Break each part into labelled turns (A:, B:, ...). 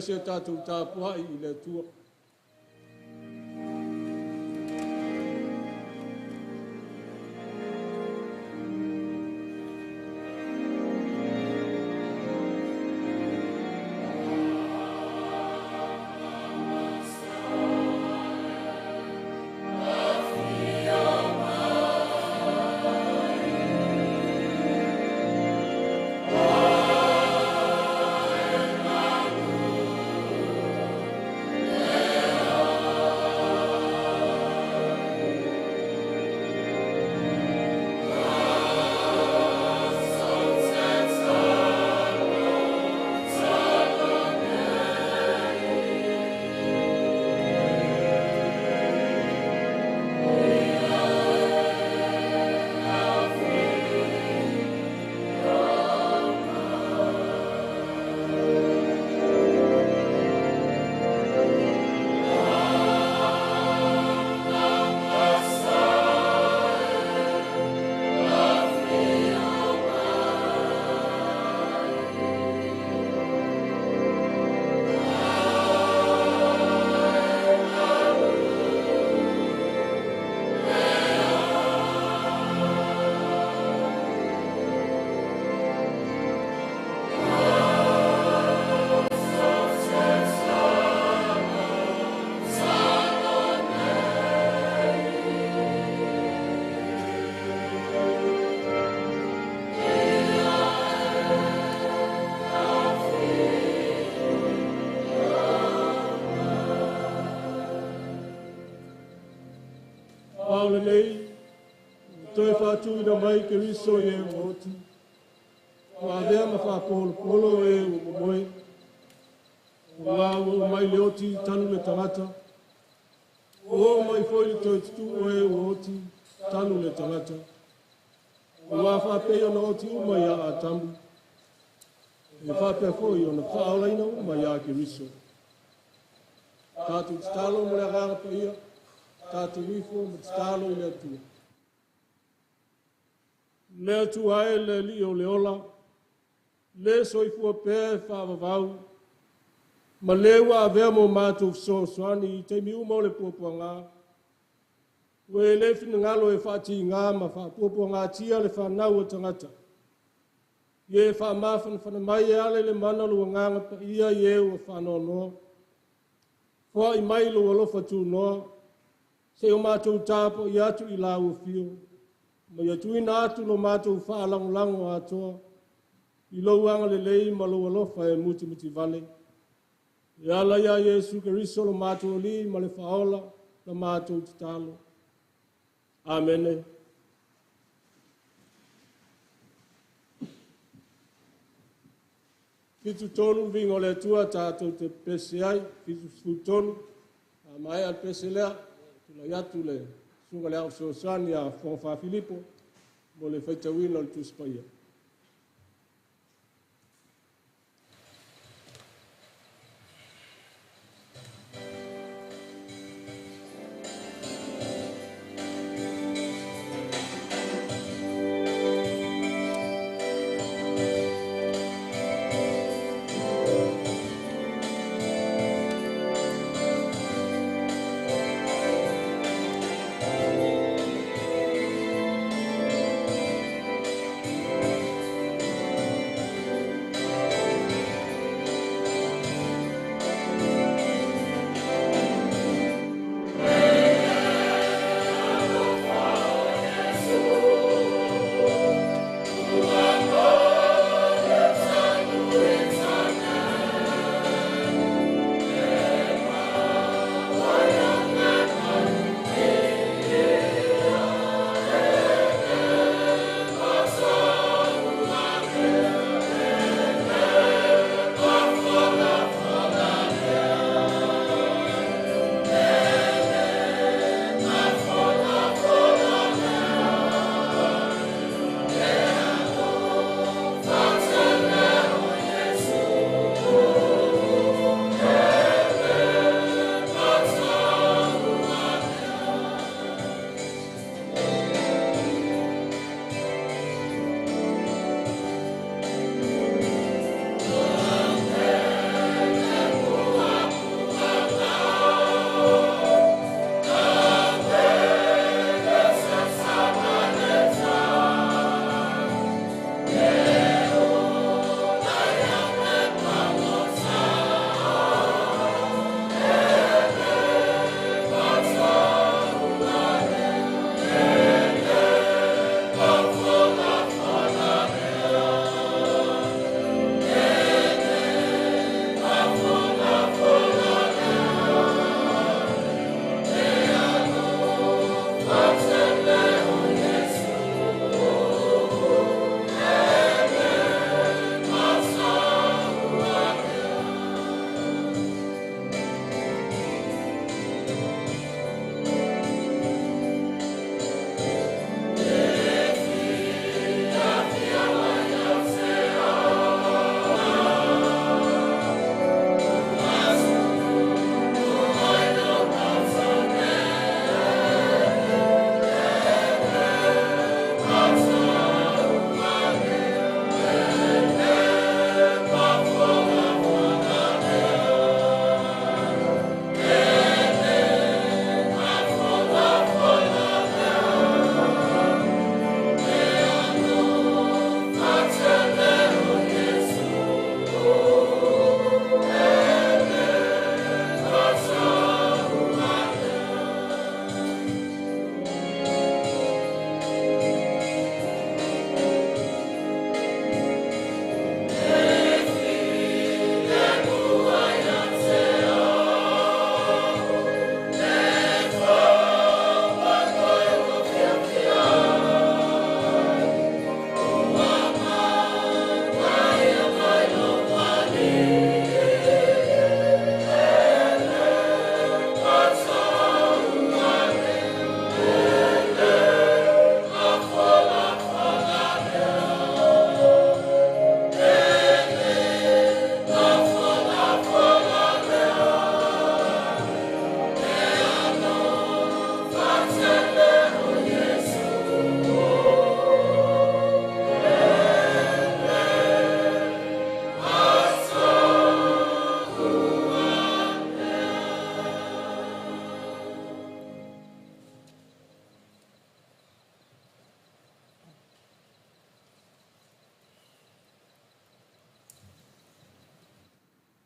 A: se tatou tapuai i le Atua. Ao lenei, toe faatuina mai Keriso i e ua oti, ua avea ma faapolopolo e ua momoe, ua ua mai le oti talu le tagata, ua oo mai foi le toe tutuu e ua oti talu le tagata, ua faapei ona oti uma ia Atamu, e faapea foi ona faaolaina uma ia Keriso. Tatou tatalo mo le agaga paia, tatou ifo ma tatalo i le Atua. Le Atua e le Alii o le ola, le soifua pea e faavavau, ma le ua avea mo matou fesoasoani i taimi uma o le puapuaga, ua e le finagalo e faatiga ma faapuapuagatia le fanau o tagata. Ia e faamafanafana mai e ala i le mana o lou agaga paia i e ua faanoanoa. Foai mai lou alofa tunoa, se o matou tapuai atu i lau afio, ma ia tuuina atu lo matou faalagolago atoa i lou agalelei ma lou alofa e mutimutivale. E ala ia Iesu Keriso lo matou Alii ma le Faaola la matou tatalo. Amene. 73 viiga o le Atua tatou te pese ai, 73, a maea le pese lea, tulai atu le susuga i le Ao Fesoasoani ia Fogafa Filipo mo le faitauina o le Tusi Paia.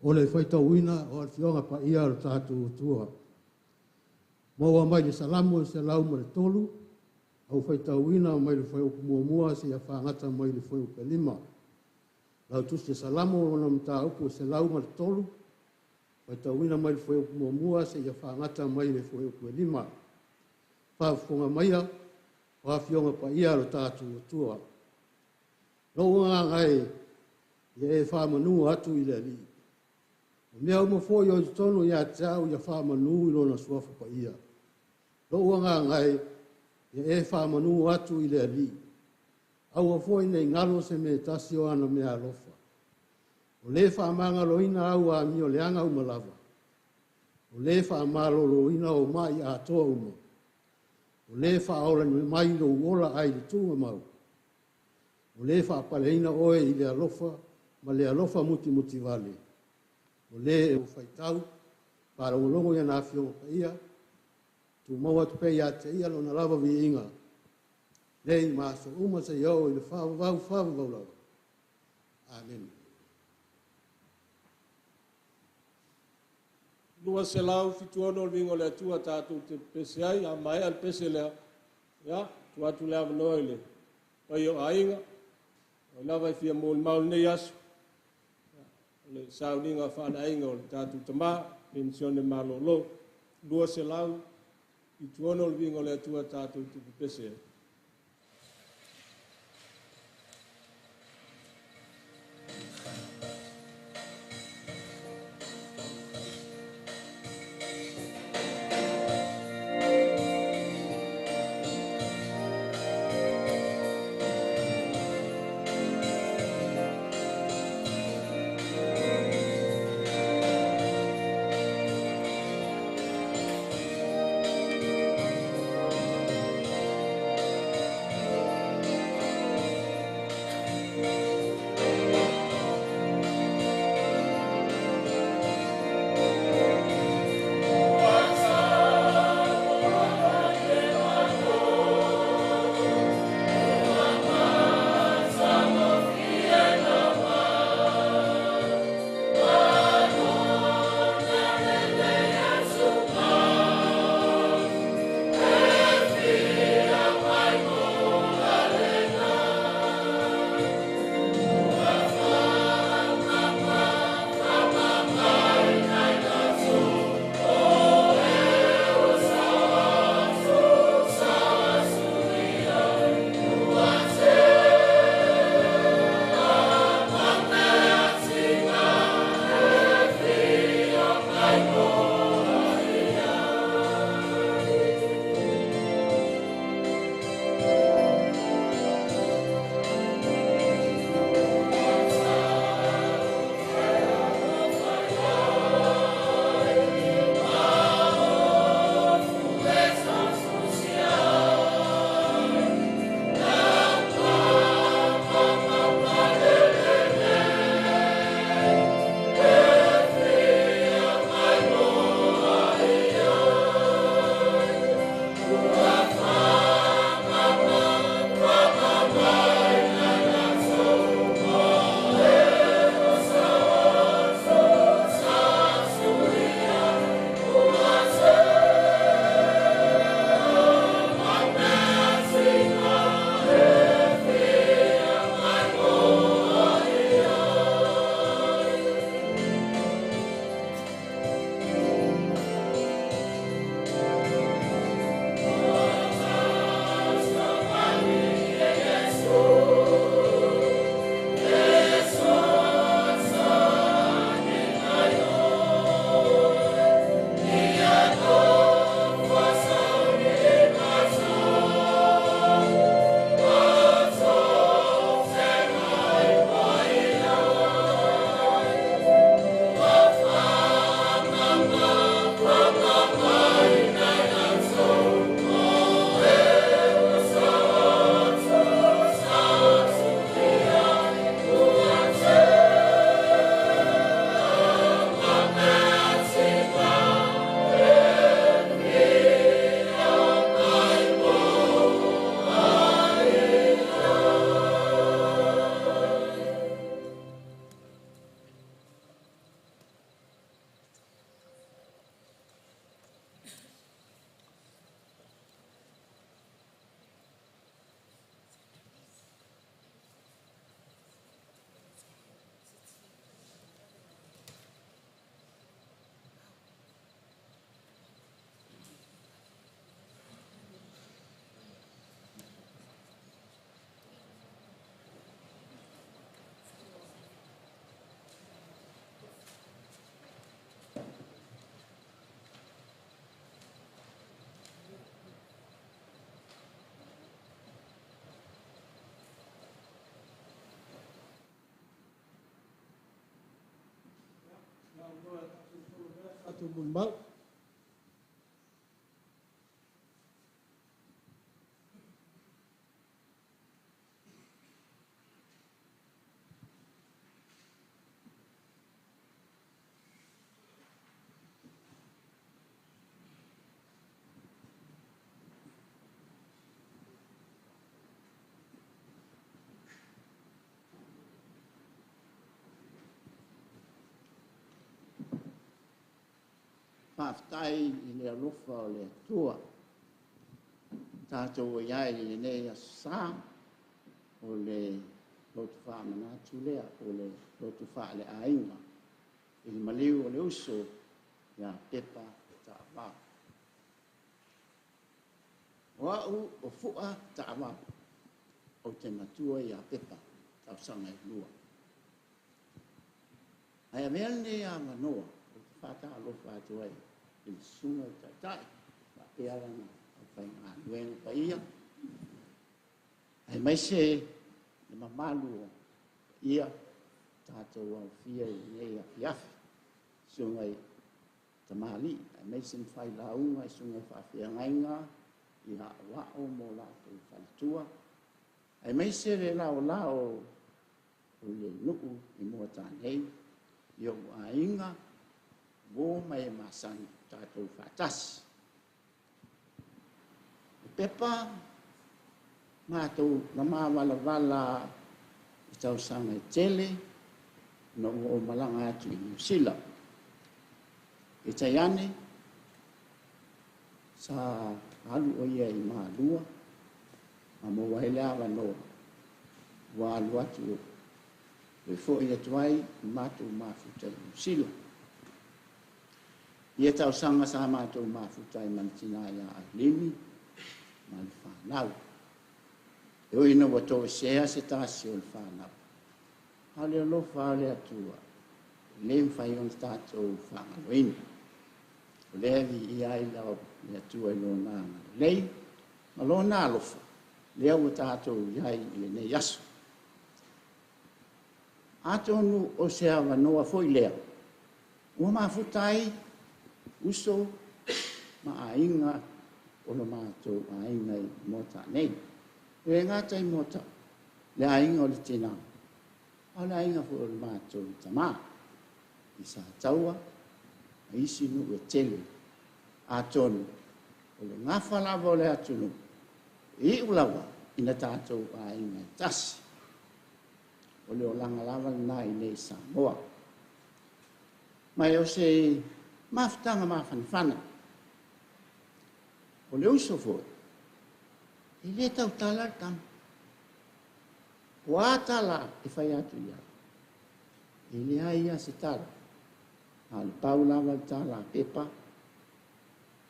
B: O le faitauina o Afioga Paia o le tatou Atua. Maua mai le Salamo e 103, au faitauina mai le fuaiupu 1 seia fagata mai le fuaiupu 5. Lau tusi Salamo o mataupu e 103, faitauina mai le fuaiupu 1 seia fagata mai le fuaiupu 5. Faafofoga maia o Afioga Paia o le tatou Atua. Lou agaga e, ia e faamanu atu i le Alii. O mea uma foi o i totonu ia te au ia faamanu i lona suafa paia. Lou agaga e, ia e faamanu atu i le Alii. Aua foi nei galo se mea tasi o ana mea alofa. O le faamagaloina au amio leaga uma lava. O le faamaloloina o mai atoa uma. O le faaola mai lou ola ai le tuuga mau. O le faapaleina oe i le alofa ma le alofa mutimuti vale. O le e faitau, faalogologo i ana afioga paia, tumau atu pea ia te ia lona lava viiga, nei ma aso uma seia oo i le faavavau faavavau lava. Amene.
A: 276 le viiga o le Atua tatou te pese ai, a maea le pese lea, ia, tuu atu le avanoa i le paia o aiga, o lava e fia molimau lenei aso, o le sauniga faaleaiga o le tatou tama, penisione malolo. 276 le viiga o le Atua tatou te pepese ai. tatou molimau.
C: Faafetai i le alofa o le Atua. Tatou i ai i lenei aso Sa, o le lotu faamanatu lea, o le lotu faaleaiga i le maliu o le uso ia Pepa Taavao. O au o Fua Taavao, ou te matua ia Pepa, tausaga e 2. Ae avea lenei avanoa ou te faatalofa atu ai i le susuga i le Taitai, faapea lana aufaigaluega paia, aemaise le mamalu o paia tatou aofia i lenei afiafi, susuga i tamalii, aemaise ni failauga i susuga i faafeagaiga i Aoao ma latou faletua, aemaise le laolao o le nuu i Moatanei, i ou aiga, uo ma e masani, tatou faatasi. O Pepa, matou na mavalavala i tausaga e tele, na ua ou malaga atu i Niu Sila. Peitai ane, sa alu o ia i Malua, ma maua ai le avanoa, ua alu atu, e foi atu ai i matou mafuta i Niu Sila. Ia tausaga sa matou mafuta ai ma le tina ia Ailini ma le fanau. E ui ina ua toesea se tasi o le fanau, a o le alofa o le Atua, e le mafai ona tatou faagaloina. O lea e viia ai le Atua i lona agalelei ma lona alofa, lea ua tatou i ai i lenei aso. Atonu o se avanoa foi lea, ua mafuta ai uso ma aiga o lo matou aiga i Moatanei. E le gata i Moata, le aiga o le tina, a o le aiga foi o le matou tamā, i Sataua, ma isi nuu e tele. Atonu, o le gafa lava o le atunuu, e iu lava ina tatou aiga e tasi. O le olaga lava lena i nei Samoa. Ma e o se mafutaga mafanafana. O le uso foi, e le tautala le tama. O a tala e fai atu ia, e leai ia se tala. A o le pau lava le tala a Pepa,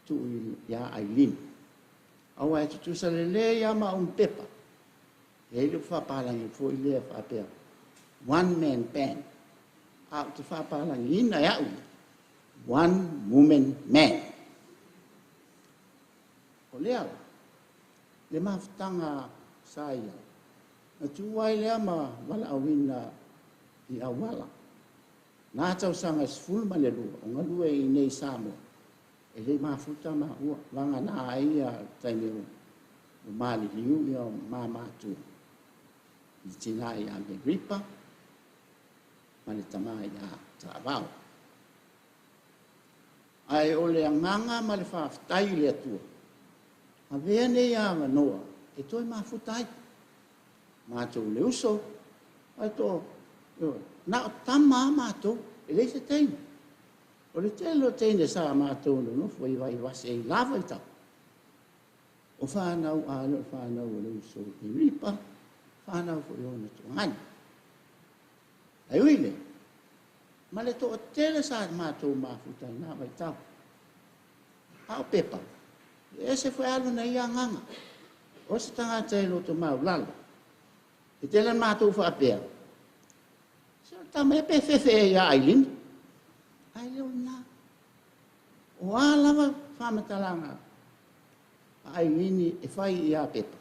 C: tuu ia Ailini. Aua e tutusa lelei lava ma au ma Pepa. E i ai le faapalagi foi lea faapea, one man band. A ou te faapalagiina e au, one woman man. O lea la, le mafutaga sa ia, na tu ai lea ma valaauina i auala. Nā tausaga e 12 o galue i nei Samoa, e le mafuta ma ua vagana ai ia taimi o maliliu ia o mamatua. I le tina ia Meripa ma le tama ia Taavao. Ae o le agaga ma le faafetai i le Atua, avea nei avanoa e toe mafuta ai. Matou le uso, ae to, na o tama a matou, e leai se teine. O le tele o teine sa matou nonofo i Vaivase i lava i tau. O whānau a le o whānau o le uso i Ripa, whānau fo i ona tuangani. Ai ui le, ma le toa tele sa matou mafuta i nā vai tau. A o Pepa, e se fue alu na ia nganga. O se tangata e loto mau lalo. E tele matou whaapea. Se o tama e pe fefe e ia Ailini. Ai leo nā. O a lava whamatalanga a Ailini e whai i a Pepa.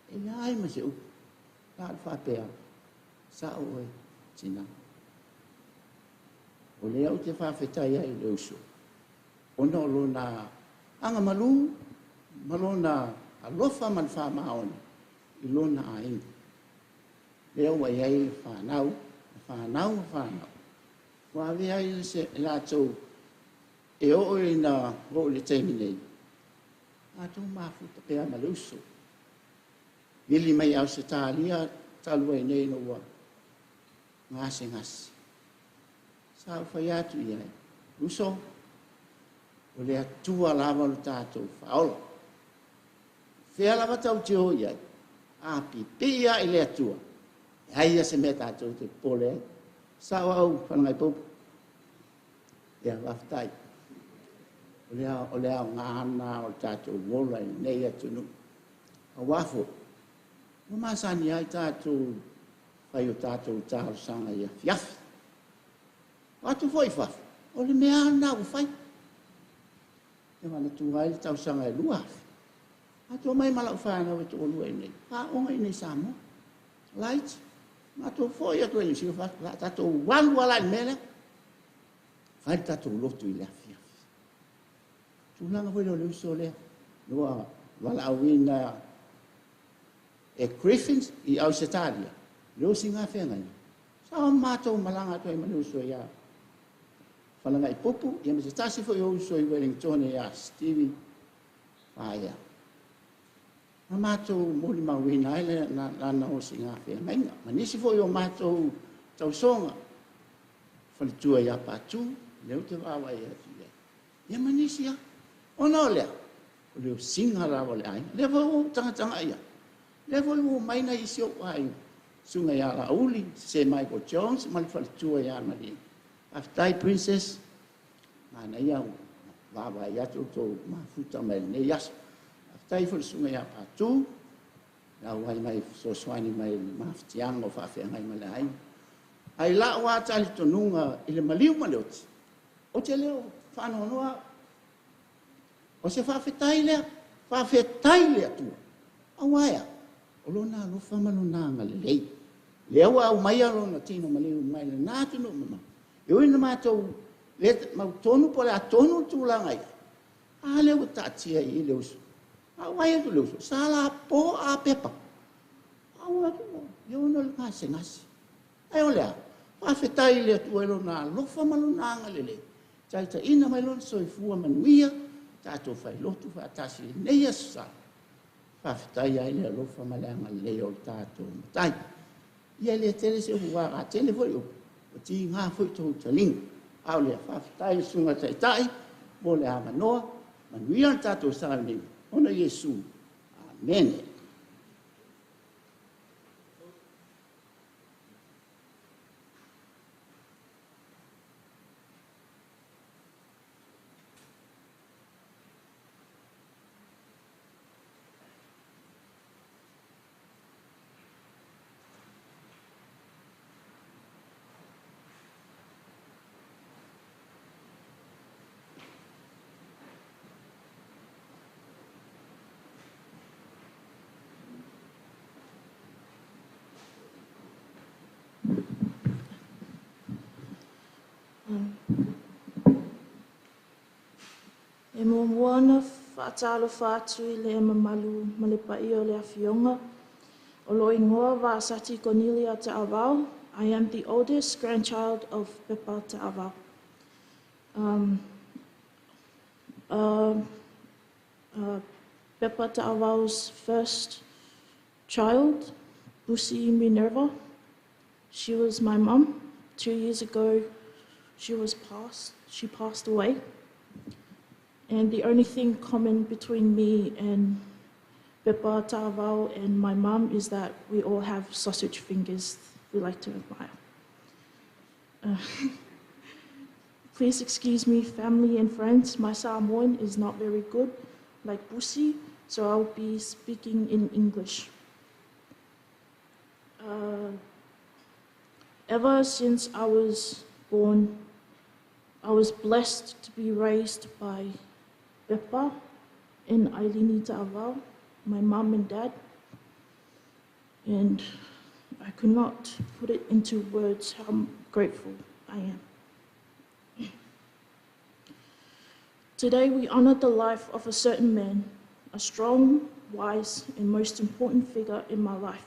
C: E ia ai ma se upu. La le whaapea. Sa o e tina. O lea o te whawhetai ai le uso. Ona o lona agamalu ma lona alofa ma le faamaoni i lona aiga. Lea ua i ai le fanau, fanau ma fanau, ua avea ai se latou e oo ina oo i le taimi nei, matou mafuta pea ma le uso. Vili mai Ausetalia talu ai nei ina ua gasegase. Sa ou fai atu i ai, uso, o le Atua lava lo tatou faaola. Fea lava tatou te o i ai, a pipii lava i le Atua, e leai se mea tatou te popole ai. Sao au Faleagaipupu? Ia, faafetai. O le aoga lena o le tatou ola i lenei atunuu. Aua foi, ua masani ai tatou fai o tatou talosaga i afiafi. O atu foi i fafo, o le mea lava lena ua fai. E manatua ai le tausaga e 2000. Matou omai ma lau fanau e toalua i inei, aooga i inei i Samoa. Laiti. Matou foi atu ai i Niu Sila, o le a tatou alu lava la i le mea lea. Fai le tatou lotu i le afiafi. Tulaga foi lea o le uso lea, ua valaauina e Griffins i Ausetalia, le osiga feagaiga. Sa matou malaga atu ai ma le uso ia Falagaipupu, ia ma se tasi foi o uso i Wellington ia Stevie Paea. Na matou molimauina ai lana osiga feagaiga. Ma nisi foi o matou tausoga, faletua ia Patu, lea ou te vaavaai atu i ai. Ia ma nisi lava. Ona o lea, o le osiga lava o le aiga. Lea foi ua ou tagatagai i ai. Lea foi ua omai nai isi ou aiga, susuga ia Laauli, Sir Michael Jones ma le faletua ia Malie. Faafetai Princess, manaia ua vaavaai atu outou mafuta mai lenei aso. Faafetai foi i le susuga ia Patu, le auai mai fesoasoani mai i le mafatiaga o faafeagai ma le aiga. Ae i lau lava talitonuga i le maliu ma le oti, ou te le o faanoanoa au. O se faafetai lea, faafetai i le Atua. Aua e a? O lona alofa ma lona agalelei. Lea ua aumaia lona tino maliu mai lena atunuu mamao. E ui ina matou le mautonu po o le a tonu le tulaga i ai, a lea ua taatia i i le uso. A ou vaai atu i le uso, sa lapo a pepa. A ou atu, ia ona o le gasegase. Ae o le a? Faafetai i le Atua i lona alofa ma lona agalelei, taitaiina mai lona soifua manuia, tatou failotu faatasi i lenei aso Sa. Faafetai ai le alofa ma le agalelei o le tatou Matai. Ia e le tele se upu, a tele foi upu, ua tiga foi tou taliga. A o lea, faafetai i le Susuga i le Taitai mo le avanoa, manuia le tatou sauniga, ona Iesu. Amene.
D: E muamua ona faatalofa atu i le mamalu ma le paia o le afioga. O lou igoa Vaasati Cornelia Ta'avao. I am the oldest grandchild of Pepa Ta'avao. Pepa Ta'avao's first child, Busi Minerva. She was my mum. 2 years ago, she was passed. She passed away. And the only thing common between me and Pepa Ta'avao and my mum is that we all have sausage fingers we like to admire. Please excuse me, family and friends. My Samoan is not very good, like Busi, so I'll be speaking in English. Ever since I was born, I was blessed to be raised by Pepa and Ailini Ta'avao, my mum and dad, and I could not put it into words how grateful I am. Today we honor the life of a certain man, a strong, wise, and most important figure in my life.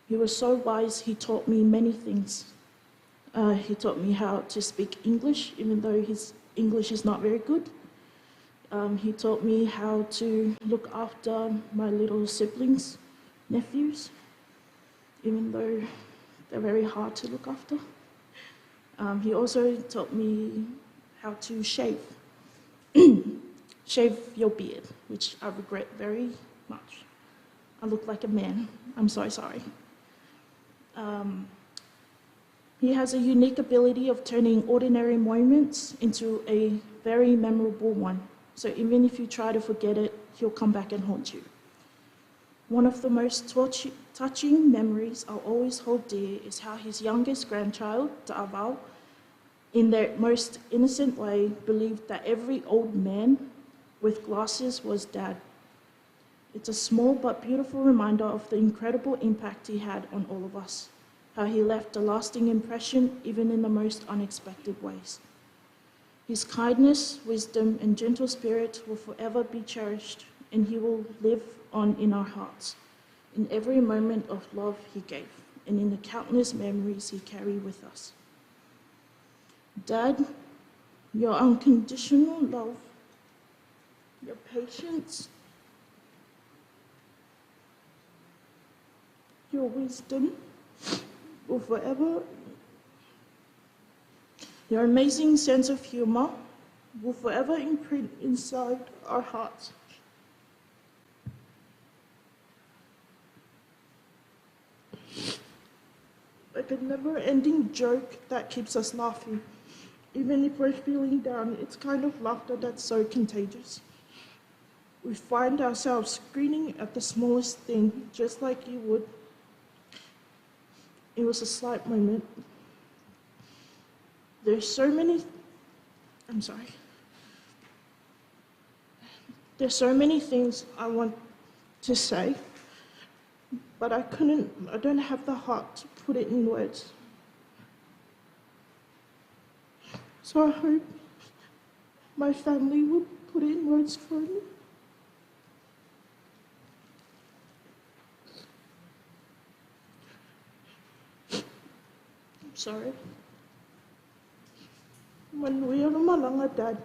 D: He was so wise, he taught me many things. He taught me how to speak English, even though his English is not very good. He taught me how to look after my little siblings, nephews, even though they're very hard to look after. He also taught me how to shave. Shave your beard, which I regret very much. I look like a man. I'm so sorry. He has a unique ability of turning ordinary moments into a very memorable one. So even if you try to forget it, he'll come back and haunt you. One of the most touching memories I'll always hold dear is how his youngest grandchild, Ta'avao, in their most innocent way, believed that every old man with glasses was Dad. It's a small but beautiful reminder of the incredible impact he had on all of us, how he left a lasting impression even in the most unexpected ways. His kindness, wisdom, and gentle spirit will forever be cherished, and he will live on in our hearts, in every moment of love he gave, and in the countless memories he carried with us. Dad, your unconditional love, your patience, your wisdom will forever, your amazing sense of humor will forever imprint inside our hearts. Like a never-ending joke that keeps us laughing. Even if we're feeling down, it's kind of laughter that's so contagious. We find ourselves screaming at the smallest thing, just like you would. It was a slight moment. There's so many, I'm sorry. There's so many things I want to say, but I couldn't, I don't have the heart to put it in words. So I hope my family will put it in words for me. I'm sorry. Manuia malanga, Dad,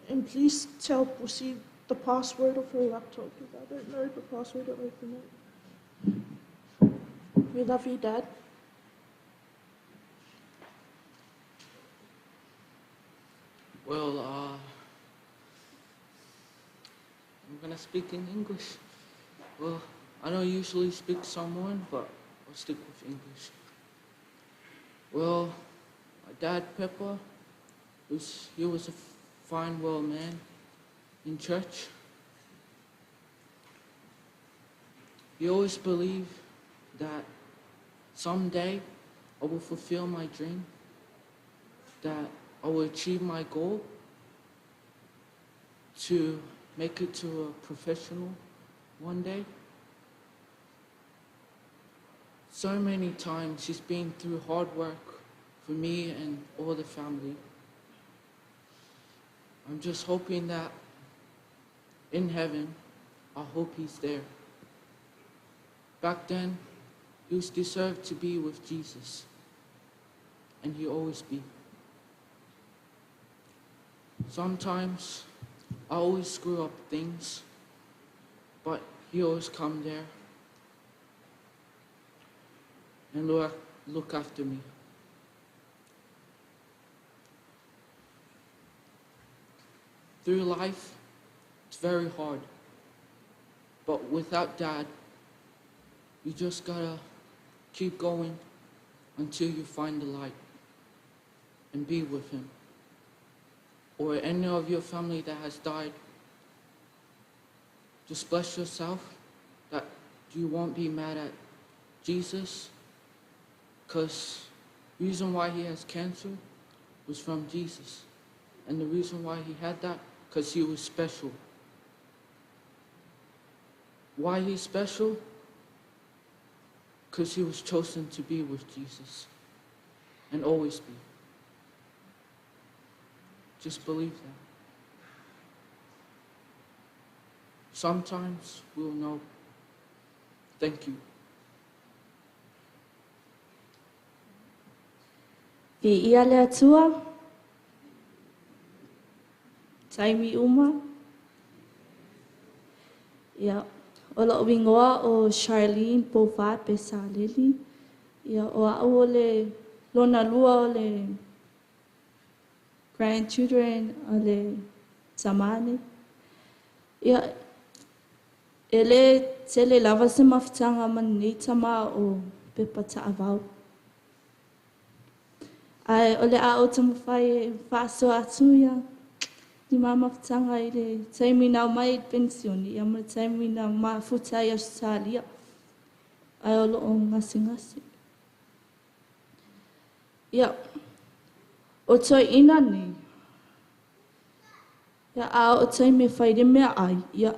D: and please tell Pussy the password of her laptop, because I don't know the password to open it. We love you, Dad.
E: Well, I'm going to speak in English. Well, I don't usually speak Samoan, but I'll stick with English. Well, my dad, Pepper, he was a fine, well man in church. He always believed that someday I will fulfill my dream, that I will achieve my goal to make it to a professional one day. So many times he's been through hard work for me and all the family. I'm just hoping that in heaven, I hope he's there. Back then, he was deserved to be with Jesus, and he always be. Sometimes I always screw up things, but he always come there and look after me. Through life, it's very hard, but without Dad, you just got to keep going until you find the light and be with him. Or any of your family that has died, just bless yourself that you won't be mad at Jesus, because the reason why he has cancer was from Jesus. And the reason why he had that, because he was special. Why he's special? Because he was chosen to be with Jesus and always be. Just believe that. Sometimes we'll know. Thank you.
D: Viia le Atua, taimi uma. Ia, o lo'u igoa o Charlene Poufa Pesaleli. Ia, o a'u o le lona lua o le grandchildren o le tamā nei. Ia, e lē tele lava se mafutaga ma lenei tamā o Pepa Taavao. Ae o le a ou taumafai e faasoa atu ia ni ma mafutaga i le taimi na aumai i le penisione ia ma le taimi na mafuta ai Ausetalia ae o loo gasegase. Ia, o toeaiina nei, ia a oo taimi e fai le meaai, ia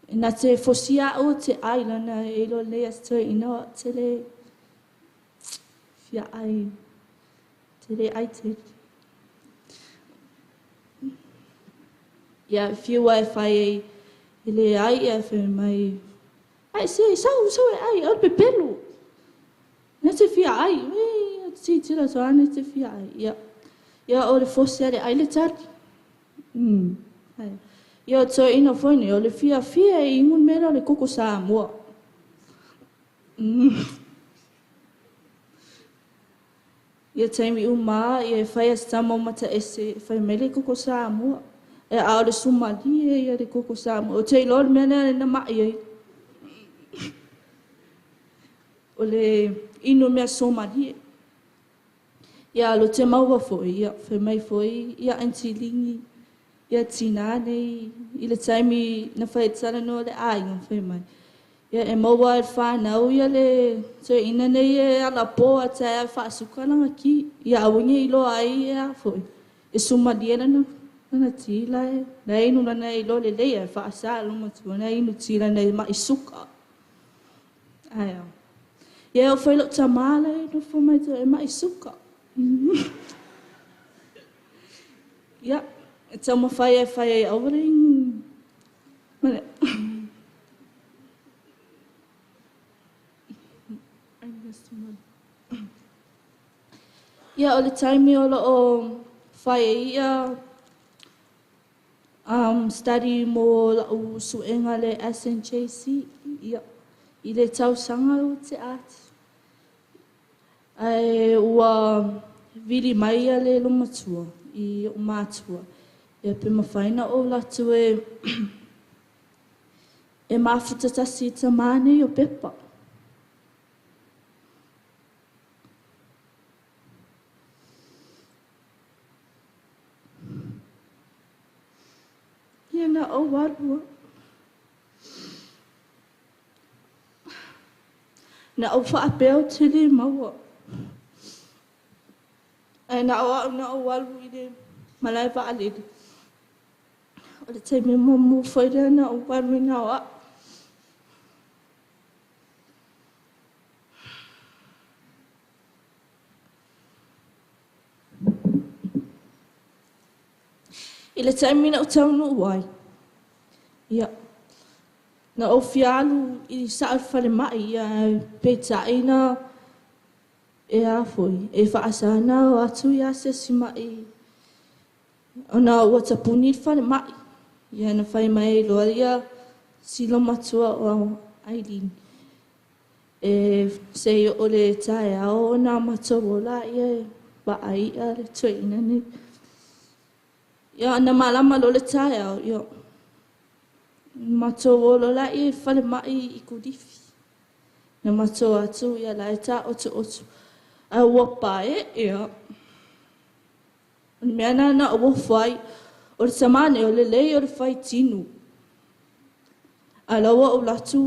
D: e na te fosia au te ai lana e iloa lelei e si toeaina o au te le fia ai, te le ai tele. Ia fiu e fai ai e le ai ia fai mai ai se sau sau e ai o le pepelo. Na te fia ai, e ti tira so ana te fia ai. Ia ia o le fosi ale ai le tali. Ai. Ia o toeaina foi nei o le fiafia e inu le mea lea o le koko Samoa. Ia taimi uma lava ia e fai a si tama o Mataese e fai mai le koko Samoa. E a o le sumalie ia le koko Samoa. Ou te iloa le mea lea na mai ai. O le inu mea sumalie. Ia alo te maua foi, ia fai mai foi ia Aunty Ligi, ia tinā nei i le taimi na fai talanoa le aiga fai mai. Ia e maua e le whānau ia le toeaina nei e alapo a taeao e faasuka lana ki. Ia aua ne i iloa ai e a foi. E sumalie lana lana ti la e la e inu lana e iloa lelei ae faasa e lona matua na inu ti lana e ma'i suka. Ae a. Ia e oo foi lou tamā la e nofo mai e ma'i suka. Ia, e taumafai e fai ai aua le inu ma le Ia, o le taimi o loo fai ai ia study mo lau suega le SNJC, ia, i le tausaga ua tea atu. Ae ua vili mai ia le loumatua i o'u matua, ia pe mafai ona ou alu atu e e mafuta tasi i tamā nei o Pepa. Ia na ou alu au. Na ou faapea ou te lē maua. Ae na o au na ou alu i le malae vaalele. O le taimi muamua foi lea na ou alu ai na o au. I le taimi na ou taunuu ai, ia, na ou fia alu i sao i le falemai, ia, peitai na e a foi, e faasa ona o atu i asiasi mai ona ua tapuni le falemai. Ia na fai mai ai loa ia si loumatua o Aileen, e se i oo i le taeao ona matou o laia e vaai le toeaina nei. Ia na malama loa le taeao, ia, matou o loa laia i le falemai i Kolifi. Na matou atu ia la e taotooto. Ae ua paee lava. O le mea lena na ou ofo ai, o le tamā nei o le lelei o le fai tinu. Ae la ua ou alu atu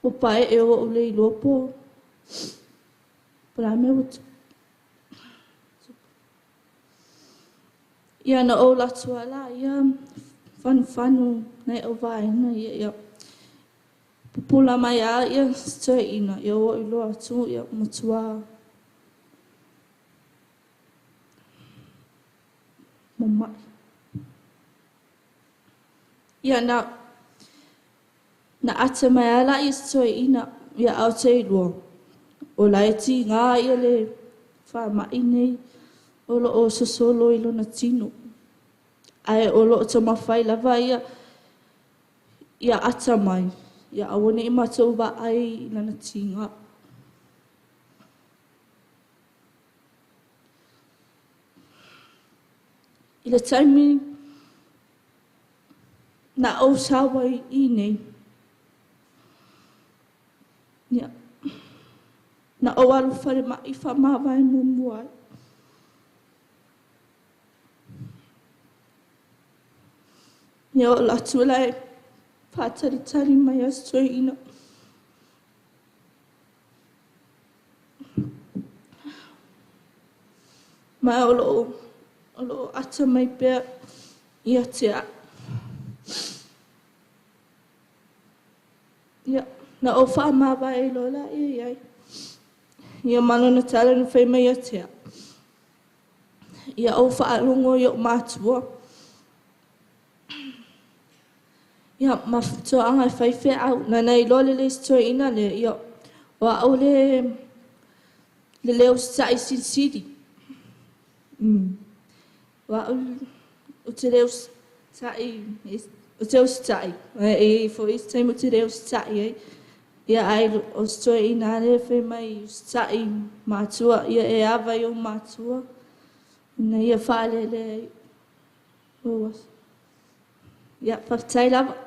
D: ua paee ua ou le iloa po o le a le mea ua tupu. Ia na ou alu atu lava laia fanufanu nai au vaega ia, ia pupula mai lava ia si toeaina, ia ua ou iloa atu ia matua mama'i. Ia na na ata mai lava lea o si toeaina ia ae ou te iloa, o la e tiga le faamai nei o lo o sosolo i lona tino. Ae o lo o taumafai lava ia ia ata mai, ia aua ne i matou vaai i lana tiga. I le taimi na ou sau ai i inei, ia, na ou alu falemai faamavae muamua ai. Ia ou alu atu la e faatalitali mai lava si toeaina. Ma o lo o ata mai pea ia te au. Ia, na ou faamavae loa lea i ai, ia ma lana tala na fai mai ia te au, ia ou faalogo i ou matua, ia ma toaga e fai feau. Leaga na iloa lelei e si toeaina lea, o au le le usitai silisili. O au ou te le usitai, ou te usitai, ae i ai foi isi taimi ou te le usitai ai. Ia ae o si toeaina lava lea fai mai, usitai i matua, ia e ava i ou matua ina ia faalelea ai ou aso. Ia, faafetai lava.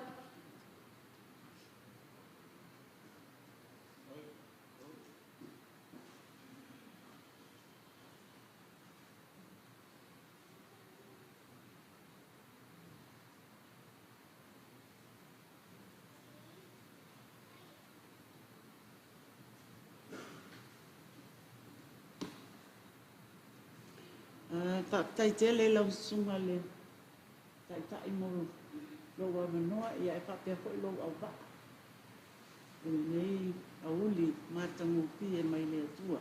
C: Faafetai tele i lau susuga i le Taitai mo lou avanoa, e faapea foi lou auvaa i lenei aoauli matagofie mai le Atua.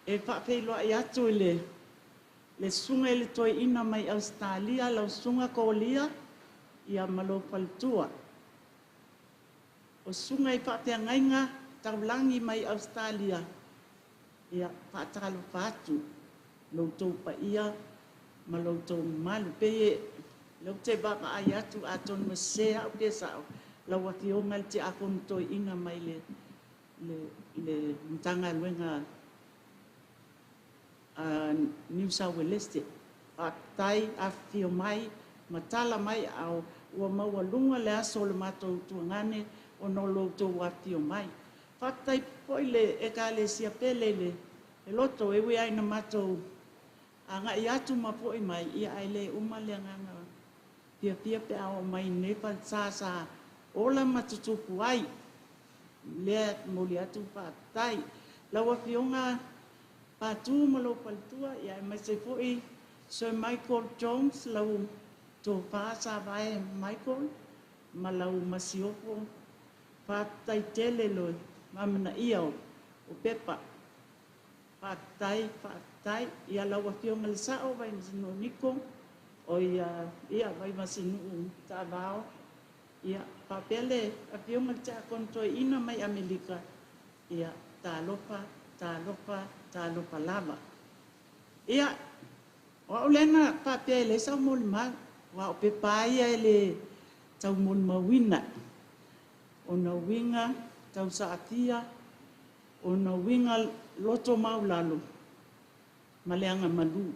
C: E faafeiloai atu i le susuga i le Toeaina mai Ausetalia lau Susuga Kolia ma lou faletua. O susuga i faafeagaiga taulagi mai Ausetalia, ia, e faatalofa atu i lo outou paia ma lo outou mamalu. E pei o lea ou te vaavaai atu atonu e sese au pe sao, lau Afioga i le Tiakono Toeaina mai le Matagaluega a Niu Sau Uelese. Faafetai afifio mai ma tala mai aao, ua maualuga le aso o le matou tuagane ona o lo outou afifio mai. Faafetai foi i le Ekalesia pele i le loto, e ui lava ina matou agai atu ma foi mai, ae le uma le agaga fiafia pe a oo mai i lenei falesa sa ola ma tutupu ai. O lea e momoli atu le faafetai. Lau Afioga Patu ma lou faletua, aemaise foi Sir Michael Jones, lau Tofa Savae Michael ma lau Masiofo, faafetai tele le amanaia o Pepa. Faafetai, faafetai. Ia lau Afioga i le Sao Vaimasinuu Niko, Vaimasinuu Taavao, ia, faapea le Afioga i le Tiakono Toeaina mai Amerika, ia, talofa, talofa, talofa lava. Ia, o au lea na faapea e leai sau molimau, aua o pepa lava ia e le tau molimauina. O na uiga tau saafia, o na uiga loto maualalo ma le agamalu.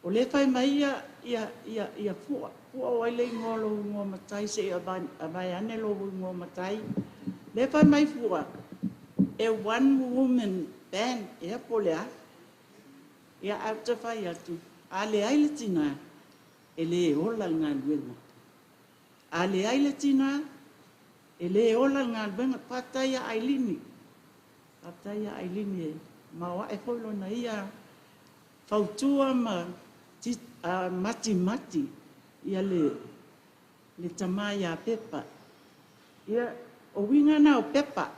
C: O lea e fai mai ia Fua, Fua o ai le igoa o lou igoa matai se i avae ane lou igoa matai. O lea e fai mai Fua, e one woman band, ea po o le a? Ia, ae ou te fai atu, a leai le tina, e le ola le galuega. A leai le tina, e le ola le galuega. Faafetai ia Ailini, faafetai ia Ailini e maoae foi lona ia fautua ma matimati le tama ia Pepa. Ia, o uiga na o Pepa,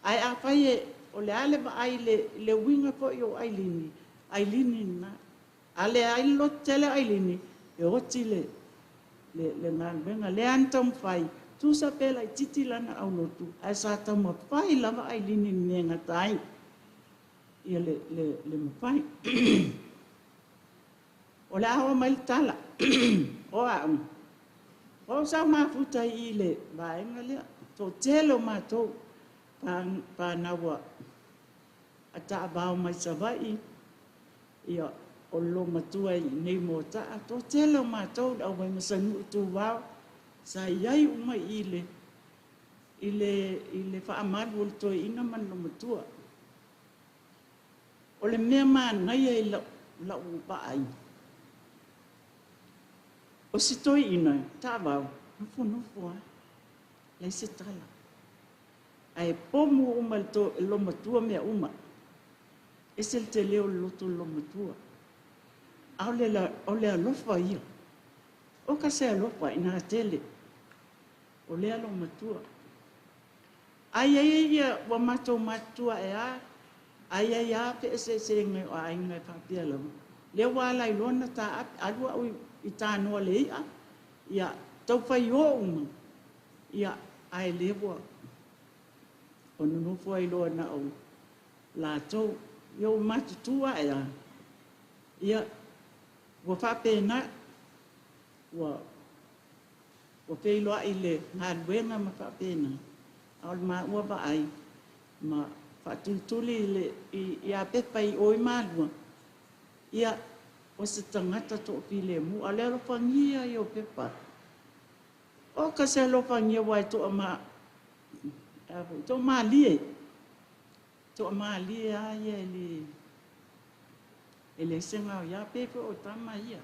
C: ae afai o le a le vaai i le uiga foi o Ailini, Ailini lena. A leai le lototele o Ailini, e oti le
F: le galuega. Lea na taumafai, tusa pe laitiiti lana aulotu, ae sa taumafai lava Ailini i le mea e gata ai ia le mafai. O le a oo mai le tala o au, o au sa ou mafuta i le vaega lea, toatele o matou fanau a taavao mai Savaii, ia, o le loomatua i inei i Moataa, toatele o matou le au Vaimasanuu, Tuvao, sa i ai uma i le faamalu o le toeaina ma le loomatua. O le mea manaia i lau vaai, o si toeaina taavao, nofonofo lava, leai se tala. Ae pomu uma e le loomatua mea uma. Ese le tele o le loto o le loomatua. A o le alofa ia. O ka se alofa ina tele. O lea loomatua. Ai ai ia ua matou matutua ea, ai ai a pe ese o aiga e faapea lava. Lea ua ala iloa na taape, alu au i tānoa le i'a, ia tau fai o uma, ia ae lea ua nonofo ai loa na o latou. Ia ua matutua ea, ia ua faapena, ua feiloai i le galuega ma faapena, a o le maua vaai ma faatulituli ia Pepa i o i Malua, ia o se tagata toafilemu, a o le alofagia ia o Pepa. O ka se alofagia ua e toamalie, toamalie lava ia e leai se gaoia, pei foi o tama ia.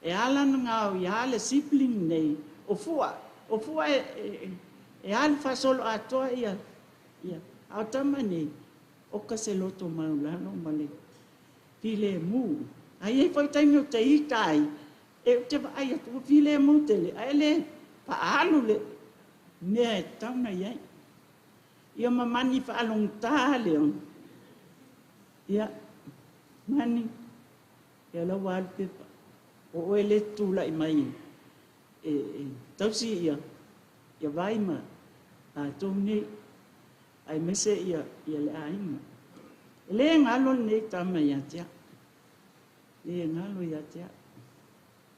F: E ala ona gaoia le sibling nei, o Fua. O Fua e alu faasoloatoa ia, a o tama nei, o ka se loto maulalo ma le filemu. Ae i ai foi taimi ou te ita ai, e ou te vaai atu ua filemu tele, ae le faaalu le mea e tatau ona i ai. Ia ma mani faalogogata lea, ia, mani, ia la ua alu Pepa. O oe le tulai mai e tausi ia Vai ma latou nei, aemaise ia le aiga. E le galo lenei tama ia te au. Le galo ia te au.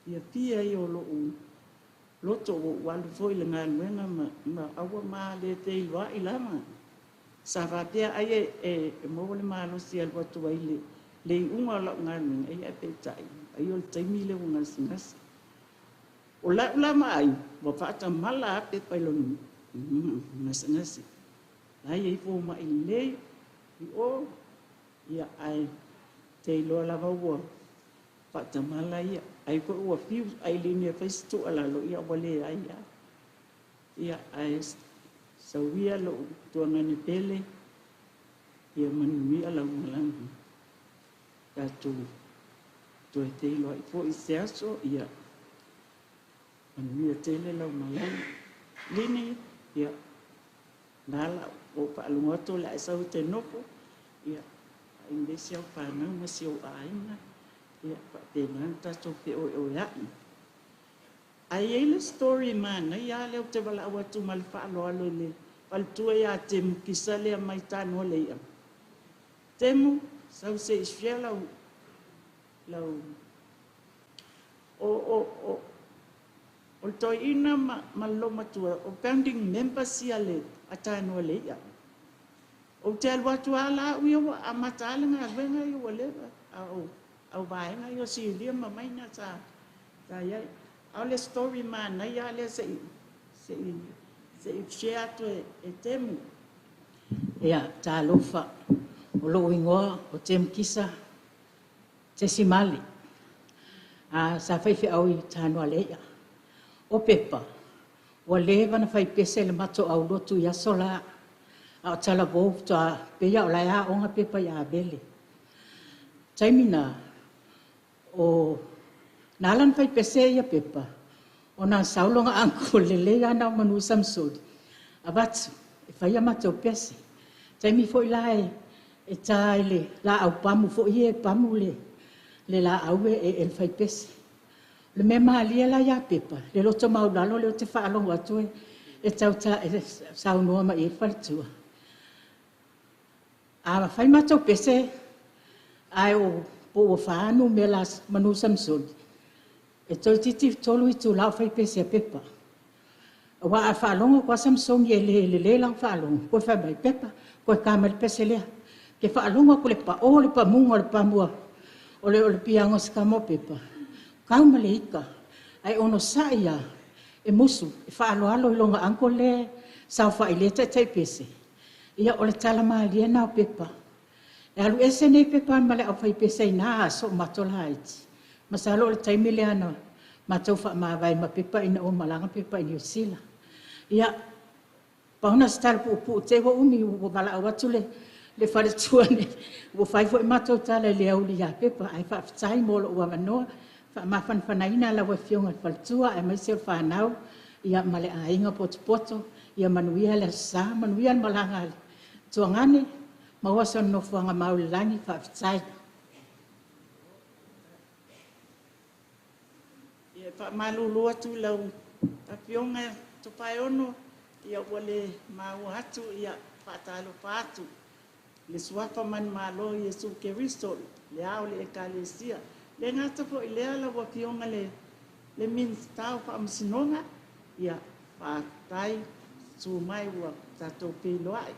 F: Fiafia ia o lou loto ua ou alu foi i le galuega ma aua ma le feiloai lava. Sa faapea ai e maua le malosi e alu atu ai le iuga o lau galuega, ia peitai, ai o le taimi lea ua gasegase. O lau la vaai, ua faatamala lava Pepa i lona gasegase. La e i ai fomai lelei i o, ia ae te iloa lava ua faatamala ia. Ai foi ua fiu Ailini e fai se tuualalo, ia ua leai lava. Ia ae sauia lou tuagane pele, ia manuia lau malaga. Tatou toe feiloai foi se aso, ia manuia tele lau malaga. Lini, ia na la o faalogo atu o le a e sau e te nofo, ia vaai si au fanau ma si ou aiga, ia faapena ona tatou feoeoeai. Ae i ai le story manaia lea ou te valaau atu ma le faaaloalo i le faletua ia Temu Kisa lea mai Tanoa le i'a. Temu, sau se i share lau o le toeaina ma le loomatua, o founding members ia le a Tanoa le i'a. Ou te alu atu lava la au ia ua amata lava le galuega ia ua leva, a o au vaega ia o Silia ma Maina sa i ai. A o le story manaia lea se i share atu e Temu.
G: Ia, talofa, o lou ingoa o Temu Kisa Tesimale. Sa faifeau i Tanoa le i'a. O Pepa, ua leva na fai pese le mato aulotu i aso la. A o talavou faatoa pei o la e aoga Pepa i Avele. Taimi na, o na ala na fai pese ia Pepa, o na sauloga uncle lelei ana o manu Samsoni, avatu, e fai a matou pese. Taimi foi la e tā i le laau pamu foi e pamu le laau e le fai pese. Le mea malie la ia Pepa, le loto maulalo lea ou te faalogo atu e tau saunoa mai i ai le faletua. A fai matou pese, ae po ua 4 numera manu Samasoni, e toeitiiti 3 itula o fai pese a Pepa. Aua a faalogo atu lava Samasoni e le lelei lana faalogo, toe fai mai, Pepa, toe ta mai le pese lea. Ou te faalogo atu i le pao o le pamuga o le pamu o le piano a si tama o Pepa, tau ma le ita, ae onosai lava e musu, e faaaloalo i lona uncle lea e saofai lea e taitai pese. Ia o le tala malie lena o Pepa. E alu ese nei Pepa ma le aufaipese i na aso o matou laiti, masalo o le taimi lea na matou faamavae ma Pepa ina ua malaga Pepa i Niu Sila. Ia, pau lena o se tala puupuu te i ua umi ua valaau atu le faletua, ua fai foi matou tala i le aoauli ia Pepa, ae faafetai mo lou avanoa. E faamafanafanaina lau Afioga i le faletua aemaise o le fanau ma le aiga potopoto. Ia manuia le Aso Sa, manuia le malaga a le tuagane, maua sona nofoaga mau i le lagi. Faafetai.
F: E faamalulu atu i lau Afioga Tofaeono, ua le maua atu, ia faatalofa atu i le suafa manumalo o Iesu Keriso, le ao o le Ekalesia. E le gata foi i lea lau Afioga i le Minisita o Faamasinoga, ia faafetai susu mai ua tatou feiloai,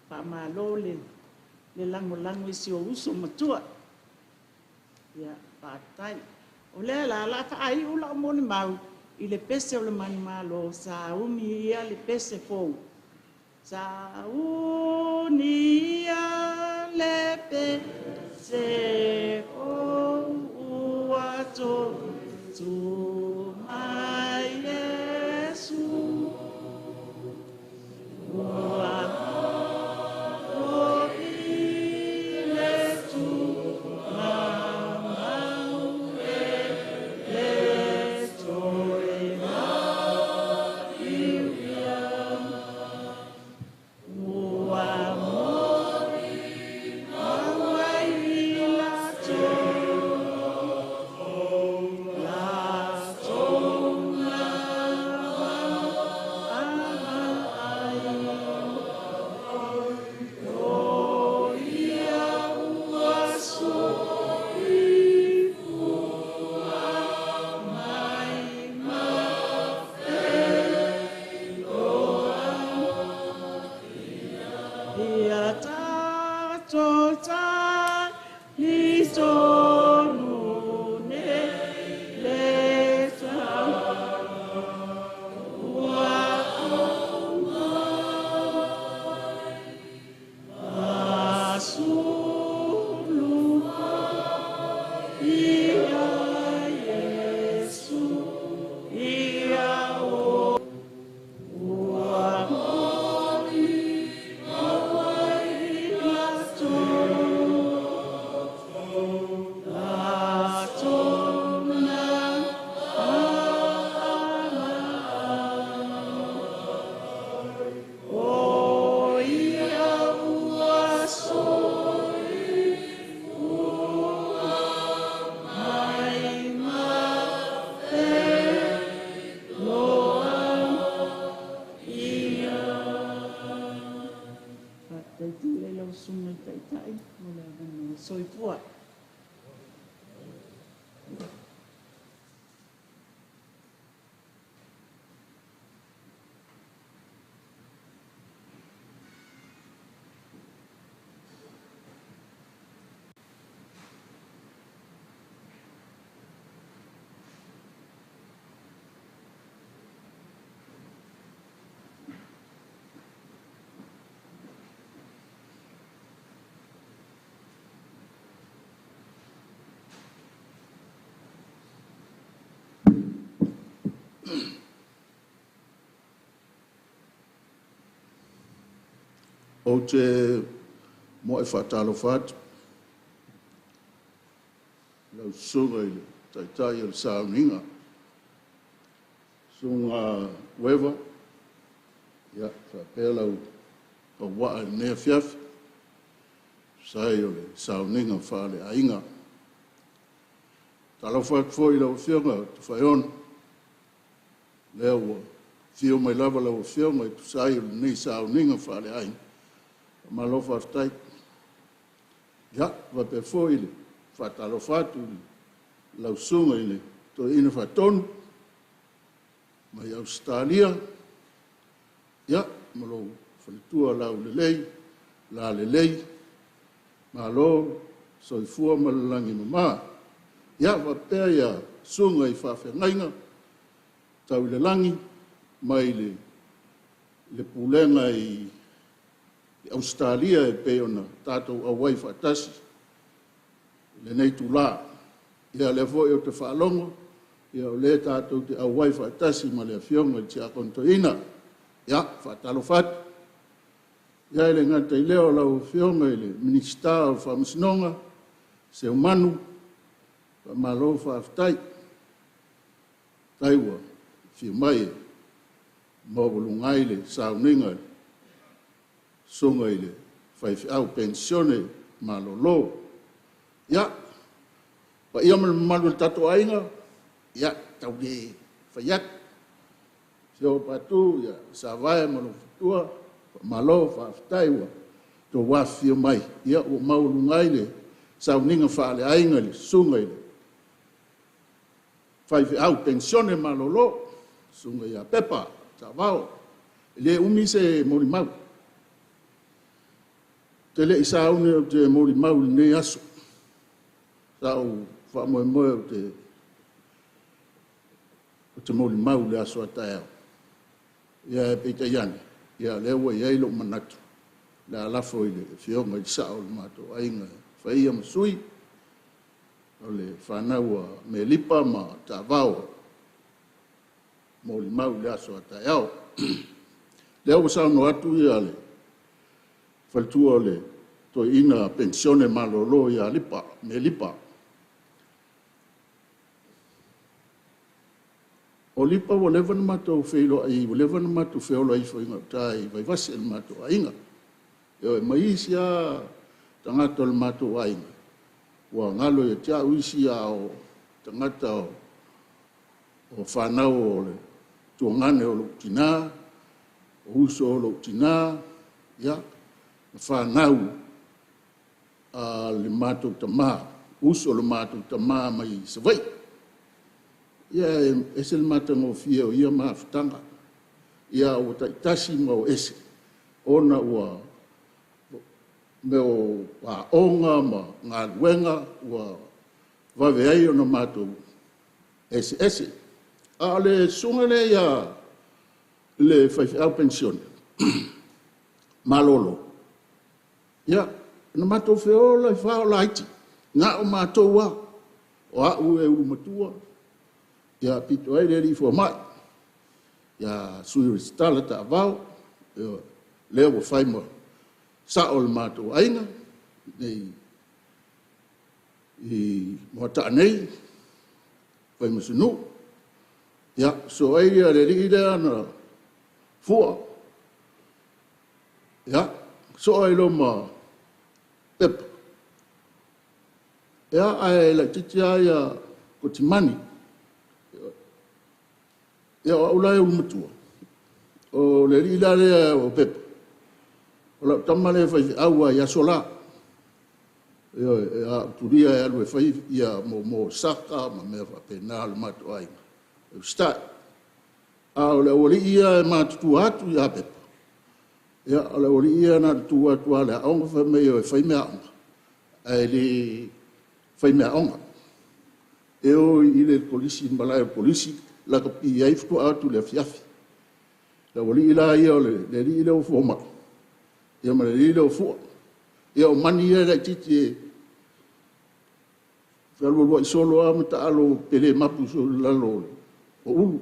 F: faamalo le lagolago i si ou uso matua. Faafetai. O lea la o le a faaiu lau molimau i le pese o le manumalo, sauni ia le pese fou. Sauni ia le pese fou ua toso mai Iesu. Ua i le tugamau e le toe maiuia. Ua molimau ai i latou vaavaai. O ia ua soifua mai ma Ia tatou talitonu nei le taua ua sulu ia Iesu ia o ua molimau ai i latou na vaavaai. O ia ua soifua mai ma ia. Faafetai tele i lau susuga i le Taitai mo le avanoa. Soifua.
H: Ou te muai faatalofa atu i lau Susuga i le Taitai o le Sauniga, Susuga Webber, faapea lau auvaa i lenei afiafi e tusa ai o le sauniga faaleaiga. Talofa atu foi i lau Afioga Tofaeono, lea ua afio mai lava lau Afioga e tusa ai o lenei sauniga faaleaiga, malo faafetai. Ia, faapea foi le faatalofa atu i lau Susuga i le Toeaina Faatonu mai Ausetalia, ia, ma lou faletua Laulelei Lalelei, malo le soifua ma le lagi e mama. Ia faapea susuga i faafeagaiga tau i le lagi mai le pulega i Ausetalia e pei ona tatou auai faatasi i lenei itula. Ia o lea foi ou te faalogo o lea tatou te auai faatasi ma le Afioga i le Tiakono Toeaina. Ia, e faatalofa atu. Ia e le gata i lea o lau Afioga i le Minisita o Faamasinoga Seumanu, faamalo faafetai. Faafetai ua afio mai e maualuga ai le sauniga a le Susuga i le Faifeau Penisione malolo. Ia, le paia ma le mamalu o le tatou aiga, ia, e tau le fai atu. Afio Patu Savae ma lou faletua, faamalo faafetai ua outou afifio mai ua maualuga ai le sauniga faaleaiga i le Susuga i le Faifeau Penisione malolo, le Susuga ia Pepa Saavao. E le umi se molimau. Ou te le i sauni ou te molimau i lenei aso. Sa ou faamoemoe ou te molimau i le aso a taeao, ae peitai ane, o lea ua i ai lou manatu, o le a lafo i le Afioga i le Sa'o o le matou Aiga e fai ia ma sui o le fanau a Melipa ma Taavao e molimau i le aso a taeao. O lea ua saunoa atu le faletua o le Toeaina Penisione malolo ia Melipa. O Lipa ua leva ona matou feiloai ua leva ona matou feola ifo i gauta i Vaivase le matou aiga. Ioe, ma isi lava tagata o le matou aiga, ua galo ia te au isi, a o tagata o fanau o le tuagane o lou tina, o uso o lou tina, ia, ma fanau a le matou tama, uso o le matou tama mai Savaii. Ia e ese le matagofie o ia mafutaga, ia ua taitasi ma ua ese ona o mea o aoga ma galuega ua vave ai ona matou eseese. A o le susuga lea i le faifeau penisione malolo, ia, na matou feola ifo lava o laiti, na o matou lava, o au e ulu matua, ia pito i ai le alii fomai ia Sui Resitala Taavao, ioe, lea ua fai ma sa'o o le matou aiga i Moataa nei, fai ma si nuu. Ia, susu ai le alii lea na Fua, ia, sosoo ai loa ma Pepa, ae laitiiti lava Kotimani. Ia o au la e ulu matua, o le alii la lea o Pepa, o lau tama lea faifeau lava i aso la. Ioe, a ou tulia e alu e fai momo saka ma mea faapena a le matou aiga e usitai. A o le aualii ia e matutua atu ia Pepa, ia o le aualii ia na ona tu atu lava o le aoga fai mai e o e fai meaaoga, ae le faimeaaoga. E o i le malae o le Kolisi lakapi ai faatoa o atu i le afiafi. Le aualii la ia o le alii lea ua fomai, ia ma le alii lea o Fua. Ia o mani ia e laitiiti e fealualuai solo lava ma taaalo pele mapu solo i lalo o Ulu.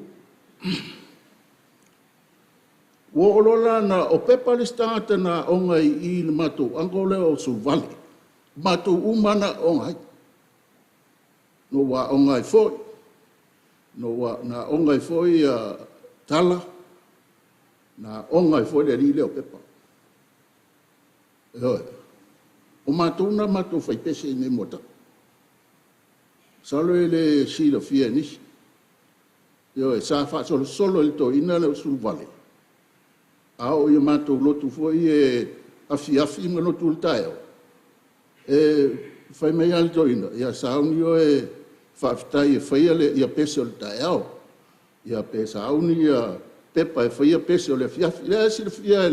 H: Ua oo loa la o Pepa le isi tagata na aoga i i i le matou uncle lea o Suluivale. O matou uma lava na aooga ai. Na ou aoga ai foi, na aoga ai foi Tala, na aoga ai foi le alii lea o Pepa. Ioe. O matou na matou te fai pese i inei i Moataa. Masalo e le silafia e nisi. Ioe, sa faasolosolo e le toeaina lea o Suluvale, a oo i a matou lotu foi ia afiafi ma lotu o le taeao, e fai mai lava le toeaina, ia sauni oe e faafetai e faia pese o le taeao, ia pe sauni Pepa e faia pese o le afiafi. O lea e silafia e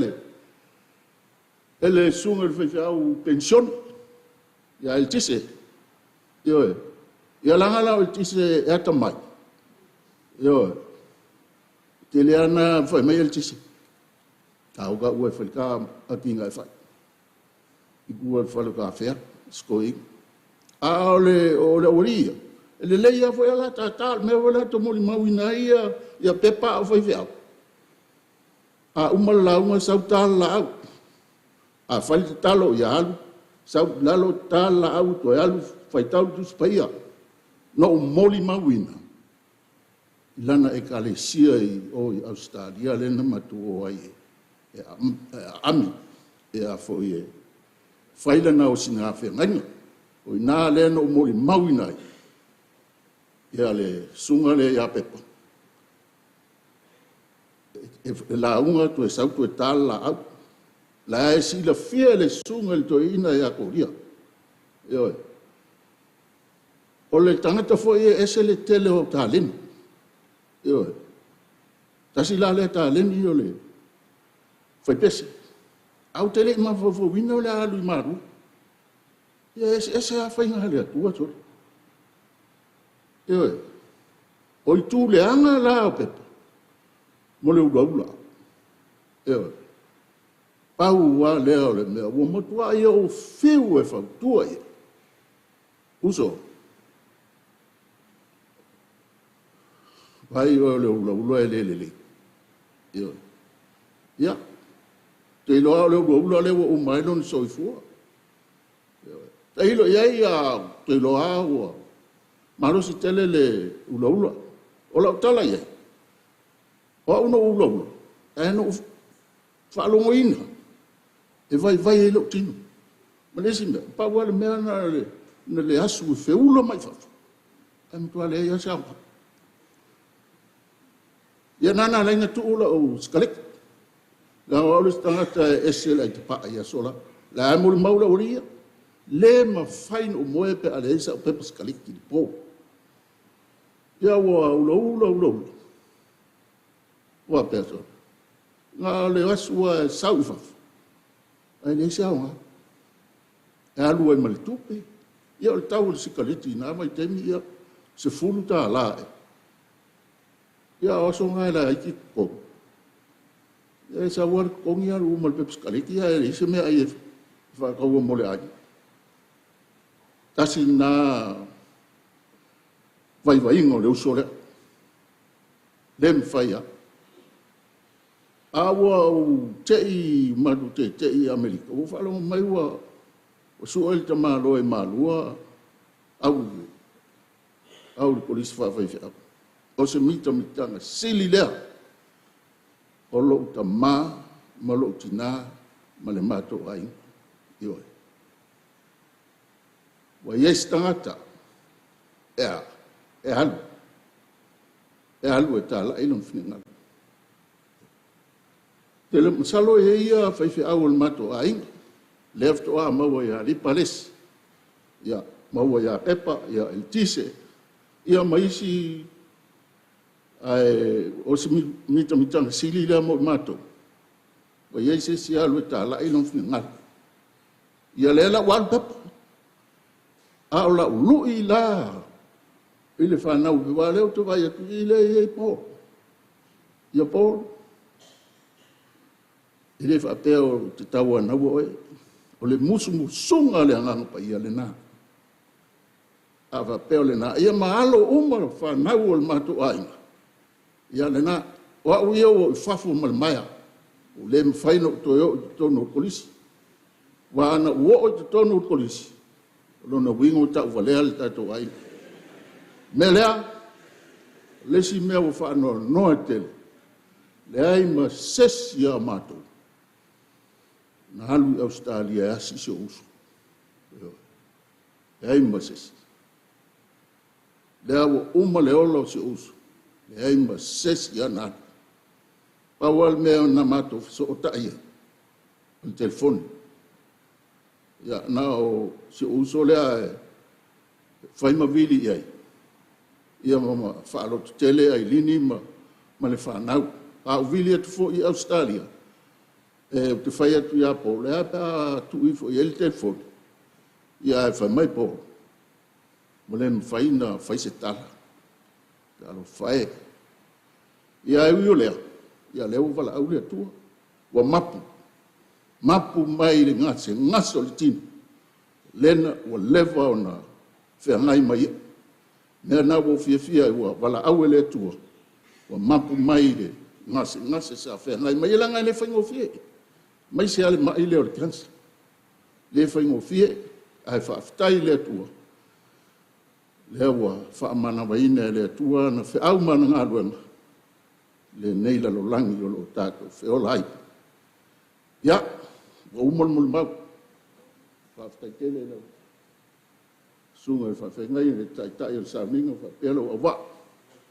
H: le susuga i le faifeau penisione ia Eletise, ioe. Ia leaga la o Eletise e atamai, ioe, e tele lava ina fai mai Eletise, a o taua e fai le ta atiga e fai i tua i le fale o ta Afea si toeaina. A o le aualii ia, e lelei lava foi la ta, o le mea foi lea ou te molimauina ai Pepa a o faifeau, a uma le lauga sau ta le laau. A fai le tatalo, ia alu sau i lalo ta le laau toe alu faitau le Tusi Paia. Na ou molimauina i lana Ekalesia i o i Ausetalia lea na matou o ai e aami e fai lana osina feagaiga. O i ina lea na ou molimauina ai le susuga lea ia Pepa, e lauga toe sau toe ta le laau. O la e silafia e le susuga i le toeaina ia Kolia. Ioe. O le tagata foi e ese le tele o au taleni. Ioe. Tasi la lea taleni o le fai pese. Ae ou te le i mafaufauina o le a alu i malu. Ia e eseese lava faiga a le Atua sole. Ioe. O itu leaga la o Pepa, mo le ulaula. Ioe. Pau lava lea o le mea, ua matuai ou fiu e fautua i ai. Uso, vaai oe o le ulaula e le lelei. Ioe. Ia, ou te iloa o le ulaula lea ua uma ai lona soifua. Ioe. Tailo i ai, ou te iloa lava ua malosi tele le ulaula. O lau tala i ai, o au na ou ulaula, ae na ou faalogoina e vaivai ai lou tino. Ma le isi mea, pau lava le mea na o le asu e feula mai fafo, ae matua leai lava se aoga. Ia lena na ala ai ona tuu lau sikaleki, leaga o au le isi tagata e ese le aitapaa i aso la. O la e molimau le aualii ia, e le mafai ona ou moe pe a leai sau pepa sikaleki i le po. Ia ua ulaula ulaula, ua faapea, sole, na o le asu lava e sau i fafo, ae leai se aoga. E alu ai ma le tupe. Ia o le tau o le sikaleti i na vaitaimi, ia, $10 ea. Ia a o aso na e laiti totogi, ia e sau lava le totogi alu uma i le pepa sikaleki ae leai se meaai e faataua mo le aiga. Tasi lena vaivaiga o le uso lea, le mafai lava. A ua ou te i, matou teitei i Amerika, ua ou faalogo mai ua sue le tamaloa i Malua au i le kolisi faafaifeau. O se mitamitaga sili lea o lou tama ma lou tina ma le matou aiga. Ioe. Ua i ai se tagata e a? E alu, e alu e talai lona finagalo. Masalo e i ai ia faifeau o le matou aiga, lea faatoa maua ia Lipa le isi, ia maua ia Pepa, ia Eletise, ia ma isi, ae o se mitamitaga sili lea mo i matou, ua i ai se isi e alu e talai lona finagalo. Ia lea la ua alu Pepa. A o lau lui la i le fanau, aua o lea ou te vaai atu i lea e i ai Paul. Ia Paul, e le faapea ou te tauanaua oe, o le musumusuga a le Agaga Paia lena. A faapea o lena, ia ma alo uma fanau o le matou aiga, ia lena. O au ia ua ou i fafo ma le maea, ua le mafai ona ou toe oo i totonu o le kolisi. Aua ana ou oo i totonu o le kolisi, o lona uiga ua tauvalea le tatou aiga. O le mea lea, o le isi mea ua faanoanoa tele, leai ma se isi o matou na alu i Ausetalia e asi si ou uso. Leai ma se isi. Lea ua uma le ola o si ou uso, leai ma se isi ana alu. Pau lava le mea na matou fesootai ai, o le telefoni. Ia, na o si ou uso lea e fai ma vili i ai, ia ma faalototele Ailini ma le fanau. A ou vili atu foi i Ausetalia, ou te fai atu ia Paul, e a pe a tuu ifo i ai le telefoni? Ia ae fai mai Paul, ua le mafai ona fai se tala. Talofa e. Ia ae ui o lea, ia lea ua valaau le Atua, ua mapu, mapu mai le gasegase o le tino, lena ua leva ona feagai ma ia. O le mea lena ua ou fiafia ai, ua valaau e le Atua, ua mapu mai le gasegase sa feagai ma ia, leaga e le faigofie, aemaise lava le mai lea o le cancer. E le faigofie, ae faafetai i le Atua, lea ua faamanavaina e le Atua ana feau ma ana galuega i lenei lalolagi o lo o tatou feola ai. Ia, ua uma le molimau. Faafetai tele i lau susuga i le faafeagaiga i le taitai o le sauniga faapea lou auvaa.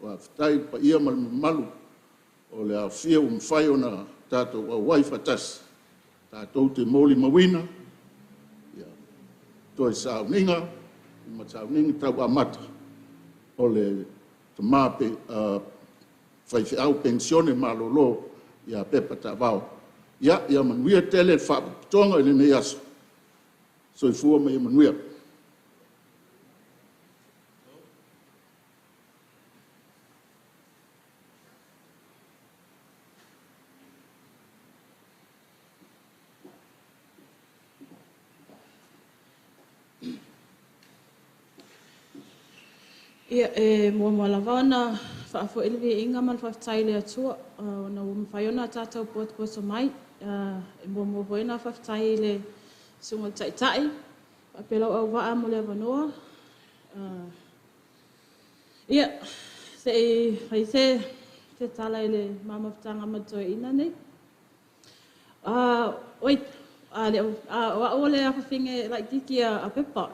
H: Faafetai i le paia ma le mamalu o le aofia ua mafai ona tatou auai faatasi tatou te molimauina toe sauniga ma sauniga tau amata o le tama faifeau penisione malolo ia Pepa Taavao. Ia manuia tele le Faalapotopotoga i lenei aso. Soifua ma ia manuia.
D: Ia, e muamua lava ona faafoi le viiga ma le faafetai i le Atua ona ua mafai ona tatou potopoto mai. E muamua foi ona faafetai i le Susuga i le Taitai faapea lou auvaa mo le avanoa. Ia, se i fai se tala i le ma mafutaga ma le toeaina nei. Oi, o au o le afafine laitiiti a Pepa,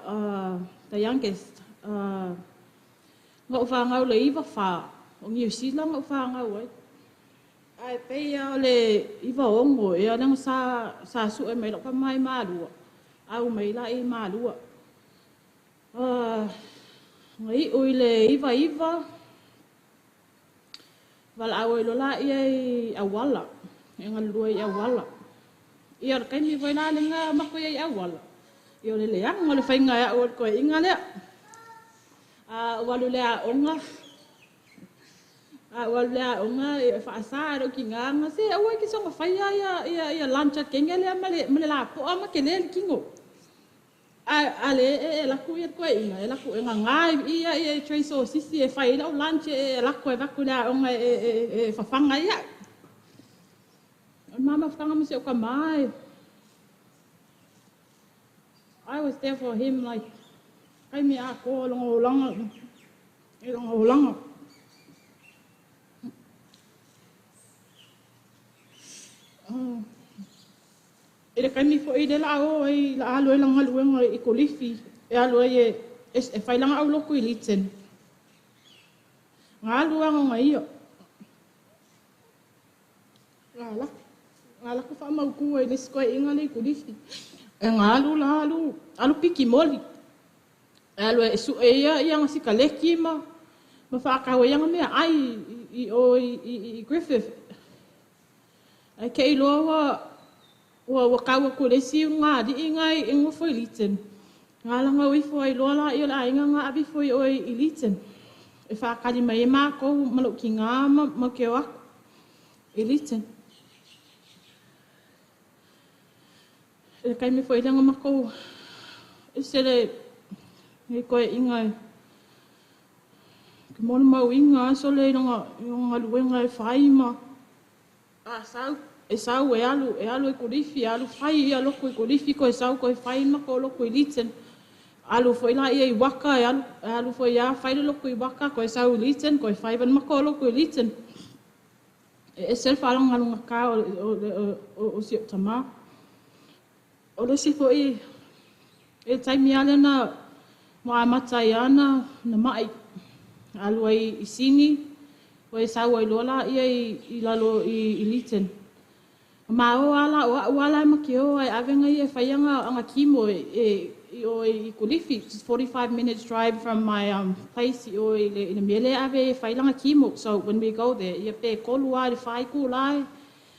D: the youngest. Na ou fanau i le 94, o Niu Sila na ou fanau ai. Ae pei lava o le 96 ea lea na sa sue mai ai lau tama i Malua, au mai ai la i Malua. Na iu i le 99, valaau ai loa lea i auala, e galulue i auala. Ia o le taimi foi la lea na matou i ai i auala, ia o le leaga o le faiga e au e le toeaina lea. A ou alu i le aoga, e faasa e lou tina ona, se aua e te soona faia ia lunch a le teine lea ma le lapoa ma tele le tino. A o lea e alu atu le toeaina, e alu atu e gaga i tray sosisi e fai ai lau lunch e alu atu e avatu i le aoga e fafaga ai au. O le ma mafutaga ma si ou tama, I was there for him like taimi atoa o lona olaga, i lona olaga. I le taimi foi lea la o ai, la alu ai lana galuega i Kolifi, e alu ai e fai lana aulotu i Lytton. Na alu lava na ia. Na alu atu faamautu ai le isi toeaina lea i Kolifi. E na alu la alu, alu piki moli. E alu e sue ia na sikaleki ma faatau ai ana meaai i o i Griffith. Ae te i loa ua tau atu i le isi ulugalii na e nofo i Lytton. Na ala o ifo ai loa la i o le aiga na ave ifo i o i Lytton. E whakari mai e mākou ma lou ki ngā ma ke o aku i Lytton. E kai me foi langa makou e sele nei koe inga e ke mona mau inga aso le longa ngaluenga e whai ma a sau e sau e alu e Kolifi, e alu whai ia loko i Kolifi ko e sau ko e whai ma ko loko i Lytton. Alu foi la ia i waka, e alu foi ia whai le loko i waka, ko e sau i Lytton, ko e whai van ma ko loko i Lytton. E ese le whalanga ka o si o tama. O le si foi e taimi ale na mo a mata i ana na mai. Alu ai i Sini, ua e sau ai loa laia i lalo i Leeton. Ma o ala o au ala ma ke o ai ave ngai e whai anga kimo e i o i Kolifi. It's 45 minutes drive from my place i o i le mele ave e whai langa kimo. So when we go there, ia pe kolu ai le whai ku lai,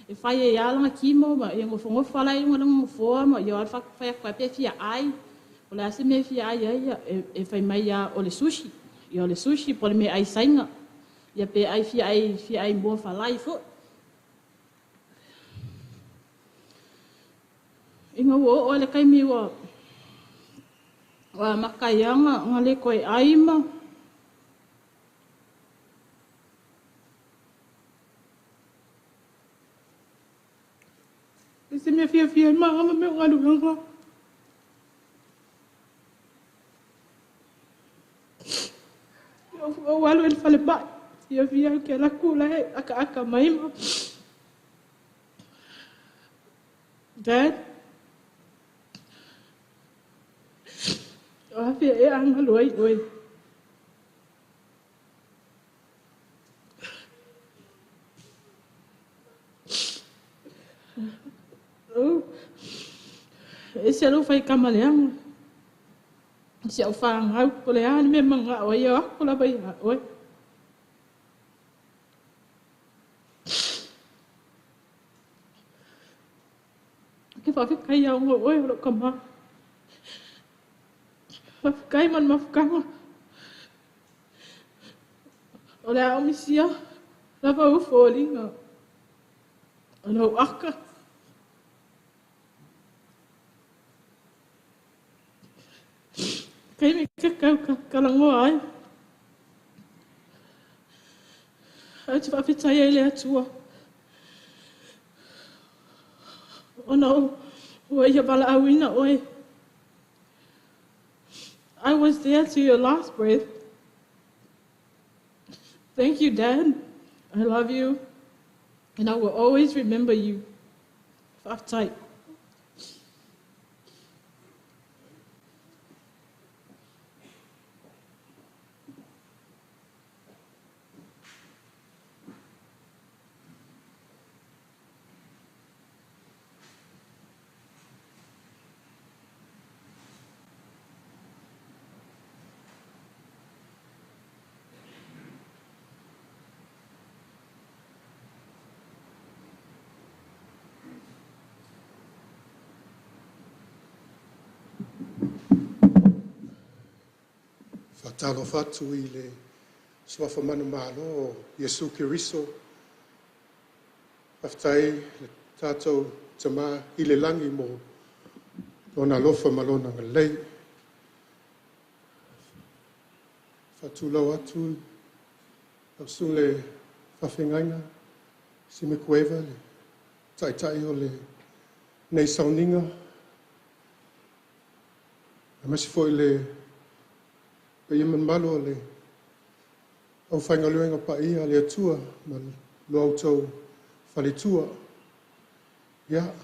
D: e whai e alanga kimo, ma ia ngofo ngofa lai unga langa ngofoa, ma ia alfa whai akua pe fia ai. O le ase me fia ai ai, e whai mai ia o le sushi. Ia o le sushi, po le me ai sainga. Ia pe ai fia ai mua whalai fo. Inga ua o le kaimi ua makaianga nga le koe aima. Ese mea fia fia ma me ngalu nga. O alu el fale ba. Fia fia ke la kula he aka aka mai ma. Dad. O fia e anga loi oi. Oh. Ese alo fai kamaleanga. Se au whangau ko le ane me manga o ia ako la bai a oe. Ke whawhikai au ngo oe o ka ma. Whawhikai man mafukanga. O le ao misia, lava u fōlinga. O lau aka. Kai me ka kalangoa ai. Au te whawhitai ai le atua. Ona o ua ia wala auina oe. I was there to your last breath. Thank you, Dad. I love you. And I will always remember you. Whawhitai.
I: Whatalo whatu i le suafa manu malo o Iesu Keriso. Whaftai le tātou tama i le langi mo tōna lofa malona ngā lei. Whatulau atu au su le whawhengainga, si me kueva le taitai o le nei sauninga. A masi foi le Pe ia malo le au whaingaluenga pa ia le atua ma lo au tau whaletua. Ia,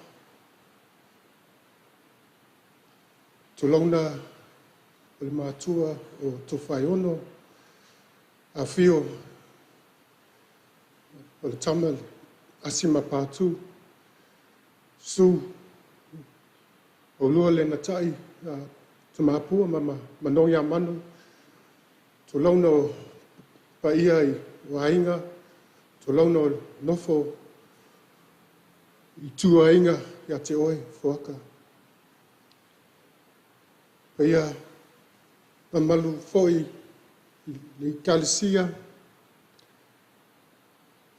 I: tulauna o le mātua o Tofaeono, a whio o le tama le asima pātū, su o lua le natai a te māpua ma manoi a manu, tulauna o paia i wainga, tulauna o nofo i tuainga ia te oe fuaka. Paia mamalu foi i le Ikalesia,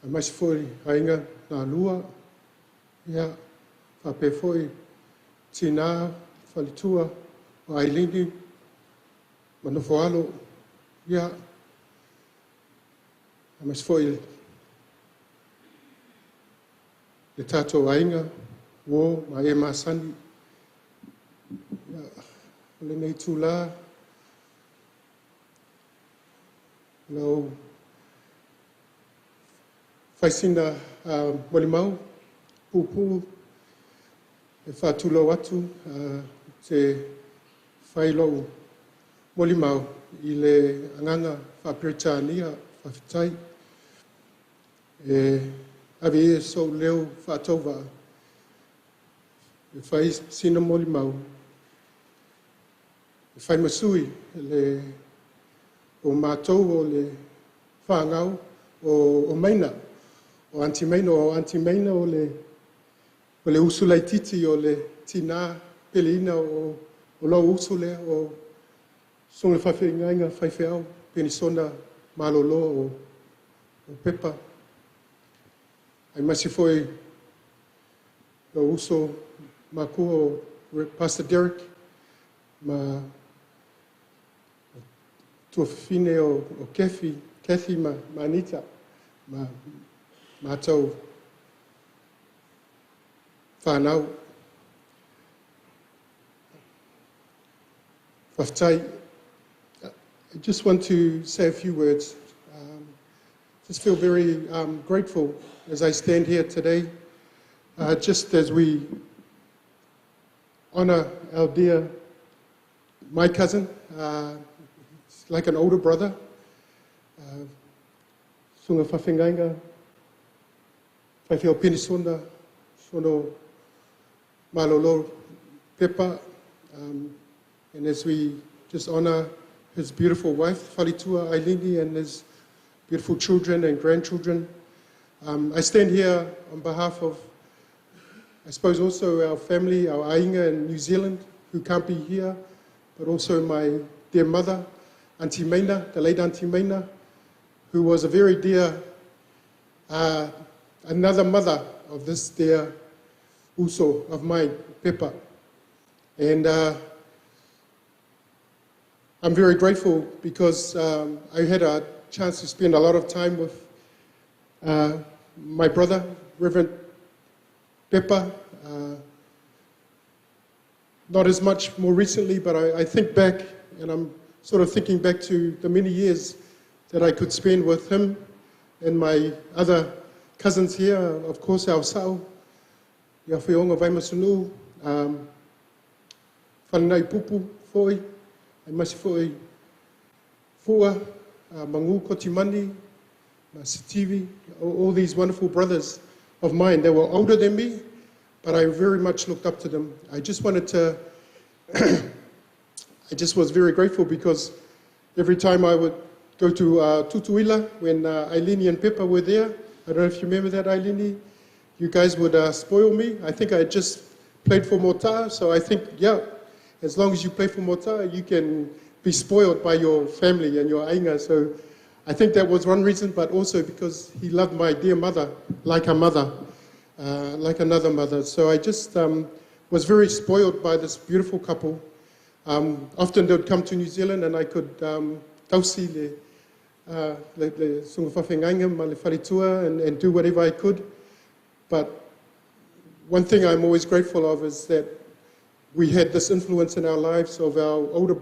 I: a maisi foi ainga nā lua, ia whape foi tina whalitua o Ailini, manofo alo, ia a maisi foi le tātou ainga, wo ma e masani, ia o le nei tūlā, lau whaisina molimau, pūpū, e whātulau atu, te whailau Molimau i le agaga faa-Peretania faafetai. E ave ia so'u leo faatauvaa e fai sina molimau e fai ma sui le o matou o le fanau o Maina, o Aunty Maina, o Aunty Maina o le usu laititi o le tina peleina o lau uso lea o susuga faafeagaiga faifeau penisona malolo o Pepa. Aemaise foi lou uso makua o Pastor Derek ma tuafafine o Kathy ma Anita ma matou whanau. Faafetai. I just want to say a few words. Just feel very grateful as I stand here today, just as we honor our dear, my cousin, like an older brother, Susuga Faafeagaiga, Faifeau Penisona, Sono Malolo Pepa, and as we just honor his beautiful wife, Falitua Ailini, and his beautiful children and grandchildren. I stand here on behalf of, I suppose, also our family, our aiga in New Zealand, who can't be here, but also my dear mother, Auntie Maina, the late Auntie Maina, who was a very dear, another mother of this dear uso of mine, Pepa. And I'm very grateful because I had a chance to spend a lot of time with my brother, Reverend Pepa. Not as much more recently, but I think back, and I'm sort of thinking back to the many years that I could spend with him and my other cousins here, of course, our sa'o, ia Whionga Vaimasunu, Whanai Pupu, Foi, aemaise foi Fua, Mangu Kotimani, Sitivi, all these wonderful brothers of mine. They were older than me, but I very much looked up to them. I just was very grateful because every time I would go to Tutuila when Ailini and Peppa were there, I don't know if you remember that, Ailini, you guys would spoil me. I think I just played for Mota, so I think, yeah, as long as you play for Mota, you can be spoiled by your family and your aiga. So I think that was one reason, but also because he loved my dear mother like a mother, like another mother. So I just was very spoiled by this beautiful couple. Often they would come to New Zealand and I could tausi le susuga faafeagaiga ma le faletua and do whatever I could. But one thing I'm always grateful of is that we had this influence in our lives of our older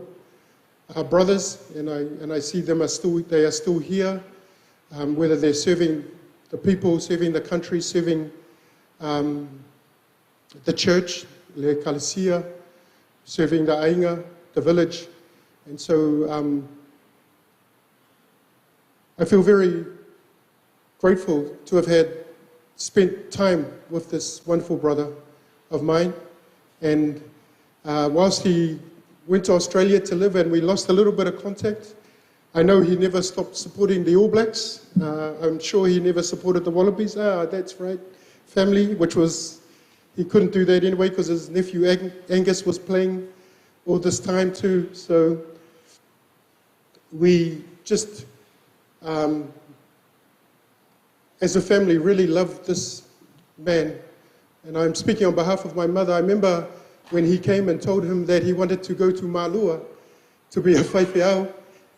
I: brothers, and I see them are still, they are still here, whether they're serving the people, serving the country, serving the church, le ekalesia, serving the aiga, the village. And so I feel very grateful to have had spent time with this wonderful brother of mine. And whilst he went to Australia to live and we lost a little bit of contact, I know he never stopped supporting the All Blacks. I'm sure he never supported the Wallabies. Ah, that's right, family, which was, he couldn't do that anyway because his nephew Angus was playing all this time too. So we just, as a family, really loved this man. And I'm speaking on behalf of my mother. I remember when he came and told him that he wanted to go to Malua to be a faifeau.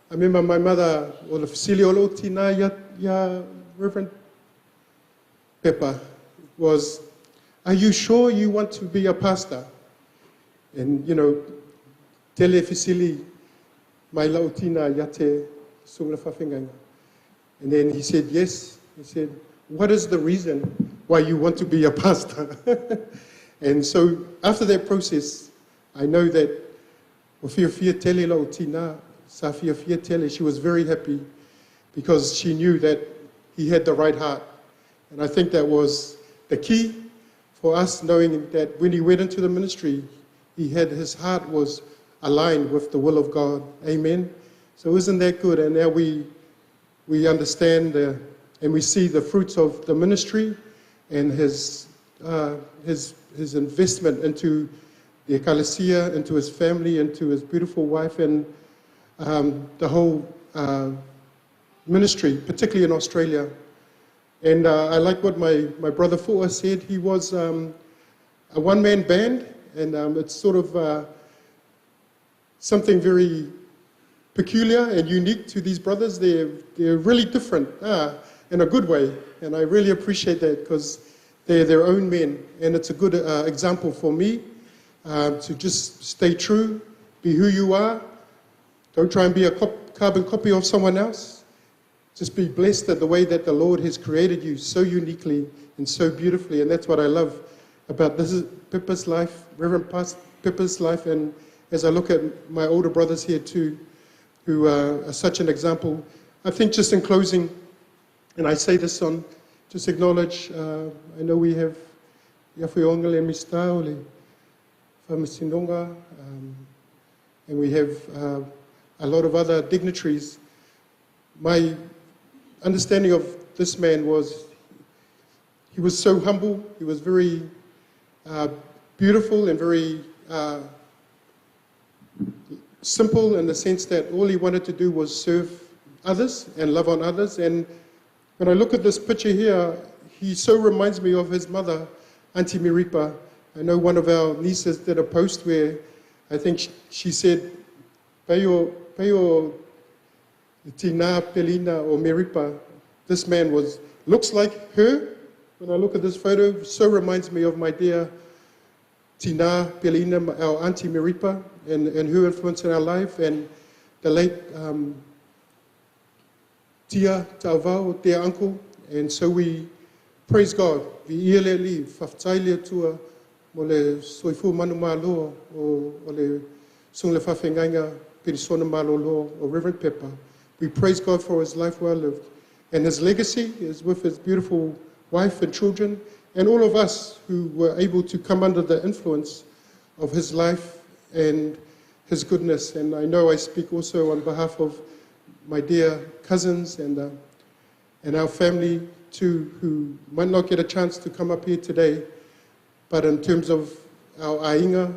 I: I remember my mother, o le fesili o lou tina ia Reverend Pepper, was, "Are you sure you want to be a pastor?" And, tele fesili mai lau tina ia te susuga faafeagaiga. And then he said, "Yes." He said, "What is the reason why you want to be a pastor?" And so after that process, I know that Ua fiafia tele lou tina, sa fiafia tele. She was very happy because she knew that he had the right heart. And I think that was the key for us, knowing that when he went into the ministry, his heart was aligned with the will of God. Amen. So isn't that good? And now we understand and we see the fruits of the ministry and his investment into the Ekalesia, into his family, into his beautiful wife, and the whole ministry, particularly in Australia. And I like what my brother Fua said. He was a one-man band, and it's sort of something very peculiar and unique to these brothers. They're really different in a good way, and I really appreciate that because they're their own men, and it's a good example for me to just stay true, be who you are. Don't try and be a carbon copy of someone else. Just be blessed at the way that the Lord has created you so uniquely and so beautifully, and that's what I love about this is Pippa's life, Reverend Pastor Pippa's life, and as I look at my older brothers here too, who are such an example. I think just in closing, and I say this on, just acknowledge, I know we have Afioga le Minista o le Faamasinoga, and we have a lot of other dignitaries. My understanding of this man was he was so humble, he was very beautiful and very simple in the sense that all he wanted to do was serve others and love on others. And when I look at this picture here, he so reminds me of his mother, Auntie Miripa. I know one of our nieces did a post where I think she said, Peyo, Peyo Tina Pelina or Miripa. This man looks like her. When I look at this photo, so reminds me of my dear Tina Pelina, our Auntie Miripa, and her influence in our life, and the late Tia Ta'avao, dear uncle. And so we praise God. Viia le Alii, faafetai le Atua, mo le soifua manumalo o le susuga i le faafeagaiga Perisona Malolo o Reverend Pepper. We praise God for his life well lived. And his legacy is with his beautiful wife and children, and all of us who were able to come under the influence of his life and his goodness. And I know I speak also on behalf of my dear cousins and our family too, who might not get a chance to come up here today, but in terms of our aiga,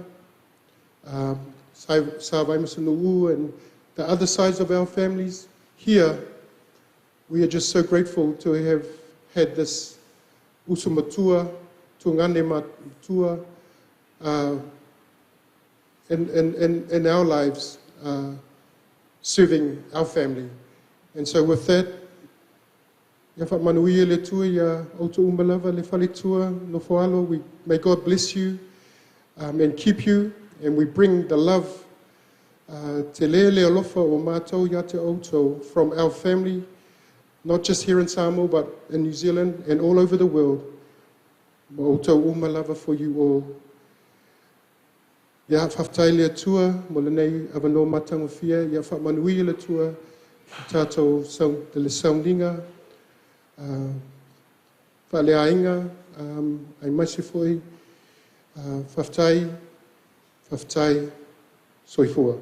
I: Sa Vaimasanu'u and the other sides of our families here, we are just so grateful to have had this uso matua, tuagane matua, in our lives, serving our family. And so with that, ia faamanuia le Atua iā outou uma lava le faletua nofoalo. May God bless you and keep you, and we bring the love, te le le alofa o matou ia te outou from our family, not just here in Samoa, but in New Zealand and all over the world. Ma outou uma lava for you all. Ia faafetai le Atua mo lenei avanoa matagofie, ia faamanuia le Atua i tatou le sauniga, faaleaiga, aemaise foi, faafetai, faafetai, soifua.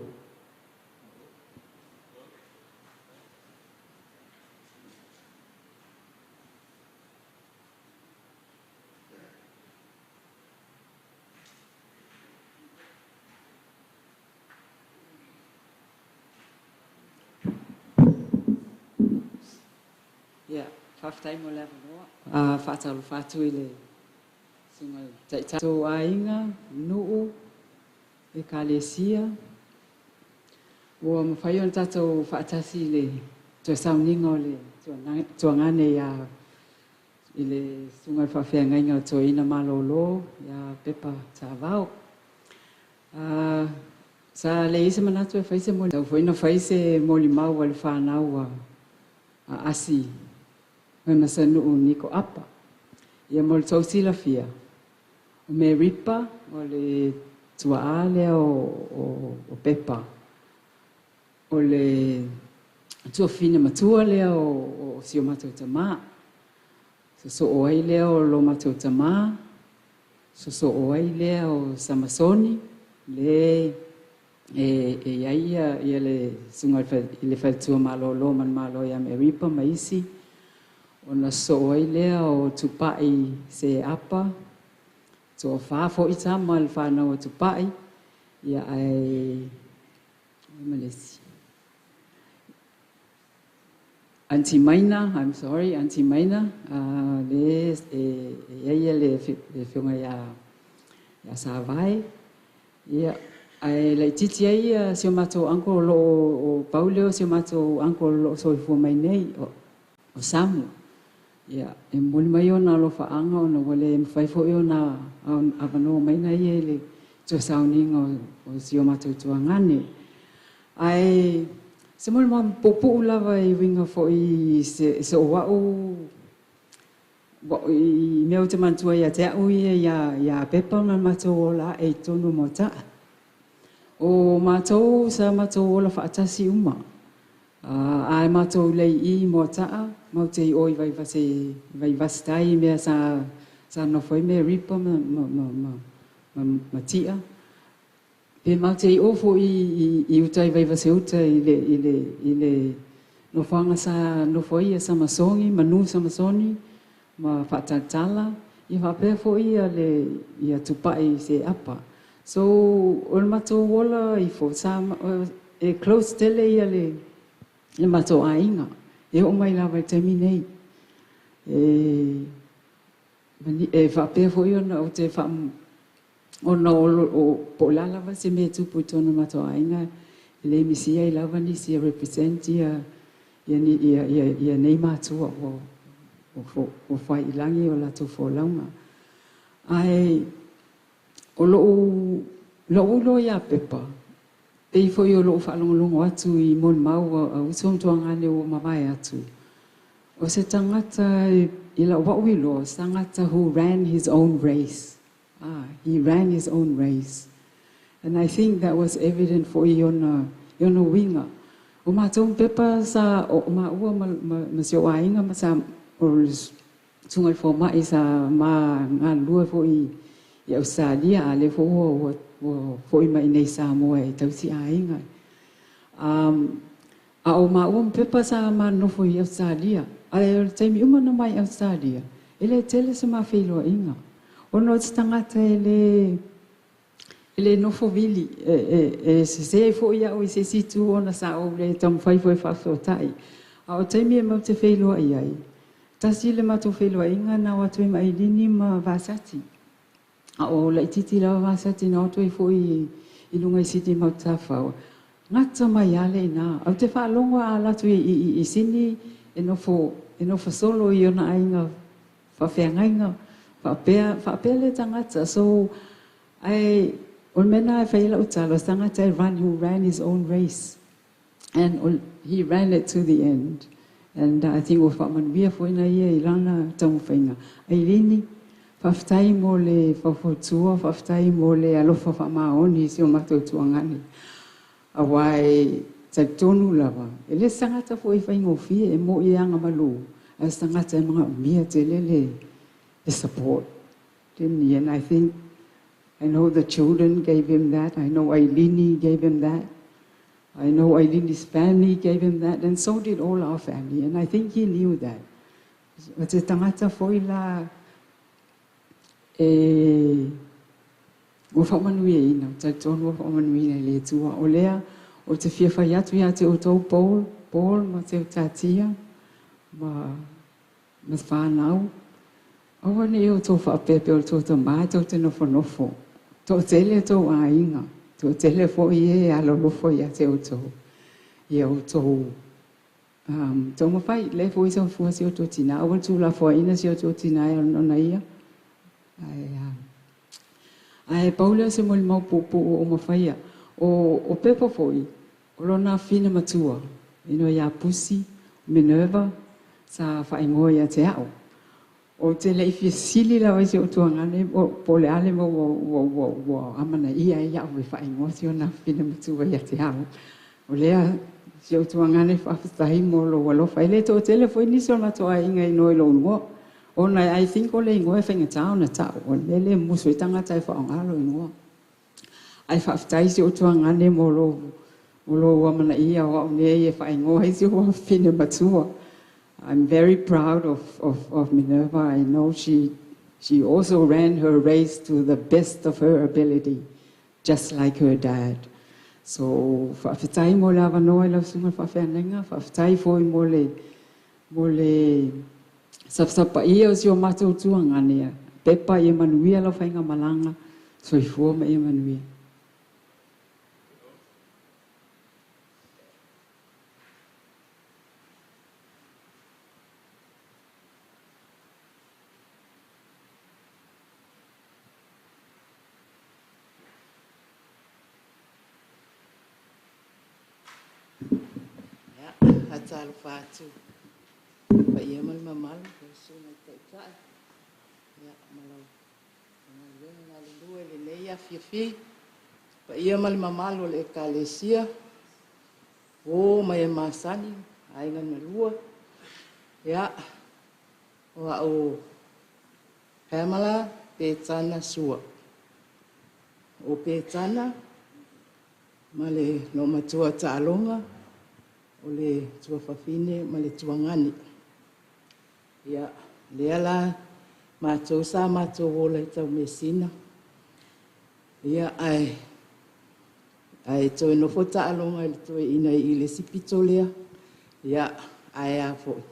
J: Ia, faafetai mo le avanoa. Faatalofa atu i le susuga taitai o aiga, nuu, ekalesia. Ua mafai ona tatou faatasi i le toe sauniga o le tuagane ia i le susuga i le faafeagaiga o Toeaina Malolo ia Pepa Ta'avao. Sa leai se manatu e fai se moli, tau foi na fai se molimau a le fanau a Asi Memasanuu Niko Apa. Ia mo le tou silafia, o Meripa o le tua'a lea o Pepa. O le tuafafine matua lea o si o matou tamā. Sosoo ai lea o lo matou tamā, sosoo ai lea o Samasoni, le e i ai ia le susuga i le faletua malōlō manumalo ia Meripa ma isi, ona sosoo ai lea o Tupa'i Seapa, toafā fo'i tama le fanau a Tupa'i, ia ae ma le isi. Aunty Maina, I'm sorry, Aunty Maina, le e i ai le afioga ia Savae, ia, ae laitiiti ai ia si o matou uncle o loo o pau lea o si o matou uncle o loo soifua mai nei, o Samu. Ia, e momoli mai ona alofaaga ona ua le mafai foi ona avanoa mai na ia i le toe sauniga o si o matou tuagane. Ae se molimau puupuu lava e uiga foi i se o a'u i mea ou te manatua ia te a'u ia ia Pepa ma le matou ola a'e i totonu o Moata'a. O matou sa matou ola faatasi uma. A matou lei i Moata'a, matou te i o i Vaivase, Vaivase tai mea sa nofo ai Meripa ma Tia. Pe matou te i o foi i uta i Vaivase uta i le nofoaga sa nofo ai ia Samasogi, Manu Samasoni ma Faatalatala, ia faapea foi ia le ia Tupai Seapa. So o le matou ola ifo sa e close tele ia le matou aiga. E oo mai lava i le taimi nei. E faapea foi ona ou te faa ona o po o le a lava se mea e tupu i totonu o le matou aiga, e le misia ai lava nisi e represent ia nei matua ua fai i lagi o latou folauga. Ae o lou iloa ia Pepa, pei foi o lou faalogologo atu i molimau a uso ma tuagane ua mavae atu. O se tagata i lau a'u iloa, se tagata who ran his own race. Ah, he ran his own race. And I think that was evident foi i ona uiga. O matou Pepa sa o maua ma si ou aiga ma sa o le susuga i le foma'i sa ma galulue foi i Ausetalia, a lea foi ua fo'i mai nei Samoa e tausi aiga. A o maua ma Pepa sa ma nofo i Ausetalia, ae o le taimi uma na mai Ausetalia, e le tele se mafeiloaiga. Ona o se tagata e le nofo vili e sese ai foi a'u i se isi itu ona sa ou le taumafai foi e faafesootai. A o taimi e matou te feiloai ai, tasi le matou feiloaiga na o atu ai ma Ailini ma Vasati. A o laitiiti lava Vasati na o atu ai foi i luga i Sydney matou tafafao. Gata mai lava le iná. Ou te faalogo a alu atu i Sydney e nofo solo i ona aiga faafeagaiga faapea le tagata. So, ai o le mea lena e fai ai lau tala, o se tagata e run, who ran his own race. And he ran it to the end. And I think ua faamanuia foi na ia i lana taumafaiga. Ailini, faafetai mo le faufautua, faafetai mo le alofa faamaoni i si o matou tuagane. Auā e talitonu lava, e le se tagata foi e faigofie e mo'i e agamalu, ae se tagata e manaomia tele le support. Didn't he? And I think, I know the children gave him that. I know Ailini gave him that. I know Ailini's family gave him that, and so did all our family. And I think he knew that. O te tagata foi la e ua faamanuiaina, talitonu ua faamanuiaina i le Atua. O lea, o te fia fai atu ia te outou Paul ma te tatia ma whānau. Aua ne i outou faapea pe o le tou tamā tou te nofonofo. Toatele tou aiga. Toatele foi e alolofa ia te outou. Ia outou taumafai, lea foi soifua si o outou tinā. Aua le tuulafoaiina si o outou tinā e ona ia. Ae pau lea o se molimau puupuu o mafaia. O Pepa foi, o lona afafine matua, ino ia Pusi, Minerva, sa faaigoa ia te a'u. Ou te le'i fiasili lava i si o'u tuagane po o le a le mea ua amanaia ai a'u e fa'aigoa si ona afafine matua ia te a'u. O lea si o'u tuagane, faafetai mo lou alofa. E lē to'atele foi nisi o le matou aiga i igoa i lou igoa, ona I think o le igoa e faigata ona ta'u, o le mea lea musu ai tagata e fa'aaogā lou igoa. Ae faafetai si o'u tuagane mo lou amanaia o a'u nei e fa'aigoa ai si ou afafine matua. I'm very proud of Minerva. I know she also ran her race to the best of her ability, just like her dad. So, faafetai mo le avanoa i lau susuga le faafeagaiga, faafetai foi mo le sapasapaia o si o matou tuagane. Pepa ia manuia lau faigamalaga, soifua ma ia manuia.
K: Ia, faatalofa atu paia ma le mamalu lau susuga i Taitai, ia ma lau galuega galulue i lenei afiafi. Paia ma le mamalu o le Ekalesia, o mai e masani, aiga na lua. Ia, o au Pamela Petana Sua. O Petana ma le no matua taaloga o le tuafafine ma le tuagane. Ia, lea la matou sa matou ola i Taumeasina. Ia, ae toe nofo taaloga i le toeaina i le isi pito lea. Ia, ae a foi.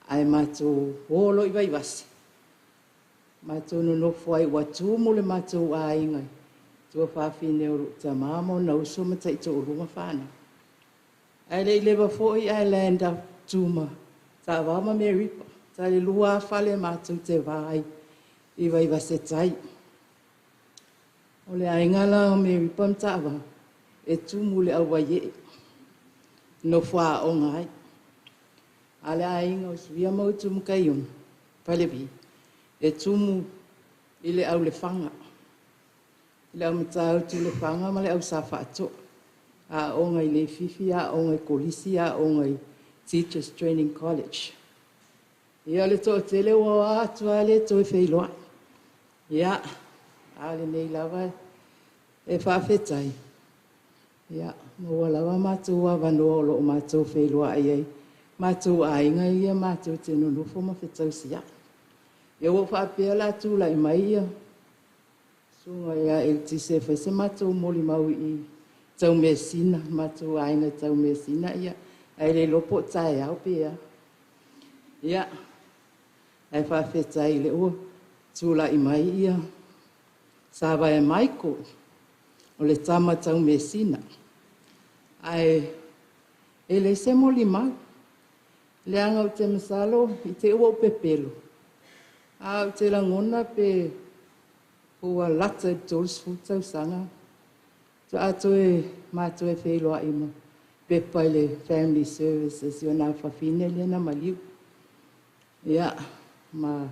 K: Ae matou o loa i Vaivase. Matou nonofo ai ua tumu le matou aiga. Tuafafine o lou tamā ma ona uso ma taitoalua fanau. Ae le i leva foi ae land up tuma Ta'avao ma Meripa. Ta le lua fale matou te va ai i Vaivase tai. O le aiga la o Meripa ma Ta'avao e tumu le au vaie'e nofo a'oga ai. A le aiga o Suia ma Utu ma Kaiona, Falevi, e tumu i le au lefaga. I le au Matautu lefaga ma le au Safaato'a. A'oga i Leififi, a'oga i Kolisi, a'oga i Teachers Training College. Ia le to'atele ua atu lava le toe feiloai. Ia, a o lenei lava e faafetai. Ia, maua lava matou avanoa o lo'o matou feiloai ai. Matou aiga ia matou te nonofo ma fetausia'i. Ia ua ou faapea la tulai mai ia susuga ia Eletise e fai se matou molimau i Taumeasina, matou aiga i Taumeasina, ia ae le iloa po o taeao pe a. Ia, ae faafetai i le ua tulai mai ia Savae Michael o le tama Taumeasina. Ae e le se molimau, leaga ou te masalo i te i ua ou pepelo, a ou te lagona pe ua lata i le 30 tausaga a toe matou feiloai ma Pepa i le Family Services i ona afafine lea na maliu. Ia, ma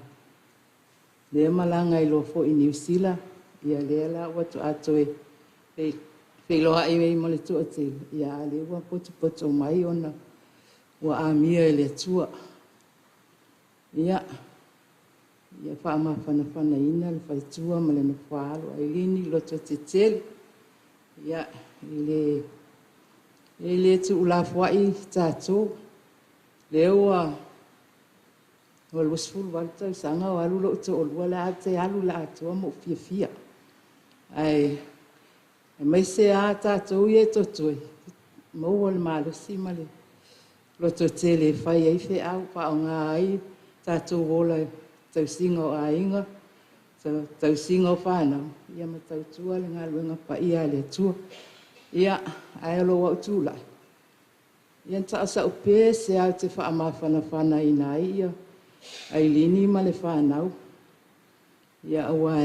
K: lea malaga ai loa foi i Niu Sila, ia lea la ua toe feiloai ai ma le toatele, ia a lea ua potopoto mai ona ua amia e le Atua. Ia, ia faamafanafanaina le faletua ma le nofoaalo Ailini loto tetele. Ia, e le tuulafoai tatou. Lea ua 28 tausaga o alu lou toalua le a te alu le atoa ma ou fiafia. Ae aemaise lava tatou ia e totoe, maua le malosi ma le loto tele e fai ai feau, faaaoga ai tatou ola i tausiga o aiga, tausiga o fanau, ia ma tautua le galuega paia a le Atua. Ia, ae o lou au tulai, ia na o sau pese lava ou te faamafanafanaina ai ia Ailini ma le fanau. Ia aua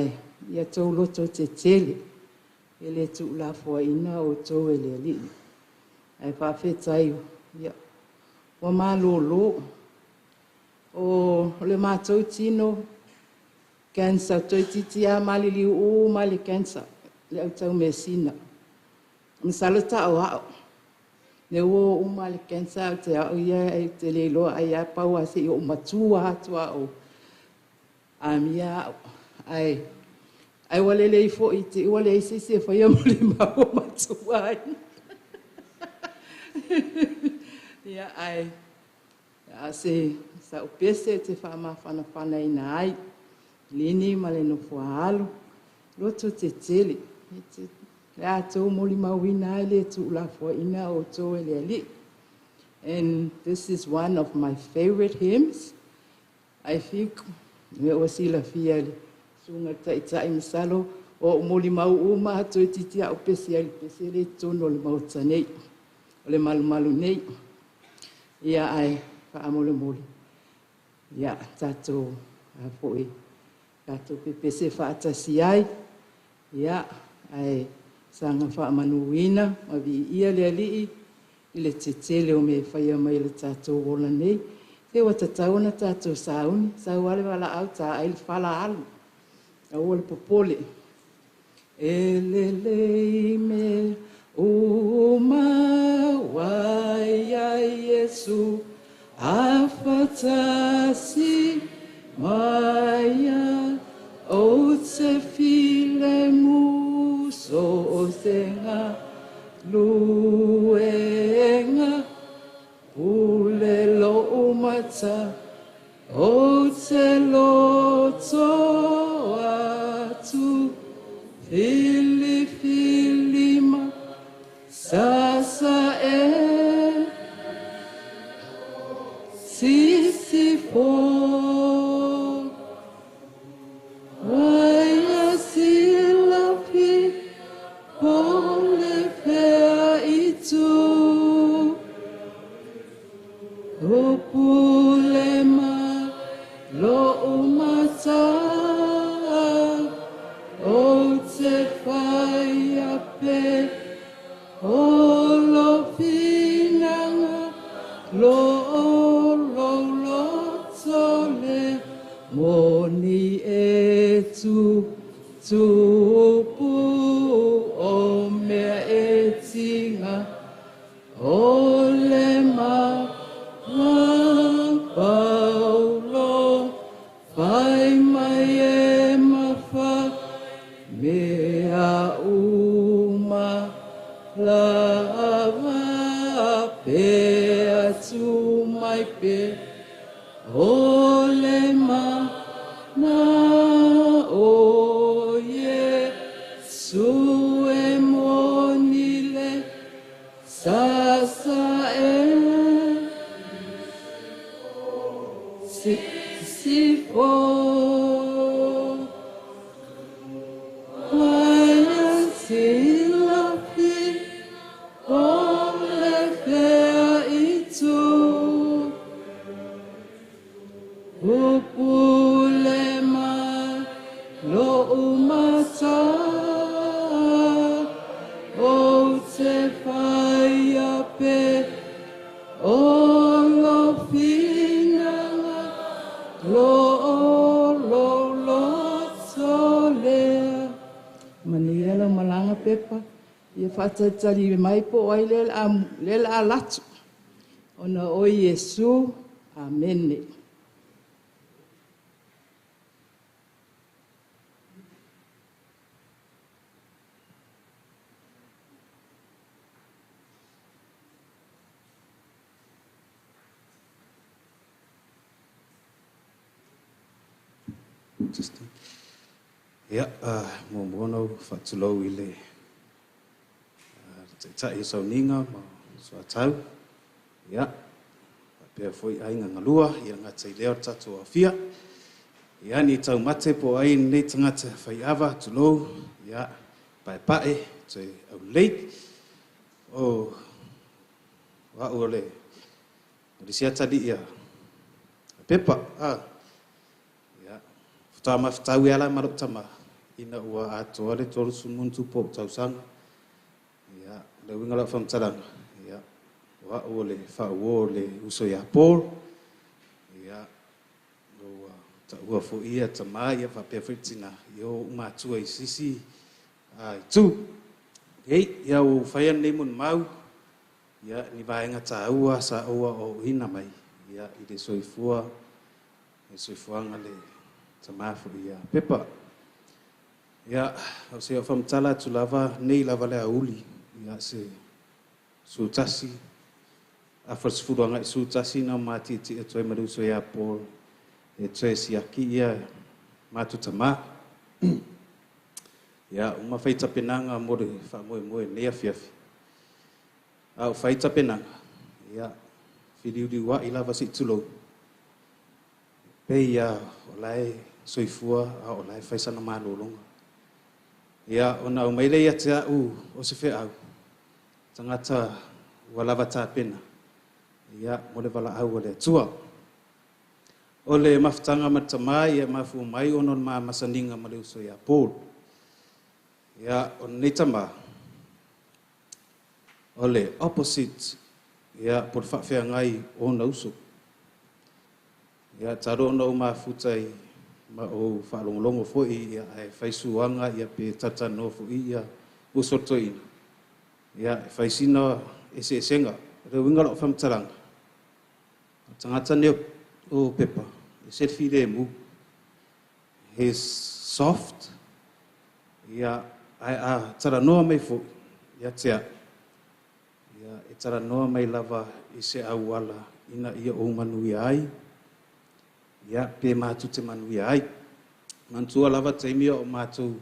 K: ia tou loto tetele, e le tuulafoaiina outou e le Alii. Ae faafetai, ia, ua malolo. O le matou tino cancer toeitiiti lava maliliu uma le cancer le au taumeasina. Masalo taoao lea ua oo uma le cancer ou te au ia e te le iloa ai lava pau lava se i ou matua atu a o amia au. Ae ai ua lelei foi te i ua leai se isi e faia molimau o matua ai. Ia ae a se sau pese te faamafanafanaina ai lini ma le nofoa alo loto tetele le a tou molimauina ai le tuulafoaiina outou e le Alii. And this is one of my favorite hymns. I think me ua silafia le susuga taitai masalo o ou molimau uma toeitiiti au pese ai le pese le totonu o le maota nei, o le malumalu nei. Ia ae faamolemole, ia tatou foi tatou pepese faatasi ai, ia ae saga faamanuina ma viia le Alii i le tetele o mea e faia mai le tatou ola nei. Se ua tatau ona tatou sauni, sau lava le valaau taai le fala alu. Aua le popole. E lelei mea uma ua ia Iesu afatasi mai o te filemu so o se galuega pule lo'u mata o te loto atu filifilima sasa e sisifo Waia silafi po le fea i tu O pule ma lo'u mata o te whaia pe o lo finanga lo lo loto le moni e tu tupu o mea e tinga o le ma paulo fai mai e mafa mea uma lava pe atu mai pe o le mana o Iesu e moni le sasa e sisifo Waia silafi o le fea i tu O pule ma lo'u mata o te whaia pe o lo finanga lo lo loto lea. Manuia lau malaga pepa ia faatalitali mai po o ai lea o le a latu ona o Iesu. Amene.
L: Ia, muamua ona ou faatulou i le taitai o sauniga ma soatau. Ia, faapea foi aiga galua, ia gata i lea o le tatou aofia. Ia, ni taumate po o ai lenei tagata faiava, tulou, ia, paepae, toe aulelei. O au o le isi atalii a pepa. Ia, faatoa mafetau e ala ma lou tama, ina ua atoa le 30 tupu o tausaga. Ia, le uiga o lau faamatalaga, ia, o au o le faauo o le uso ia Paul. Ia, Taua foi ia tamā ia faapea foi tinā ia o ou matua i sisi itu. Ei, ia ua ou faia lenei molimau, ia ni vaega taua sa ou aoaoina mai ia i le soifua, le soifuaga le tamā foi ia Pepa. Ia, o se faamatala atu lava nei lava le aoauli, ia se 11, afa le 10 agai 11 na matietie atu ai ma le uso ia Paul e toe siaki ia matou tamā. Ia, uma fai tapenaga mo le faamoemoe i lenei afiafi. A o fai tapenaga, ia, feliuliuai lava se i tulou, pei lava o la e soifua a o la e fai sana malologa. Ia, ona aumai lea ia te au o se feau, tagata ua lava tapena, ia, mo le valaau a le Atua. O le mafutaga ma le tamā ia e mafua mai ona o le ma masaniga ma le uso ia Paul. Ia, o lenei tamā, o le opposite, ia, po o le faafeagai o ona uso. Ia, talu ona ou mafuta i ma ou faalogologo foi ia, ae fai suaga ia pe talatalanoa foi ia uso o le toeaina, ia, e fai sina eseesega. O le uiga o lau faamatalaga, o le tagata nei o Pepa, e se filemu. He's soft, ia, ae a talanoa mai foi ia te au, ia, e talanoa mai lava i se auala ina ia ou manuia ai, ia, pe matou te manuia ai. Manatua lava taimi o matou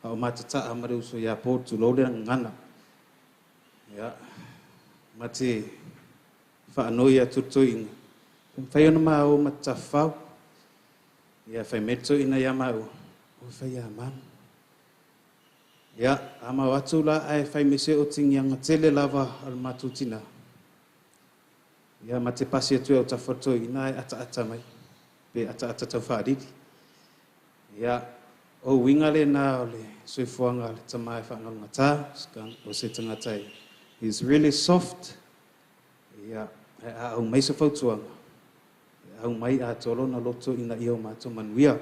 L: a o matataa ma le uso ia Paul, tulou le gagana. Ia, ma te faanoi atu le toeaina, pe mafai ona ma o ma te tafafao. Ia, fai mai le toeaina ia maua, o fai ia manu. Ia, a mau atu la ae fai mai se o tigiaga tele lava a le matou tinā. Ia, ma te pasi atu e au tafa le toeaina ae ataata mai, pe ataata tau faalili. Ia, o uiga lena o le soifuaga a le tamā e faagalugatā, o se tagata e is really soft. Ia, ae a aumai se fautuaga, e aumai atoa lona loto ina ia o matou manuia.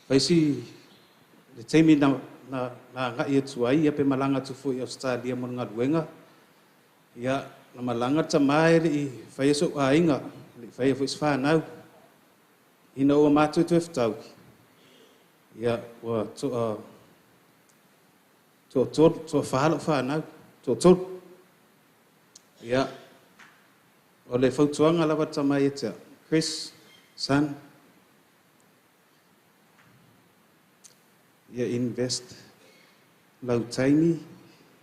L: Fai si le taimi na, na, na agai atu ai, ia pe malaga atu foi i Ausetalia mo le galuega, ia, na malaga le tamā e le i faia so'u aiga, e le i faia foi se fanau. Ina ua matou toe fetaui, ia, ua toa, toatolu, toafa lau fanau, toatolu. Ia, o le fautuaga lava le tamā ia te au, Chris, son, ia invest lau taimi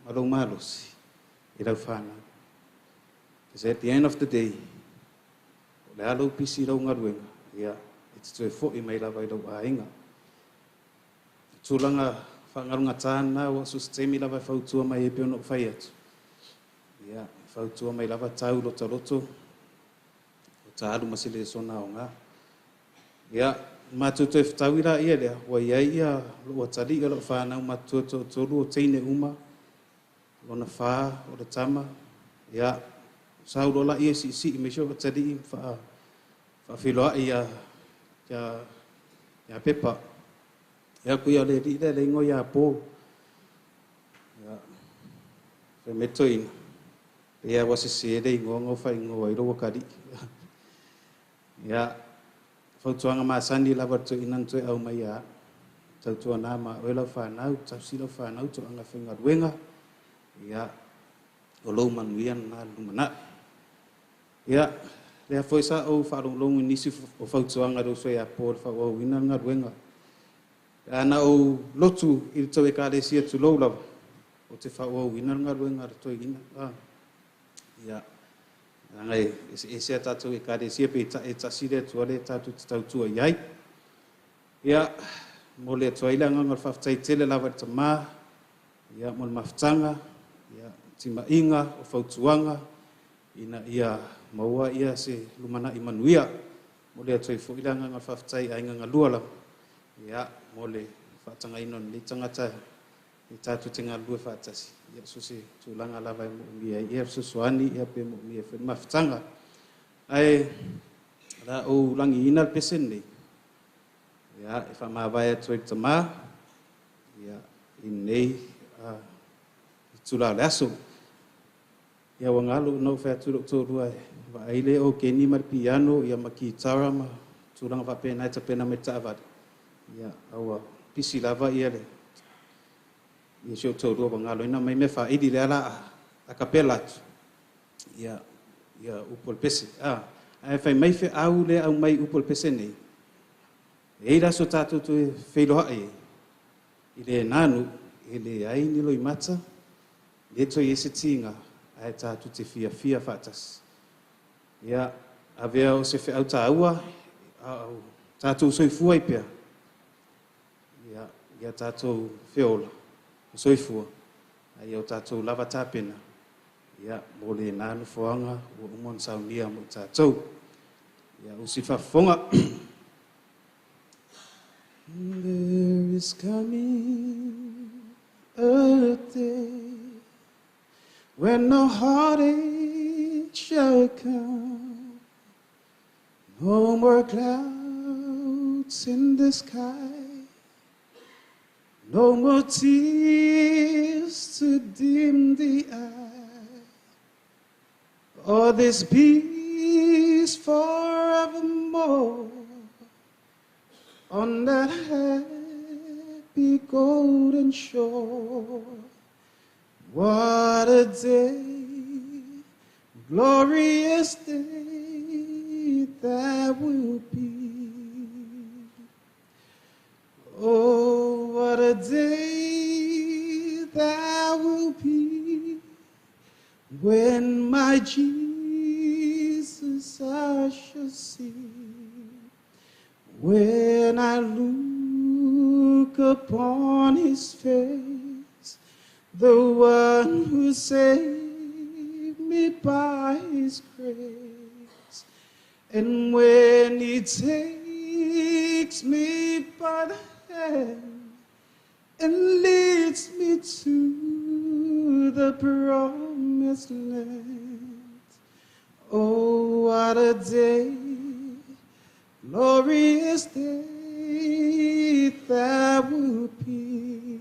L: ma lou malosi i lau fanau. Because at the end of the day, o le a lou pisi i lau galuega, ia, e te toe fo'i mai lava i lou aiga. Tulaga faagalugatā lena ua so se taimi lava e fautua mai ai pei ona ou fai atu. Ia, e fautua mai lava tau lotoloto, o ta alu ma se lesona aoga. Ia, matou toe fetaui laia lea, ua i ai ia lou atalii o lau fanau matutua toatolu o teine uma, lona fa o le tama, ia, sau loa laia e siisii mai si ou atalii ma faafeiloai ia, ia, ia Pepa. Ia ku ia le alii lea le igoa ia Paul. Ia, fai mai le toeaina, pei lava ua sese le igoa na ou faaigoa ai lou atalii. Ia, fautuaga masani lava le toeaina na toe aumai ia au. Tautuana ma oe lau fanau, tausi lau fanau, toaga faigaluega, ia, o lou manuia lena i le lumanai. Ia, lea foi sa ou faalogologo i nisi o fautuaga i le uso ia Paul e faaauauina le galuega. Pe a na ou lotu i le tou ekalesia tulou lava, ou te faaauauina le galuega a le toeaina. Ia, leaga e eseese a tatou ekalesia peitai e tasi le Atua lea tatou te tautua i ai. Ia, momoli atu ai le agaga o le faafetai tele lava i le tamā, ia, mo le mafutaga, ia, timaiga, o fautuaga, ina ia maua ia se lumanai manuia. Momoli atu ai foi le agaga o le faafetai i aiga galua lava, ia, mo le faatagaina o lenei tagata e tatou te galulue faatasi, ia, so o se tulaga lava e moomia ai ia fesoasoani, ia, pe moomia ai foi le mafutaga. Ae o le a ou lagiina le pese lenei, Ia, e faamavae atu ai le tamā, ia, i lenei itula o le aso. Ia ua galo na ou fai atu i lou toalua e vaai le okeni ma le piano ia ma kitara ma tulaga faapena e tapena mai le taavale. Ia, a ua pisi lava ia le ia si ou toalua ua galoina mai mea faaili lea la a kapela atu. Ia, ia upu o le pese. Ae fai mai feau lea aumai upu o le pese nei. E i ai le aso tatou toe feiloai ai, i le nanu e leai ni loimata, le toe i ai se tiga, ae tatou te fiafia faatasi. Ia, avea o se feau tāua, a o tatou soifua ai pea, ia, ia tatou feola, o soifua, a ia o tatou lava tapena, ia, mo lena nofoaga ua uma ona saunia mo i tatou. Ia, usi faafofoga. There is coming a day when no heartache shall come, no more clouds in the sky, no more tears to dim the eye. All this peace forevermore on that happy golden shore. What a day, glorious day that will be. Oh, what a day that will be when my Jesus I shall see. When I look upon his face, the one who saved me by his grace. And when he takes me by the hand and leads me to the promised land. Oh, what a day, glorious day that will be.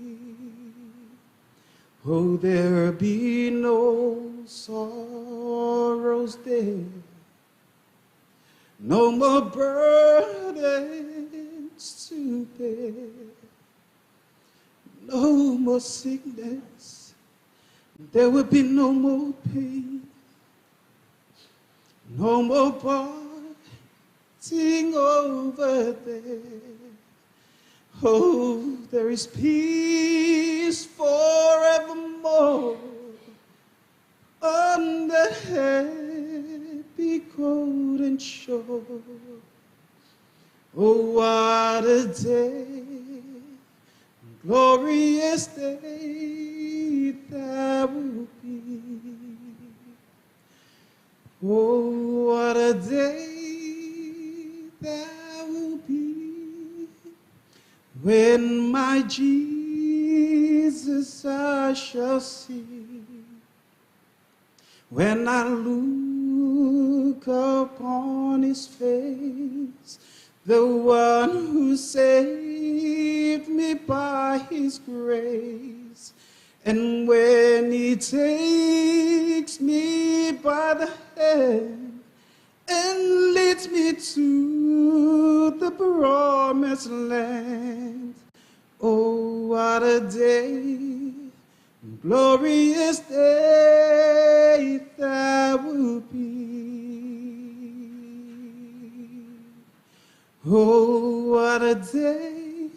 L: Oh, there be no sorrows there, no more burdens to bear, no more sickness, there will be no more pain, no more parting over there. Oh, there is peace forevermore on the happy golden shore. Oh, what a day, glorious day that will be. Oh, what a day that will be when my Jesus I shall see. When I look upon his face, the one who saved me by his grace. And when he takes me by the hand and leads me to the promised land. Oh, what a day, glorious day that will be. Oh, what a day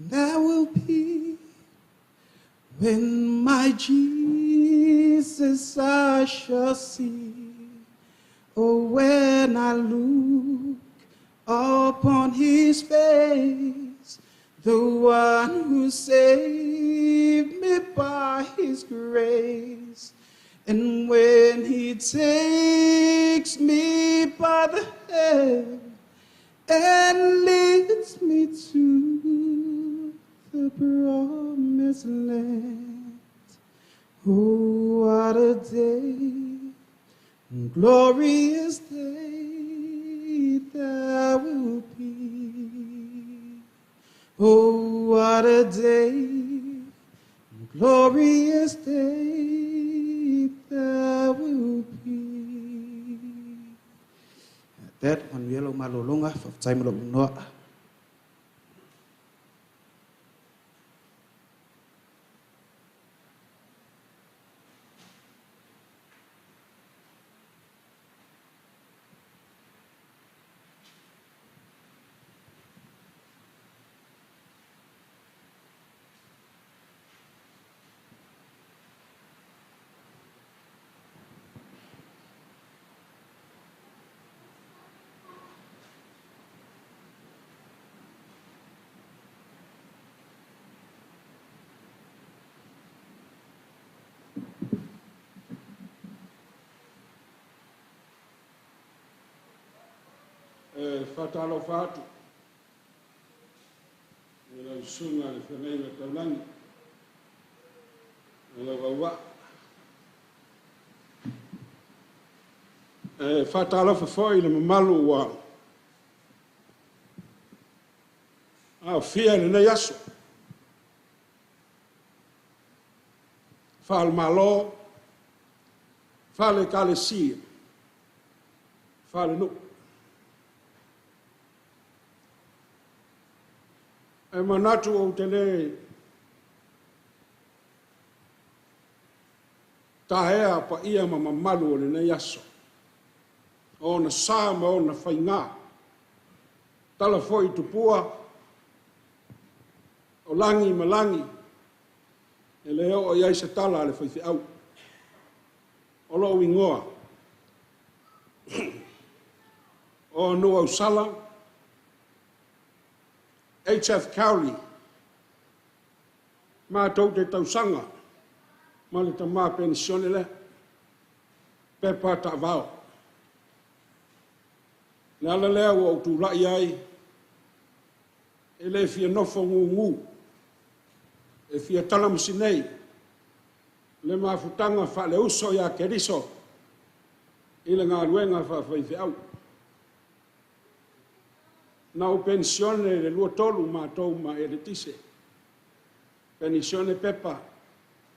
L: that will be when my Jesus I shall see. Oh, when I look upon his face, the one who saved me by his grace. And when he takes me by the hand and leads me to the promised land. Oh, what a day, glorious day that will be. Oh, what a day, glorious day that will be. At that, manuia lau malologa, faafetai mo lou avanoa.
A: E faatalofa atu i lau susuga i le feagaiga taulagi ma lau auvaa. E faatalofa foi i le mamalu ua aofia i lenei aso. Faale-Malo, faale-Ekalesia, faale-nuu. E manatu ou te le taea paia ma mamalu o lenei aso, o ona sa ma ona faigā. Tala foi i tupua, o lagi ma lagi, e le oo i ai se tala a le faifeau. O lou igoa, o Nuuausala, H.F. Cowley, matou te tausaga ma le tama penisione lea, Pepa Taavao. Le ala lea ua ou tulai ai, e le fia nofo gugu, e fia talamasi nei, le mafutaga faaleuso ia Keriso i le galuega faafaifeau. Na ou penisione i le 23 matou ma eletise. Penisione Pepa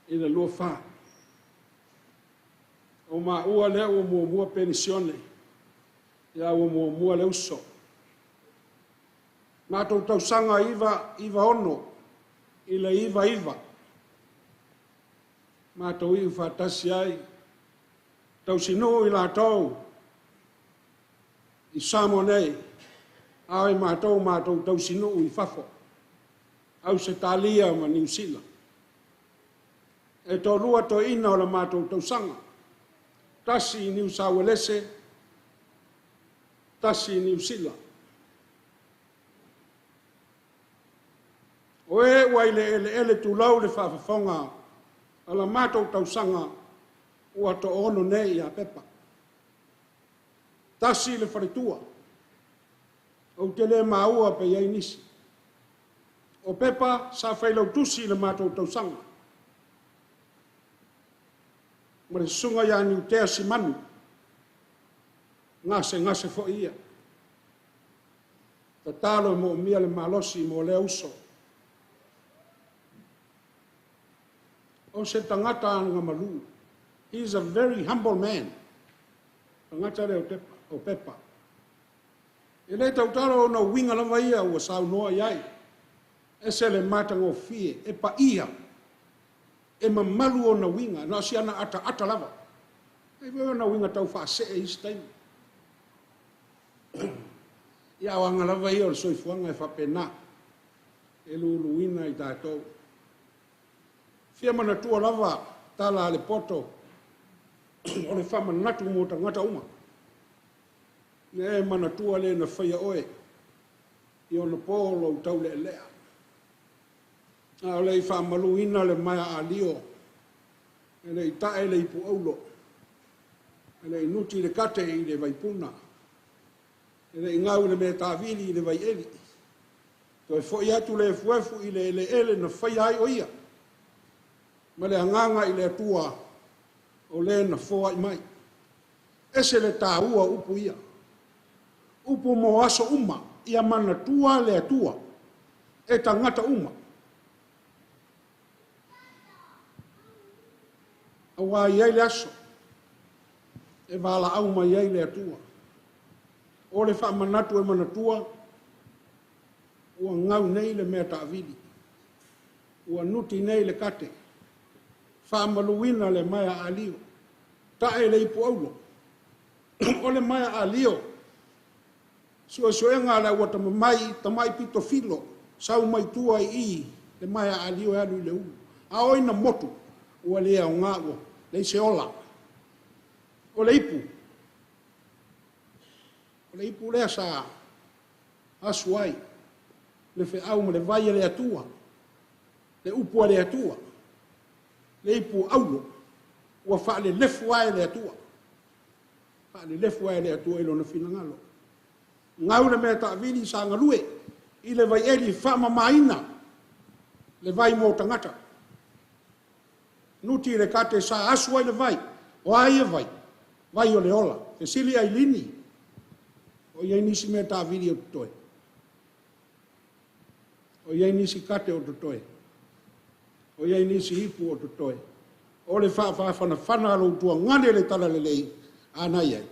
A: i le 24. O maua lea ua muamua penisione, ia ua muamua le uso. Matou tausaga 96 i le 99. Matou iu faatasi ai, tausinuu i latou i Samoa nei, a o matou tausinuu i fafo, Ausetalia ma Niu Sila. E toalua toeaiina o le matou tausaga, tasi i Niu Sauelese, tasi i Niu Sila. O e ua i le eleele tulou le faafofoga a la matou tausaga ua toaono nei ia Pepa. Tasi le faletua, ou te le maua pe i ai nisi. O Pepa sa failautusi i le matou tausaga. Ma le susuga ia Niutea Simanu, gasegase foi ia. Tatalo e moomia le malosi mo lea uso. O se tagata agamalu. He is a very humble man. Tagata lea o Pepa. E le tautala ona uiga lava ia ua saunoa i ai. Ese le matagofie, e paia, e mamalu ona uiga, na o si ana ataata lava. E foi ona uiga tau faasee isi taimi. Ia o aga lava ia o le soifuaga e faapena, e luluina i tatou. Fia manatua lava tala a le poto o le faamanatu mo tagata uma. Ia e manatua le na faia oe i ona po lou taulealea. A o le i faamaluina le maea alio, e le i tae le ipu aulo, e le i nuti le kate i le vaipuna, e le i gau le mea tavili i le vaieli. Toe foi atu le efuefu i le eleele na faia ai o ia, ma le agaga i le Atua o le na foai mai. Ese le tāua upu ia. Upu mo aso uma, ia manatua le Atua.
M: E tagata uma. Auā i ai le aso e valaau mai ai le Atua. O le faamanatu e manatua, ua gau nei le mea taavili, ua nuti nei le kate, faamaluina le maea alio, ta'e le ipu aulo. O le maea alio, suesuega a le auatamamai, tamai pito filo, sau mai tua i i le maea alio e alu i le ulu. A o ina motu, ua le aoga ua leai se ola. O le ipu, o le ipu lea sa asu ai le feau ma le vai a le Atua, le upu a le Atua, le ipu aulo, ua faalelefu ae le Atua. Faalelefu ae le Atua i lona finagalo. Gau le mea taavili sa galue i le vaieli faamamaina le vai mo tagata. Nuti le kate sa asu ai le vai, o a ia vai? Vai o le ola. Fesili Ailini, o i ai nisi mea taavili o totoe? O i ai nisi kate o totoe? O i ai nisi ipu o totoe? O le faafaafanafana a lou tuagane le talalelei a na i ai.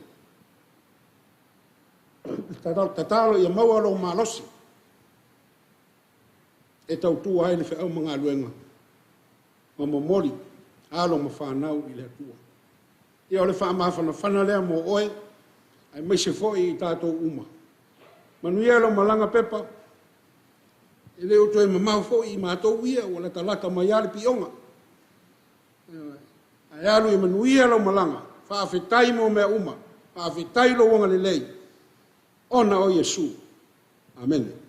M: Tatalo ia maua lou malosi e tautua ai le feau ma galuega ma momoli alo ma fanau i le Atua. Ia o le faamafanafana lea mo oe, aemaise foi i tatou uma. Manuia lau malaga pepa, e le o toe mamao foi i matou ia, ua latalata mai lava le pioga. Ae alu ia manuia lau malaga, faafetai mo mea uma, faafetai lou agalelei, ona o Iesu. Amene.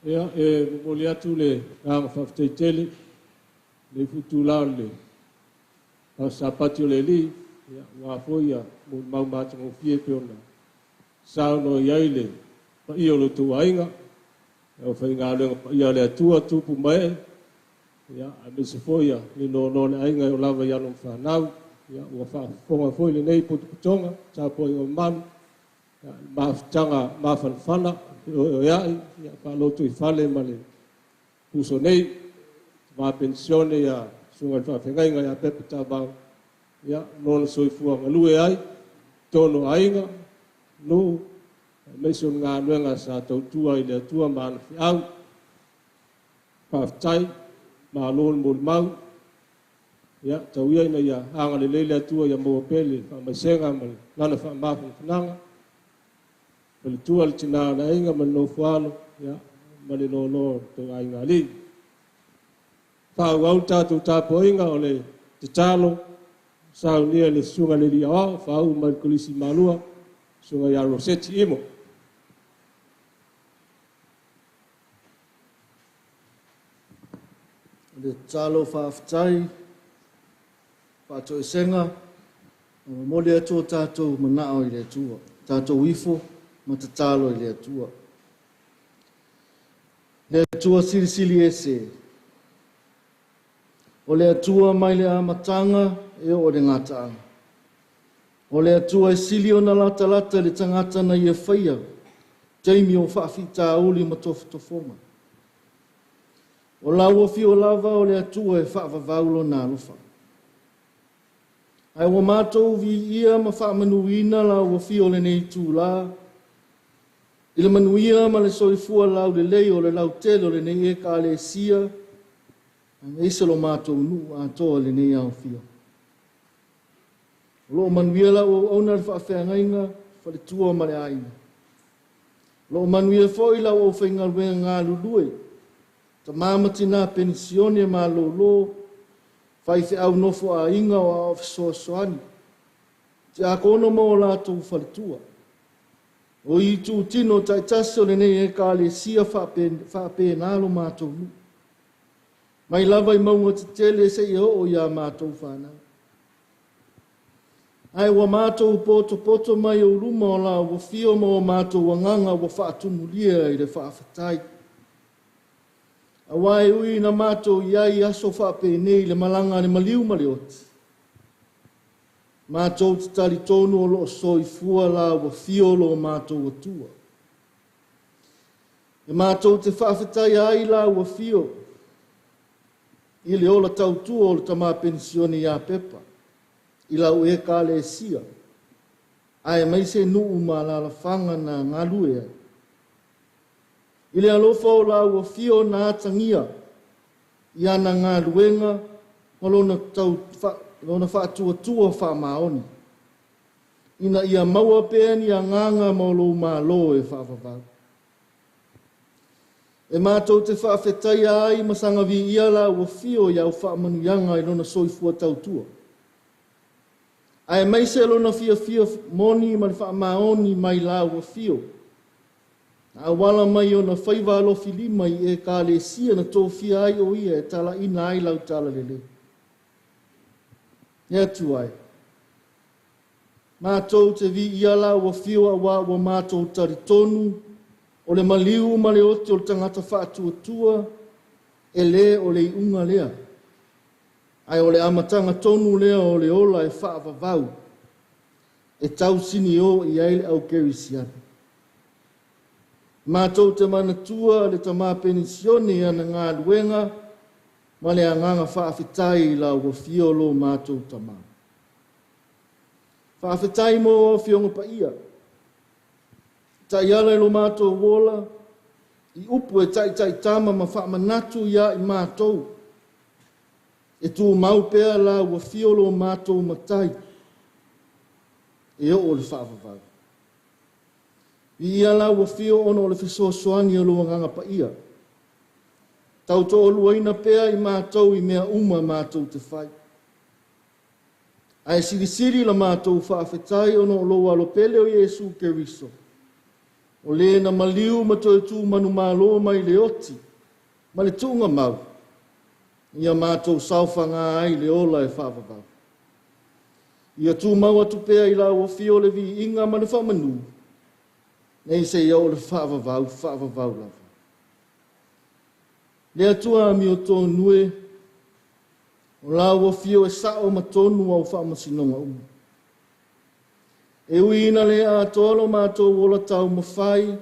A: Ia, e momoli atu le agaga faafetai tele i lenei foi itula o le Aso Sapati o le Alii, ia, aua foi ia molimau matagofie pei ona saunoa i ai le paia o lo outou aiga, le aufaigaluega paia a le Atua, tupu ma ee, ia, aemaise foi ia le nonoa o le aiga e oo lava i alo ma fanau. Ia, ua faafofoga foi lenei potopotoga, tapuaiga mamalu, ia, mafutaga mafanafana, feoeoeai, ia, faalotoifale ma le uso nei, tama penisione ia susuga i le faafeagaiga ia Pepa Tavao, ia, lona soifua galue ai, totonu o aiga, nuu, aemaise o le galuega sa tautua i le Atua ma ana feau. Faafetai, malo le molimau. Ia, tau ia ina ia agalelei le Atua ia maua pea le faamaisega ma lana faamafanafanaga. Faletua le tina o le aiga ma le nofoalo, ia, ma le loaloa o le tou aiga alii. Faaauau le tatou tapuaiga o le tatalo, saunia e le Susuga i le Alii Aoao, faauu mai le Kolisi i Malua, Susuga ia Roseti Imo.
N: O le tatalo faafetai, faatoesega, ma momoli atu o tatou manao i le Atua, tatou ifo ma tatalo i le Atua. Le Atua silisili ese, o le Atua mai le amataga e oo i le gataaga. O le Atua e sili ona latalata i le tagata na ia faia, taimi o faafitauli ma tofotofoga. O lau afio lava o le Atua e faavavau lona alofa. Ae ua matou viia ma faamanuina lau afio i lenei itula, i le manuia ma le soifua laulelei o le lautele o lenei Ekalesia, aemaise lo matou nuu atoa i lenei aofia. O lo o manuia lau auauna le faafeagaiga, faletua ma le aiga. O lo o manuia foi lau aufaigaluega galulue, tama ma tina penisione malolo, faifeau nofo aiga o aoao fesoasoani, tiakono ma o latou faletua. O itutino taitasi o lenei Ekalesia faapena lo matou nuu. Mai lava i mauga tetele seia oo iā matou fanau. Ae ua mātou poto mai o luma o la ua fio ma o mātou anganga ua whaatumulia i le whaafetai. A wai ui na mātou iai aso whaapenei le malanga le maliu ma le oti. Mātou te tali tonu o loo soifua la ua fio lo mātou atua. E mātou te whaafetai ai la ua fio i le ola tautua o le tama pensione ia pepa. I lau e ka le sia. Ae mai se nuu ma la la whanga na ngalu e ai. I le alofa o la ua fio na atangia i ana ngaluenga ma lona tau lona whaatuatua wha maoni. Ina ia maua pea ni a nganga ma o lou malo e whaavavau. E mātou te whaafetai ai masanga vi ia la ua fio i au whaamanuianga i lona soifua tautua. Ae mai se lona fia fia moni ma le whaamaoni mai la ua fio. A wala mai o na whaiva alofi lima i e ka le sia na tō fia ai o ia e tala ina ai lau tala lele. E atu ai. Mātou te vi ia la ua fio a wā ua mātou tari tonu, o le maliu ma le ote o le tangata whaatuatua, e le o le iunga lea. Ai o le amatanga tonu lea o le ola e whaavavau, e tau sini o i ai le au kerisiana. Mātou te manatua le tama penisione ana ngā luenga, ma le anganga whaafetai i la ua fio lo mātou tama. Whaafetai mō o fionga pa ia. Tai ala i lo mātou wola, i upu e tai tai tama ma whaamanatu ia i mātou. E tū mau pea la ua fio lo mātou matai, e o le whaavavau. I ia la ua fio ono o le fesoasoani o lo anganga pa ia. Tau tō luaina pea i mātou i mea uma mātou te whai. Ae sirisiri la mātou whaafetai ono o lo alopele o Iesu Keriso. O le na maliu ma toe tū manu malo mai le oti, ma le tūnga mau. Ia mātou saofanga ai le ola e whaavavau. Ia tū mau atu pea i la ua fio le vi inga ma le whamanu. Nei se ia o le whaavavau, whaavavau lava. Le atua mi o tōnu e, o la ua fio e sao ma tonu au whaamasinonga uma. E ui ina le atoa lo mātou o la tau mawhai,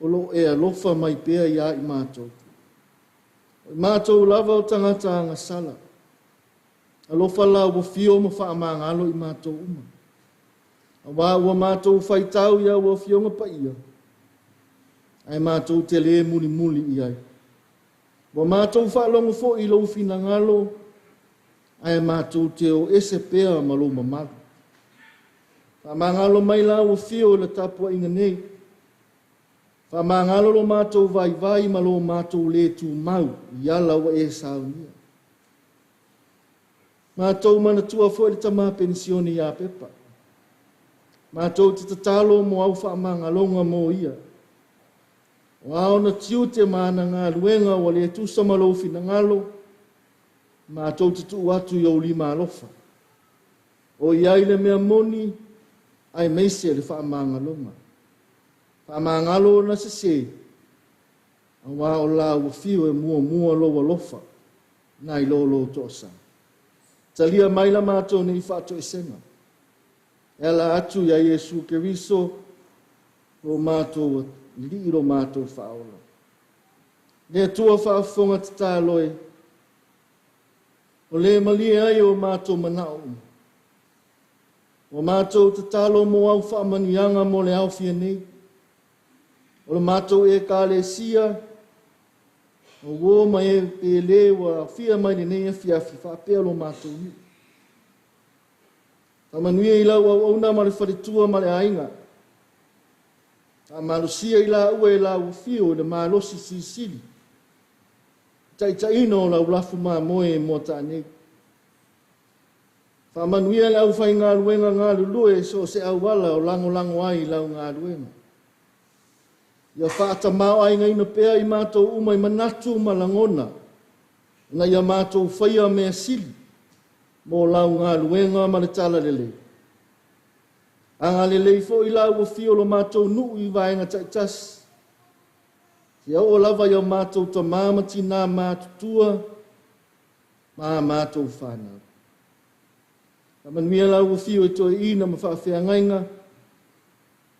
N: o lo e alofa mai pea ia i mātou. O mātou lava o tangata anga sala. Alofa la ua fio ma whaamangalo i mātou uma. A wā ua mātou whaitau ia ua fionga pa ia. Ai mātou te le muli muli i ai. Ua mātou whaalongo fo i lou finangalo, ai mātou te o ese pea ma lou mamalu. Whaamangalo mai la ua fio i le tapua inga nei. Whaamangalo lo mātou vai vai ma lo mātou le tū mau i ala ua e saunia. Mātou manatua fo i le tama pensione ia pepa. Mātou te tatalo mo au whaamangalonga mo ia. O aona tiute maana ngā luenga o le tusa ma lou finangalo, mātou te tuu atu i au lima alofa. O iai le mea moni, ai meise le whaamangalonga. Whaamangalo na se se, a wā o la ua fiu e mua mua lo alofa, nai lo lo tosa. Talia mai la mātou nei whaato e senga. E ala atu ia Iesu Keriso, lo mātou li lo mātou whaola. Le atua whaafonga te tāloi, o le malie ai o mātou manao uma. O mātou te tālo mō au whaamanuianga mō le au fia nei. O le mātou e ka le sia, o wō mai e pele ua fia mai le nei e fia fi whaapea lo mātou ni. Whaamanuia i lau au auna ma le wharitua ma le ainga. A malusia i la ua e la ua fio i le malosi sisili. Taitaina o lau lafu mā moe e mō tānei. Whaamanuia le au whai ngā luenga ngā lulue so se auala o lango lango ai lau ngā luenga. Ia whaata mao ai ngaina pea i mātou uma i manatu ma langona. Na ia mātou whaia mea sili. mo lau galuega ma le talalelei. Agalelei fo'i lau afio o lo matou nuu i vaega taitasi. Ia oo lava i o matou tamā ma tinā matutua ma a matou fanau. Faamanuia lau afio i toeaiina ma faafeagaiga,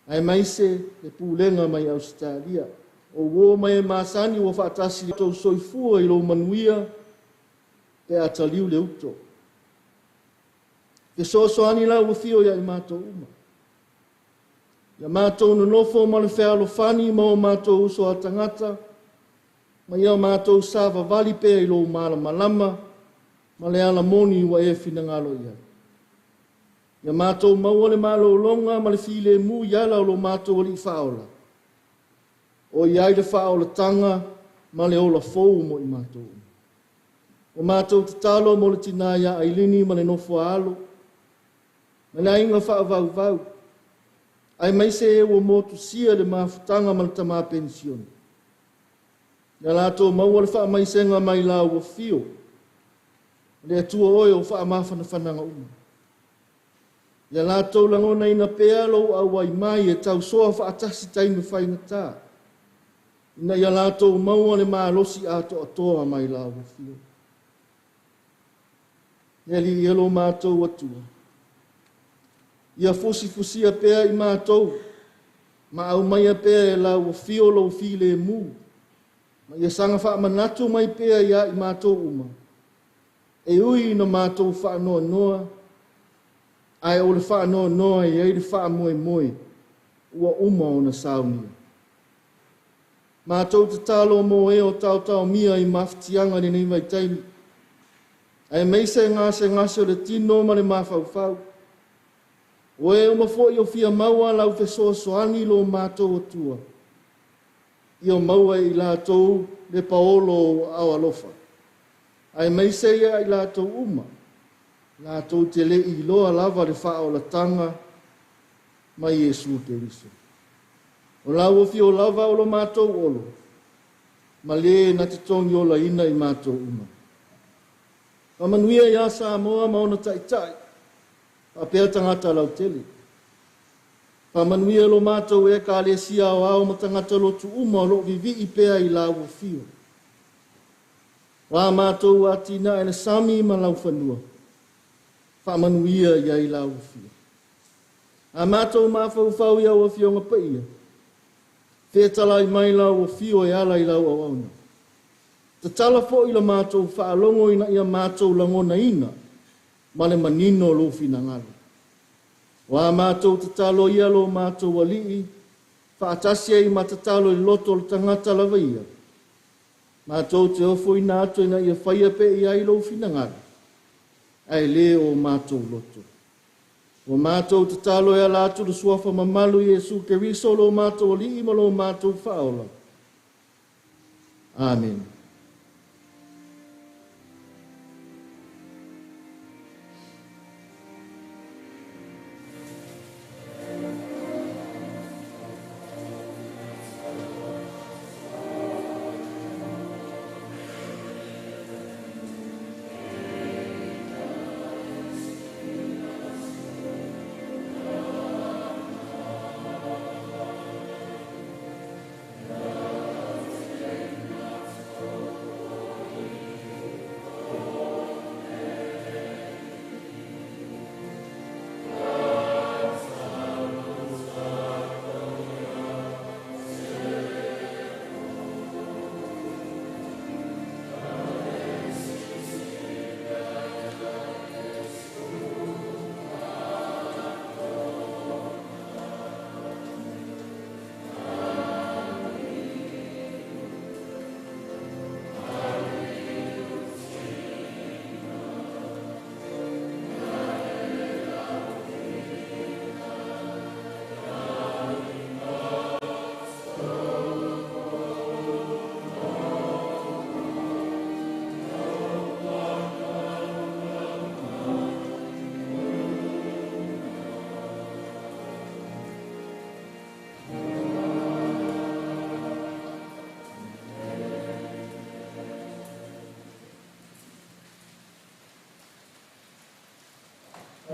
N: aemaise le pulega mai Ausetalia. O uō ma e masani ua faatasi tou soifua i lou manuia pe a taliu le uto. Fesoasoani lau afio ia i matou uma. Ia matou nonofo ma le fealofani ma o matou uso a tagata, ma ia matou savavali pea i lou malamalama ma le alamoni ua e finagalo i ai. Ia matou maua le malologa ma le filemu i ala o lo matou Alii Faaola, o i ai le faaolataga ma le ola fou mo i matou uma. O matou tatalo mo le tinā ia Ailini ma le nofo a alo, ma le aiga faavauvau, aemaise e ua motusia le mafutaga ma le tamā penisione. Ia latou maua le faamaisega mai lau afio, le Atua oe o faamafanafanaga uma. Ia latou lagonaina pea lou auai mai e tausoa faatasi taimi faigata, ina ia latou maua le malosi atoatoa mai lau afio. Le Alii e lo matou Atua, ia fusifusia pea i matou, ma aumaia pea e lau afio lou filemu, ma ia saga faamanatu mai pea ia i matou uma, e ui ina matou faanoanoa, ae o le faanoanoa e i ai le faamoemoe ua uma ona saunia. Matou tatalo mo e o taotaomia i mafatiaga i lenei vaitaimi, aemaise gasegase o le tino ma le mafaufau. O e uma foi o fia maua lau fesoasoani lo matou Atua, ia maua e i latou le paolo o aao alofa, aemaise ia i latou uma, latou te le i iloa lava le faaolataga mai Iesu Keriso. O lau afio lava o lo matou olo, ma le na te togiolaina i matou uma. Faamanuia ia Samoa ma ona taitai, faapea tagata lautele. Faamanuia lo matou Ekalesia aoao ma tagata lotu uma o loo vivii pea i lau afio. O a matou atinae le sami ma laufanua, faamanuia i ai lau afio. A matou mafaufau i au afioga paia, fetalai mai lau afio e ala i lau auauna. Tatala foi la matou faalogo ina ia matou lagonaina ma le manino o lou finagalo. O a matou tatalo ia lo matou Alii, faatasi ai ma tatalo i le loto o le tagata lava ia. Matou te ofoina atu ina ia faia pe i ai lou finagalo, ae le o matou loto. Ua matou tatalo e ala atu le suafa mamalu Iesu Keriso lo matou Alii ma lo matou Faaola. Amen.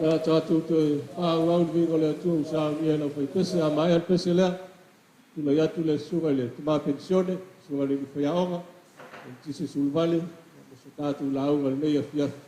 A: Le a tatou toe faaauau le viiga o le Atua ua saunia e lau faipese a maea le pese lea. Tulai atu le susuga i le tama penisione, susuga i le alii faiaoga, Tisi Suluvale, mo se tatou lauga i lenei afiafi.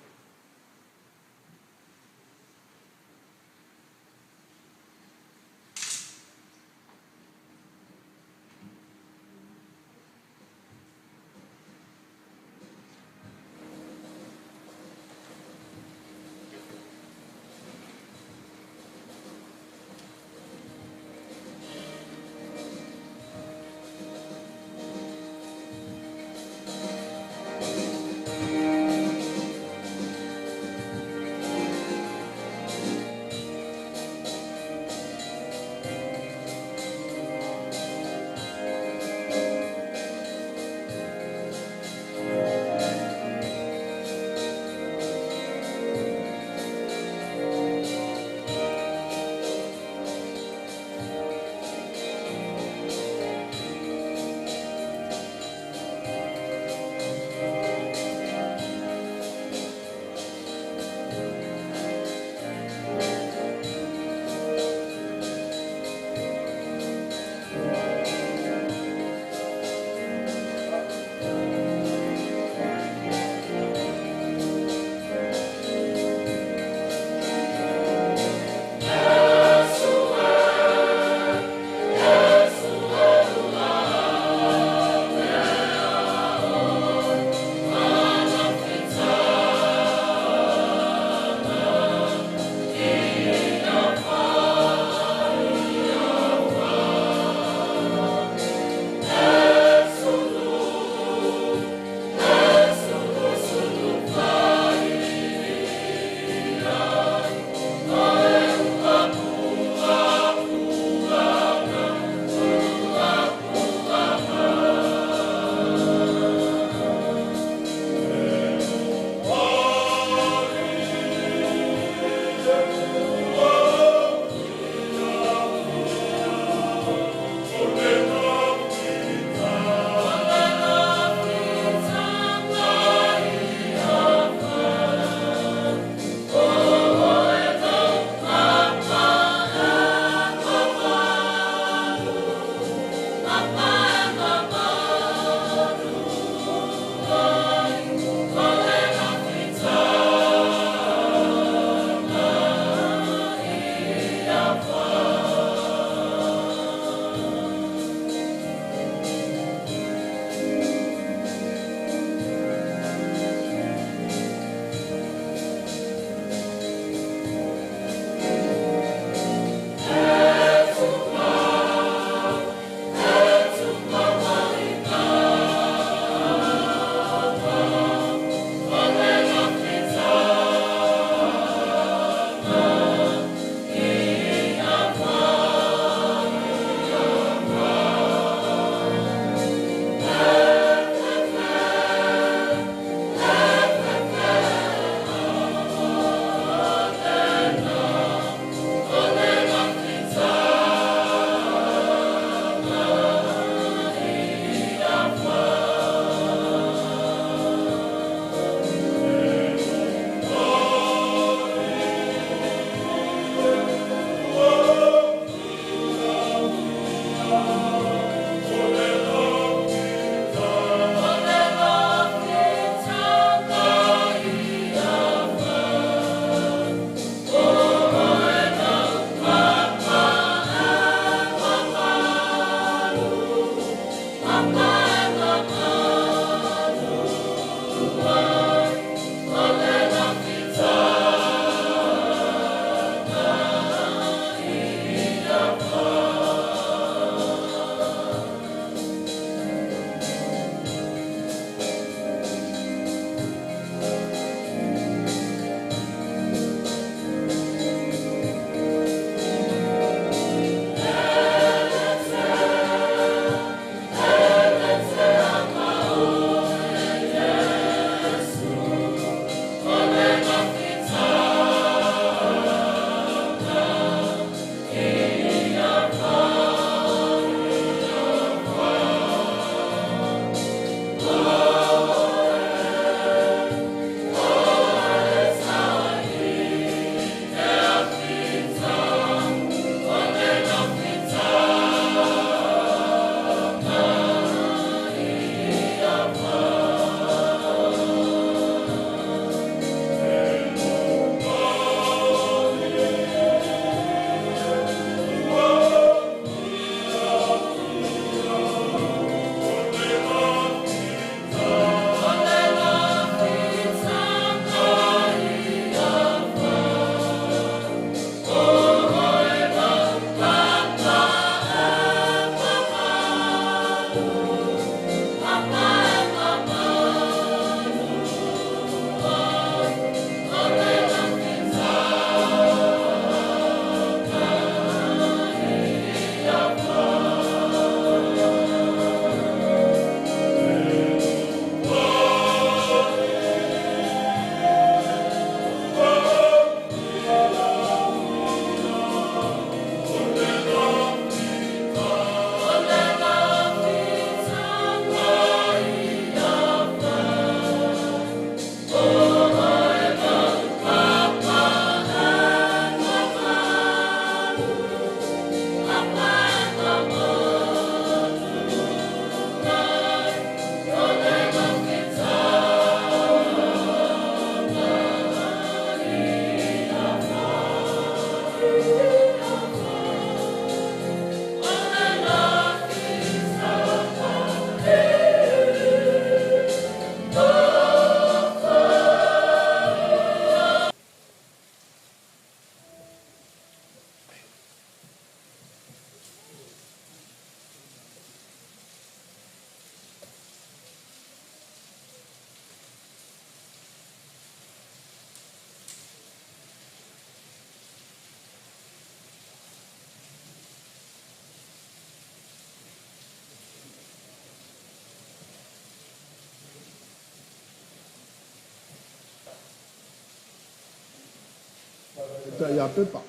H: tamaitai ia Pepa.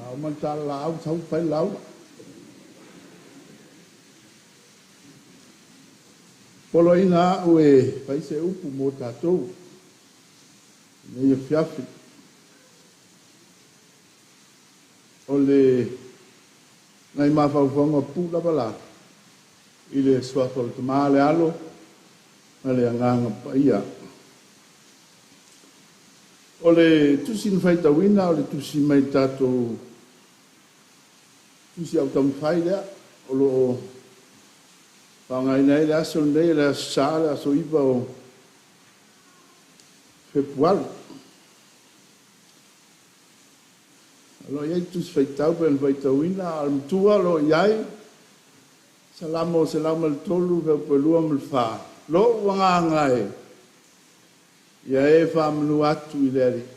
H: A uma le tala laau sau fai le lauga. Poloaiga a'u e fai se upu mo tatou i lenei afiafi. O le nai mafaufauga pupuu lava la i le suafa o le Tama, le Alo ma le Agaga Paia. O le tusi na faitauina o le tusi mai le tatou tusi au taumafai lea o lo o faaaogaina ai le aso lenei, le Aso Sa, le aso 9 o Fepuari. O lo o i ai le tusi faitau pei ona faitauina, a o le matua o lo o i ai Salamo 103, fuaiupu e 2 ma le 4. Lou agaga e, ia e faamanu atu i le Alii.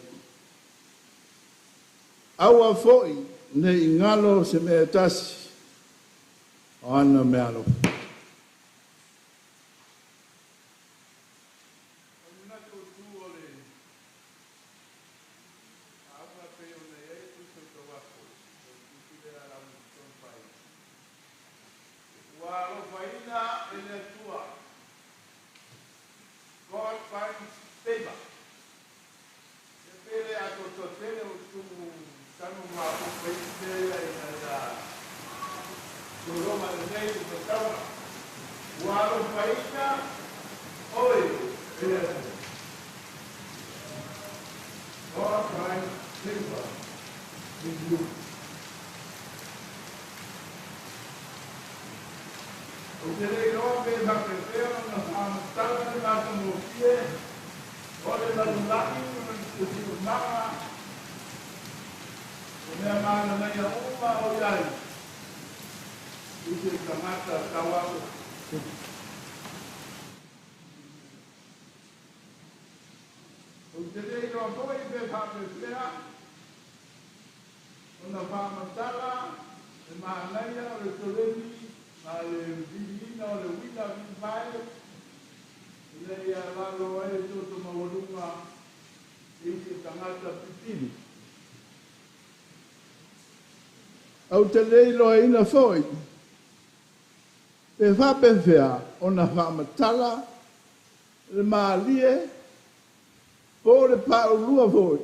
H: Aua foi ne i galo se mea e tasi o ana meaalofa. O le manatu autu o le lauga pei ona i ai le tusi faitau atu o le tusi lea a Lauga Fai. Ua alofaina e le Atua. God finds favor. E pe le atoatoa tele o tumu tanu maopoopo ai isi mea ia ina ia loloma lelei le faitauga. Ua alofaina oe e le Atua. God finds favor in you. Ou te le iloa pe faapefea ona faamatala le matagofie o le lalolagi ma le siosiomaga o mea mananaia uma o i ai i se tagata tauapo. Ou te le iloa foi pe faapefea ona faamatala le manaia o le toleni ma le viliina o le uila vilivae ina ia lalo ai le toto maualuga i se tagata pipili. Ou te le iloaina foi pe faapefea ona faamatala le malie po o le paulua foi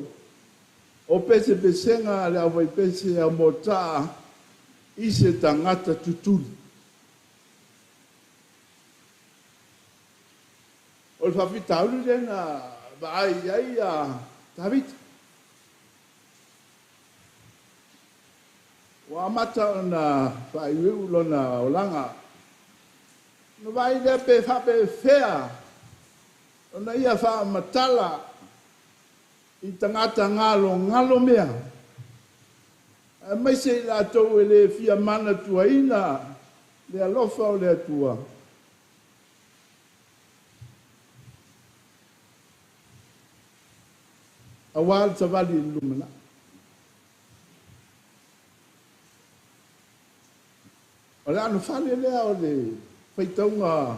H: o pesepesega a le aufaipese aumotaa i se tagata tutuli. O le faafitauli lea na vaai i ai a Tavita. Ua amata ona faaiuiu lona olaga. Ona vaai lea pe faapefea ona ia faamatala i tagata galogalo mea, aemaise i latou e le fia manatuaina le alofa o le Atua. Aua le savali i le lumanai. O le anofale lea o le faitauga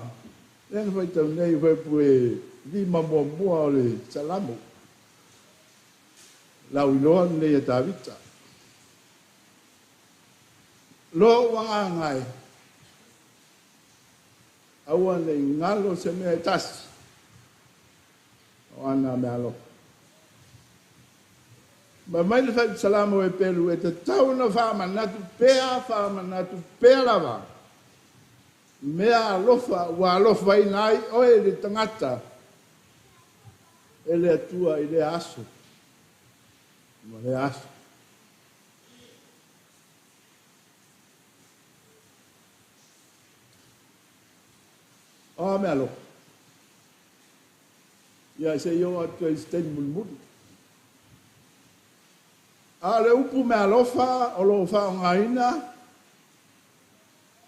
H: lea na faitau nei fuaiupu e 5 muamua o le Salamo. Lauiloa lenei a Tavita. Lou agaga e, aua ne i galo se mea e tasi o ana meaalofa. Ma mai le Salamo e pelu e tatau ona faamanatu pea, faamanatu pea lava. Mea alofa ua alofaina ai oe le tagata e le Atua i lea aso ma lea aso. O a mea alofa. Ia se i oo atu ai i se taimi mulimuli. A o le upu meaalofa o lo o faaaogaina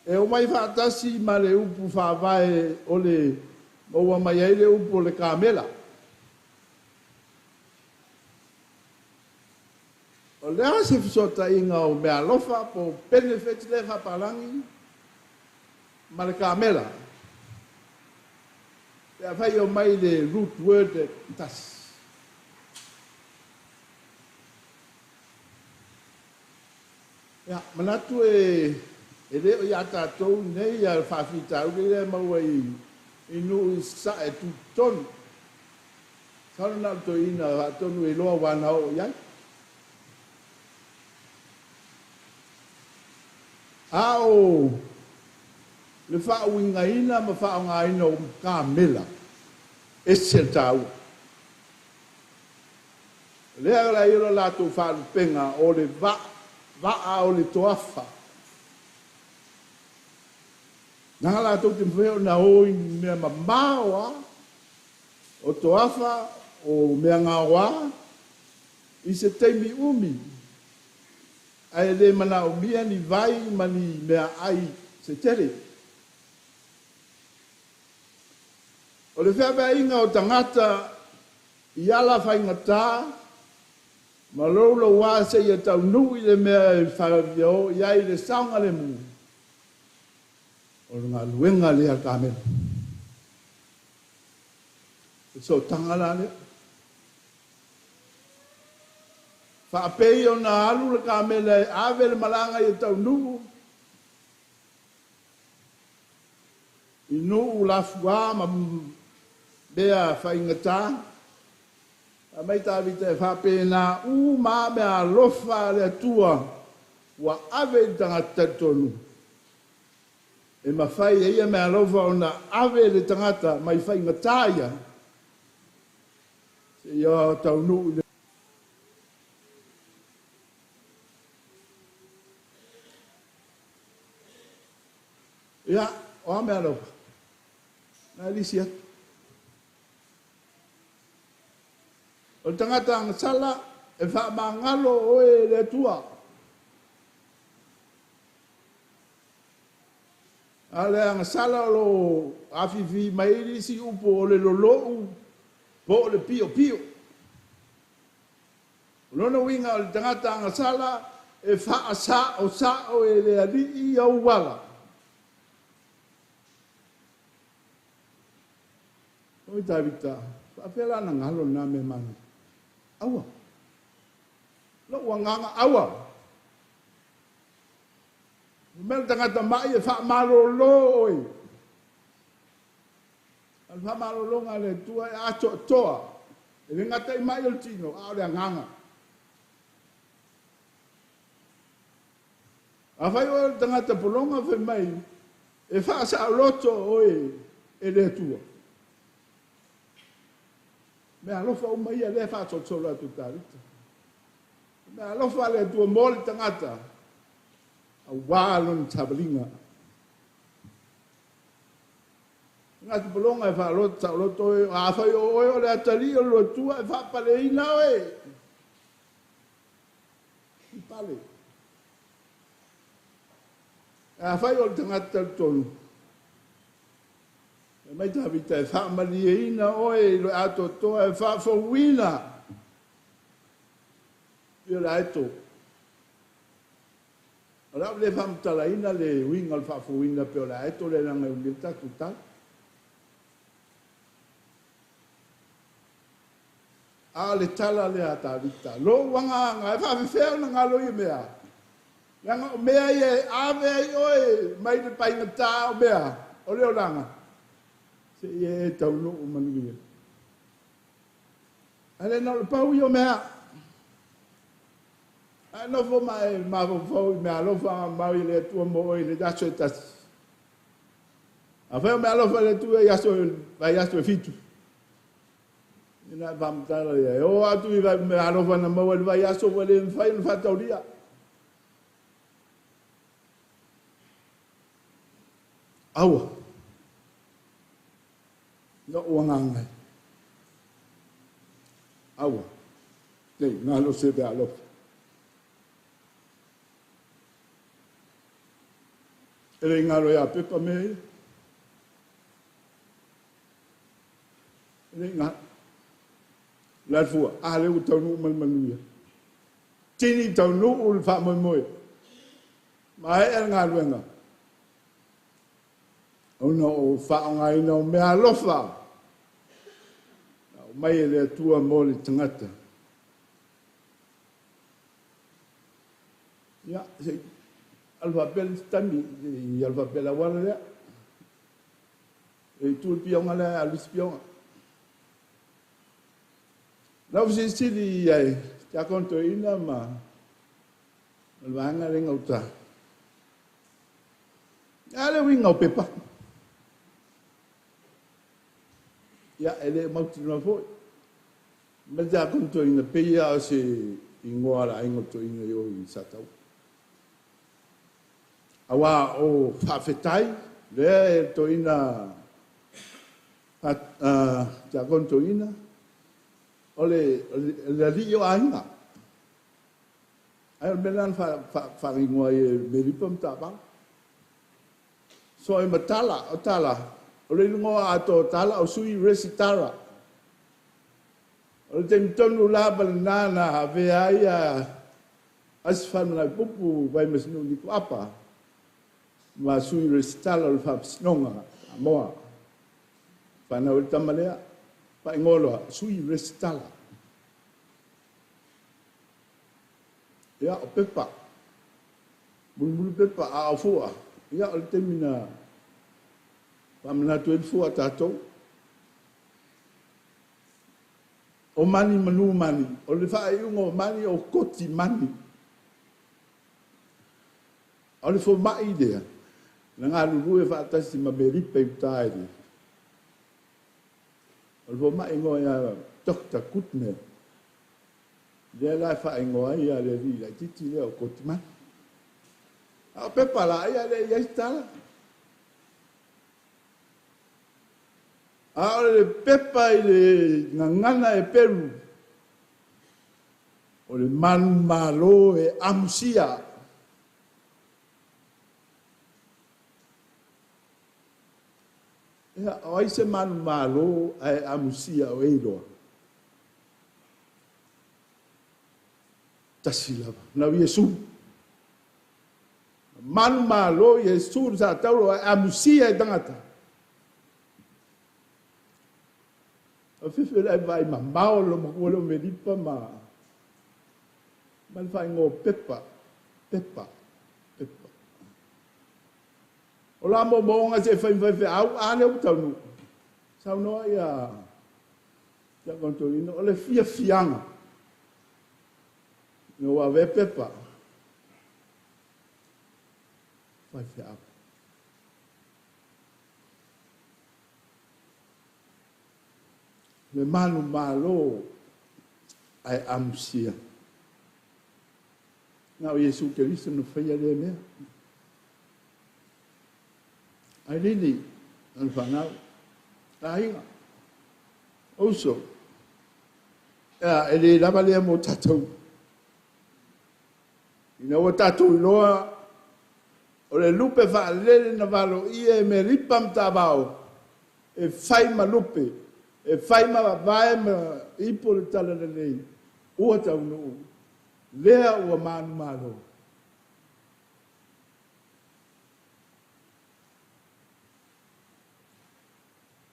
H: e omai faatasi ma le upu faavae o le maua mai ai le upu o le kamela. O le a se fesootaiga o meaalofa po o benefits lea faapalagi ma le kamela? Pe afai e omai le root word e tasi. Ia, manatu e e le o ia tatou nei ia faafitauli lea e maua i i nuu i Sasae tutotonu. Masalo na o le toeaina faatonu e iloa aua na oo i ai. A o le faauigaina ma faaaogaina o kamela, ese le taua. O lea la i o le latou faalupega o le vaa o le toafa. Na latou te mafai ona o i mea mamao a, o toafa, o mea gaoa, i se taimi umi, ae le manaomia ni vai ma ni meaai se tele. O le feaveaiga o tagata i ala faigata ma louloua seia taunuu i le mea e fia oo i ai le saogalemu, o le galuega lea a le kamela. O le sootaga la lea. Faapei ona alu le kamela e ave le malaga ia taunuu i nuu lafuā ma mea faigata, fai mai Tavita e faapena uma lava mea alofa a le Atua ua ave i le tagata talitonu, e mafai e ia mea alofa ona ave le tagata mai faigata ia seia taunuu i le Ia, o a mea alofa? Na e lisi atu. O le tagata agasala e faamagalo oe e le Atua. A o le agasala o lo o afifi mai ai isi upu o le lolou po o le piopio. O lona uiga o le tagata agasala e faasaosao e le Alii ou ala. Oi Tavita, faapefea la ona galo lena mea manaia? Aua. Lou agaga, aua. O mea le tagata mai e faamalolo oe. O le faamalologa a le Atua e atoatoa. E le gata i mai o le tino, a o le agaga. Afai oe o le tagata pologa fai mai, e faasaoloto oe e le Atua. Mea alofa uma ia lea e faasolosolo atu e Tavita. Mea alofa a le Atua mo le tagata, aua lona savaliga. Tagata pologa e faasaoloto oe, afai o oe o le atalii o le Atua e faapaleina oe. I pale. Afai o le tagata talitonu, fai mai Tavita e faamalieina oe i le atoatoa e faafouina i o le aeto. O le a ou le faamatalaina le uiga o le faafouina pe o le aeto le leaga e umi ai le tatou tala. A o le tala lea a Tavita, lou agaga e faafefea ona galo ia mea. Leaga o mea ia e ave ai oe mai le paigata o mea o le olaga, seia e taunuu manuia. Ae le na o le pau ia o mea. Ae nofo ma e mafaufau i mea alofa mau i le Atua mo oe i le aso e tasi. Afai o mea alofa le Atua i aso vai aso e 7. Ina e faamatala ia, e o atu i vai mea alofa na maua i le vai aso ua le mafai ona faataulia. Aua. Lou agaga e. Aua. Nei, galo se mea alofa. E le galo ia Pepa mea ia. E le galo. Le alafua, a lea ua taunuu mai le manuia. Tini taunuu le faamoemoe. Maea le galuega. Ona o faaaogaina o mea alofa. Na aumai e le Atua mo le tagata. Ia, se Alu faapea le isi taimi i alu faapea le auala lea. E itu le pioga lea ae alu isi pioga. Na ou fesilisili i ai Tiakono Toeaina ma le vaega lea i gauta. A le uiga o pepa. Ia, e le mautinoa foi. Ma le Tiakono Toeaina, pei lava o se igoa a le aiga o Toeaina i o i Sataua. Aua o Faafetai, lea e Toeaina, Tiakono Toeaina, o le alii o aiga. Ai o le mea lena na faaigoa ai e Meripa ma Taavao. So e matala, o tala, o le igoa atoa o tala o Sui Resitara. O le taimi tonu lava lena na avea ai a Asi Faimalaepupu Vaimasinu Niko Apa ma Sui Resitala o le Faamasinoga Samoa. Whanau e tama lea, faaigoa loa, Sui Resitala. Ia, o pepa. Mulimuli pepa, a o fua. Ia, o le taimi na faamanatu ai le fua a tatou. O mani manu mani, o le faaiuga o mani o koti mani. O le fomai lea, na galulue faatasi ma Meripa i uta i le. O le fomai igoa ia Dr. Goodman. Lea la e faaigoa ai le alii laitiiti lea o Kotimani. A o pepa la, ia le i ai se tala. A o le pepa i le gagana e Peru, o le manumalo e amusia. Ia, o ai se manumalo ae amusia o e iloa? Tasi lava. Nau Iesu. Manumalo Iesu le sa taulo ae amusia e tagata. O fifi le vai mamao lo makua le o Meripa ma le faaigoa pepa, pepa, pepa. O la momoga se fai fai fe au a le ua taunuu. Saunoa ia Tiakono Toeaina, o le fiafiaga. Ina ua avea pepa. Fai feau. Le manumalo ae amusia. Na o Iesu Keriso na faia lea mea. Ai lili, na le whanau. Aiga. Uso. Ia, e le lava lea mo tatou. Ina ua tatou iloa, o le lupe faalele na valo ia e Meripa ma Taavao, e fai ma lupe, e fai ma vae ma ipo le talalelei, ua taunuu, lea ua manumalo.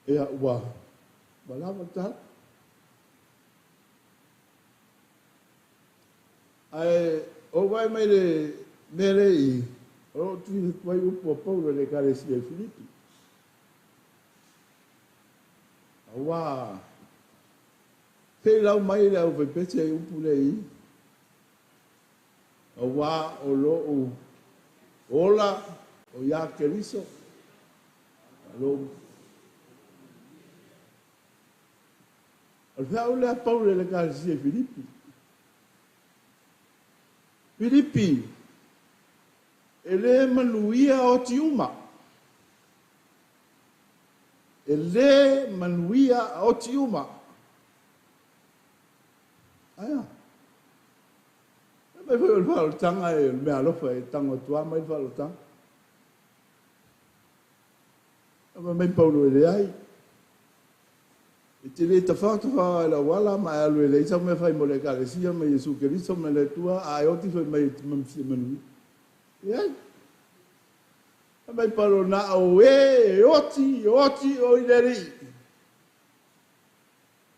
H: Ia ua lava tala. Ae o vai mai le mea le i, o loo tuuina atu ai upu a Paulo i le Ekalesia i Filipi. Aua feilau mai le au faipese ai upu le i, aua o lou ola o ia Keriso, lou O le feau lea Paulo i le Ekalesia i Filipi. Filipi, e le manuia oti uma. E le manuia oti uma. Aia. E mai foi o le faalotanga e le mea alofa e tango atua mai le faalotanga. E mai Paulo e leai. E te le tawhao e la wala ma e alu e leisa me whai mo le Ekalesia ma Iesu Keriso ma le Atua a e oti fai mai te mamfia manui. E ai. E mai Paulo na o e oti, oti o i le rii.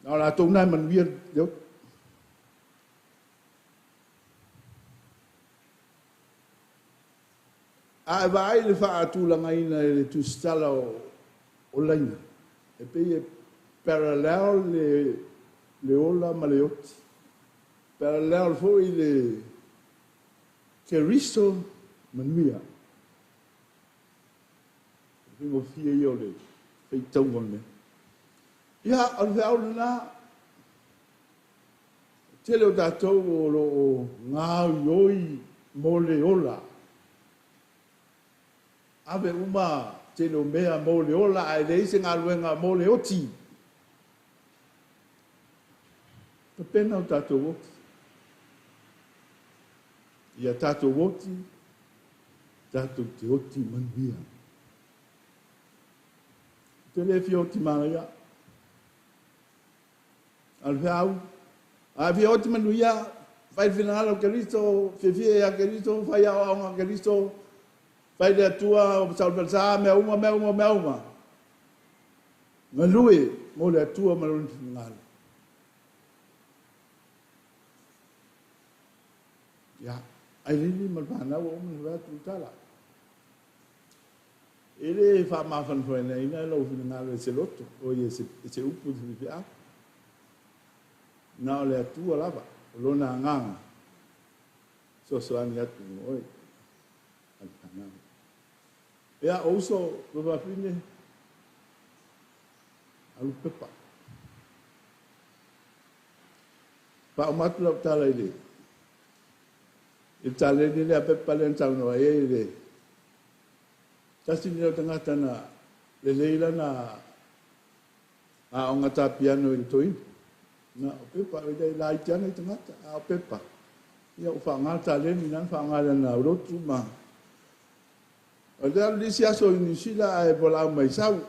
H: Na o la tō nai manuia le oti. A e vaai i le faatulagaina e le tusitala o laina, e pei e parallel le ola ma le oti. Parallel foi le Keriso manuia. O le faigofie ia o le faitauga o le mea. Ia, o le feau lena, tele o tatou o lo o gaoioi mo le ola. Ave uma tele o mea mo le ola, ae leai se galuega mo le oti. Tapena o tatou oti. Ia tatou oti, tatou te oti manuia. Te le fia oti manaia. A le feau, a fia oti manuia, fai le finagalo o Keriso, fiafia ia Keriso, fai aoaoga a Keriso, fai le Atua, o saolefalesa, mea uma, mea uma, mea uma. Galue mo le Atua ma lona finagalo. Ia, ai lini ma le whanau o uma na atu tala. E le faamafanafanaina lou finagalo e se loto, o ia e se upu i se faifeau. Na o le Atua lava, o lona agaga, fesoasoani atu mo oe, a le fanau. Ia, o uso, tuafafine, alu pepa. Faauma atu lau tala i le taleni lea pepa lea na saunoa ai i le tasi lenei o tagata na lelei lana aoga ta piano i le toeaina. Na o pepa, e laiti lava nai tagata, a o pepa. Ia ua faaaoga le taleni na faaaoga lana aulotu ma... O le alu nisi aso i Niu Sila ae valaau mai sau.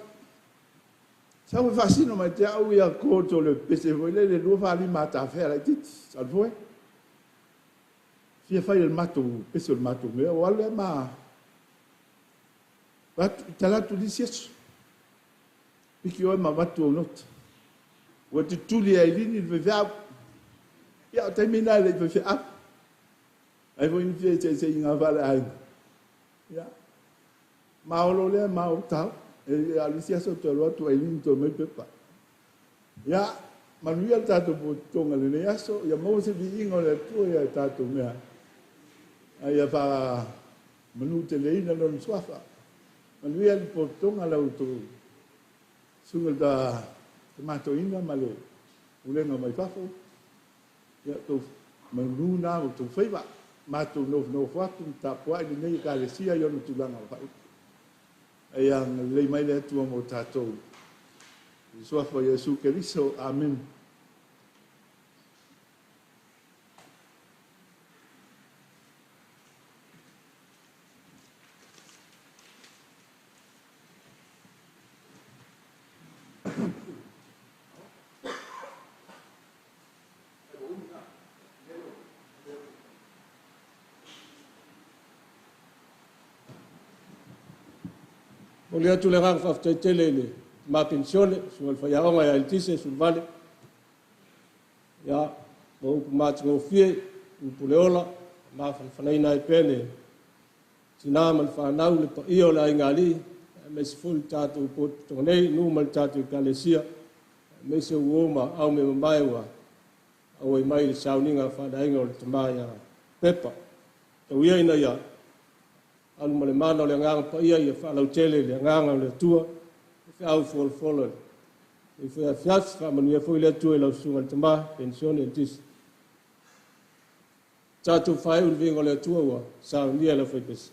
H: Sau e faasino mai te au ia chords o le pese foi lele 2 4 5 atafea laitiiti. Alu foi. Fia fai e le matou pese o le matou mea. O alu lea ma... Tala atu nisi aso. Piki oe ma avatu au nota. Ua tutuli ai lini le faifeau. Ia o taimi na e le i faifeau. Ai foi ni fia se i ngā whale ai. Ia. Maolo lea, ma o tau. E alu isi aso te alu atu ai lini toe mai pepa. Ia, manuia le tātou pototoga lenei aso. Ia maua se viiga o le Atua ia tātou mea. A ia wha manu te leina lona suafa. Manuia le pototoga lau tou susuga le ta matoina ma le pulega mai fafo. Ia tou manu na o tou faiva. Matou nofonofo atu ma tapuai lenei ekalesia i ona tulaga o faaupu. Ai agalelei mai le Atua mo tatou. I le suafa o Iesu Keriso. Amen.
A: Momoli atu le agaga faafetai tele i le tama penisione, susuga i le faiaoga ia Elitise Suluvale. Ia, mo upu matagofie, upu le ola, mafanafanaina ai pea le tina ma le fanau, le paia o le aiga alii, aemaise foi le tatou potopotoga nei, nuu ma le tatou ekalesia, aemaise uo ma au mea mamae ua auai mai le sauniga faaleaiga o le tama ia Pepa. Tau ia ina ia alu ma le mana o le agaga paia ia faalautele i le agaga o le Atua, e feau folafola i foi afiafi, faamanuia foi le Atua i lau susuga i le tama, penisione Elitise. Tatou faaiu le viiga o le Atua ua saunia e le aufaipese.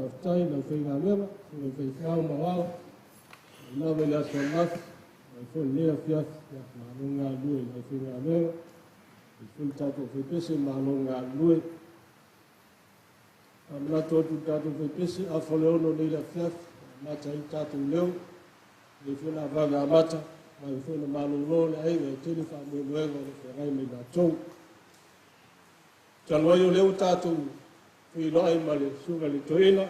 A: faafetai i le aufaigaluega, susuga i faifeau ma aoao, mai lava i le aso ananafi, mai foi i lenei afiafi, ia, malo le galulue i le aufaigaluega, i foi le tatou faipese, malo le galulue. Faamanatu atu i le tatou faipese, 5:30 nei le afiafi, amata ai le tatou leo, lea foi la vave amata, vave foi na malolo le aiga e tele faamoemoega o lo o feagai ma i latou. Talu ai o lea ua tatou feiloai ma le susuga i le toeaina,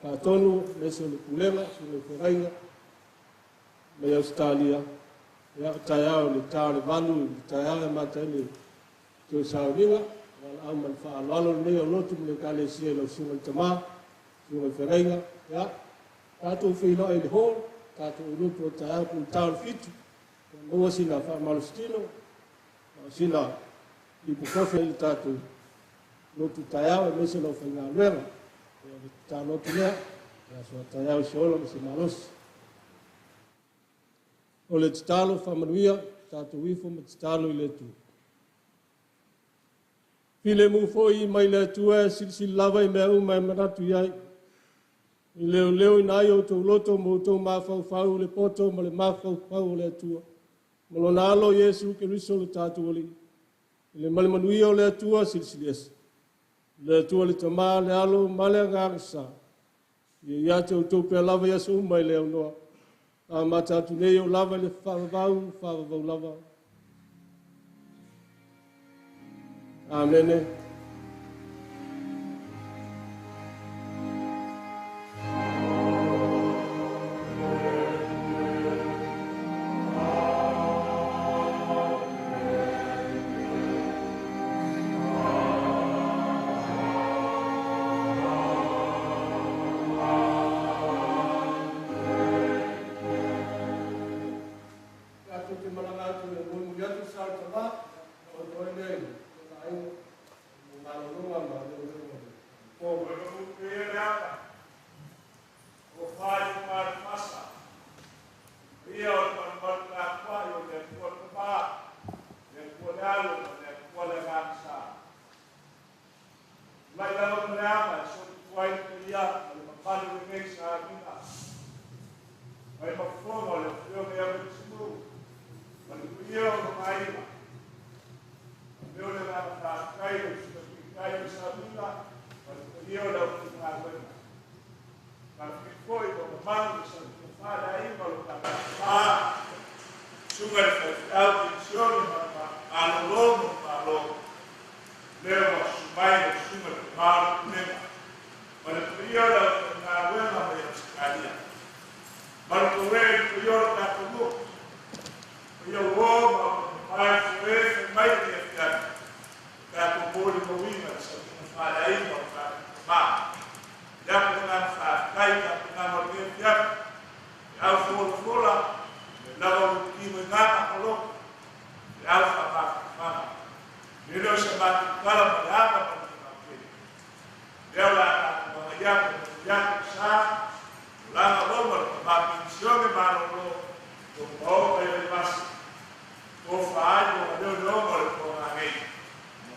A: Faatonu, aemaise o le pulega, susuga i feagaiga mai Ausetalia, ia, o taeao i le ta o le 8 i le taeao e amata ai le toe sauniga, valaau ma le faaaloalo lenei o lotu ma le ekalesia i lau susuga i le tama, susuga i feagaiga, ia, tatou feiloai i le hall, tatou lotu o taeao po o le ta o le 7, maua sina faamalositino, o sina ipu kofi i le tatou lotu taeao, aemaise lau faigaluega. Ia, o le tatalo atu lea, ia aso a taeao i se ola ma se malosi. O le tatalo faamanuia, tatou ifo ma tatalo i le Atua. Filemu foi mai le Atua e silisili lava i mea uma e manatu i ai. I leoleoina ai o outou loto ma outou mafaufau le poto ma le mafaufau o le Atua. Ma lona alo Iesu Keriso le tatou Alii. I le ma le manuia o le Atua silisili ese. Le Atua le Tama, le Alo ma le Agaga Sa. Ia ia te outou pea lava i aso uma i le aunoa. Amata atu nei o lava i le faavavau, faavavau lava. Amene. Tatou te malaga atu e mulimuli atu sa o le tama, o toi lea i lona aiga, mo malologa ma leoleo o le po.
O: O fai ma le fasa. Ia o le malumalu tapuai o le Atua le Tama, le Atua le Alo ma le Atua le Agaga Sa. Tulai lava ma le ama e solitua ai le paia ma le mamalu o lenei sauniga. Mai mafofoga o le Afioga ia Melisimu ma le paia o lona aiga. Mea o le agaga faafetai o le susuga taitai o le sauniga ma le paia o le aufaigaluega. Faafetai foi ua mamalu le sauniga faaleaiga o le tatou tama, susuga i le faifeau penisione ma malolo ma malo. Lea ua susu mai le susuga i le tama o le pulega ma le paia o le aufaigaluega mai Ausetalia. Malu e le paia o le tatou nuu. Paia uo ma mamae foe fai mai le afiafi. Tatou molimauina le sauniga faaleaiga o le tatou tama. Ia ko ngā whāwhai ka ngā o le fiafi. E au folafola, le lava o le kimo i ngā kapalo, e au whamawhanga. Le leo sa mātou kala ma le ama ma le mapele. Leo la tātou mga ia ko ia ko sa, langa loma le tama penisione malolo, o mao kai le masi. O whaai o leo leo o le ponga nei.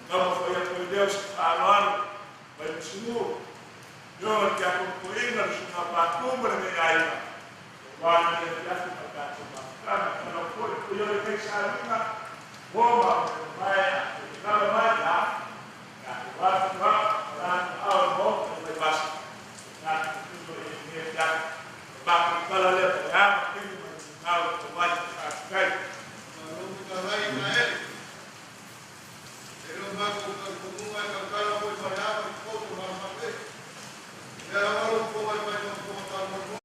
O: Kama whai ko i leo sa whaaloalo, mai musimu, Yo te akompoina le susuga patu ma le mea aiga. O wā ni e fiafi ma tātou mafutana. Kana foi, ko ia le kai sauniga, o ma o te mai a, te lava mai a, tātou wāfu wā, o rātou ao e mō, e mai vasa. Tātou tuto e mea fiafi. O mākou kala lea, o le ama kini mai ngau o mai te whātukai.
P: Malo talai na ele. E lo mako ka kumunga ka kala mo i whaleama i poto ma mape. E la walo ko mai mai ma ko ma mo.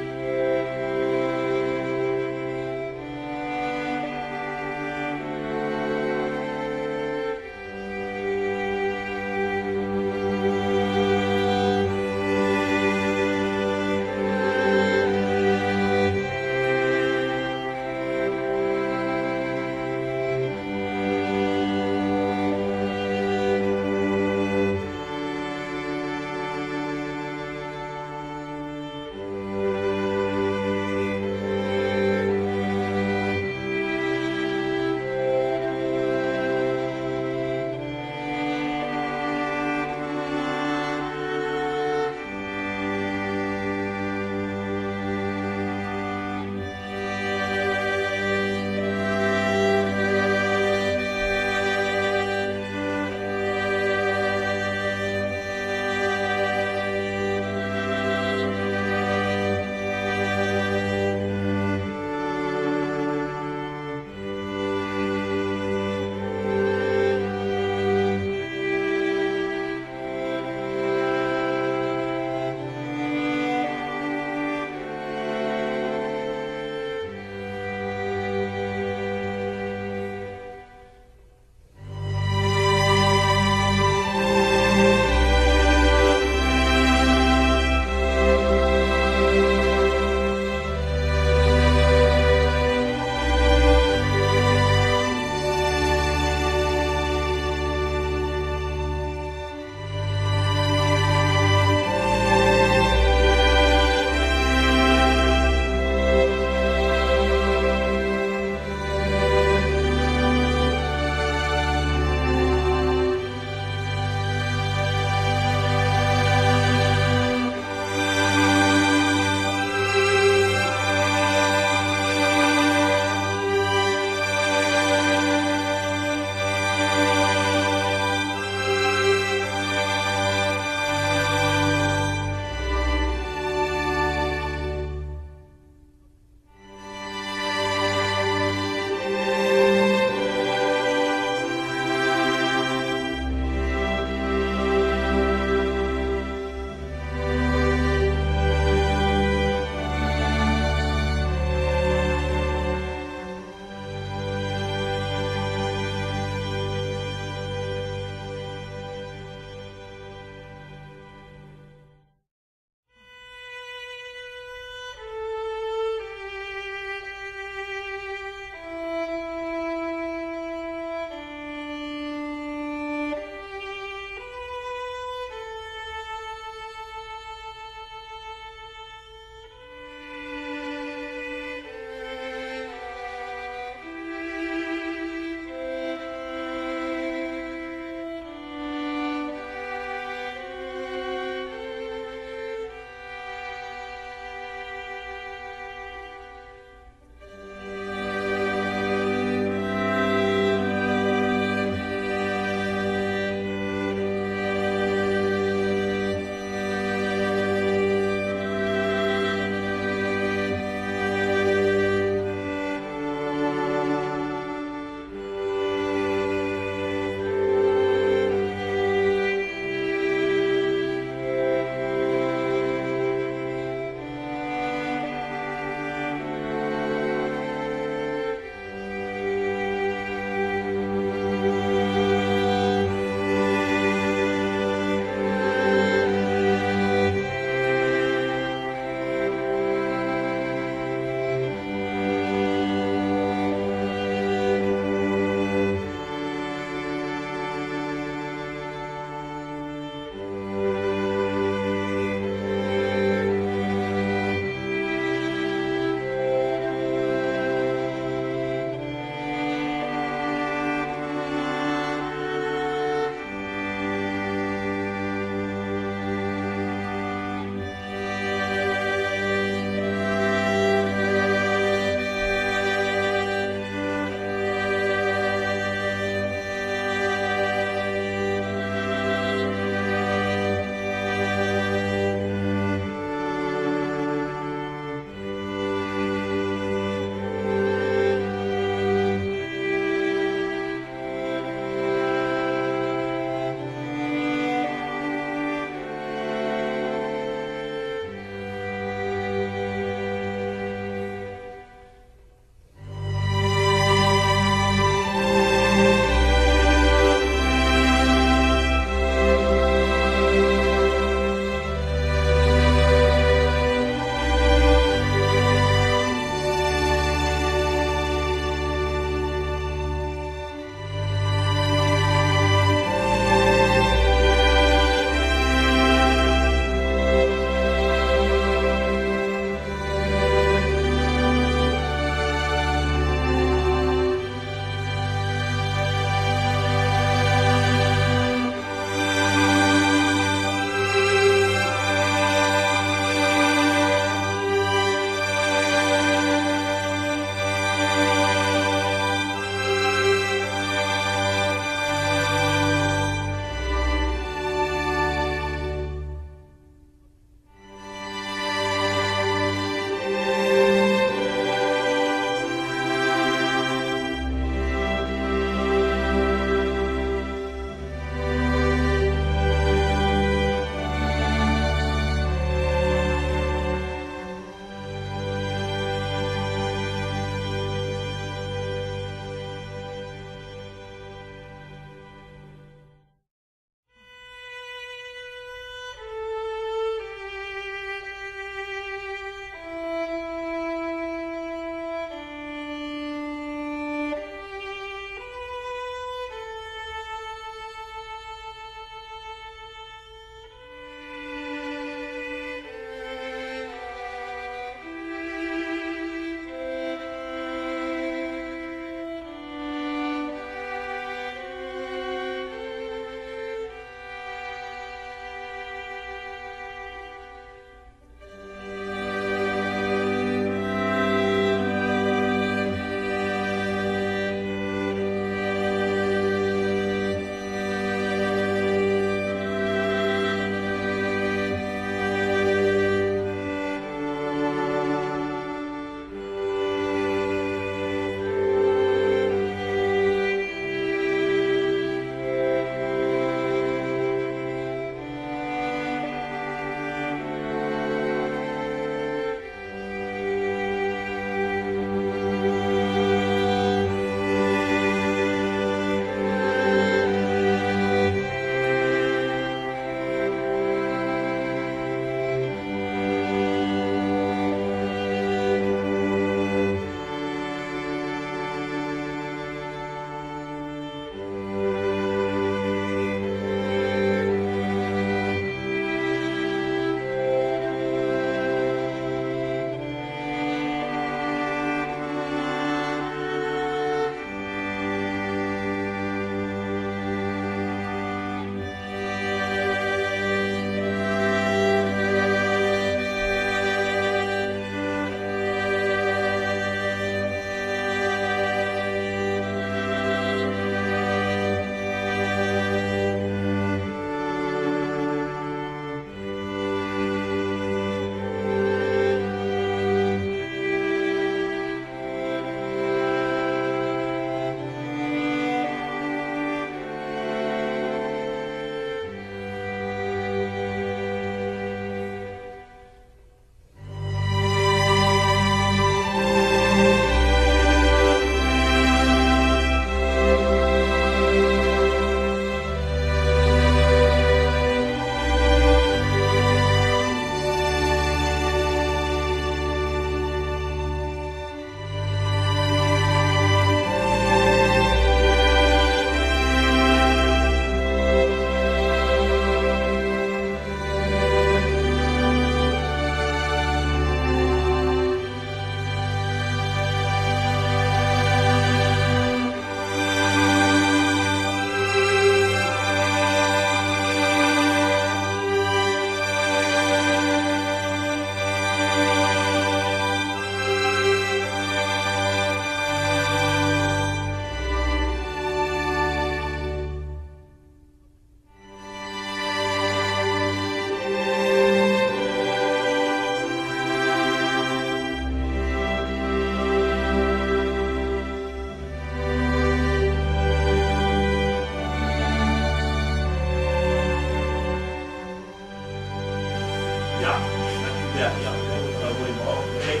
O: faapea, ia, o lea ua tau ai ma oo nei.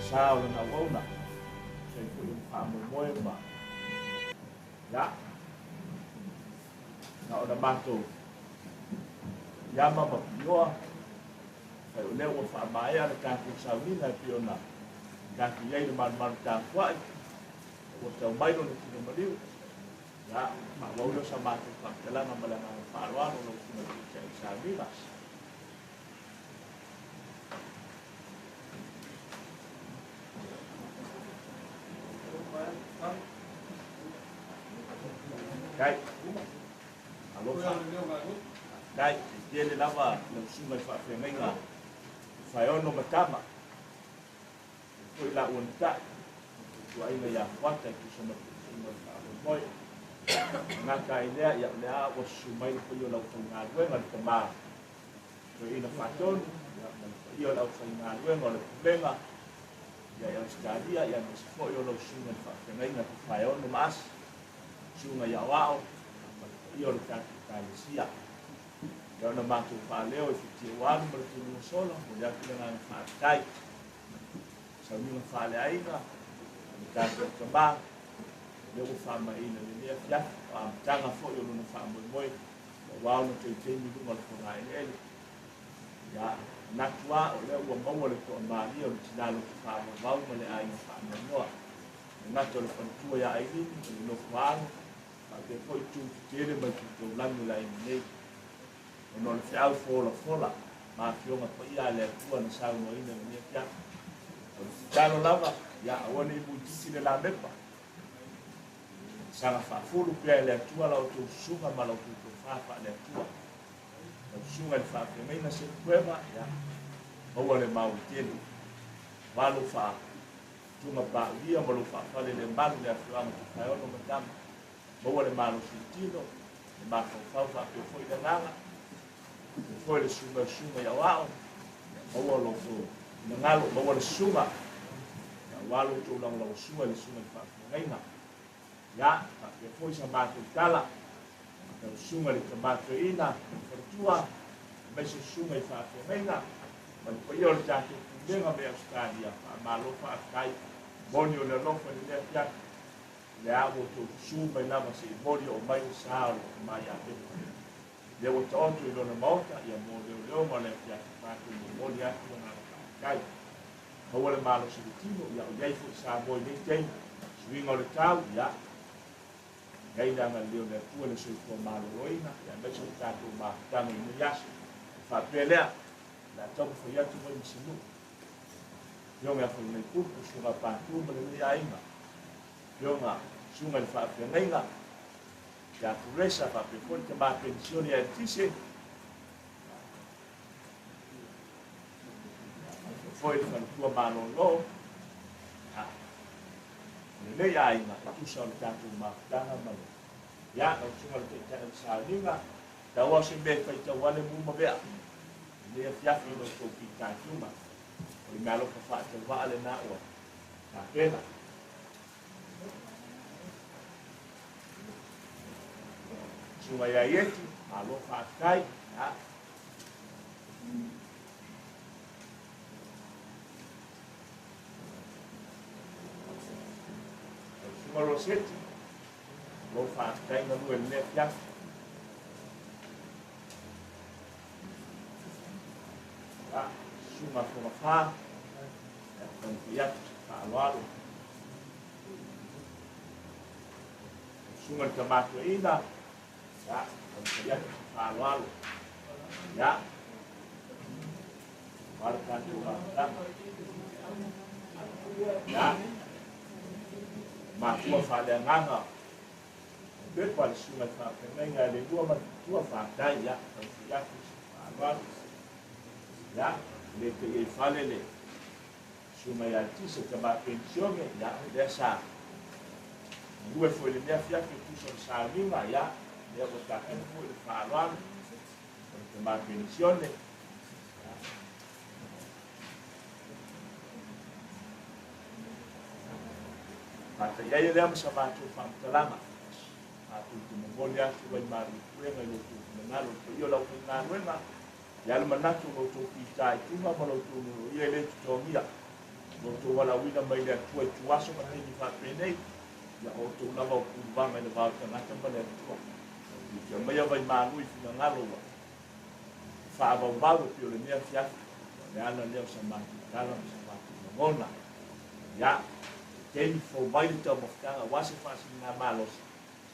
O: Sa o lana auauna, tusa ai foi o le faamoemoe ma, ia, na ona matou iama ma pioa, fai o lea ua faamaea le tatou sauniga e pei ona tatou i ai i le malumalu tapuai, ua tau mai lona tino maliu. Ia, faaauau lea o sa matou faamatalaga ma le agaga faaaloalo lau Susuga i le Taitai o le sauniga. Kai. Alofa. Kai, e tele lava lau susuga i faafeagaiga Faeono ma Tama. E foi la ua natai. Tuaiga ia Fuata e tusa ma le tuusuga o le faamoemoe. Gata ai lea, ia o lea ua susu mai le paia o le aufaigaluega le tama Toeaina Faatonu, ia ma le paia o le aufaigaluega o le Pulega ia i Ausetalia, ia aemaise foi o lau susuga i le faafeagaiga Tufaeono ma Asi, susuga i Aoao, ma le paia o le tatou Ekalesia. Ia ona matou faaleo i Fitia ua alu ma le taimi ua sola, momoli atu le agaga faafetai. Sauniga faaleaiga, le tatou tama, lea ua faamaeaina i lenei afiafi, o amataga foi o lona faamoemoe, aua ona toe taimi i luga o le fogaeleele. Ia, manatu lava o lea ua maua le toamalie o le tina loto faavavau ma le aiga faanoanoa. E le gata o le faletua ia Ailini, o le nofo alo, faapea foi itu tetele ma itu taulagi o le aiga nei. Ona o le feau folafola ma afioga paia a le Atua na saunoaina i lenei afiafi. O le tatalo lava, ia aua ne i muititi le lamepa. Saga faafulu pea e le Atua la outou susuga ma la outou tofa faale-Atua. Lau susuga i le faafeagaiga Sepueva, ia maua le mauli tele. Aua lou faatunga paulia ma lou faafale le malu le afioaga Tofaeono ma Tama. Maua le malosi i le tino, le mafaufau faapea foi le agaga, faapea foi le susuga i le susuga i aoao, ia maua lo outou finagalo, maua le susuga, ia aua lo outou lagolagosua i le susuga i le faafeagaiga. Ia, faapea foi sa matou tala, lau susuga i le tama toeaina, le faletua, aemaise susuga i faafeagaiga, ma le paia o le tatou Pulega mai Ausetalia, faamalo faafetai, moni o le alofa i lenei afiafi, o le a ua outou susu mai lava se i moli oo mai le sa o le tama ia Pepa. Lea ua taoto i lona maota, ia mo leoleoga o le afiafi matou momoli atu le agaga faafetai. Maua le malosi i le tino, ia o i ai foi Samoa i nei taimi, suiga o le tau, ia, i ai le agalelei o le Atua i le soifua maloloina, ia aemaise o le tatou mafutaga i nei aso. E faapea lea, o le a taumafai atu mai ma se nuu. Afioga ia Falemaipupu, Susuga Patu ma lenei aiga, Afioga Susuga i le Faafeagaiga, ia Turesa faapea foi le tama penisione ia Eltise, faapea foi le faletua malolo, lenei aiga e tusa o le tatou mafutaga ma le ia lau susuga i le Taitai o le sauniga, tau lava o se mea e faitau ale mu ma vea lenei afiafi i lo outou fitaituga. O le meaalofa faatauvaa lena ua tapena. Susuga ia Ieti, malo faafetai. Ia. Lau susuga Roseti, malo faafetai galue i lenei afiafi. Ia, susuga Fogafa, ia, taumafai atu se faaaloalo. Lau susuga i le tama toeaina, ia, taumafai atu se faaaloalo. Ia, aua le tatou amataga. Ia, matua faaleagaga pepa le susuga i le faafeagaiga e le lua ma le tua faafetai, ia, taumafai atu se faaaloalo. Ia, le te i fale le susuga ia Tise tama penisione, ia, lea sa galue foi i lenei afiafi e tusa o le sauniga, ia, lea ua tapena foi le faaaloalo o le tama penisione. Faataiai lea ma sa matou faamatalaga. Matou te momoli atu ai malu i puega i lo outou finagalo, le paia o le aufaigaluega, I a le manatu o lo outou fitaituga ma lo outou loloia e le totogia, lo outou valaauina mai le Atua i tuaso ma taimi faapenei, ia o outou lava o puluvaga i le va o le tagata ma le Atua. Ia maia vaimalu i finagalo ua faavauvau e pei o lenei afiafi. Ia o le ala lea o sa matou tala ma sa matou lagona. Ia, se taimi fou mai le taumafataga aua se faasiligamalosi,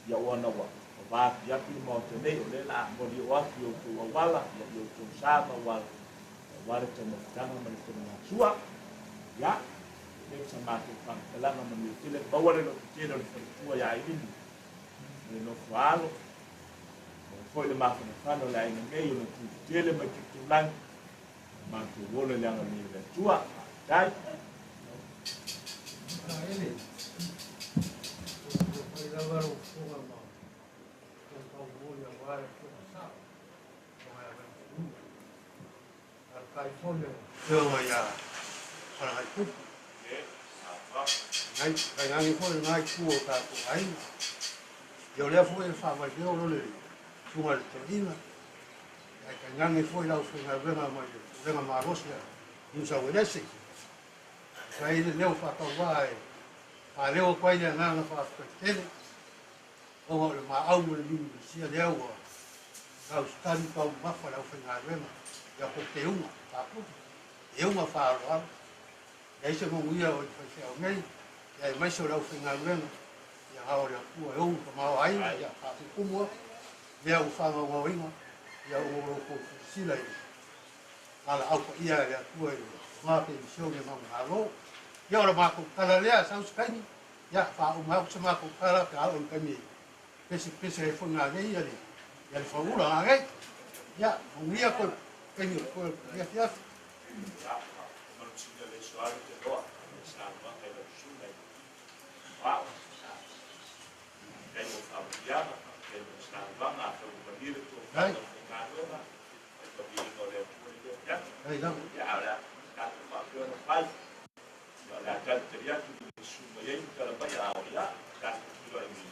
O: ia ona ua vaapiapi le Maota nei, o lea o le a malioo atu i outou auala, ia i outou sa ma auala, aua le taumafataga ma le taligasua. Ia, e le o sa matou faamatalaga manuia tele, maua le lototele o le faletua ia Ailini, ma le nofo a alo, maua foi le mafanafana o le aiga nei ona tutetele mai tulitulagi, matou ola i le agalelei o le Atua. Faafetai.
P: Afioga ia Falagaitupu. Tainane foi lena itu o tatou aiga. Ia o lea foi e faavaileo lo le susuga i le toeaina. Ae tainane foi le aufaigaluega mai le Pulega Malosi a Nusa Uelese. Sa i ai le leo faatauvaa e faaleo atu ai le agaga faafetai tele ona o le maau ma le liuliusia lea ua tausitali taumamafa le aufaigaluega ia po teuga taputa, teuga faaaloalo. Leai se manuia o i faifeau nei, ia aemaise o le aufaigaluega ia ao le Atua e ou tamaoaiga ia faapupumu atu mea ua faagaogaoina ia ona o lo outou silasila i valaau paia e le Atua i le ma penisione manumalo. Ia o le matou tala lea, sau se taimi, ia faauma atu se matou tala pe a oo i le taimi e pesepese ai foi nanei ia le ia le fauula nanei. Ia, manuia toe taimi o toe o le afiafi.
O: Ia, malusina le soalu te loa, le saunoaga i lau susuga i Wow. Faafetai mo faamanuiaga, faafetai mo saunoaga, afai ua malie le tofa i lau faigaluega, mai paviiga o le Atua i lea afiafi. Ia, a o le a tatou faapea ona fai, ia o le a talitali atu i le susu mai ai ma tala mai, a o ia, tatou feiloai mai.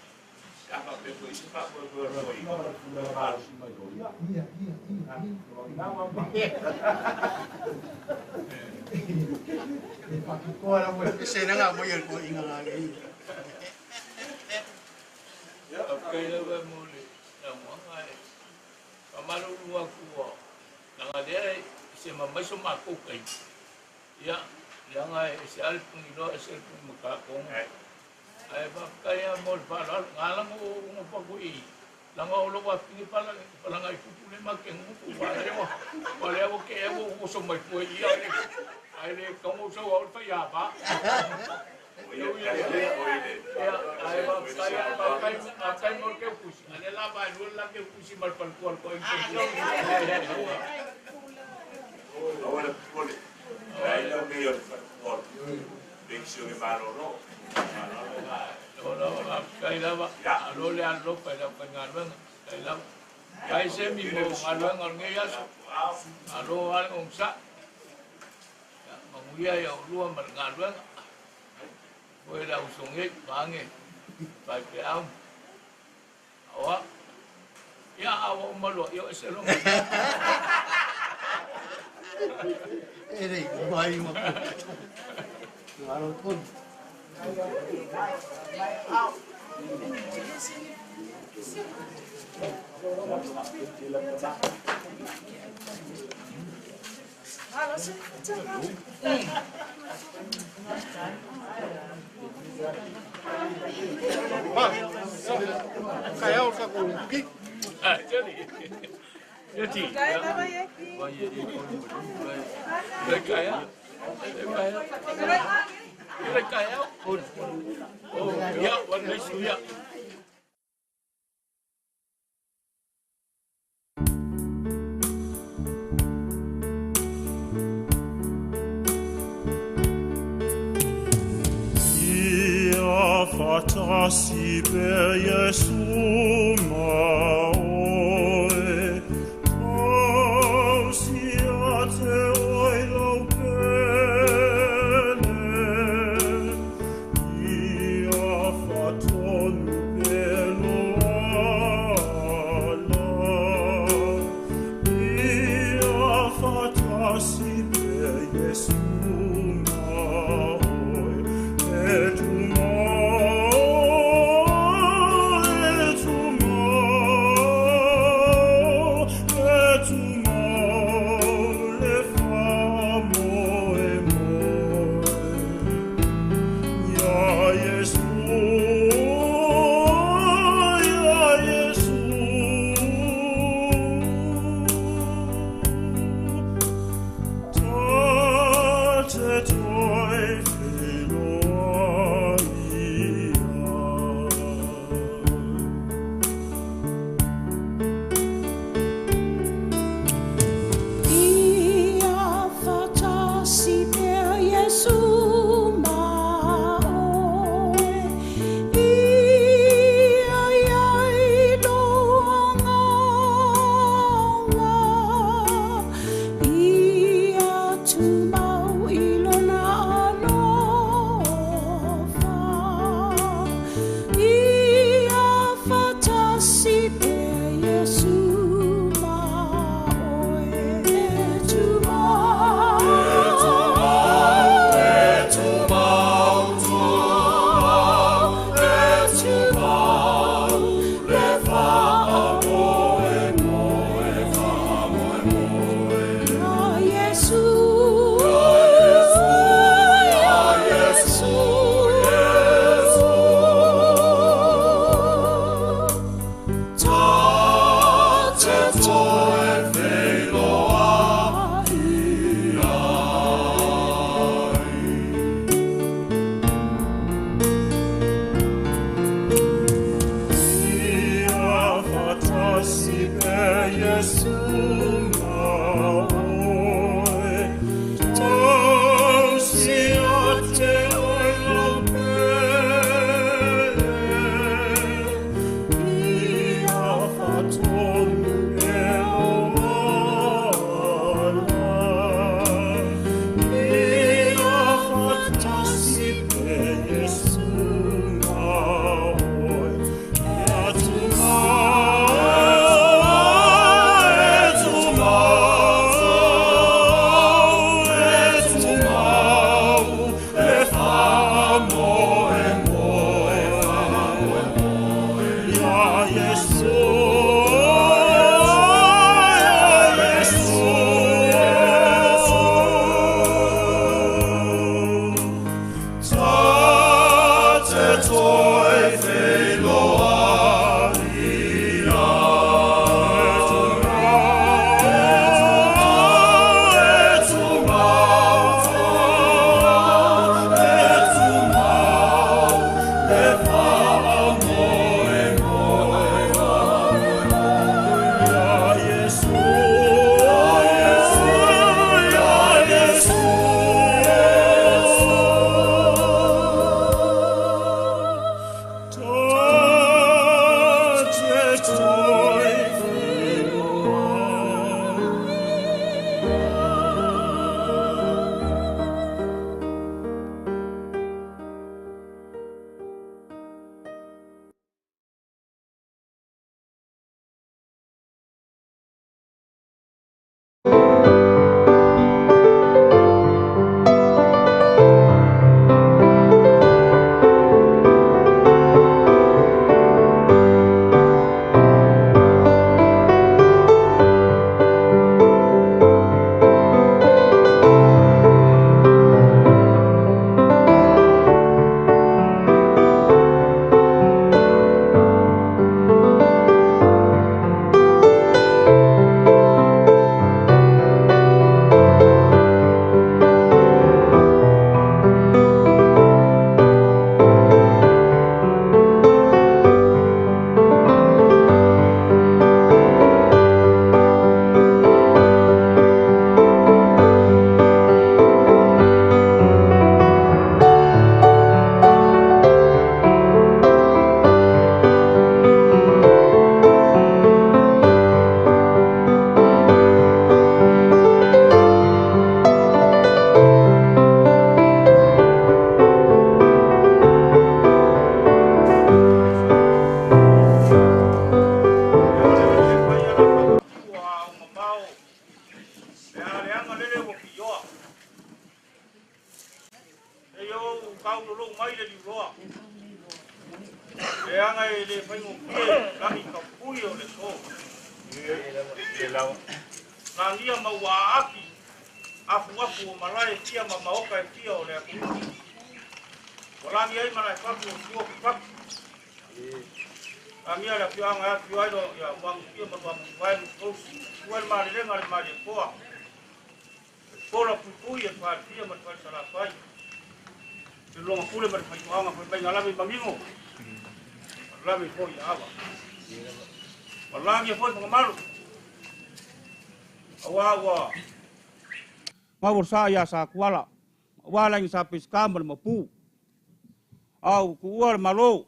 O: Pe a faapea foi i se faamoemoe o le toeaina ma le tulaga malosi mai o ia.
P: E faapitoa lava e pese lea mai e le toeaina nanei.
Q: Faafetai lava mo le saunoaga e faamalulu atu ua leaga lea e sema mai so matou taimi ia leaga e ese lava le puniloa ese le punimatatogo ae faafetai lava mo le faaaloalo na ala ona ou nofo atu i i leaga o lou afafine Falagaitupu lea ma te nofo aua lea ua tea ua ou oso mai fua i i ae le tatau ona ou sau au le faiava. Ae faafetai faafetai mo le teutusi a lea la vaelua le la teutusi ma le faletua o le toeaina.
O: Aua le popole, o le aiga lenei o le faletua o le penisione malolo.
Q: Faafetai lava, malo le alolofa i le aufaigaluega, faafetai lava. Faafetai Semi mo galuega o lenei aso, malo lava le onosai. Manuia ia oulua ma le galuega. Foi le auso nei, vaeane faifeau. Aoa. Ia, a ua uma loa, ia o ese loa.
P: E le mai ma Malo tonu. Ia faatasi pea Iesu ma oe, tausi ia te oe lau pele. Ia faatonu pea lou ala, ia
O: Leaga lele ua piioa. E ou kaulolou mai le liuloa. Leaga e le faigofie lagi tapui o le aso. Lagia ma ua aafi afuafu o malae e fia ma maoka e fia o le atunuu. Ua lagi ai malaefagu o tua fafatu. Lagia le afioaga e afifio ai ia Muagutuia ma Luamanuvao Nutuausi. Tua le malelega a le Malietoa. E fola puipui e le Falefia ma le Falesalafai. Le logapule ma le faitoaga fai mai galave i manino. Malave foi i ava. Ua lagia foi Fagamalu. Auā ua maua sa ia Sakuala. Auā le aiga sa Peseta ma le Mapu. A ua tuua le Malo.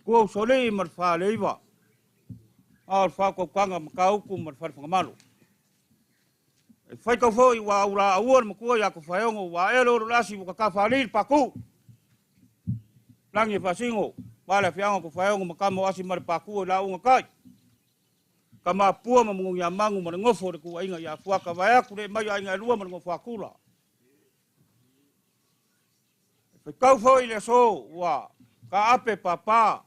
O: Tua usolii ma le Faleiva. A o le faautautaga Matautu ma le Fale Fagamalo. E faitau foi ua aulaaua le matua ia Tofaeono ua ae le olo le asi ua tatafalii le patu. Lagi e faasino, ua le afiaga o Tofaeono ma tama o asi ma le patu e lauga tai. Tama pua ma manogiamanu ma le nofo o le tuuaiga ia Fuata vaeatu le mai o aiga e lua ma le nofo akula. E faitau foi le aso ua taape papa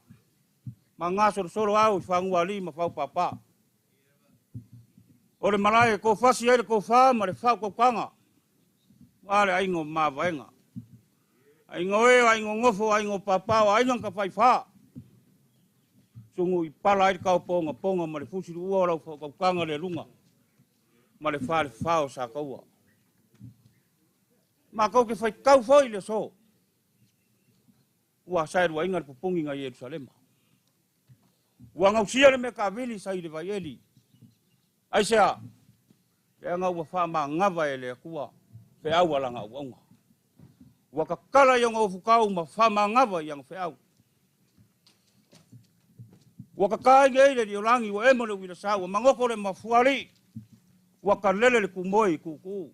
O: ma gasolosolo au i fagualii ma fau papa. O le malae e tofasi ai le tofa ma le faautautaga ua le aiga o Mavaega. Aiga o e, o aiga o nofo, o aiga o papa, o aiga na tafaifa. Sugu i pala ai le taopogapoga ma le fusiluua o lau faautautaga le luga ma le falefa o Sataua. Matou te faitau foi i le aso ua saeluaina le pupuni na Ierusalema. Ua gausia le mea taavili sa i le vaieli. Aisea, leaga ua faamagava e le Atua feau a lana auauna. Ua tatala i ona ofutau ma faamagava i ana feau. Ua tata ai nei le liolagi, ua emo le uilasa, ua magoto le mafuaalii, ua talele le tumoe i tuutuu.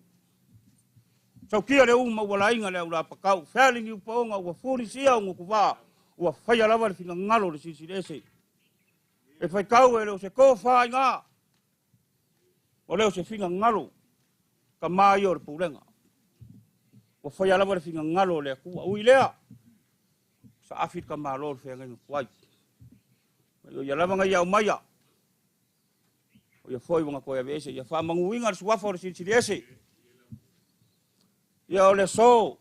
O: Sautia le u ma ua laina le aulapatau, feali ni upaoga, ua fulisia o gutuvaa, ua faia lava le finagalo o le Silisili Ese. E faitau e le o se tofa aiga, o le o se finagalo kamā ia o le pulega. Ua faia lava le finagalo o le Atua. Ui lea, saafi le tamālo o le feagaiga tuai. O ia lava na ia aumaia, o ia foi ua na toe aveese, ia faamanuiga le suafa o le Silisili Ese. Ia o le aso,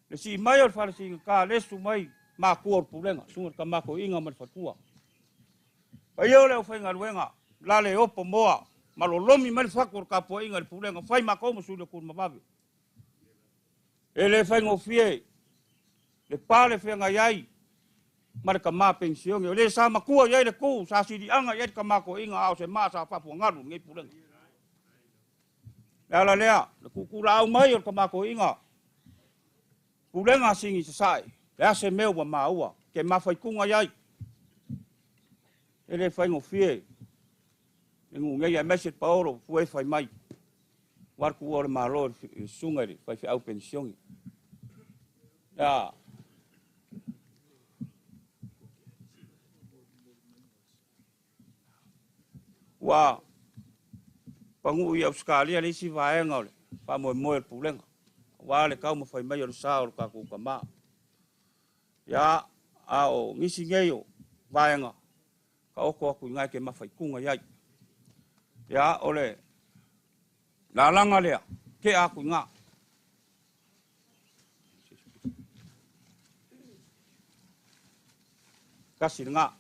O: le sii mai o le falesigata, lesu mai matua o le pulega, suga le tamatoiga ma le fatua. Paia o le aufaigaluega, la le opo moa, ma lolomi mai le fatu o le tapuaiga i le pulega, fai matou ma sui le mavave. E le faigofie le pa le feagai ai ma le tamā penisione. O le sa matua i ai le tu, sa siliaga i ai le tamatoiga, a o se maa sa faafuagalu lenei pulega. Le ala lea, le tuutulaau mai o le tamatoiga, pulega a sigi sasae, le ase mea ua maua, ke mafaikuga i ai. E le faigofie le nuu nei aemaise le paolo fua e fai mai. Ua le tuua o le Malo i susuga i le faifeau penisione. Ia, ua paguu i Ausetalia le isi vaega o le faamoemoe o le pulega, aua le taumafai mai o le sa o le tatou tamā. Ia, a o nisi nei o vaega, taoto atu i ina e te mafaikuga i ai. Ia, o le lalaga lea, tea atu i ina. Tasi lena.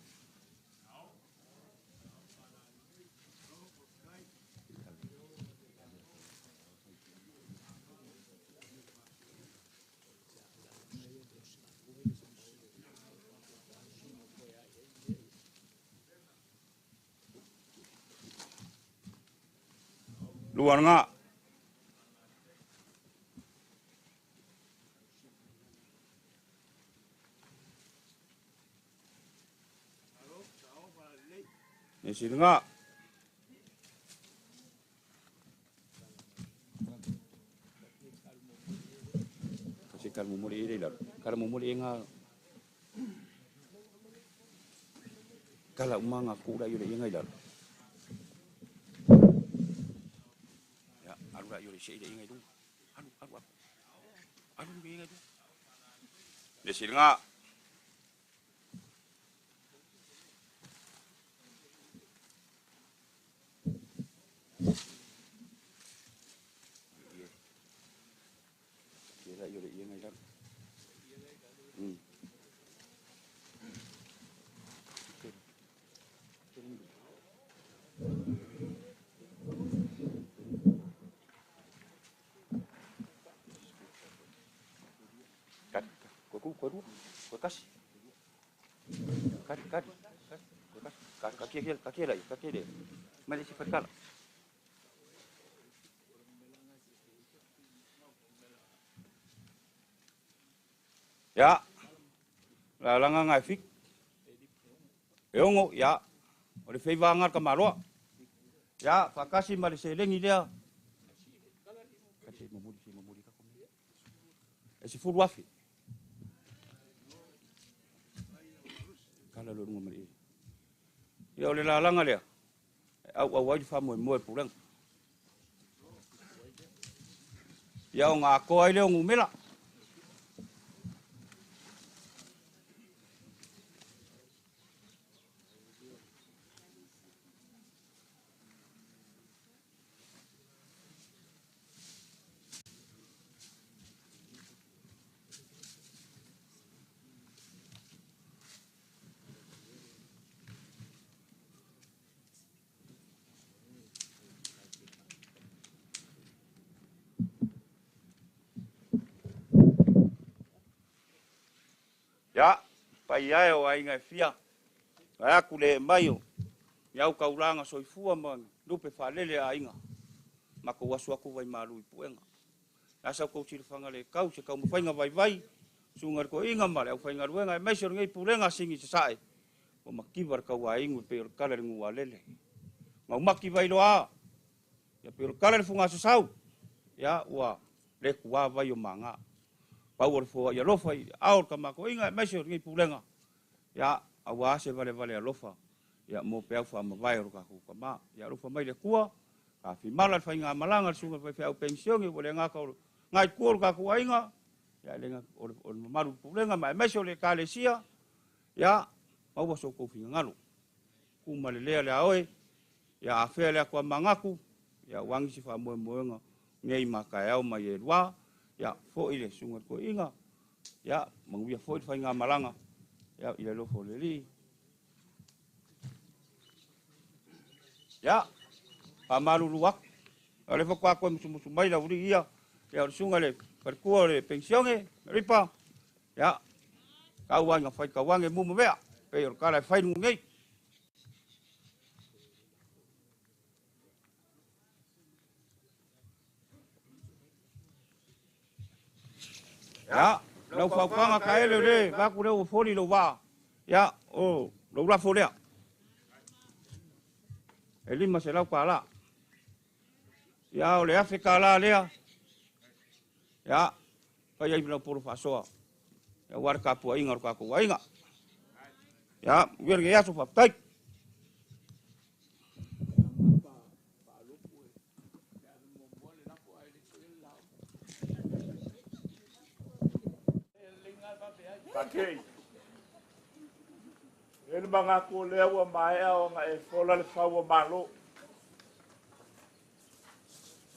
O: Lua lena. Isi lena. Kasi kalamumuli i lalo. Kalamumuli i ngā kala umanga kura i le inga i lalo.
R: le se'i le iga i luga. Alu, alu, alu. Alu le iga i luga. Le siliga. Kira i o le iega i lalo. Kari, koe ku, koe rua, koe kasi. Kari, kari, kari, koe kasi. Ka, ka kia, ka kia lai, ka kia le. Mai le si whaikala. Ya, la langa ngai fik. E ongo, ya, o le feiva ka maloa. Ya, whakasi ma le selengi lea. Kasi mamuli, si mamuli ka kome. E si fulu afi. Kala lo runga mali. Ia o le la langa lea. Au au ai fa moe moe pulenga. Ia o ngā koa i leo ngumela. Ya, pai ai o ai ngai fia. Ai aku le mai o. Iau kaulanga soifua ma lupe whalele a inga. Mako wasu aku vai malu i puenga. Asa kou tilifanga le kau se kau mawhainga vai vai. Sunga ko inga male au whainga ruenga e maise o ngei pulenga singi se sae. O makiwa kau a ingu pe o kala le ngua lele. Ngau maki vai loa. Ia pe o kala le funga sasau. Ia ua le kua vai o manga. Pau o le fua ia lofa i ao ka mako inga e maise o ngei pulenga. Ia awa se vale vale alofa. Ia mo pe au wha mawai o ka kuka ma. Ia alofa mai le kua. Ka whimala le whainga malanga le sunga whai au pensione o le ngaka o ngai kua o ka kua inga. Ia le o le mamalu pulenga ma e maise o le kalesia. Ia maua so kou whingangalo. Kuma le lea le aoe. Ia awhea le akua mangaku. Ia wangi si wha moe moenga ngei maka e au mai e lua. Ia fo i le sunga ko inga. Ia manguia fo i le whainga malanga. Ia i le lofo le li. Ia pa malulu aku. O le whakwa koe musumusu mai la uri ia. Ia o le sunga le parikua o le pensione. Ripa. Ia kau ainga whai kauange mumu mea. Pei o le kala e whai nungu ngei. Ia, lau whaukanga ka ele le, vaku leo o foli lau wā. Ia, o, lau lafo lea. E lima se lau ka la. Ia, o le afe ka la lea. Ia, kai ai lau poro whasoa. Ia, ware ka pua inga ro ka kua inga. Ia, wera ke aso whaptai.
O: Kakei. Ele manga ko lea ua maea o nga e fola le fau o malo.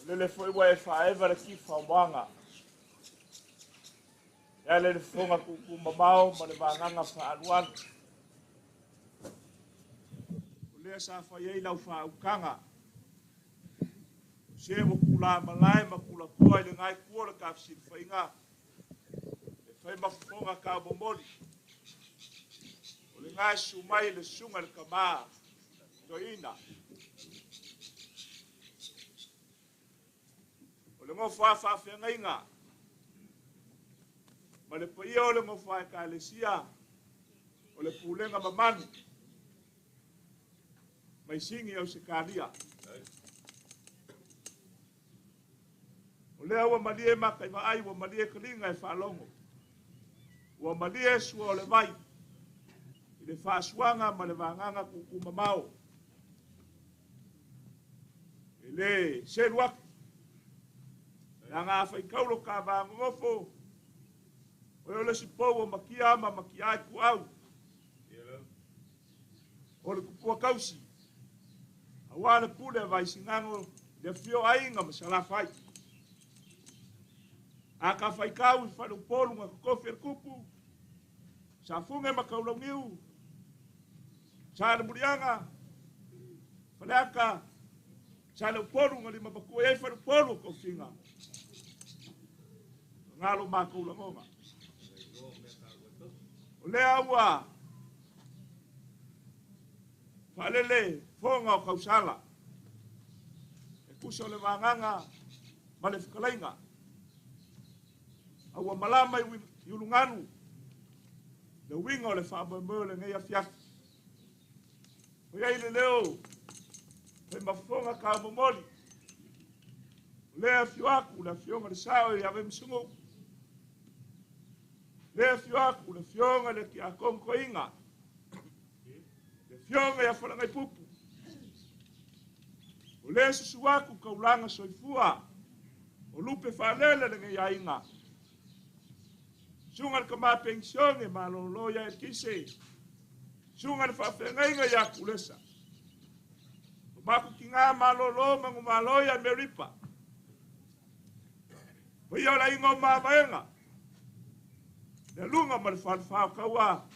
O: Lele foi ua e whaeva le ki whaumanga. Ia le fonga kuku mamao ma le vanganga whaalualu. O lea sa whai ei lau whaukanga. Se mo kula malae ma kula kua i le ngai kua le kafisili whainga. E whai mafonga ka momoli. O le ngai sumai le sunga le kama. Toina. O le ngofo a whaafengainga. Ma le paia o le ngofo a e kalesia. O le pulenga mamanu. Mai singi au se kalia. O lea ua malie maka i vaai, ua malie kalinga e whaalongo. Ua malie sua o le vai. I le whaasuanga ma le vanganga kuku mamao. E le selu aku. Leaga a faitau lo ta vanonofo, o e o le isi pou o matia ma matia ai tuau. O le tupua tausi, auā le pule a Vaisigano i le afio o Aiga ma Salafai. A ta faitau i faleupolu na totofi e le tupu, Safune ma Taulauniu, Salemuliaga, Faleata, Saleupolu na lima matua i ai faleupolu o tofiga. Lena lo matou lagona. O lea ua faalele foga o tausala e tusa o le vagaga ma le fetalaiga. A ua malama i ulugalu le uiga o le faamoemoe o lenei afiafi. O i ai le leo fai mafofoga taumomoli. O lea afio atu le afioga le sao i Avemusunu. Lea afio atu le afioga le Tiakono Toeaina. Le afioga ia Falagaipupu. O lea susu atu kaulaga soifua. O lupe faalele lenei aiga. Susuga le tama penisione malolo ia Elikise. Susuga le faafeagaiga ia Kulesa. O makukiga malolo manumalo ia Meripa. O ia o le aiga o Mavaega. Le aluga ma le falefa o kaua.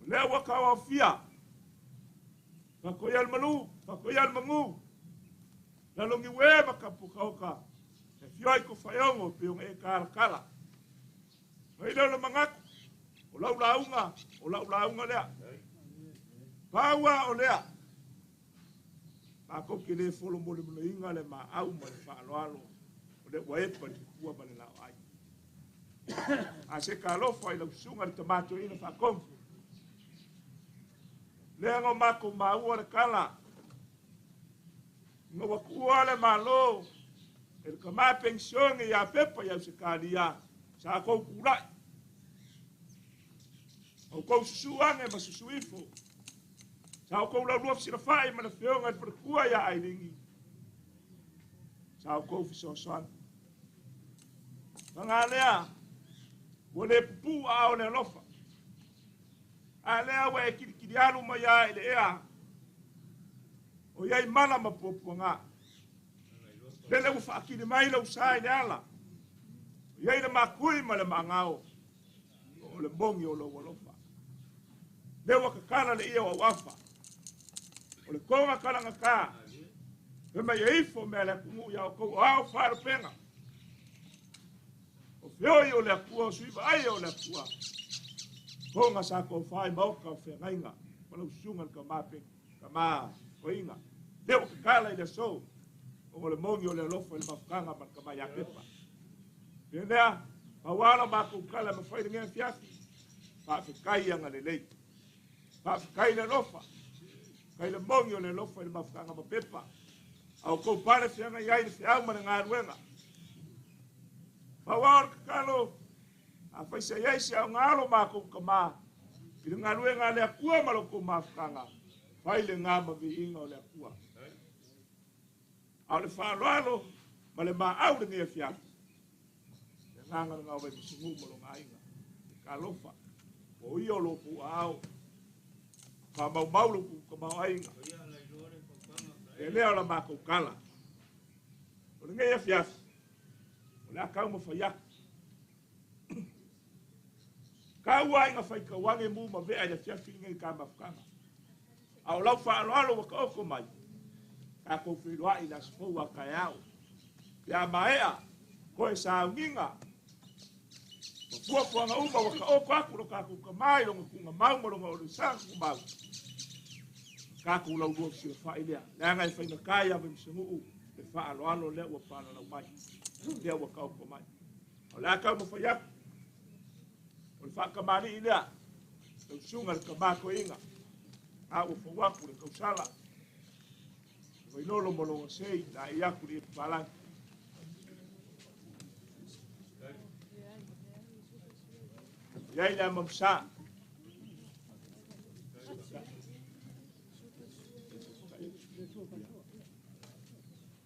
O: O lea ua tauaofia. Faatoia le malu, faatoia le manu. Lalogi ue ma kapukaoka. E afio ai ko whaeongo pe ona e kalakala. Mai leo le manatu. O lau launga, o lau launga lea. Paua o lea. Mākou ke le folo mo le moloinga le ma au ma le whaaloalo. O le ua epa le pua ma le lao ai. A se ka alofa i lau susuga le tamato ina whakongu. Lea ngā mākou maua le kala. Ngā wakua le malo. E le kama pensione ia pepa ia usekalia. Sa kou kulai. Au kou susu ane ma susu ifo. Sa kou laulua fisilafai ma le feoga i le falekua ia Ailingi. Sa kou fesoasoani. Paga lea, ua le pupuu aao o le alofa. A lea ua e kilikili alu mai a i le ea. O iai mala ma puapuaga. Lele ua faakili mai lau sa i le ala. O iai le makui ma le maagao. O le mogi o lou alofa. Lea ua kakala le ia o auafa. O le toga kalagata. Fe mai e ifo mea le atunuu ia outou o ao faalupega. O feoi o le Atua, o sui vaai o le Atua. Toga sa tofā i maoka o feagaiga. Ma lau susuga le tama pe, tama toeaina. Lea ua kakala i le aso. O le mogi o le alofa i le mafutaga ma le tama ia Pepa. Pea lea, pau lava la matou tala e mafai lenei afiafi. Faafetai agalelei. Faafetai le alofa. Faafetai le mogi o le alofa i le mafutaga ma Pepa. A o kou pale feagai ai le feau ma le galuega. Pau lava o le tatalo, a faisa i ai se aoga alo makou tama i le galuega a le Atua ma lo kou mafutaga, fai le gā ma viiga o le Atua. A o le faaaloalo ma le maau lenei afiafi. Le agaga lena o Vaimusugū ma lona aiga. Talofa, o ia o lo kou aao. Faamaumau lo kou tamaoaiga. E lea o la makou tala. O lenei afiafi, o le a taumafai atu. Tau ai nga faitauage mu ma vea i le afiafi lenei ka mafutaga. A o lau faaaloalo ua taoto mai, tatou feiloai i le aso fou a taeao. Pe a maea, koe sauniga. Ma fuafuaga uma ua taoto atu lo tatou tama i lona tuugamau ma lona oloisaga tumau. Tatou laulua fesilafai lea. Leaga e faigata ia Vaimusanuu le faaaloalo lea ua palalau mai. Lea ua taoto mai. O le a taumafai atu. O le faatamalii lea. Lau susuga le tama toeaina. A ua fou atu le tausala. Vailolo ma lona sei, la i atu le papalagi. Iai le amamsa.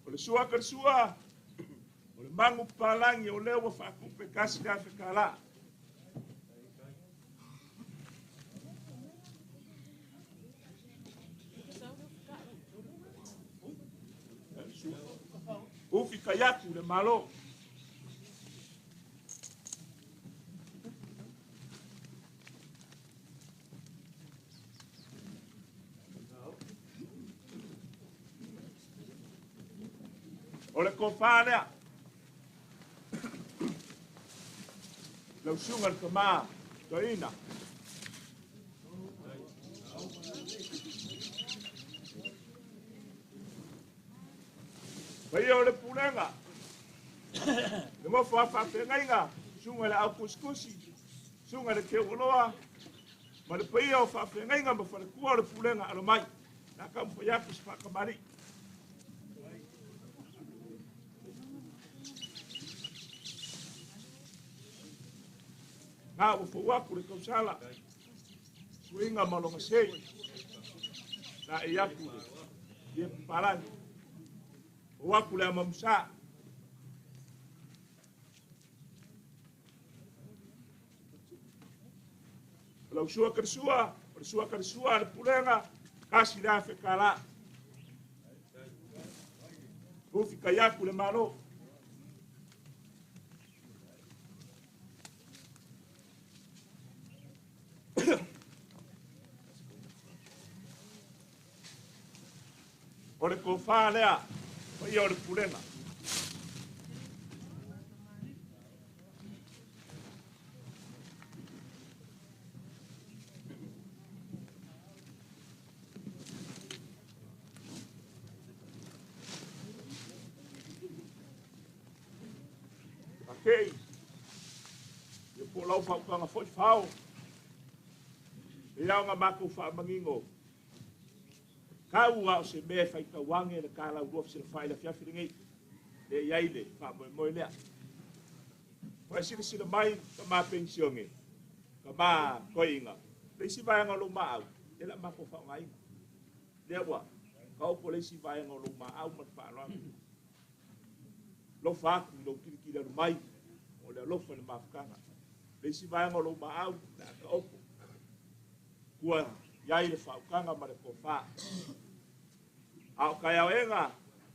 O: O le sua ka le sua, o le magu papalagi o lea ua faatupe $1,000. Ufi kaiatu le malo. O le kofā lea. Lau suga le tamā toeaina. Paia o le pulega, le nofo a faafeagaiga, susuga i le aukusikusi, susuga i le teuoloa, ma le paia o faafeagaiga ma faletua o le pulega alo mai. Na taumafai atu se faatamalii. Na ua fou atu le tausala, suiga ma lona sei, na e atu le ie papalagi. Fou atu le amamusa. O lau sua kalisua, o le sua kalisua a le pulega, $1,000. Ufi kai atu le malo. O le kofā lea, paia o le pulega. Akei, ia po lau whaukanga foi whao. E au ngā mākou whaamangingo. Kau a o se mea whai tauange le kā lau rua whisila whai la fiafi lenei. Le iai le wha moe moe lea. Whai sila sila mai ka mā pensionge, ka mā koinga. Le isi vaenga o lou maau, le la mākou whaongainga. Lea ua, ka opo le isi vaenga o lou maau ma le whaaloaga. Lofa atu i lou kilikili alu mai, o le alofa le mafukanga. Le isi vaenga o lou maau, le aka opo. Kua iai le whaukanga ma le kofā. A o kai au enga,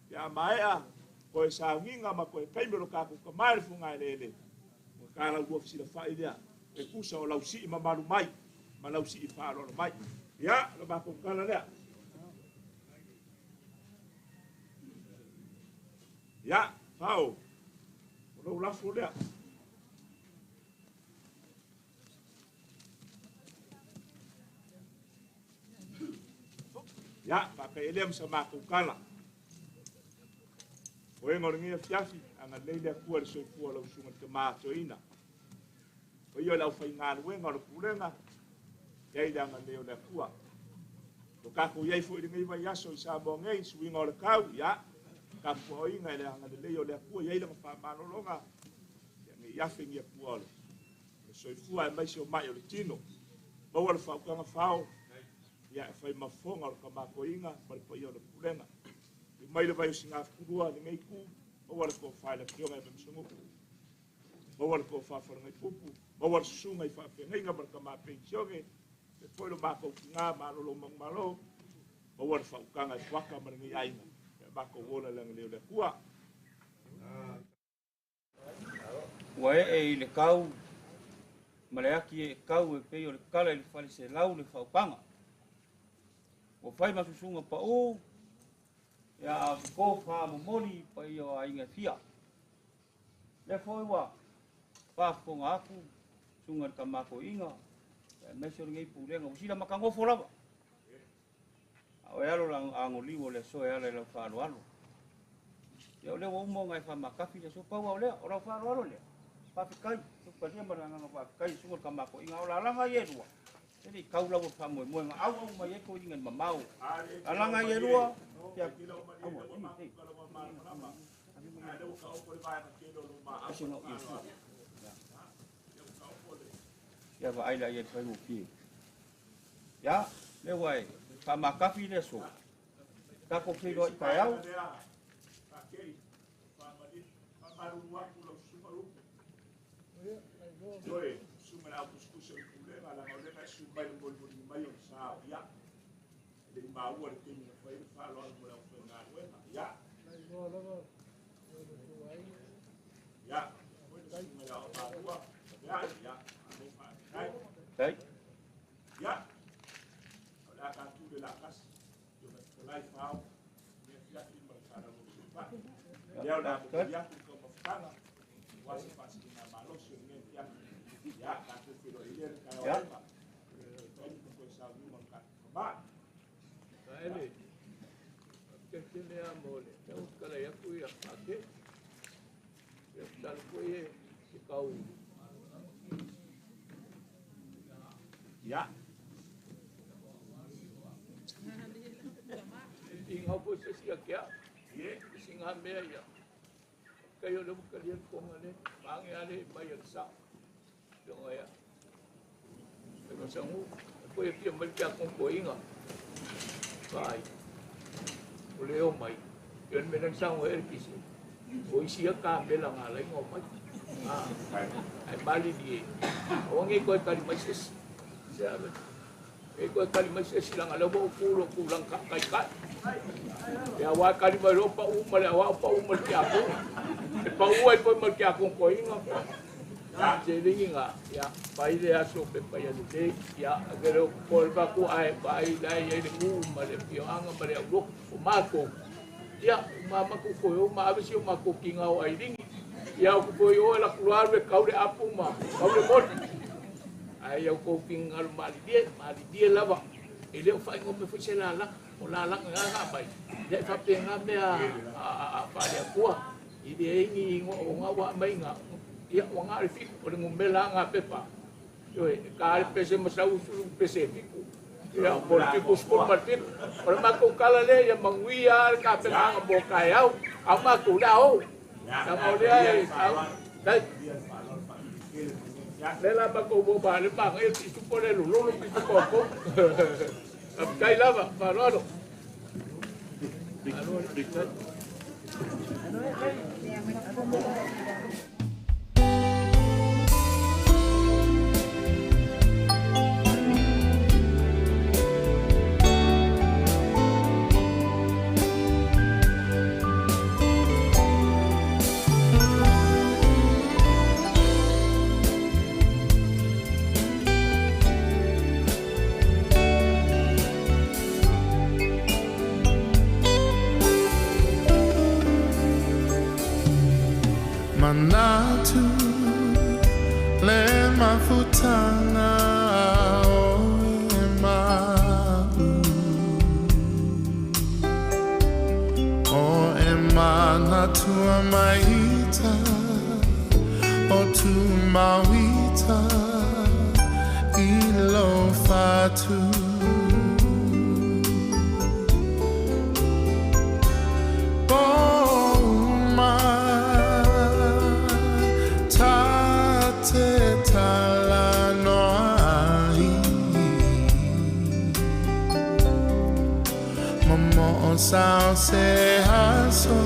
O: pe a maea, koe saunginga ma koe kaime lo kākou ka mai le funga e lele. Ua kā lau rua fisila whai lea. E kusa o lau sii mamalu mai, ma lau sii whaaloalo mai. Ia, lo mākou kala lea. Ia, whao, o lau lafo lea. Ia, whaka e lea msa mākou kala. O enga o le ngia fiafi, anga leile akua le soifua lau sunga te mātoina. O ia lau whai ngā luenga o le pulenga, ia i le anga leo le akua. O kako iai fo i le ngai vai aso i sa mo ngei, suinga o le kau, ia, ka pua o inga i le anga le leo le akua, ia i le ngawha manolonga, ia ngai iafe ngia pua o le soifua e maisi o mai o le tino. Maua le whaukanga whao, ia e whai mafonga o le kamakoinga, ma le paia o le pulenga. I mai le vai o singa fkurua le ngai ku, maua le kōwhai le fionga e memisunguku. Maua le kōwha whara ngai pupu, maua le susunga i whaafengainga ma le kamapensionge, le foi lo mākou ki ngā, mālolo mangu malo, maua le whaukanga e waka ma le ngai ainga. E mākou wola le leo le akua.
R: Ua e e i le kau, ma le aki e kau e pei o le kala i le fale se lau le whaupanga. Ua whai masusunga pa o, ia a ko wha momoli pa i o a inga fia. Le foi ua whaafonga aku, sunga le kamako inga, ia mese o le ngei pūlenga, usila makangofo lava. A o e alo la angoliwo le so e ala i lau whaalo alo. Ia o lea ua umo ngai whamakafi le so paua o lea, o lau whaalo alo lea. Whawhikai, tupalia maranganga whawhikai, sunga le kamako inga o la langa i e rua. Tele kau lau wha moe moe nga au au mai e ko inga mamau. Alanga i e rua, kia aua, ei, ei. Ia wa aila ia whai muki. Ia, le wai, whamakafi le so. Kako whiro i kai au.
O: Faamalulu atu lau susuga Lupe. Ioe, susuga i le au tusitusi o le Pulega, leaga o lea na e susu mai i le molimoliga mai o le sao, ia, e le i maua le taimi na fai ai le faaaloalo mo le aufaigaluega. Ia. Ia, foi le susuga i le Aoaomalua, Laveai, ia, malo faafetai. Ia, o le a tatou le latasi, Afioga i le Fetalai Fao, lenei afiafi ma le faalaualuga. Lea o le a momoli atu le taumafataga aua se faasiligamalosi o lenei afiafi. Ia, tatou feiloai ia i le taeao aena. Taimi ma toe sauniga o le tatou Tamā.
Q: Ele, faafetai tele lava mo le tau talai atu ia Pate. Ia tatalo foi e se tau
O: Ia.
Q: Inga foi se isi ia te au. I sina mea ia. Faafetai o lea ua talia le toga lea. Maage lava le mai a le sao. Afioga ia Faimasagu. Foi e fia mai le tiakono toeaina. Vaai. O le o mai. Ia le mea lea na saunoa ai le Kise. O isi ia kamela na ala ai ona omai. Ae malilie. Aua ne i toe tali mai se isi. Se ave. E toe tali mai se isi leaga o lea ua ou tu i lou tulaga taitai. Ia aua e tali mai loa pau ma le aoao pau ma le tiakono. E pau ai foi ma le tiakono toeaina. Seleni na, ia, fai le aso pe fai lelei, ia, ave le o le faatu ae vaai la e i ai le nuu ma le afioaga ma le aulotu o matou. Ia, uma matou toe o ma ave si o matou tiga o Ailini. Ia, ou te toe o e latou loa alu e kau le apu ma kau le moli. Ae ia outou finagalo malilie, malilie lava. E le o faaigoa mai foi se lalaga. O lalaga na na aumai, ia e faapena mea a faale-Atua. I leai ni igoa o ga ua aumai ga, ia ua na o le 7, o le numera lava na pepa. Ioe, e ta le pese ma sau sulu pese e 7. Ia, po o le 77. O le matou tala lea, ia manuia lava le tapenaga mo taeao, a o matou o le a o. Leaga o lea e tai. Lea la matou o ma le manaia le pisupo lea e lololo pisupo a outou. Faafetai lava, faaaloalo.
S: Manatu le mafutaga o e ma'u O e manatua mai ita O tu mauita i lo fatu. Pouma ta te talanoa ai Momoo sao se aso,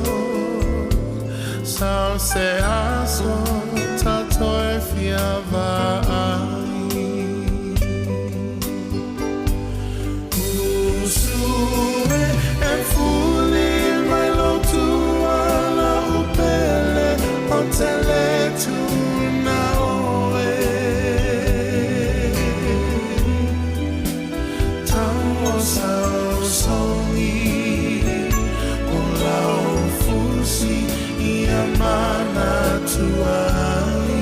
S: sao se aso ta toe fia vaai. Usu e fuli mai lo tua la upele o te le tuna oe. Tau o sau songi o lau fusi ia manatua ai.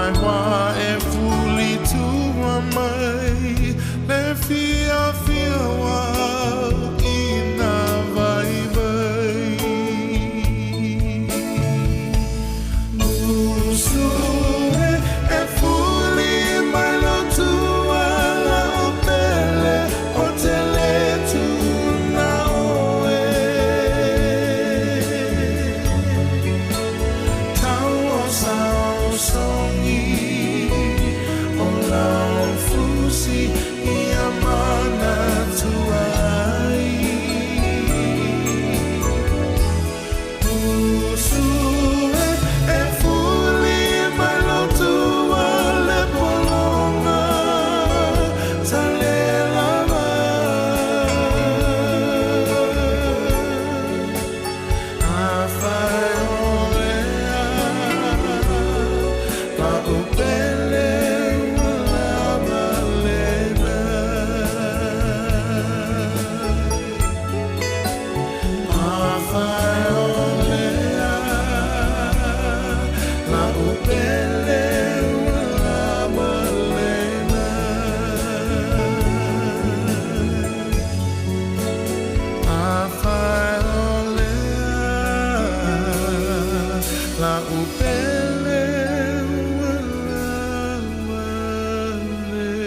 S: Wā e fuli tua mai le fia fia wā i nā vai vai. Usu e fuli mai lo tua la o pele o te le tuna oe. Tau o sao songi o lau fusi ia mana tuai. Usu e fuli mai lo tua le polonga ta le lava. A whai o lea, la o pele ua lava lena. A whai o lea, la o pele ua lava lena. A whai o lea, la o pele ua lava lena.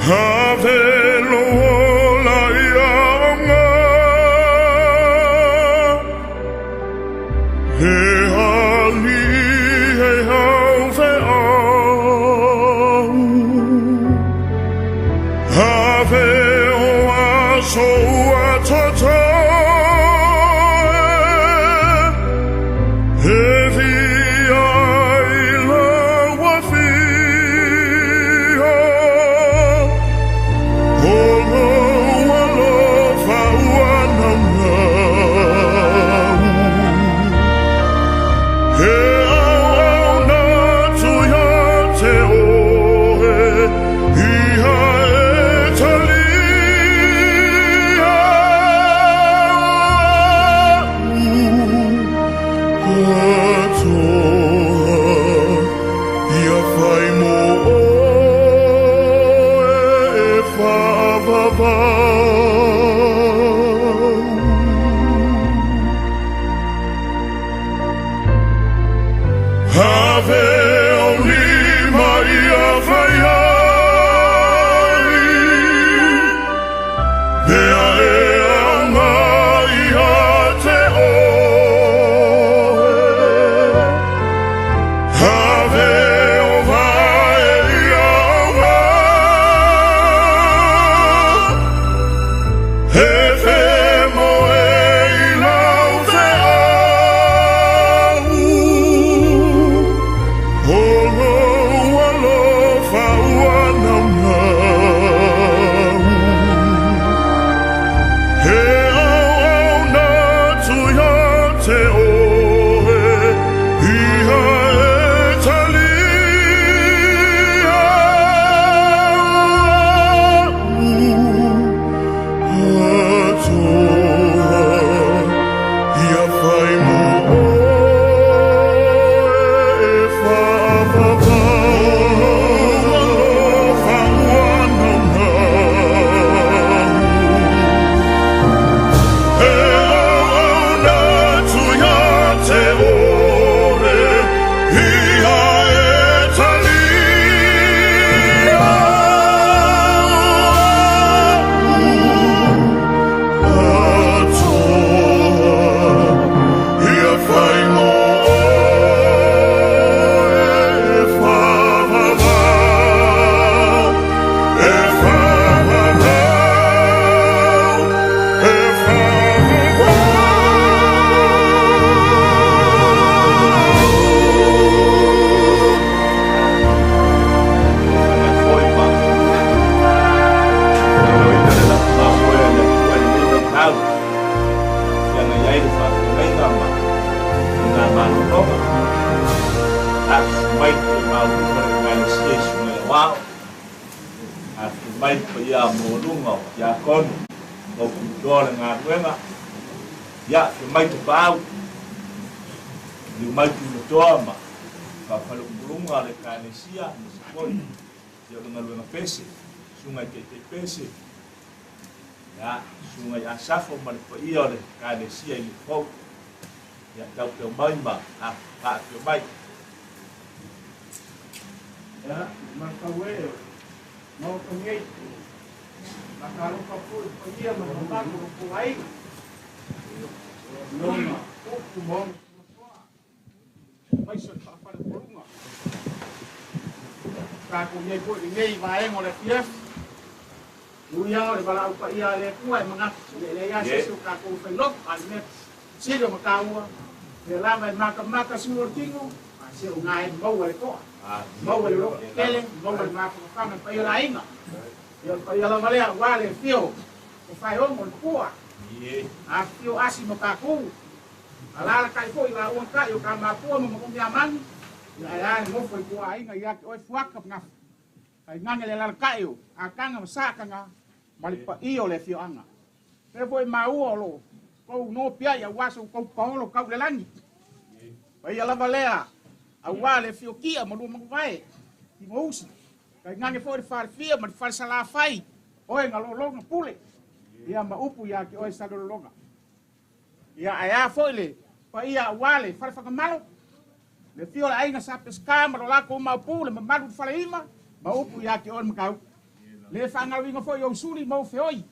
S: Have lo ola ia onga He ali he hau fe au Have o aso ua toto E via i laua fia O lou alofa ua naunau He auauna atu ia te oe Ia e talia Katoa Ia whai mo oe e whaavavau Have o lima ia whai ai Mea e anga ia te oe Have o vae ia aunga He whe mo e i lau whe au O lou alofa ua naunau He auauna atu ia te oe Ia e talia Katoa Ia whai mo oe e whaavavau Alofa ua naunau He auauna atu ia te oe Ia e talia Katoa Ia whai mo oe e whaavavau E whaavavau E whaavavau
Q: Foi ma Aloina le lafu mamoe a le Atua i lenei vaitau Feagai ai le faafeagaiga ma faiga malologa Afifio mai le paia maualuga o le Ekalesia i susuga i aoao Afifio mai le paia maualuga o tiakono ma uputoa o le galuega Ia, afifio mai tapaau Liliu mai tulatoa ma faafaleupoluga o le Ekalesia aemaise foi ia o le galuega pese, susuga i taitai pese, ia, susuga i Asafo ma le paia o le Ekalesia i Lifou. Ia, taupeo mai ma afifio mai.
O: Ia, matau e o maota nei, faatalofa foi i le paia ma le mamalu o lo outou aiga, i ona upu ma ona tulatoa, aemaise o le faafaleupoluga. Tatou i ai foi i lenei vaega o le afiafi, ui lava o le valaau paia a le Atua e manatu, e leai lava se isi o tatou e fai loto, a o le mea sili ona taua, lea lava e matamata sui o le tino, a se o na e maua le toa, maua le loto tele, maua le mafanafana i le paia o le aiga. Ia o le paia lava lea aua le afio o Faeogo le Pua, afifio Asi ma tatou, alaalatai foi laua tai o Tamapua ma Manumiamani, ia ae a le nofo i tua aiga ia te oe Fuata ma Gafa, tainane le alaalatai o Ataga ma Saataga ma le paia o le afioaga. Lea foi e maua o lo tou nopiai aua so outou paolo tau i le lagi. Paia lava lea aua le afio Kia ma lua manuvae, Tinousi, tainane foi le falefia ma le falesalafai, oe na lologa pule, ia ma upu ia te oe Salelologa. Ia ae a foi le paia aua le fale Fagamalo, le afio o le aiga Sa Peseta ma lo latou maopu, le mamalu i le faleima, ma upu ia te oe le Matautu.
M: Le faagaloina foi ou suli ma ou feoi,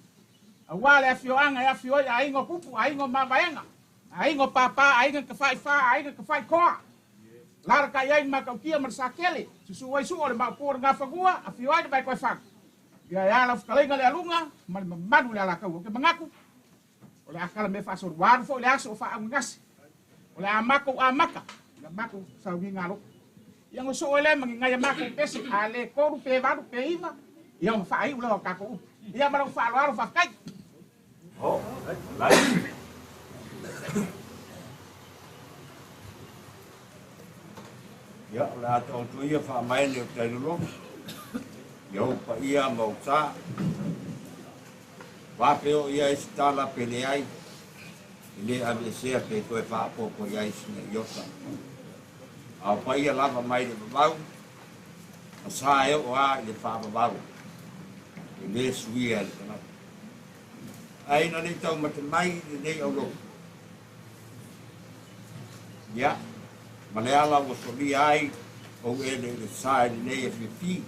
M: auā le afioaga e afio ai aiga o pupu, aiga o mavaega, aiga o pāpā, aiga tafaifā, aiga tafaikoa, lalataʻi ai le matautia ma le sakele, susuu ai suu o le maopu o le gafanua, afio ai le vaekoefaga. Ia e ala fetalaiga le aluga ma le mamalu le alataua. Ou te manatu o le a tala mea faasolo. Ua alu foi le aso o faaugagase. O le a matou amata i la matou sauniga alofa. Ia ona soo ai lea ma ni nai a matou pese, a le 3 pe 8 pe 9, ia ona faaiu lea o tatou upu. Ia ma lou faaaloalo, faafetai.
O: Oh, lai. Ia, o le a taoto ia faamaene o tailologi. Ia ou paia ma ou sa. Vape o ia i se tala pe leai. E le aveesea pe toe faaopoopo i ai sina iota. A o paia lava mai le vavau, ma sa e oo lava i le faavavau, e le suia e le tagata. Ae ina ne i taumate mai lenei aulotu, ia, ma le ala ua solia ai ou eleele sa i lenei afiafi,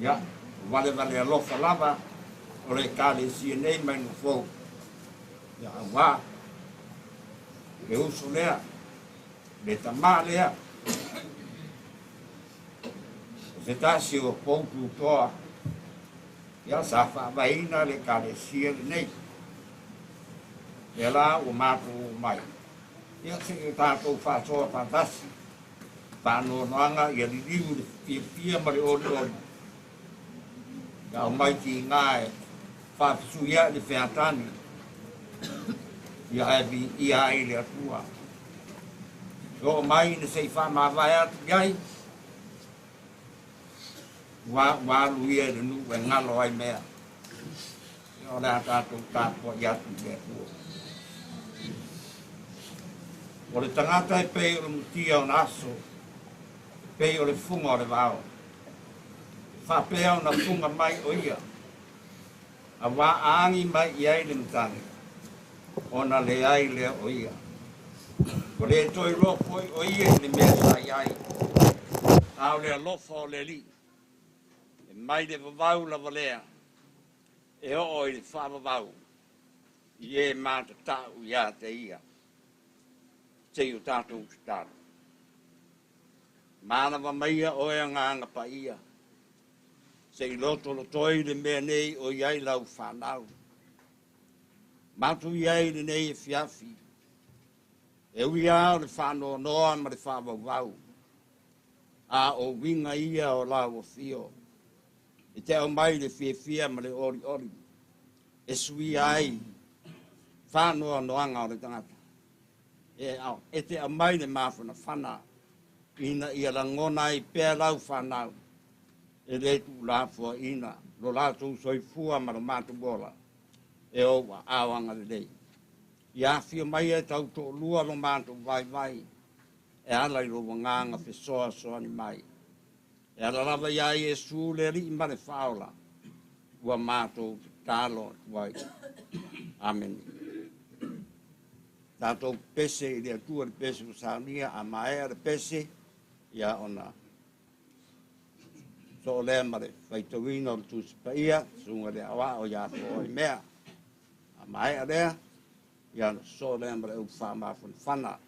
O: ia, o valevale alofa lava o le Ekalesia nei mai nofou, ia, auā le uso lea, le tamā lea, o se tasi o pou tutoa, ia, sa faavaeina le Ekalesia lenei. Lea la ua matou oo mai, ia seia tatou faasoa faatasi, faanoanoaga ia liliu i le fiafia ma le olioli, ia aumai tiga e faafesuiaʻi le featani, ia ae viia ai le Atua. E oo mai ina se i faamavae atu i ai, ua ua alu ia i le nuu e galo ai mea. Ia o le a tatou tapuai atu i le Atua. O le tagata e pei o le mutia o na aso, e pei o le fuga o le vao. E faapea ona fuga mai o ia, auā a agi mai i ai le matagi, ona leai lea o ia. Ua le toe iloa foi o ia i le mea sa i ai, a o le alofa o le Alii, e mai le vavau lava lea, e oo i le faavavau, i e matatau ia te ia. Se i o tatou tatalo. Manava maia oe Agaga Paia, se i lotolotoi le mea nei o i ai lau fanau. Matou i ai i lenei afiafi, e ui lava o le faanoanoa ma le faavauvau, a o uiga ia o lau afio, e te aumai le fiafia ma le olioli, e suia ai faanoanoaga o le tagata. E te aumai le mafanafana ina ia lagona ai pea lau fanau, e le tuulafoaiina lo latou soifua ma lo matou ola, e ou aao agalelei. Ia afio mai e tautoalua lo matou vaivai, e ala i lou agaga fesoasoani mai. E ala lava iā Iesu le Alii ma le Faaola, ua matou tatalo atu ai. Amene. Tatou pese i le Atua le pese ua saunia, a maea le pese, ia ona soo lea ma le faitauina o le Tusi Paia, susuga i le Aoao ia Foaimea. A maea lea, ia ona soo lea ma le upu faamafanafana,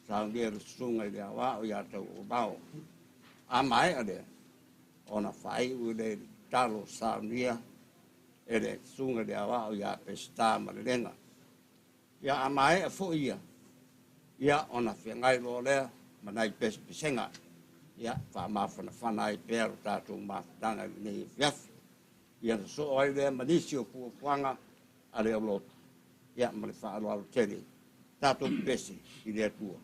O: saunia le susuga i le Aoao ia Tauoovao. A maea lea, ona faaiu lea i le tatalo saunia e le susuga i le Aoao ia Peseta Malelega. Ia a maea foi ia, ia ona feagai loa lea ma nai pesepesega, ia faamafanafana ai pea lo tatou mafutaga i lenei afiafi. Ia na soo ai lea ma nisi o fuafuaga a le aulotu, ia ma le faaaloalo tele, tatou pese i le Atua.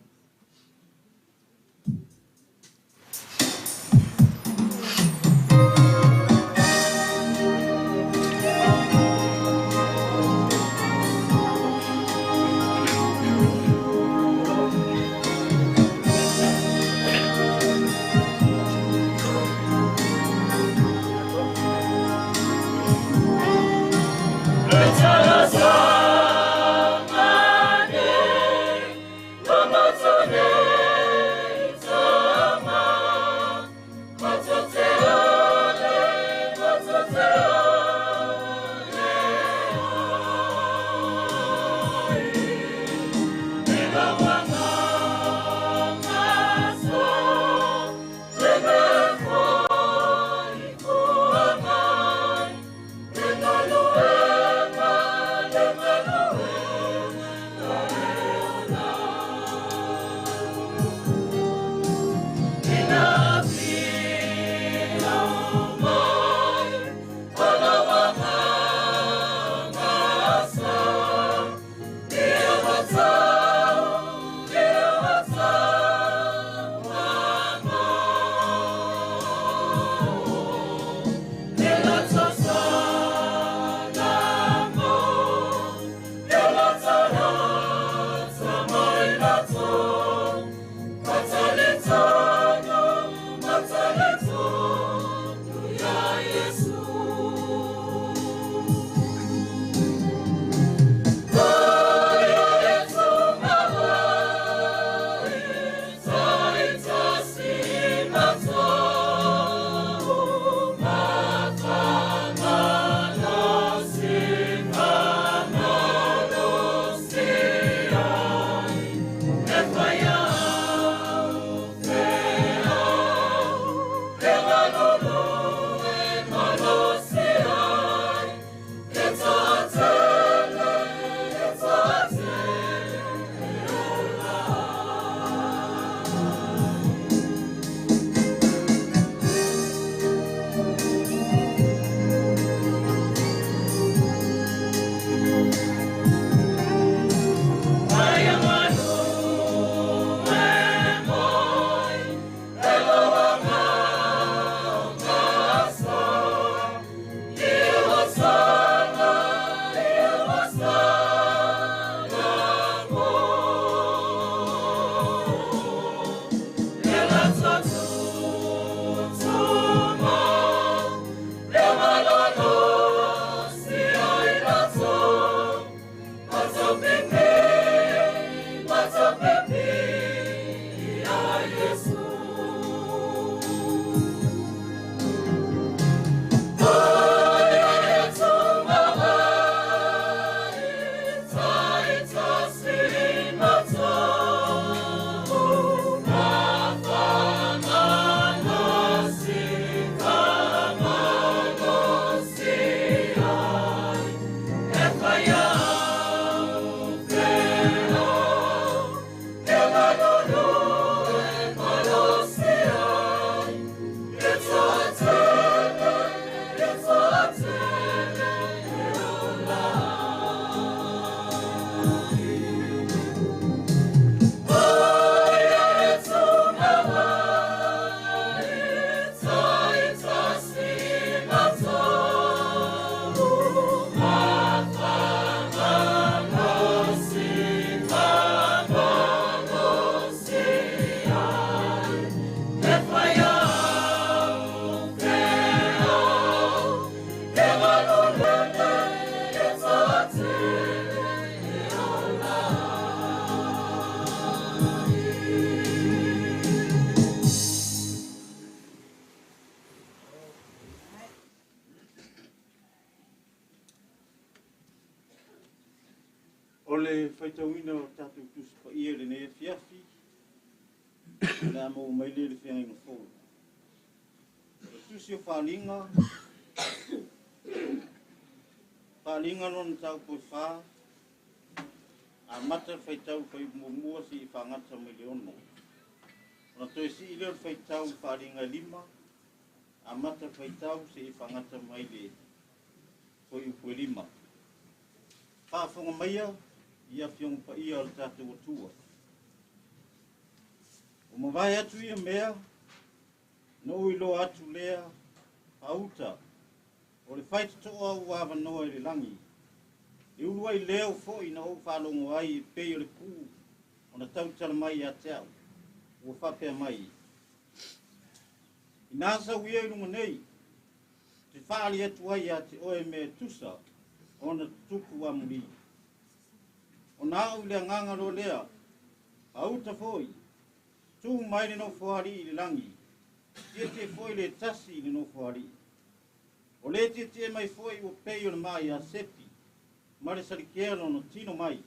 L: O le faitauina o tatou Tusi Paia i lenei afiafi, o le a maua mai lea i le Feagaiga Fou. O le Tusi o Faaaliga, Faaaliga lona mataupu e 4, amata le faitau i le fuaiupu muamua seia faagata mai le 6. Ona toe sii lea o le faitau i Faaaliga e 5, amata le faitau seia faagata mai le fuaiupu e 5. Faafofoga maia i Afioga Paia o le tatou Atua. Ua mavae atu ia mea, na ou iloa atu lea faauta, o le faitotoa ua avanoa i le lagi. E uluai leo foi na ou faalogo ai e pei o le ku ona tautala mai ia te au, ua faapea mai, Inā sau ia i luga nei, te faaali atu ai ia te oe mea e tusa ona tutupu amuli. Ona au i le agaga loa lea, faauta foi, tu mai le nofoalii i le lagi, tietie foi le tasi i le nofoalii. O le tietie mai foi ua pei o le maa ia Sepi, ma le salikea lona tino mai.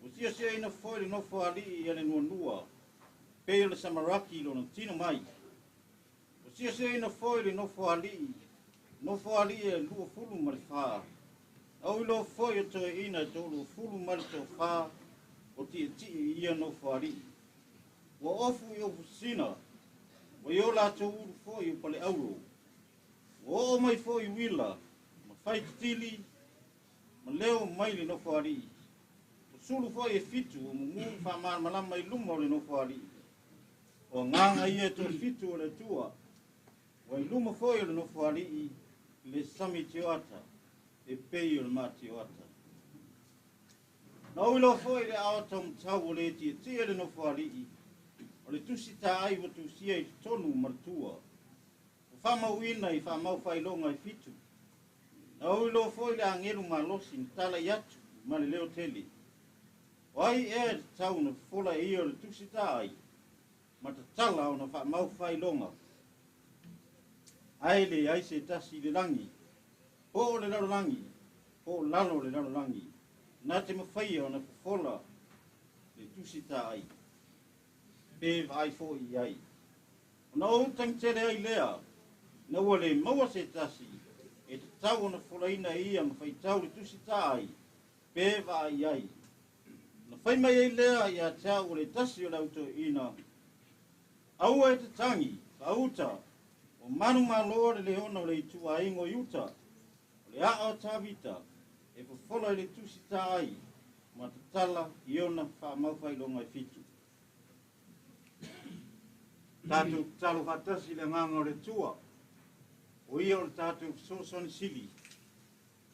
L: Ua siosioina foi le nofoalii ia le nuanua, pei o le samaraki lona tino mai. Ua siosioina foi le nofoalii, nofoalii e 24. Na ou iloa foi o toeaiina e 30 ma le toafa o tietie i ia nofoalii. Ua ofu i ofusina, ua i o latou ulu foi o paleaulo. Ua oo mai foi uila, ma faititili, ma leo mai le nofoalii. O sulu foi e 7 o mumu faamalamalama i luma o le nofoalii. O agaga ia e toafitu o le Atua, ua i luma foi o le nofoalii le sami tioata, e pei o le matioata. Na ou iloa foi le aoa taumatau o le tietie le nofoalii, o le tusi taai ua tusia i totonu ma le tua. Ua faamauina i faamau faailoga e 7. Na ou iloa foi le agelu malosi na talai atu ma le leo tele. O ai ea e tatau na fofola e ia o le tusi taai, ma tatala ona faamau faailoga. Ae leai se tasi i le lagi, po o le lalolagi, po o lalo o le lalolagi, na te mafaia ona fofola le tusi taai, pe vaai foi i ai. Ona ou tagitele ai lea, na ua le maua se tasi, e tatau ona fofolaina e ia ma faitau le tusi taai, pe vaai ai. Na fai mai ai lea ia te au o le tasi o le autoina, aua e te tagi, faauta, o manu maloa le leona o le ituaiga o Iuta, o le aa o Tavita, e fofola i le tusi taai, ma tatala i ona faamau faailoga e 7. Tatou tatalo faatasi i le agaga o le Atua, o ia o le tatou fesoasoani sili,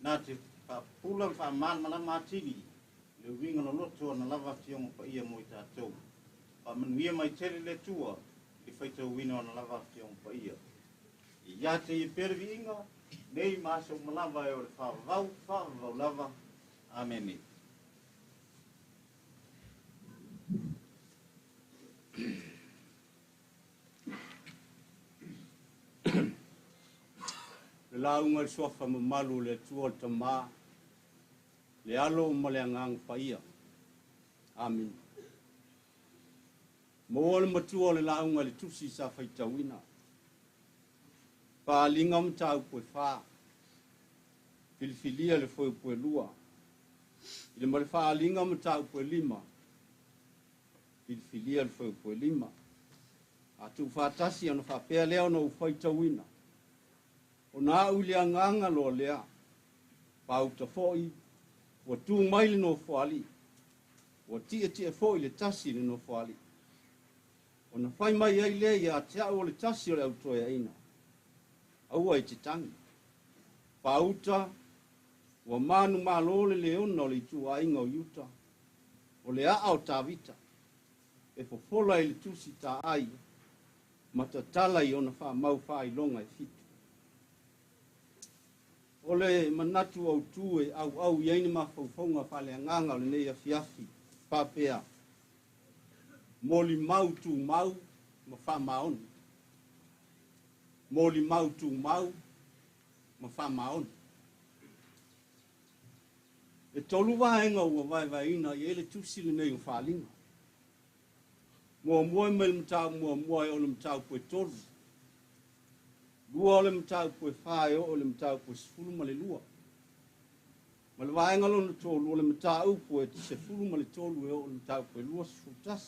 L: na te faapupula ma faamalamalama atili le uiga loloto ona lava Afioga Paia mo i tatou. Faamanuia mai tele le Atua i le faitauina ona lava Afioga Paia. Ia te ia pea le viiga, nei ma aso uma lava e o le faavavau, faavavau lava. Amene.
T: Le lauga i le suafa mamalu o le Atua o le Tama, le Alo ma le Agaga Paia. Amene. Maua le matua o le lauga i le tusi sa faitauina. Faaaliga o mataupu e 4. Filifilia le fuaiupu e 2. I le ma le faaaliga o mataupu e 5. Filifilia le fuaiupu e 5. A tuufaatasi ona faapea lea ona ou faitauina. Ona au i le agaga loa lea, pauta foi, ua tu mai le nofoalii, ua tietie foi le tasi i le nofoalii. Ona fai mai ai lea ia te au o le tasi o le autoeaina, aua e te tagi. Pauta, ua manu malo le leona o le ituaiga o Iuta, o le aa o Tavita, e fofola i le tusi taai, ma tatala i ona faamau faailoga e 7. O le manatu autu e auau i ai ni mafaufauga faaleagaga o lenei afiafi, faapea, molimau tumau ma faamaoni. Molimau tumau ma faamaoni. E tolu vaega ua vaevaeina i ai le tusi lenei o Faaaliga. Muamua e mai le mataupu muamua e oo i le mataupu e tolu. Lua o le mataupu e fa e oo i le mataupu e 12. Ma le vaega lona tolu o le mataupu e 13 e oo i le mataupu e 21.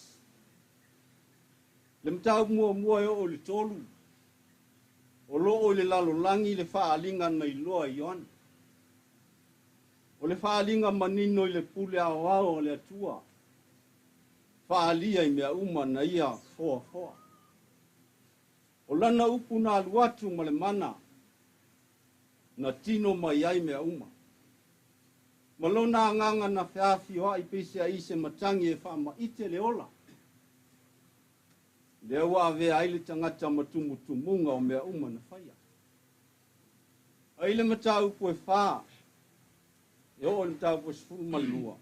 T: Le mataupu muamua e oo i le tolu, o loo i le lalolagi le faaaliga na iloa e Ioane. O le faaaliga manino i le pule aoao o le Atua, faalia i mea uma na ia foafoa. O lana upu na alu atu ma le mana, na tino mai ai mea uma. Ma lona agaga na feafioai peiseai se matagi e faamaite le ola. Lea ua avea ai le tagata ma tumutumuga o mea uma na faia. Ai le mataupu e fa, e oo i le mataupu e 12,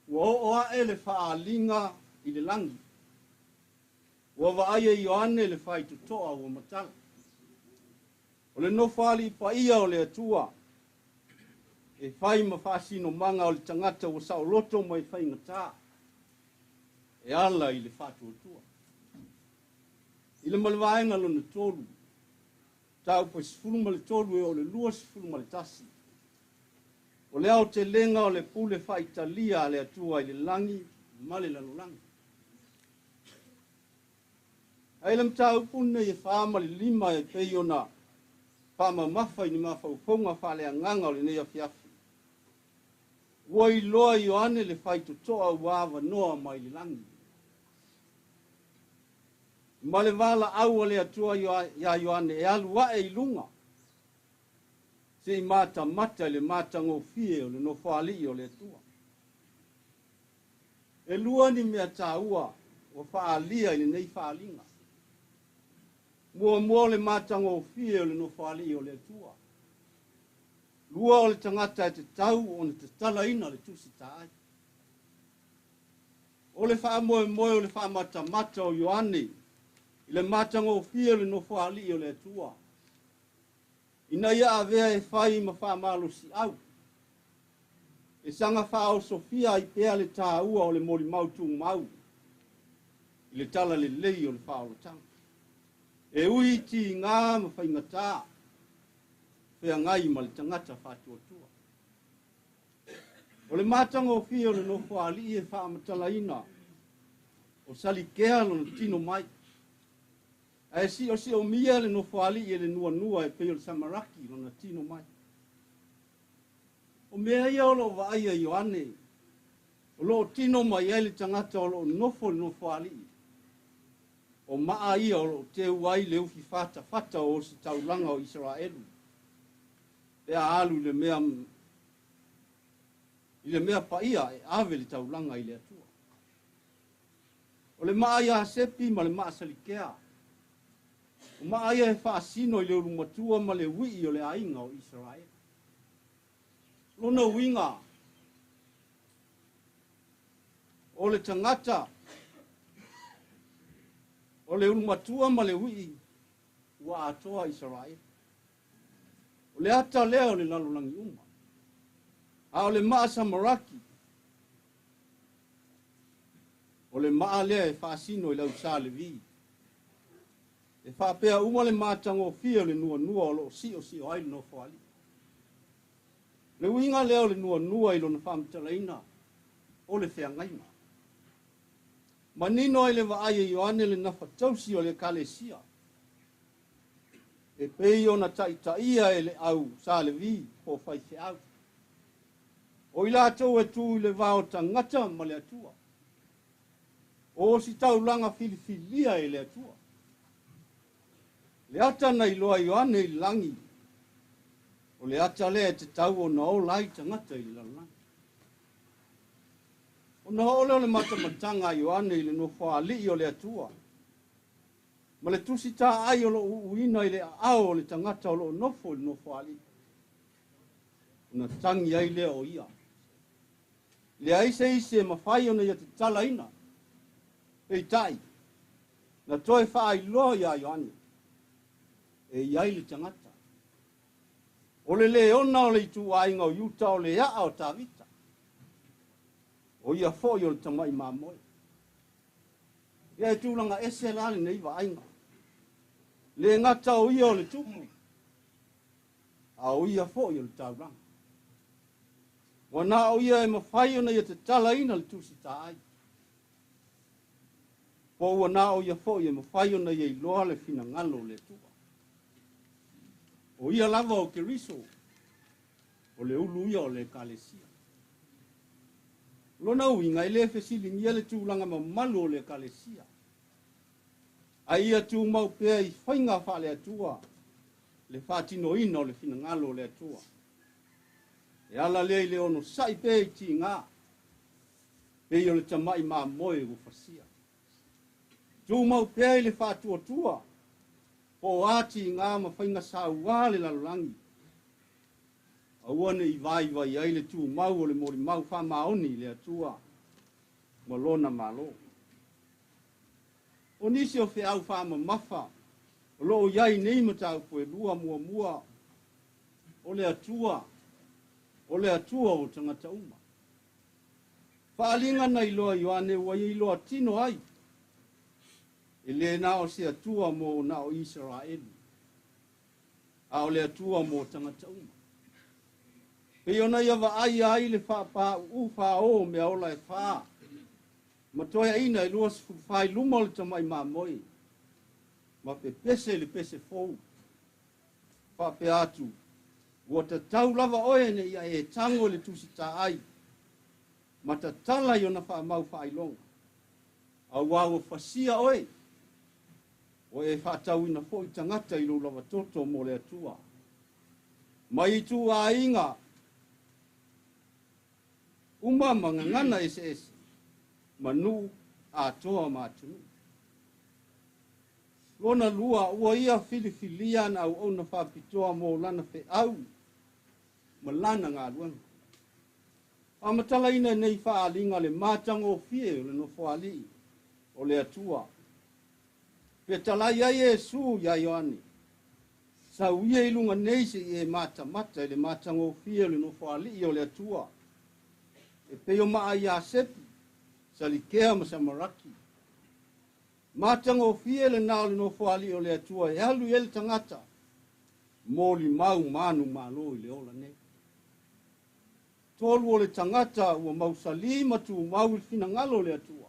T: ua oo ae le faaaliga i le lagi. Ua vaai e Ioane le faitotoa ua matala. O le nofoalii paia o le Atua, e fai ma faasinomaga o le tagata ua saoloto mai faigata, e ala i le faatuatua. I le ma le vaega lona tolu, mataupu e 13 e oo i le 21, o le aotelega o le pule faaitalia a le Atua i le lagi ma le lalolagi. Ae le mataupu lenei e fa ma le lima e pei ona faamamafa i ni mafaufauga faaleagaga o lenei afiafi. Ua iloa Ioane le faitotoa ua avanoa mai le lagi. Ma le valaau a le Atua iā Ioane e alu ae i luga, se i matamata i le matagofie o le nofoalii o le Atua. E lua ni mea taua ua faaalia i lenei faaaliga. Muamua o le matagofie o le nofoalii o le Atua. Lua o le tagata e tatau ona tatalaina le tusi taai. O le faamoemoe o le faamatamata o Ioane i le matagofie o le nofoalii o le Atua, ina ia avea e fai ma faamalosiau, e saga faaosofia ai pea le taua o le molimau tumau i le tala lelei o le faaolataga. E ui i tiga ma faigata, feagai ma le tagata faatuatua. O le matagofie o le nofoalii e faamatalaina o Salikea lona tino mai. Ae siosiomia le nofoalii e le nuanua e pei o le Samaraki lona tino mai. O mea ia o loo vaaia Ioane, o loo tino mai ai le tagata o loo nofo i le nofoalii. O maa ia o loo teu ai le ufi fatafata o ositaulaga o Isaraelu. Pe a alu i le mea paia e ave le taulaga i le Atua. O le maa ia Sepi ma le maa Salikea. O maa ia e faasino i le ulumatua ma le uii o le aiga o Isaraelu. Lona uiga, o le tagata, o le ulumatua ma le uii ua atoa Isaraelu. O le ata lea o le lalolagi uma. A o le maa Samaraki, o le maa lea e faasino i le ausā Levi. E faapea uma le matagofie o le nuanua o loo siosio ai le nofoalii. Le uiga lea o le nuanua i lona faamatalaina o le feagaiga. Manino ai le vaai e Ioane le nafatausi o le ekalesia, e pei ona taitaia e le au sa Levi po o faifeau. O i latou e tu i le va o tagata ma le Atua. O ositaulaga filifilia e le Atua. Le ata na iloa Ioane i le lagi, o le ata lea e tatau ona ola ai tagata i le lalolagi. Ona oo lea o le matamataga a Ioane i le nofoalii o le Atua, ma le tusi taai o loo uuina i le aao o le tagata o loo nofo i le nofoalii. Ona tagi ai lea o ia. Leai se isi e mafai ona ia tatalaina. Peitai, na toe faailoa iā Ioane, e i ai le tagata. O le leona o le ituaiga o Iuta o le aa o Tavita. O ia foi o le tama'i mamoe. Ia e tulaga ese la lenei vaaiga. Le gata o ia o le tupu, a o ia foi o le taulaga. Ua na o ia e mafai ona ia tatalaina le tusi taai. Po ua na o ia foi e mafai ona ia iloa le finagalo o le Atua. O ia lava o Keriso, o le ulu ia o le ekalesia. Lona uiga e le fesiligia le tulaga mamalu o le ekalesia. A ia tumau pea i faiga faale-Atua le faatinoina o le finagalo o le Atua. E ala lea i le onosai pea i tiga, pei o le tama'i mamoe ua fasia. Tumau pea i le faatuatua, po o a tiga ma faiga sauā le lalolagi. Aua ne i vaivai ai le tumau o le molimau faamaoni i le Atua ma lona Malo. O nisi o feau faamamafa o lo o i ai nei mataupu e lua muamua, o le Atua, o le Atua o tagata uma. Faaaliga na iloa Ioane ua ia iloa tino ai, e le na o se Atua mo na o Isaraelu, a o le Atua mo tagata uma. Pei ona ia vaaia ai le faapā'u'u fāō o mea ola e fā, ma toeaina e 24 i luma o le tama'i mamoe, ma pepese i le pese fou. Faapea atu, ua tatau lava oe ina ia e tago i le tusi taai, ma tatala i ona faamau faailoga. Auā ua fasia oe, ua e faatauina foi tagata i lou lava toto mo le Atua. Mai ituaiga uma ma gagana eseese, ma nuu atoa ma atunuu. Lona lua, ua ia filifilia ana auauna faapitoa mo lana feau ma lana galuega. Faamatalaina nei faaaliga le matagofie o le Nofoalii o le Atua. Fetalai ai Iesu iā Ioane, sau ia i luga nei se'i e matamata i le matagofie o le Nofoalii o le Atua, e pei o maa iā Sepi, Salikea ma Samaraki. Matagofie lenā o le Nofoalii o le Atua e alu i ai le tagata, molimau manumalo i le ola nei. Tolu o le tagata ua mausalī ma tumau i le finagalo o le Atua.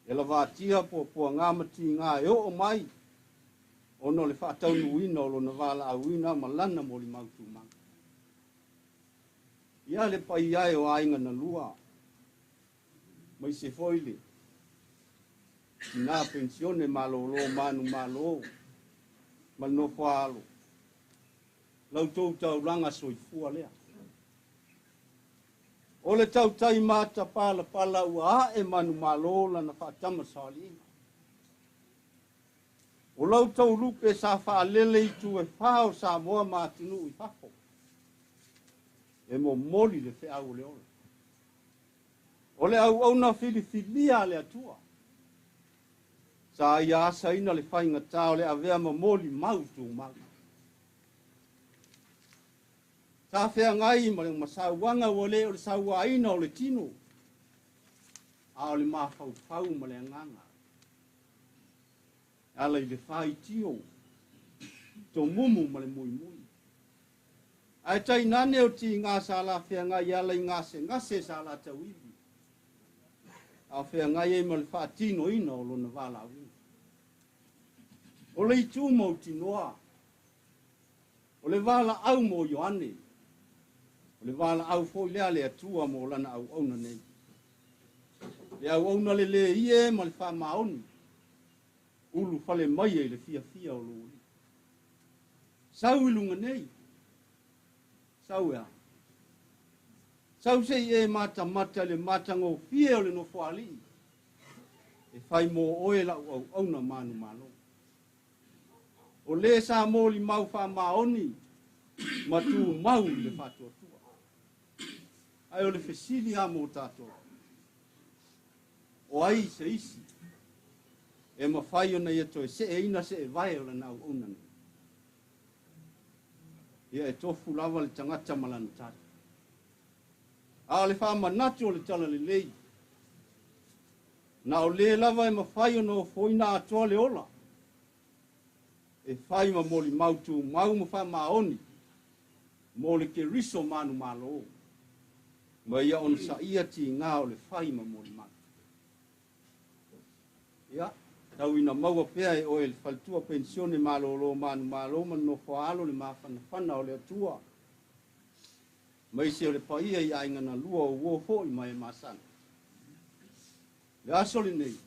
T: E lavatia puapuagā ma tigā e oo mai ona o le faataunuuina o lona valaauina ma lana molimau tumau. Ia le paia e o aiga na lua, aemaise foi le tinā penisione malōlō manumalo ma le nofoaalo, la outou taulaga soifua lea. O le tautai matapalapala ua ae manumalo lana faatamasoaliiga. O la outou lupe sa faalele i itu e fā o Samoa ma atunuu i fafo, e momoli le feau o le ola. O le auauna filifilia a le Atua. Sa ia asaina le faigatā o le avea ma molimau tumau. Sa feagai ma le masauaga ua le o le sauaina o le tino, a o le mafaufau ma le agaga. E ala i le faitio, tomumu ma le muimui. Ae tainane o tigā sa la feagai e ala i gasegase sa la tauivi, a o feagai ai ma le faatinoina o lona valaauina. O le itu mautinoa, o le valaau mo Ioane, o le valaau foi lea a le Atua mo lana auauna nei. Le auauna lelei e ma le faamaoni, ulufale mai ai i le fiafia o lou Alii. Sau i luga nei, sau e a? Sau se'i e matamata i le matagofie o le Nofoalii, e fai mo oe lau auauna manumalo. O le sa molimau faamaoni ma tumau i le faatuatua. Ae o le fesili lava mo tatou, o ai se isi e mafai ona ia toe seeina seevae o lana auauna nei? Ia e tofu lava le tagata ma lana tali. A o le faamanatu o le talalelei, na o le lava e mafai ona ofoina atoa le ola, e fai ma molimau tumau ma faamaoni mo le Keriso manumalo, ma ia onosaia tiga o le fai ma molimau. Ia, tau ina maua pea e oe le faletua penisione malolo manumalo ma le nofoaalo le mafanafana o le Atua, maise o le paia i aiga na lua o uo foi ma e masani. Le aso lenei,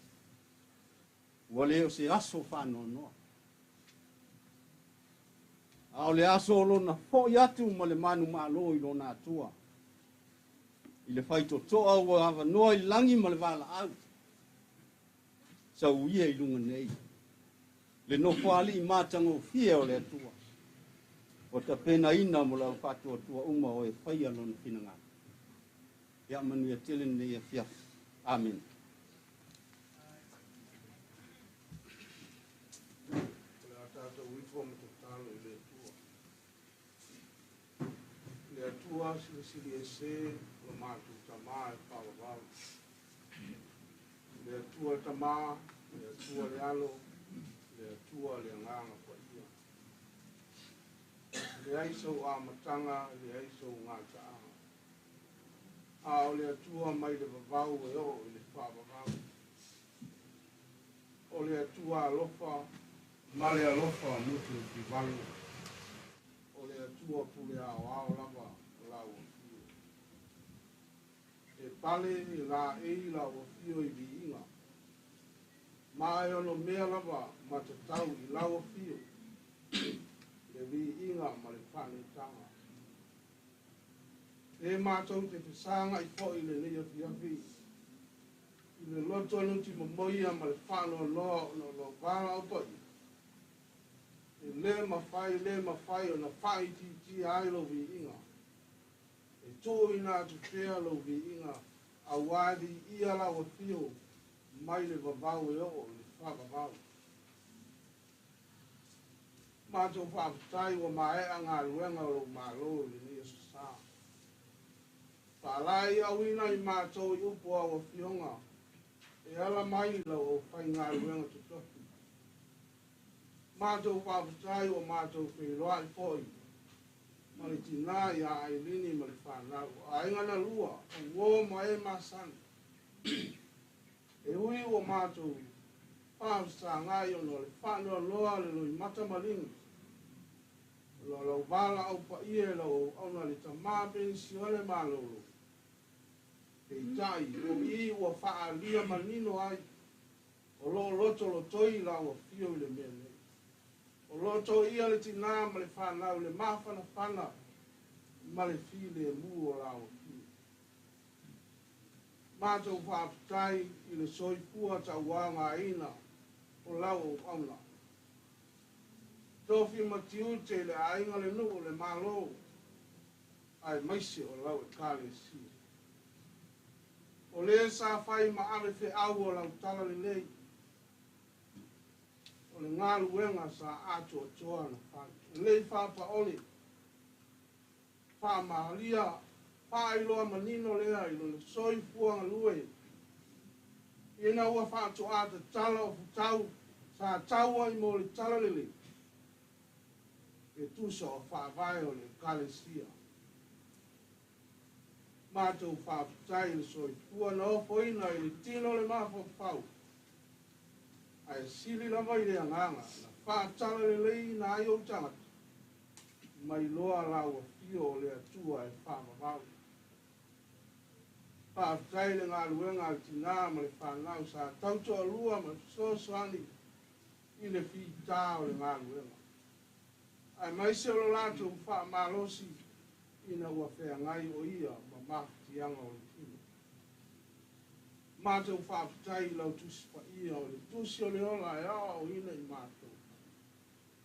T: ua le o se aso faanoanoa, a o le aso o lona foi atu ma le manumalo i lona Atua, i le faitotoa ua avanoa i le lagi ma le valaau, sau ia i luga nei, le nofoalii matagofie o le Atua, ua tapenaina mo le au faatuatua uma o e faia lona finagalo. Ia manuia tele lenei afiafi. Amene.
H: O le a tatou ifo ma tatalo i le Atua. Le Atua silisili ese lo matou Tamā e faavavau. Le Atua Tamā, le Atua le Alo, le Atua le Agaga Paia. E leai sou amataga, e leai sou gataaga. A o le Atua mai le vavau e oo i le faavavau. O le Atua alofa ma le alofa mutumutivalu. O le Atua pule aoao lava o lau afio. E pale e laei lau afio i viiga. Ma e ono mea lava matatau i lau afio, le viiga ma le faanetaga. E mātou te fesagai foi i lenei afiafi, i le loto nuti momoia ma le faanoanoa ona o lou valaau paia. E le mafai, le mafai ona faaitiitia ai lou viiga. E tuuina atu pea lou viiga, auā e viia lau afio mai le vavau e oo i le faavavau. Matou faafetai ua maea galuega o lou Malo i lenei aso sa. Faalaeiauina i matou i upu o au afioga, e ala mai i lau aufaigaluega totofi. Matou faafetai ua matou feiloai foi ma le tinā ia Ailini ma le fanau, o aiga na lua, o uo ma e masani. E ui ua matou faafesagai ona o le faanoanoa le loimata maligi, ona o lau valaau paia i lau auauna le tamā penisione malolo. Peitai, o i ua faaalia manino ai, o loo lotolotoi lau afio i le mea nei. O loo toia le tinā ma le fanau i le mafanafana ma le filemu o lau afio. Matou faafetai i le soifua tauagaina o lau auauna. Tofi ma tiute i le aiga, le nuu, le Malo, aemaise o lau Ekalesia. O le sa fai ma ave feau o lau talalelei, o le galuega sa atoatoa na fai. Lelei faapaole, faamalia, faailoa manino lea i lona soifua galue, ina ua faatoa tatala o futau sa tau ai mo le talalelei, e tusa o faavae o le Ekalesia. Matou faafetai i le soifua na ofoina i le tino o le mafaufau, ae sili lava i le agaga na faatalaleleina ai ou tagata, mai loa lau afio o le Atua e faavavau. Faafetai le galuega a le tinā ma le fanau sa tautoalua ma fesoasoani i le fitā o le galuega, aemaise o lo latou faamalosi ina ua feagai o ia ma mafatiaga o le tino. Matou faafetai i lau Tusi Paia o le Tusi o le Ola e aoaoina i matou.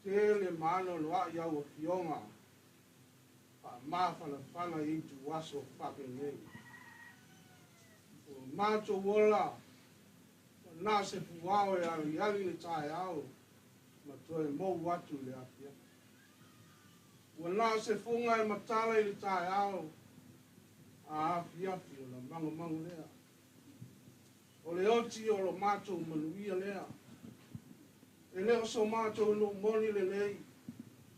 H: Tele ma anoanoai au afioga faamafanafana i ituaso faapenei. O matou ola, na se puao e aliali le taeao ma toe mou atu i le afiafi.
M: Ua na o se fuga e matala i le taeao, a afiafi ona magomago lea. O le oti o lo matou manuia lea. E le o so matou nuu moni lelei,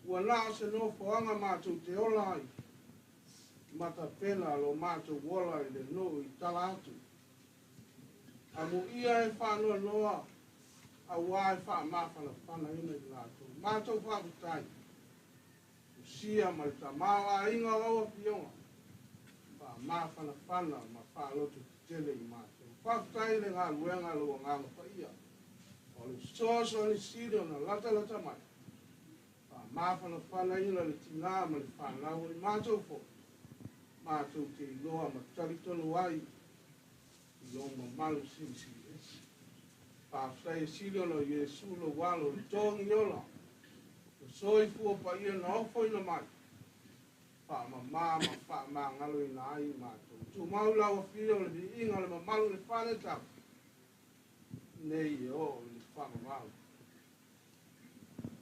M: ua na o se nofoaga matou te ola ai, matapena lo matou ola i le nuu i tala atu. Amuia e faanoanoa, auā e faamafanafanaina i latou. Matou faafetai, usia ma le tamaoaiga o lau Afioga, faamafanafana ma faalototetele i matou. Faafetai i le galuega a lou Agaga Paia, o le fesoasoani sili ona latalata mai, faamafanafanaina le tinā ma le fanau o i matou foi, matou te iloa ma talitonu ai i lou mamalu silisili ese. Faafetai e sili ona o Iesu lou alo le togi ola, le soifua paia na ofoina mai, faamamā ma faamagaloina ai i matou. Tumau lau afio le viiga o le mamalu i le faletau, nei e oo i le faavavau.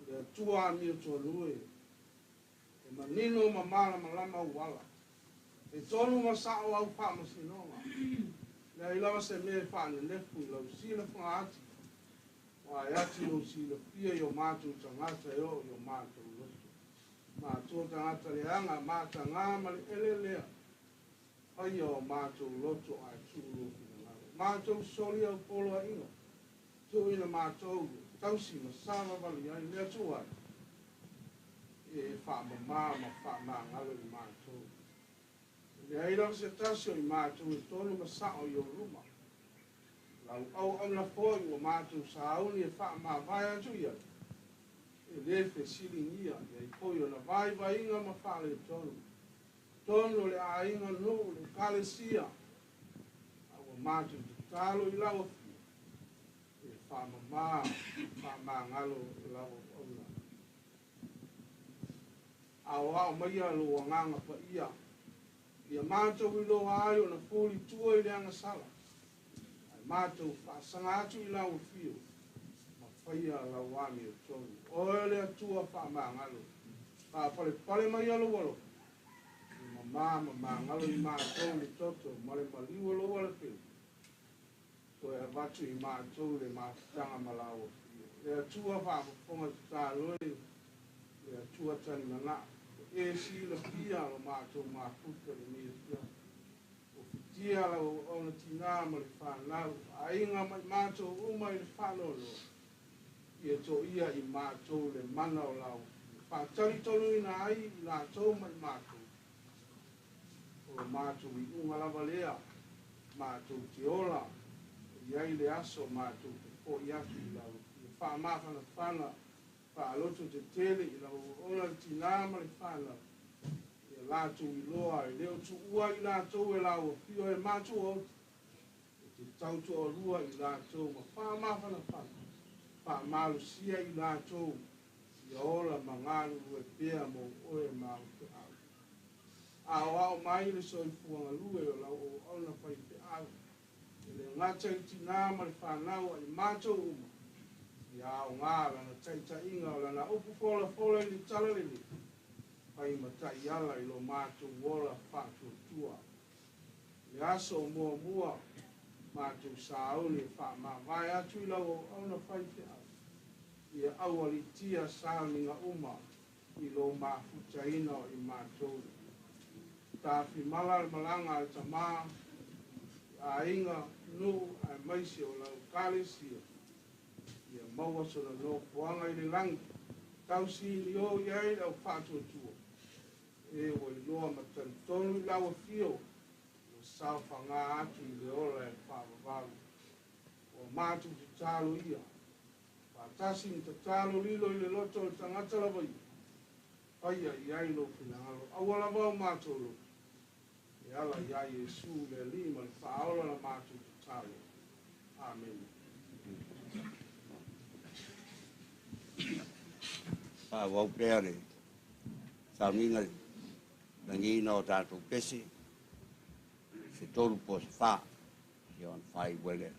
M: Le Atua amiotonu e, e manino ma malamalama au ala, e tonu ma sao au faamasinoga, leai lava se mea e faanenefu i lau silafaga ati, ua e ati lou silafia i o matou tagata e oo i o matou loto. Matou tagata leaga, matagā ma le eleelea, faia o matou loto ae tuu lou finagalo. Matou soli au poloaiga, tuuina matou tausi ma savavali ai le Atua e faamamā ma faamagalo i matou. E leai lava se tasi o i matou e tonu ma sao i ou luma. Lau auauna foi ua matou sauni e faamavae atu i ai, e lē fesiligia i ai foi ona vaivaiga ma faaletonu. Tonu o le aiga nuu le ekalesia, a ua matou tatalo i lau Afio e faamamā faamagalo lau auauna. Aoao maia lou Agaga Paia, ia matou iloa ai ona fulitua i le agasala, ae matou faasaga atu i lau Afio, ma faia lau amiotonu. Oe le Atua faamagalo, faapalepale maia lou alofa, e mamā ma magalo i matou le toto ma le maliu o lou alapele, toe avatu i matou le mafutaga ma lau Afio. Le Atua faafofoga tatalo e, le Atua talimanao, e silafia lo matou mafuta lenei afiafi. O fitia lau auauna tinā ma le fanau, aiga ma i matou uma i le faanoanoa, ia toia i matou le mana o lau Afio. Fatalitonuina ai i latou ma i matou, o lo matou iuga lava lea, matou te ola, e i ai le aso matou te fo'i atu i lau Afio. Faamafanafana, faalototetele i lau auauna le tinā ma le fanau, ia latou iloa e le o tuua i latou e lau Afio e matua oti, e te tautoalua i latou ma faamafanafana, faamalosia i latou, ia ola ma galulue pea mo oe ma au feau. Aoao mai le soifua galue o lau auauna faifeau, e le gata i tinā ma le fanau a i matou uma, ia aogā lana taitaiga o lana upu folafola i le talalelei, fai ma taiala i lo matou ola faatuatua. Le aso o muamua, matou sauni e faamavae atu i lau auauna faifeau, ia aualiitia sauniga uma i lo mafutaina o i matou. Tafimala le malaga a le tamā, i aiga, nuu aemaise o lau ekalesia, ia maua sona nofoaga i le lagi, tausinio i ai le au faatuatua, e ua iloa ma talitonu i lau Afio, ua saofagā atu i le ola e faavavau. Ua matou tatalo ia, faatasi ma tatalo lilo i le loto o le tagata lava ia, faia i ai lou finagalo, aua lava o matou loto, e ala iā Iesu le Alii ma le Faaola la matou tatalo. Amene.
R: Faaauau pea le sauniga le lagiina o tatou pese, se 3 po o se 4, ia ona faaiu ai lea.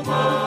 S: Alofa.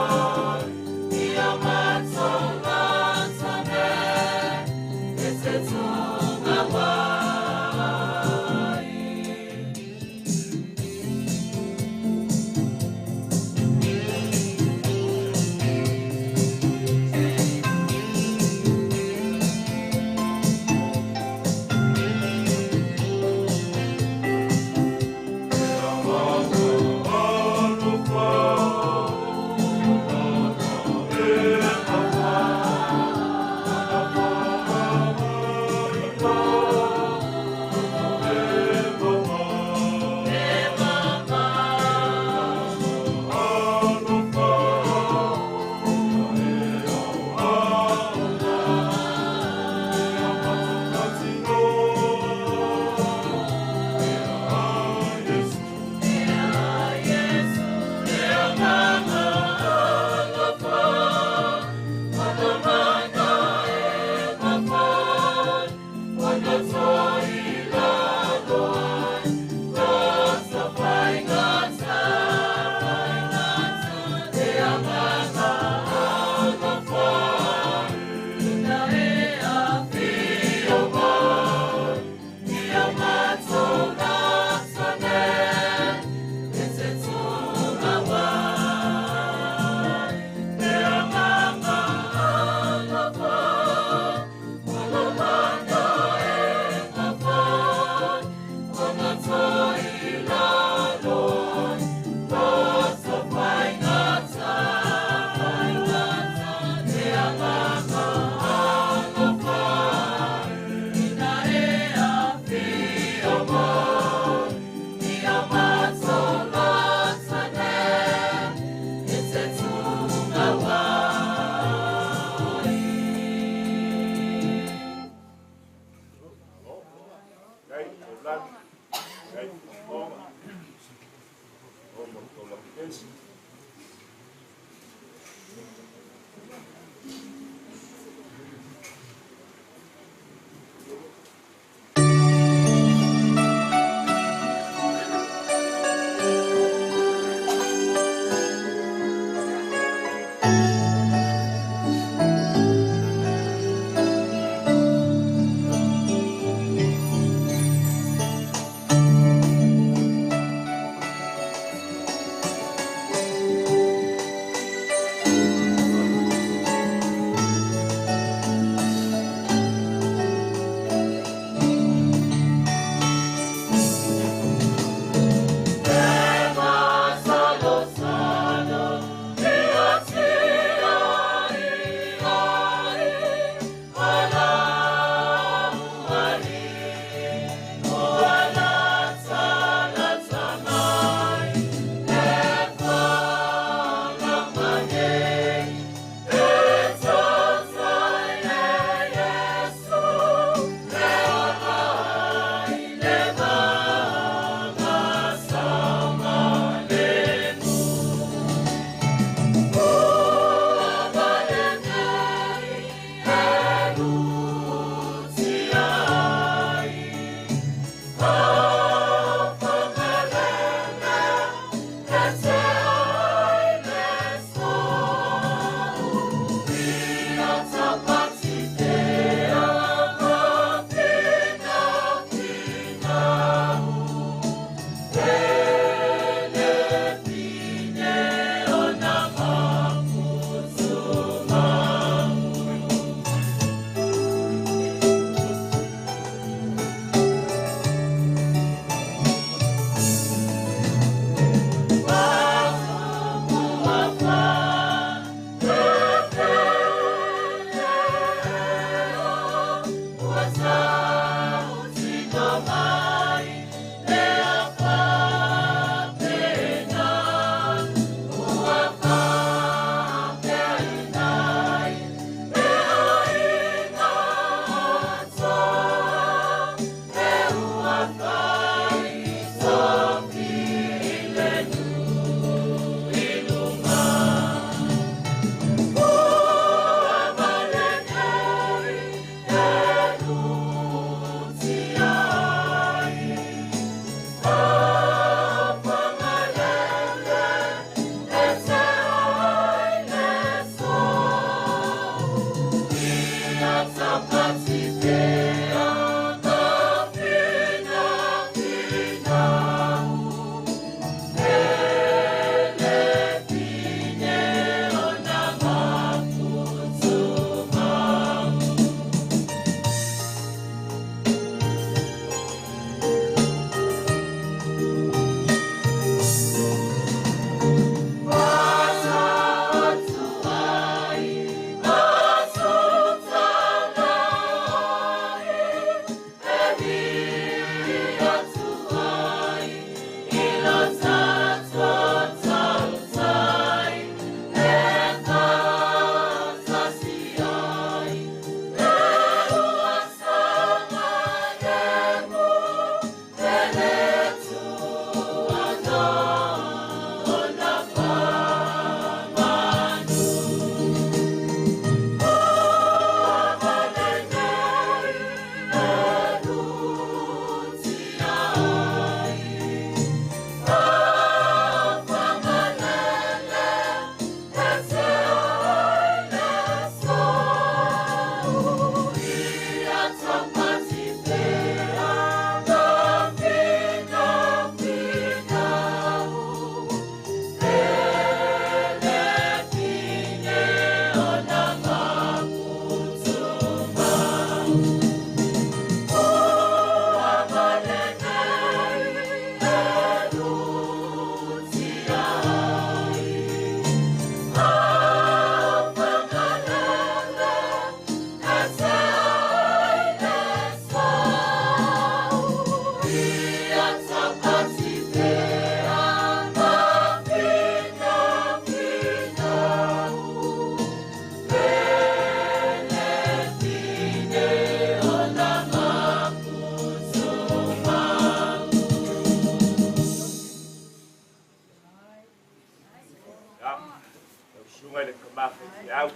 O: Susuga i le tama faifeau.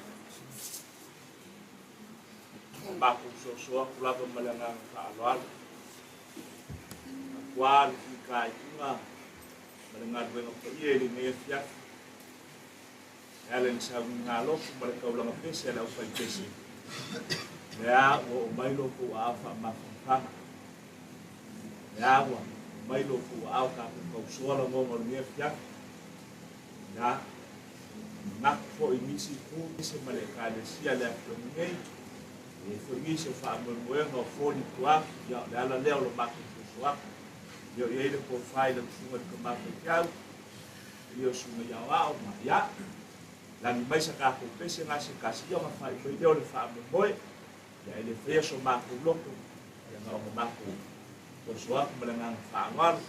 O: O matou soso atu lava ma le agaga faaaloalo. Atua le fitaituga ma le galuega paia i lenei afiafi. E ala i le sauniga alofu ma le taulaga pese a le aufaipese. Lea ua oo mai lo outou aao faamafanafana. Lea ua oo mai lo outou aao tatou tausoa lagona o lenei afiafi. Ia, manatu foi i nisi itu ese ma le Ekalesia i le afioaga nei, e i ai foi nisi o faamoemoega o foli i tua atu, ia o le ala lea o lo matou soso atu. E le o i ai le tofa i lau susuga i le tama faifeau, ia o susuga i aoao ma ia, lagi mai sa tatou pese na se tasi, ia ona faaiu mai lea o le faamoemoe, ia e le faia so matou loto, ia na ona matou soso atu ma le agaga faaaloalo.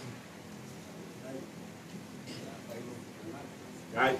O: Ai.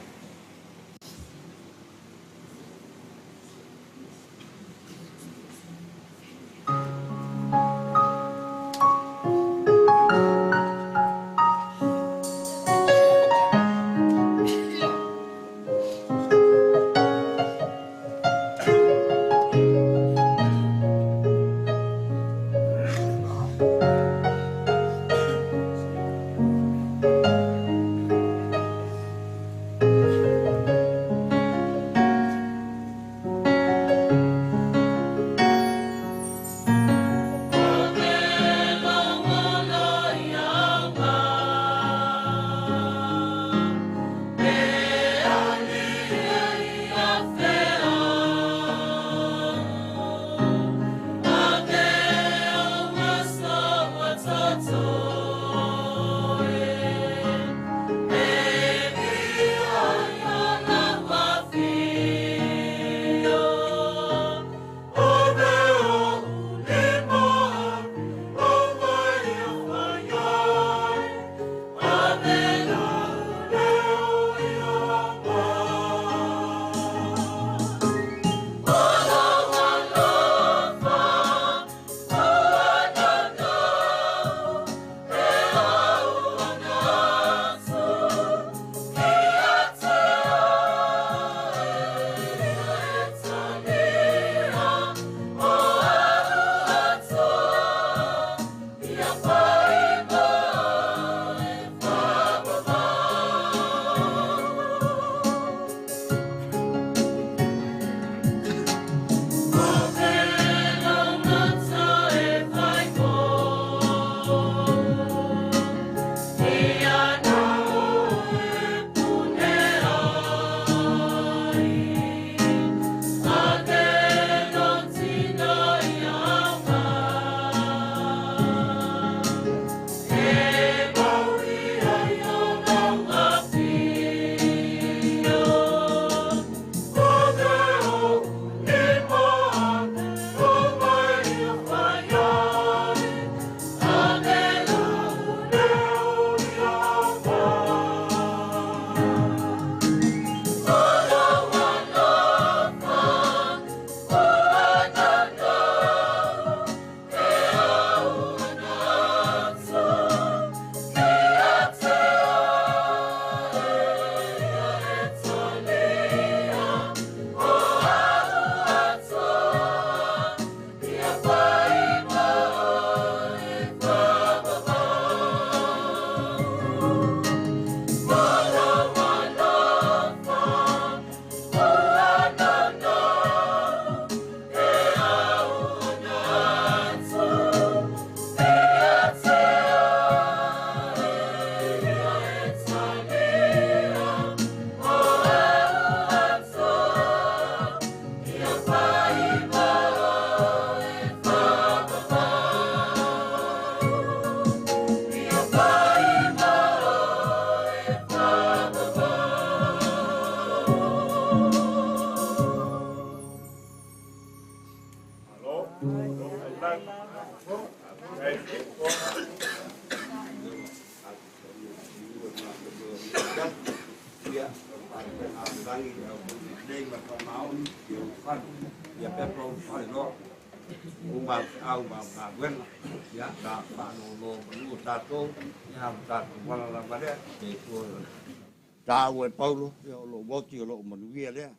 U: Taua e Paulo, ia o lou oti o lou manuia lea,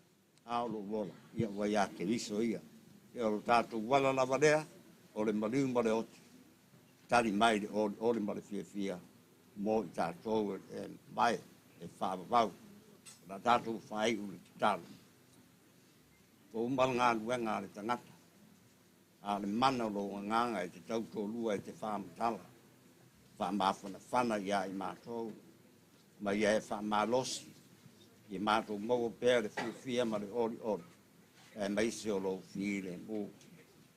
U: a o lou ola, ia ua iā Keriso ia. Ia o lo tatou ala lava lea, o le maliu ma le oti, tali mai i le olioli ma le fiafia mo i tatou e mae e faavavau. O le a tatou faaiu i le tatalo. Ua uma le galuega a le tagata, a o le mana o lou agaga e te tautoalua e te faamatala, faamafanafana iā i matou, ma ia e faamalosi, ia matou maua pea le fiafia ma le olioli, aemaise o lou filemu.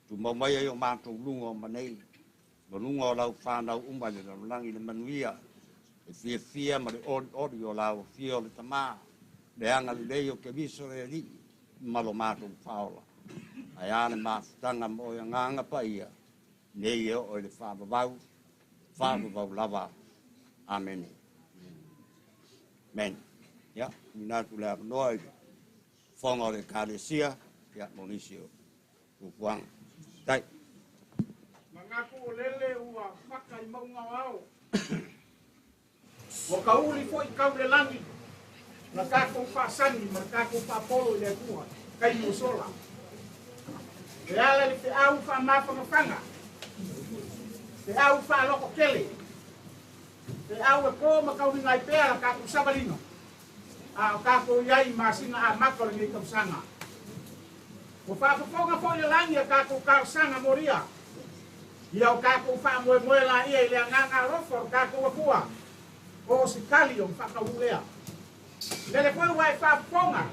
U: Tumau maia i o matou luga o manei, ma luga o lau fanau uma i le lalolagi le manuia, le fiafia ma le olioli o lau Afio o le Tama, le agalelei o Keriso le Alii, ma lo matou Faaola. Ae a le mafutaga ma oe Agaga Paia, nei e oo i le faavavau, faavavau lava. Amene. Amen. Ia, tuuina atu le avanoa i le fofoga o le Ekalesia, ia, mo nisi o fuafuaga. Tai.
M: Manatu o lele ua faka i mauga o ao. Ua kauli foi kau le lagi, na tatou faasagi ma le tatou faapolo i le Atua, taimi ua sola. E ala i le feau faamafanafana, feau faalototele, feau e po ma tauliga ai pea la tatou savaliga, a o tatou i ai i masina amata o lenei tausaga. Ua faafofoga foi le lagi a tatou talosaga molia, ia o tatou faamoemoe laia i le agaga alofa o le tatou Atua, o se tali ona faataunuu lea. Lele foi ua e faafofoga,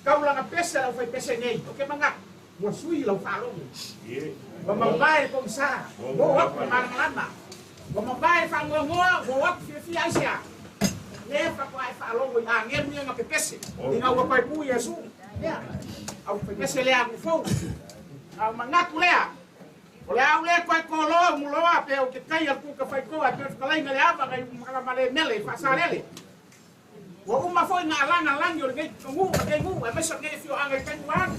M: taulaga pese a le aufaipese nei, ou te manatu, ua sui lau faalogo. Ua mavae le pogisa, ua oo atu le malamalama. Ua mavae le faanoanoa, ua oo atu fiafia aisea? Lea faatoa e faalogo i agelu ia na pepese ina ua toe tu Iesu. Lea, aufaipese lea agu fou. A o manatu lea, o le a ou le toe toloa umuloa pe ou te taia le kuka faitoa e pei o le fetalaiga i le ava nai ma le mele i Faasalele. Ua uma foi na alaga lagi o lenei nuu ma lenei nuu aemaise o lenei afioaga i taimi ua alu.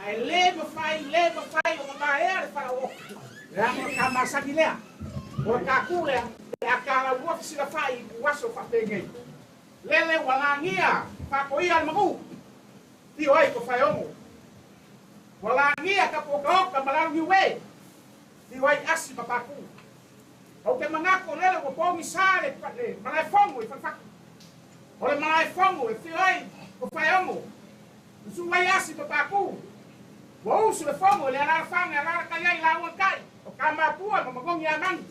M: Ae le mafai, le mafai ona maea le falaooto, leaga o le ta masani lea, o le ta tu lea, pe a talaulua fesilafai i ituaso faapenei. Lele ua lagia faatoia le manu, tio ai ko Faeono. Ua lagia tapuotaota ma Laluniue, tio ai Asi ma Paku. Ou te manatu o lele ua pogisa le malaefono i Falefatu. O le malaefono e fio ai ko Faeono, usu ai Asi ma Paku. Ua usu le fono i le alaalafaga e alaalatai ai lauga tai o Tamapua ma Manogi Amani.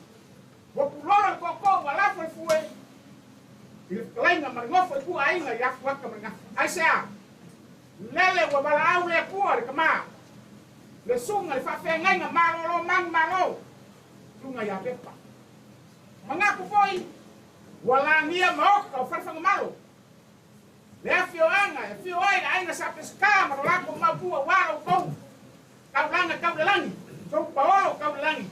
M: Ua pulolo le tootoo ua lafo le fue i le fetalaiga ma le nofo i tua aiga i Afuata ma le Gafa. Aisea? Lele ua valaau le Atua le Tama, le susuga i le faafeagaiga malolo manumalo i luga ia Pepa. Manatu foi ua lagia maota o Falefagamalo, le afioaga e afio ai le aiga Sa Peseta ma lo latou maopua ua lo outou taulaga tau le lagi, tou paolo tau le lagi.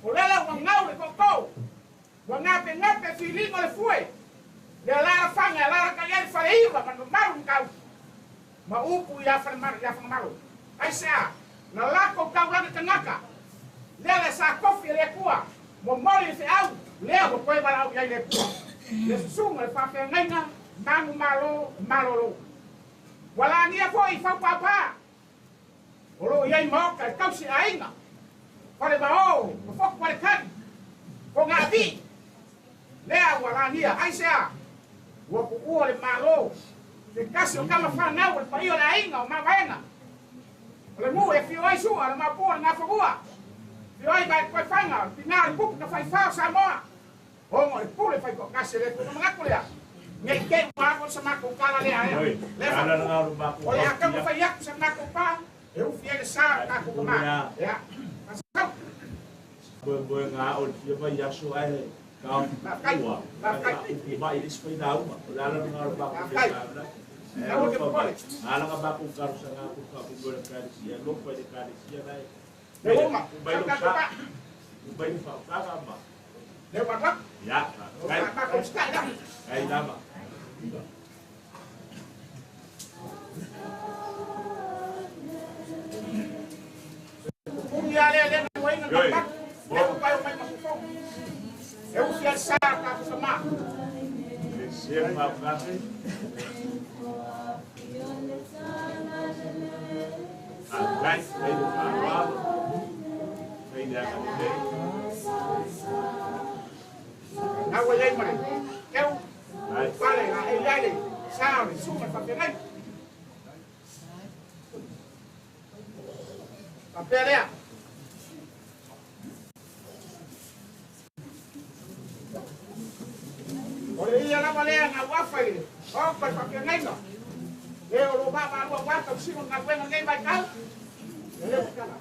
M: O lele ua gau le tootoo, ua gapegape filiga o le fue, le alaalafaga e alaalatai ai le faleiva ma le mamalu i ma upu ia Fagamalo. Aisea? Na latou taulaga tagata, lele sa tofi e le Atua, momoli le feau, lea ua toe valaau i ai le Atua, le susuga i le faafeagaiga manumalo malolo. Ua lagia foi i Faupāpā, o lo o i ai maota e tausi aiga, Falevao ma Fotualekani, Fogaavii, lea ua lagia. Aisea? Ua tuua le Malo, se tasi o tama fanau o le paia o le aiga o Mavaega, o le nuu e afio ai Sua, le maopua o le Gafanua, afio ai Vaetoefaga, o le tina o le tupu tafaifā o Samoa, ona o le pule faitoatasi a le Atua. Ona manatu lea, ne i te i ua alu sa matou tala lea ea, lea faaupu, o le a taumafai atu sa matou pa, e ufi ai le sa o le tatou tama. Ia, faasau.
Q: Moemoega o le fia vaiaso ae
M: Faafetai. Faafetai.
Q: upu mai i le isi failauga. O le ala lena o le matou
M: Faafetai.
Q: le vaega. Ae
M: Aua te
Q: alofa mai.
M: popole.
Q: Ala na matou talosaga atu i le faamoemoe o le Ekalesia, alofa i le Ekalesia la e
M: Le uma.
Q: mai
M: Sa
Q: lou
M: tatou
Q: sa,
M: pa.
Q: mai le faautaga ma.
M: Le ua atu atu.
Q: Ia,
M: O
Q: faafetai.
M: matou usitai la.
Q: Faafetai lava.
M: Pupuni lava lea lea na luaina
Q: Ioe.
M: na matu. Lea ua pae o mai ma fofoga. E ufi ai le sa o tatou tama.
O: Ia maukase. Faafetai, fai le faaaloalo, fai le agalelei.
M: Na ua iai ma le keu, pale a e iai le sa o le suga le faafeagai. Faapea lea. O le ia lava lea na uafa i le maota i le faafeagaiga. Le o lo vaavaalua ua tausiga o le galuega lenei vaitau. E le tatala.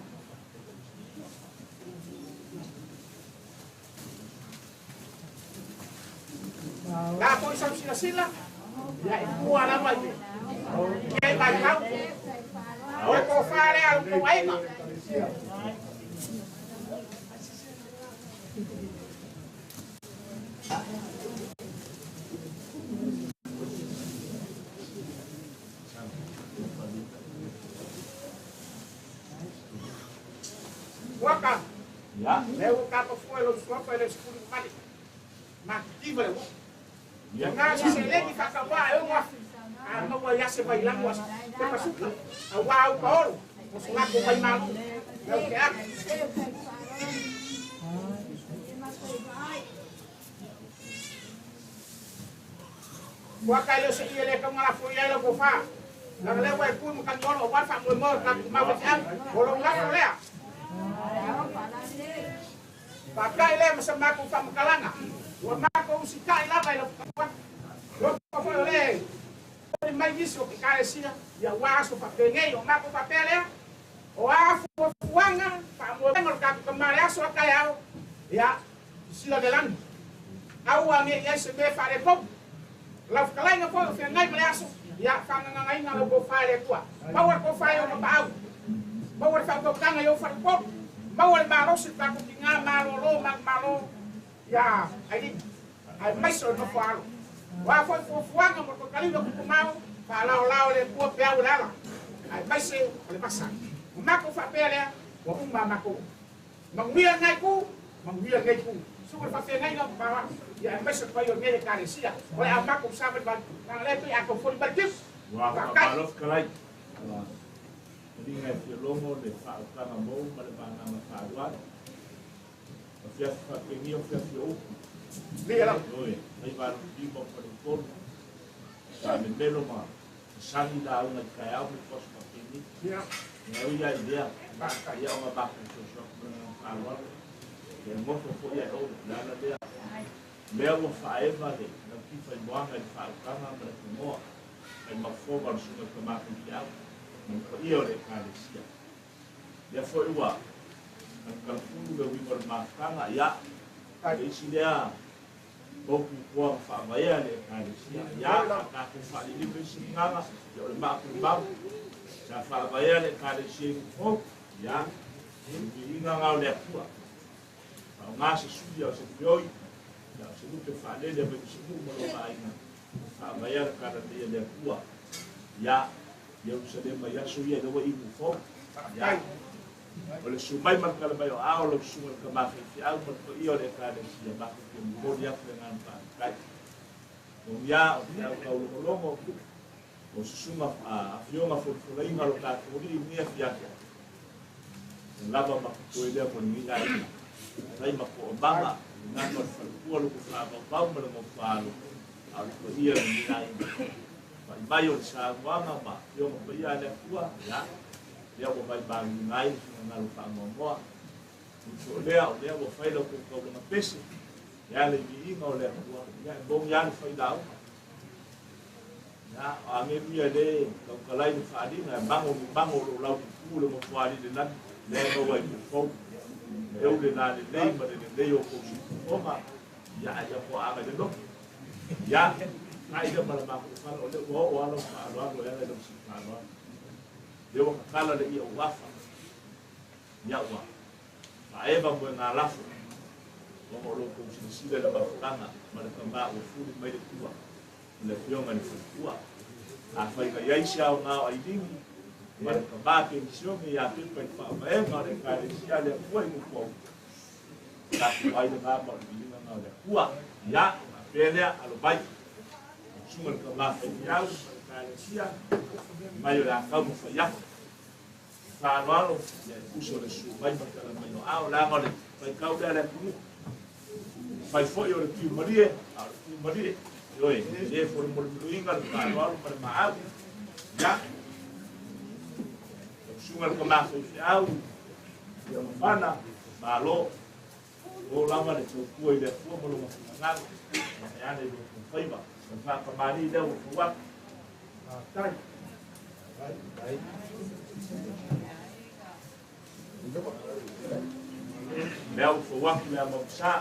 M: La foi sau silasila, ia e pua lava i lenei vaitau. O le tofa lea a lo outou aiga. Waka.
O: Ia.
M: Lea ua tapafua i lou suafa e le 18. Matitiva le ua.
O: Ia.
M: Na se seleni faatauā e 6,000. A maua ia se vailago a pepa suka. Auā au paolo. O so latou vai malu. Lea o te atu. Waka e le o se ia le tauga lafo i ai lau tofa. Leaga lea ua e pui ma taliolo auā le faamoemoe o le tatou mau feseau. O lou lafo lea. Faata'i lea ma sa matou faamatalaga. Ua matou usita'i lava i lau tauaga. Loto foi o lē oli mai nisi o ke ekalesia ia ua aso faapenei. O matou faapea lea. O a fuafuaga faamoemoega o le tatou tamā le aso a taeao. Ia sisila le lagi. Aua ne i ai se mea faalepou. Lau fetalaiga foi o feagai ma le aso. Ia faagagagaina lau tofa e le Atua. Maua le tofa i ou mapaau. Maua le faautautaga i ou faleupolu. Maua le malosi o le tatou tigā malōlō manumalo ia Ailini. Aemaise o le nofo a alo. O a foi fuafuaga mo le totalina o tutumau, faalaolao e le Atua peau i le ala. Aemaise o le vasa. O matou faapea lea, ua uma a matou upu. Manuia lenei itu, manuia lenei itu. Suka le faafeagaiga ma paoa. Ia aemaise o le paia o lenei ekalesia. O le a matou savalivali. Leaga lea pei a tou foli mai le timu.
O: Ua
M: Faafetai.
O: faamalo fetalai. Ua taliga e fia logo le faautaga mou ma le vagaga faalualu. O fiafi faapenia o fiafi o upu.
M: Lia lava.
O: Ioe, fai 85 o faleupolu. Faamemelo ma sasagi lauga i taeao ma le tuaso faapeni.
M: Ia.
O: Ia ui ai lea.
M: Faafetai.
O: Ia o nga matou fesoasoani ma le agaga faaaloalo. Ia nofo foi ai o le ala lea. Mea ua faaeva le lautifa i moaga i le faautaga ma le fugoa. Ai mafofoga o le susuga i tama faifeau. Ma le paia o le ekalesia. Lea foi ua kalukalufulu le uiga o le mafutaga. Ia, le isi lea poupu ma faavaea le ekalesia. Ia, a tatou faaliliu le isi lagaga, ia o le maatumau. Sa faavaea le ekalesia i fou. Ia, viiga ngao le Atua. Faaaogā se sui o se feoi. Ia, o se lupe faalele a mai se nuu ma lo vaaiga. Faavaea le talalelei a le Atua. Ia, Ierusalema i aso ia i le ua imu fou. Ia, o le sumai ma le tala mai o ao lau susuga i le tama faifeau ma le paia o le ekalesia matou te momoli atu le agaga faafetai. Mogia o te au taulogologo o susuga afioga folafolaina o lo tatou alii i lenei afiafi. E lava ma totoe lea mo lenei aiga. Fai ma toamaga, le gata o le falepua loko faavauvau ma le gofaalo, a o le paia o lenei aiga. Fa'i mai o le saunoaga ma afioga paia a le Atua, ia, lea ua vaimaluina ai le finagalo faanoanoa. Uso o lea, o lea ua fai lau tou taulaga pese, e ala i viiga o le Atua, ia e moni lava le failauga. Ia, o agelu ia le tautalai le faaaliga, e mago ni mago o loo laututu le nofoalii i le lagi, lea e maua ai fou. E eu le lalelei ma le lelei o kou siufofoga, ia ai ia poaaga i le loto. Ia, kai lea ma le matou fala, o lea ua oo lava lau faaaloalo e ala i lau sii faaaloalo. Lea ua tatala le ia uafa. Ia ua faaeva moe ngā lafo. Ona o lo tou silasila i le mafutaga ma le tamā ua fuli mai le tua. O le afioga i le faletua. Afai na i ai se aoga o Ailini ma le tamā penisione ia pepa i le faavaega o le ekalesia a le Atua i Nofoauta. Tatou ai lena ma o le viiga na o le Atua. Ia, faapea lea, alo mai. Suga le kamafaifiau ma le kalesia mai o le akau ma faiafu faaaloalo ia e uso le su mai ma tala mai o ao leaga o le faikau lea le atunuu fai fo'i o le piu malie a o le piu malie ioe e lē folemolemoleina le faaaloalo ma le maau ia suga le kamafaifeau ia mafana malo o lava le tautua i le Atua ma lona finagalo e ana i lou faiva o le faakamālī lea ua fau atu. Lea ua fau atu le amausā.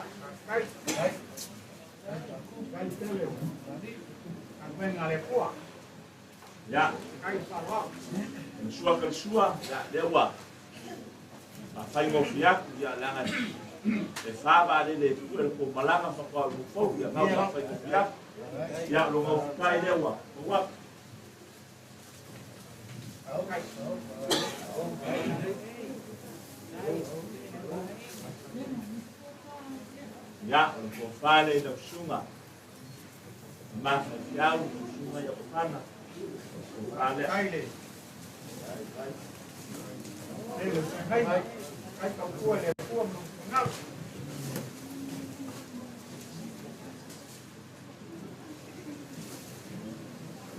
O: Ia, le sua ka le sua, ia, lea ua faafaigofie atu, ia, leaga e fa vaalele e pue le kou malaga faatoa o fou, ia, ngau faafaigofie atu. Ia, lo ngau fukai lea ua fau atu. Ia, o le tofa lea i lau susuga, mafaifiau, lau susuga ia Ofana, tofa lea.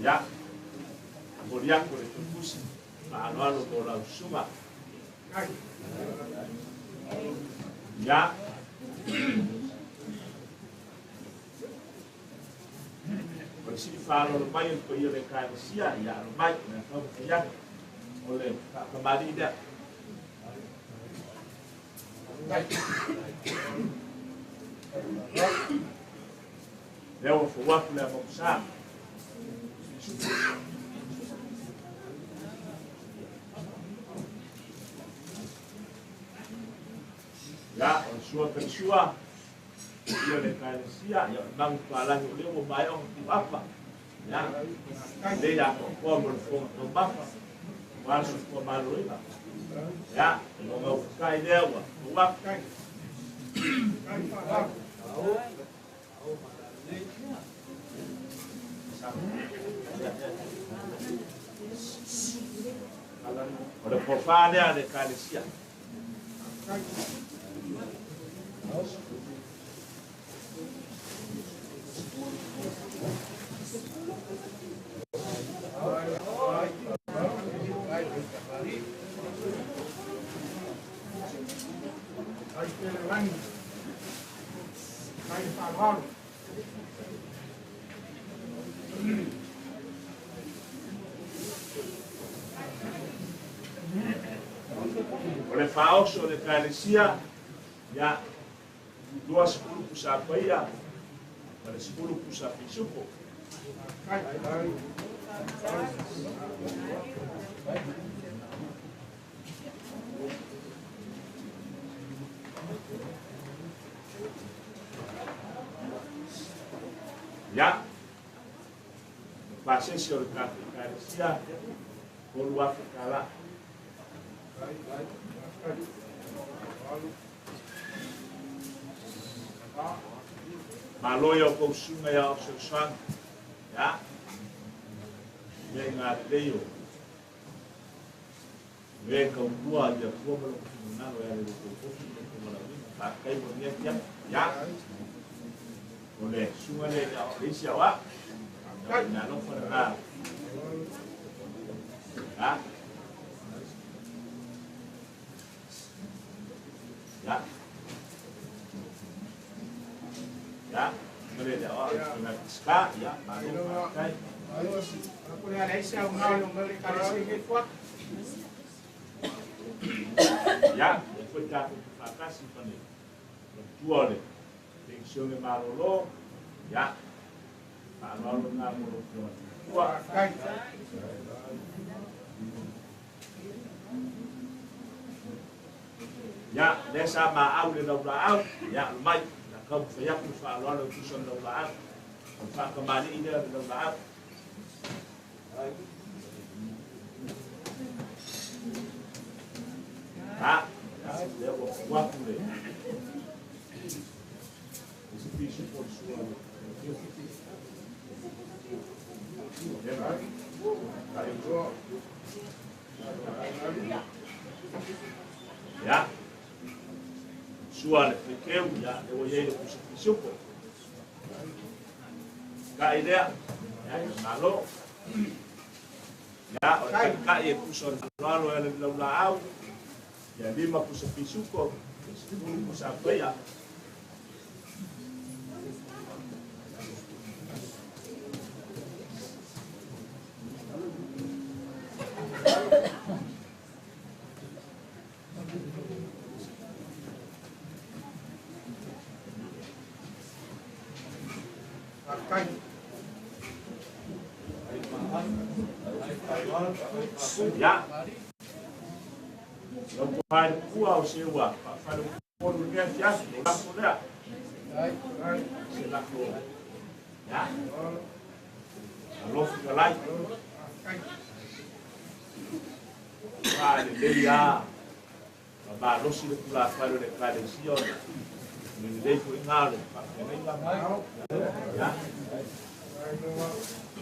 O: Ia, momoli atu le tufusi, faaaloalo mo lau susuga. Ia, o le sili faaaloalo mai o le paia o le Ekalesia, ia alo mai, o le a taumafai atu, o le faakamālii lea. Lea ua fou atu le amausā. Ia, o le sua ka le sua, ia le Ekalesia, ia o le magu palagi o lea ua maea ona tuuapa. Ia, lei atoatoa mo le fofoga taumafa, aua le soifua maloloina. Ia, e logau fukai lea ua fou atu. O le tofa lea a le Ekalesia. O le faaoso o le Ekalesia, ia, 20 pusa paia, ma le 10 pusa pisupo. Ia, pasesi o le tatou Ekalesia, 3,000 tala. Malo ia o kou susuga ia o fesoasoani. Ia, mea i ngā lelei o mea e tautua i le Atua ma lona finagalo e ala i lo tou tofi ma lo tou valaauina. Faafetai mo lenei afiafi. Ia, o le susuga lea ia o le isi ao au. Ia, o le alofa lena. Ia. Ia. Ia, ma le lea o au, susuga Pisca. Ia, malo, faafetai. Ia, e foi tatou te faatasi ma le matua o le penisione malolo. Ia, faaaloalo lena mo lau Afioga i le matua. Ia, lea sa maau le laulaau, ia, alo mai, la taumafai atu le faaaloalo e tusa o le laulaau. O le faatamalii lea o le laulaau. A, lea ua fou atu le isi pisupo o le sua. Ia. Sua le fekeu, ia, le ua iai le pusa pisupo. Kai lea, ia, ia malo. Ia, o le kai e pusa o le faloalo e le laula au. Ia, 5 pusa pisupo, 10 pusa apaia. Ia. Lau kuhai kua o se ua, whawhare polu mea fiafi, o lako lea. Se lako. Ia. Alofi ka lai. Ka le lei a. Ma malosi le kula whare o le kalesia o le. Le lei fo inga o le whawhenei ngā mai. Ia.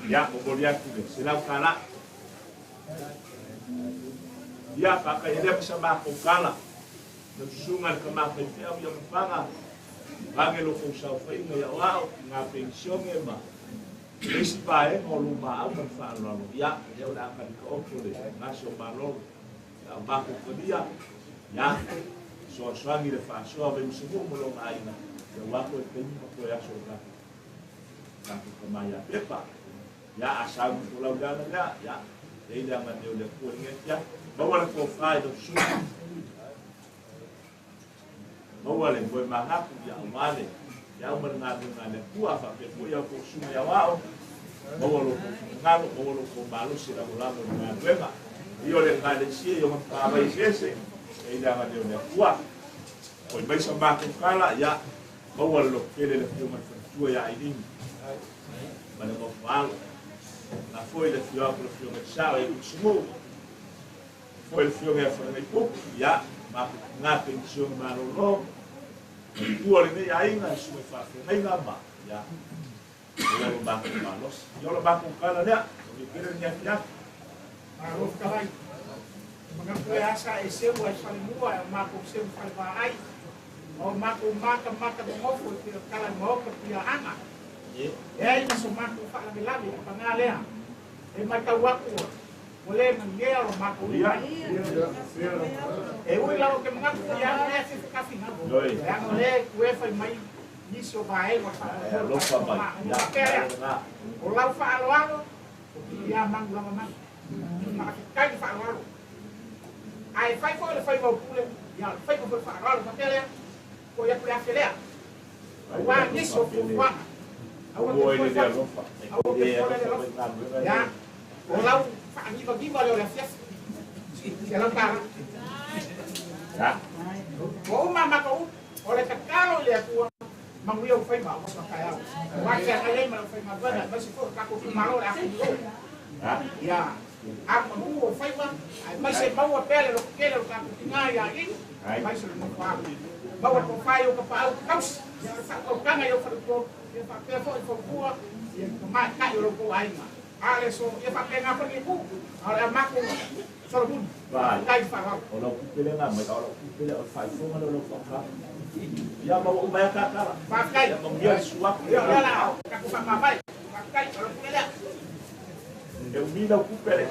O: Ia, momoli atu le. Se lau ka la. Ia, whakai elea pasa mākou kala. Na susunga le ka mākai whiau ia mawhanga. Range lo kou sau whainga ia wao, ngā pensione ma. Isi pae o luma au ma whaalalo. Ia, lea o le akani ka opo le ngasi o malolo. Ia o mākou kalia. Ia, soasoangi le whaasoa ve usumu mo lo ngā ina. Ia wako e taimi ma koe aso o kākou. Kākou ka mai a pepa. Ia, a sau mo lau lea lea. Ia, leile anga neo le kua ngia tia. Maua le kōwhai no susu. Maua le moe mahaku ia au male. Ia au mana ngā ngā le kua whapea fua ia kō suma ia wao. Maua lo kō ngalo, maua lo kō malosi la mulamo ni ngā nuenga. Iyo le ngā le sia iyo ngā sese. Leile anga neo le kua. Koi maisa mākou kala, ia maua le lo kele le fio mai whanatua ia ailini. Ma le mawhaalo. Nā foi le fio aku le fio mai sao e kusumu. Foi le fio mea whangai pupu, ia, mā ngā pensione malolo. Tua le nei ainga, sumai whawhengai ngā mā, ia. Ia lo mākou malosi. Ia lo mākou kala lea, o mi kere ni afi afi.
M: Malof ka lai. Mga koe asa e seu ai whare mua, e mākou seu whare wā ai. O mākou māka māka ngofo e pia kala maoka pia anga. E ai maso mākou whaalawe lawe, a pangā lea. E mai tau aku, o le mangea o mākou i mai. E ui laro ke mangaku i anga lea whiwhi kawhi ngā. E anga le kue whai mai nisi o vae wa whaalawe. O lau whaaloalo, o ki ia mangu lama mangu. Maka ki kai whaaloalo. Ai whai fo le whai wau pule, ia whai fo le whaaloalo whapea lea, ko ia kule awhi lea. Ua nisi o fufuanga. Aua ke foe alofa. Aua ke foe le alofa. Ia, o lau whaangiwa leo le afiafi. Se lau tāra. O uma maka u, o le kakalo le atua, manguia u whaima, o wasa kai au. Wa kia ngai ei mana whaima tuana, masi fo kako tu malo le aku lo. Ia, a mangu o whaima, mai se maua pele lo kele lo kako ki ngā ia inu, mai se lo mawha. Maua ko whai o ka paau kausi, ia le whakaukanga i o wharupo, ia whapea fo i whakua, ia mai kai o lo ko ainga. Ale so, ia whapea ngā whangi ku, ale a mako Solomon, kai whakau.
O: O lau pupele ngā mai, o lau pupele o whaifonga leo lau whakau. Ia maua umaya kakara.
M: Whakai.
O: Ia maua suaku.
M: Ia la, kaku whakamai. Whakai, o lau pupele.
O: E umi lau pupele.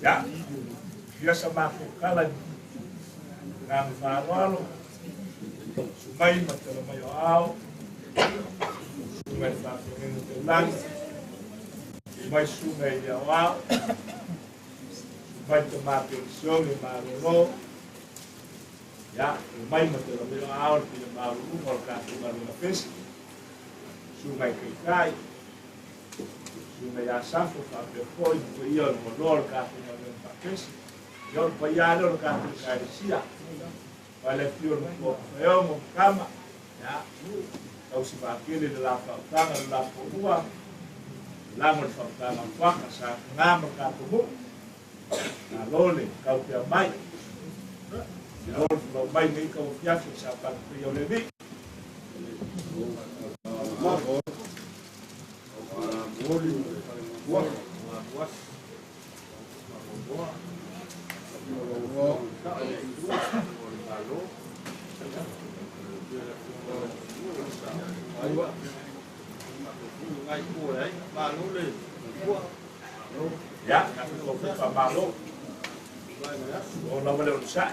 O: Ia, fia sa matou tala i agaga faaaloalo, susu mai ma tala mai o aao, susuga i le faafeagaiga taulagi, susu mai susuga i le aoao, susu mai tama penisione malolo, ia, omai ma tala mai o aao le paia maualuluga o le tatou galuega pesi, susuga i taitai, susuga ia Safo faapea foi ma paia o le maloa o le tatou galuega faapesi. Ia o le paia lea o le tatou Ekalesia. Mai le afio o le matua o Tafaeogo ma Tama, ia, tausi vaatele le la faautaga le la poua, lago le faautaga o Fuata, sa taga ma le tatou nuu. Malo le kaupea mai. Malo le folau mai nei tau afiafi o sa patu paia o le Alii. Ia, tatou foi faamalo. O lava le onosai.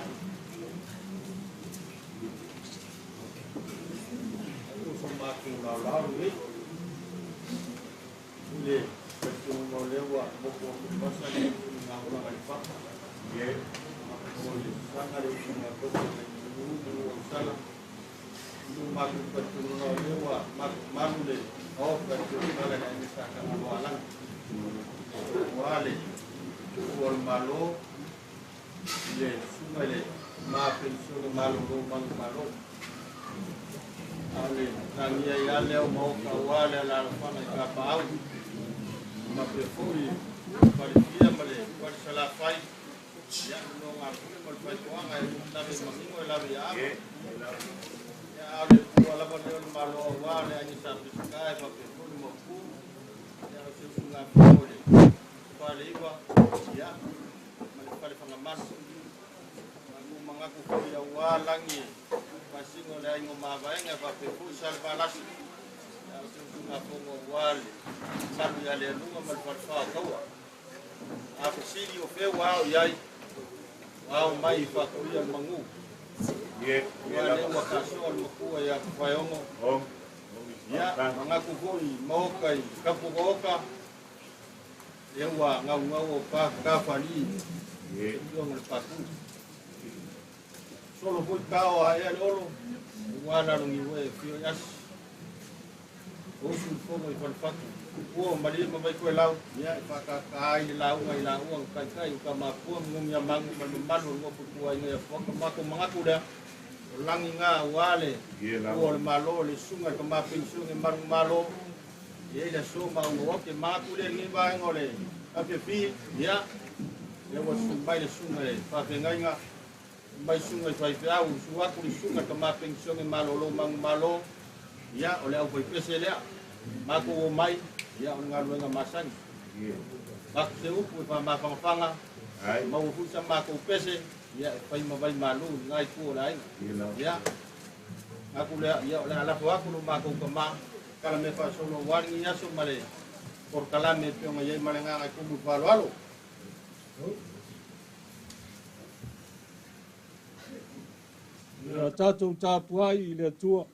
O: Ia tatou tapuai i le Atua.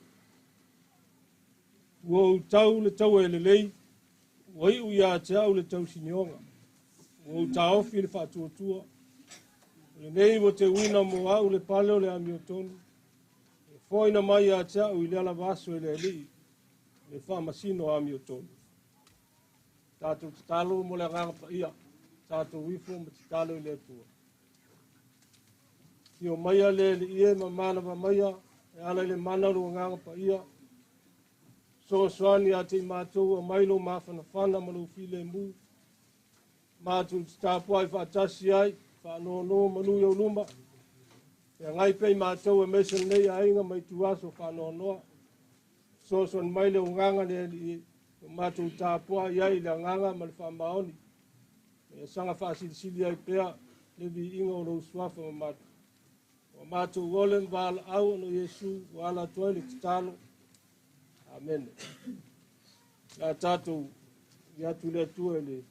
O: Ua ou tau le taua e lelei, ua iu ia te au le tausinioga. Ua ou taofi le faatuatua. O lenei ua teuina mo au le pale o le amiotonu. E foaina mai ia te au i lea lava aso e le Alii, le faamasino amiotonu. Tatou tatalo mo le agaga paia, tatou ifo ma tatalo i le Atua. Afio maia le Alii e ma manava maia, e ala i le mana o le agaga paia. Fesoasoani ia te i matou aumai lou mafanafana ma lou filemu. Matou te tapuai faatasi ai, faanono manu i ou luma. Feagai pea i matou aemaise lenei aiga ma ituaso faanoanoa. Fesoasoani mai le agaga le Alii o matou tapuai ai i le agaga ma le faamaoni. Ia saga faasilisili ai pea le viiga o lou suafa mamalu. Ua matou ole ma valaau ona o Iesu ua ala atu ai le tatalo. Amene. La tatou i atu le Atua i le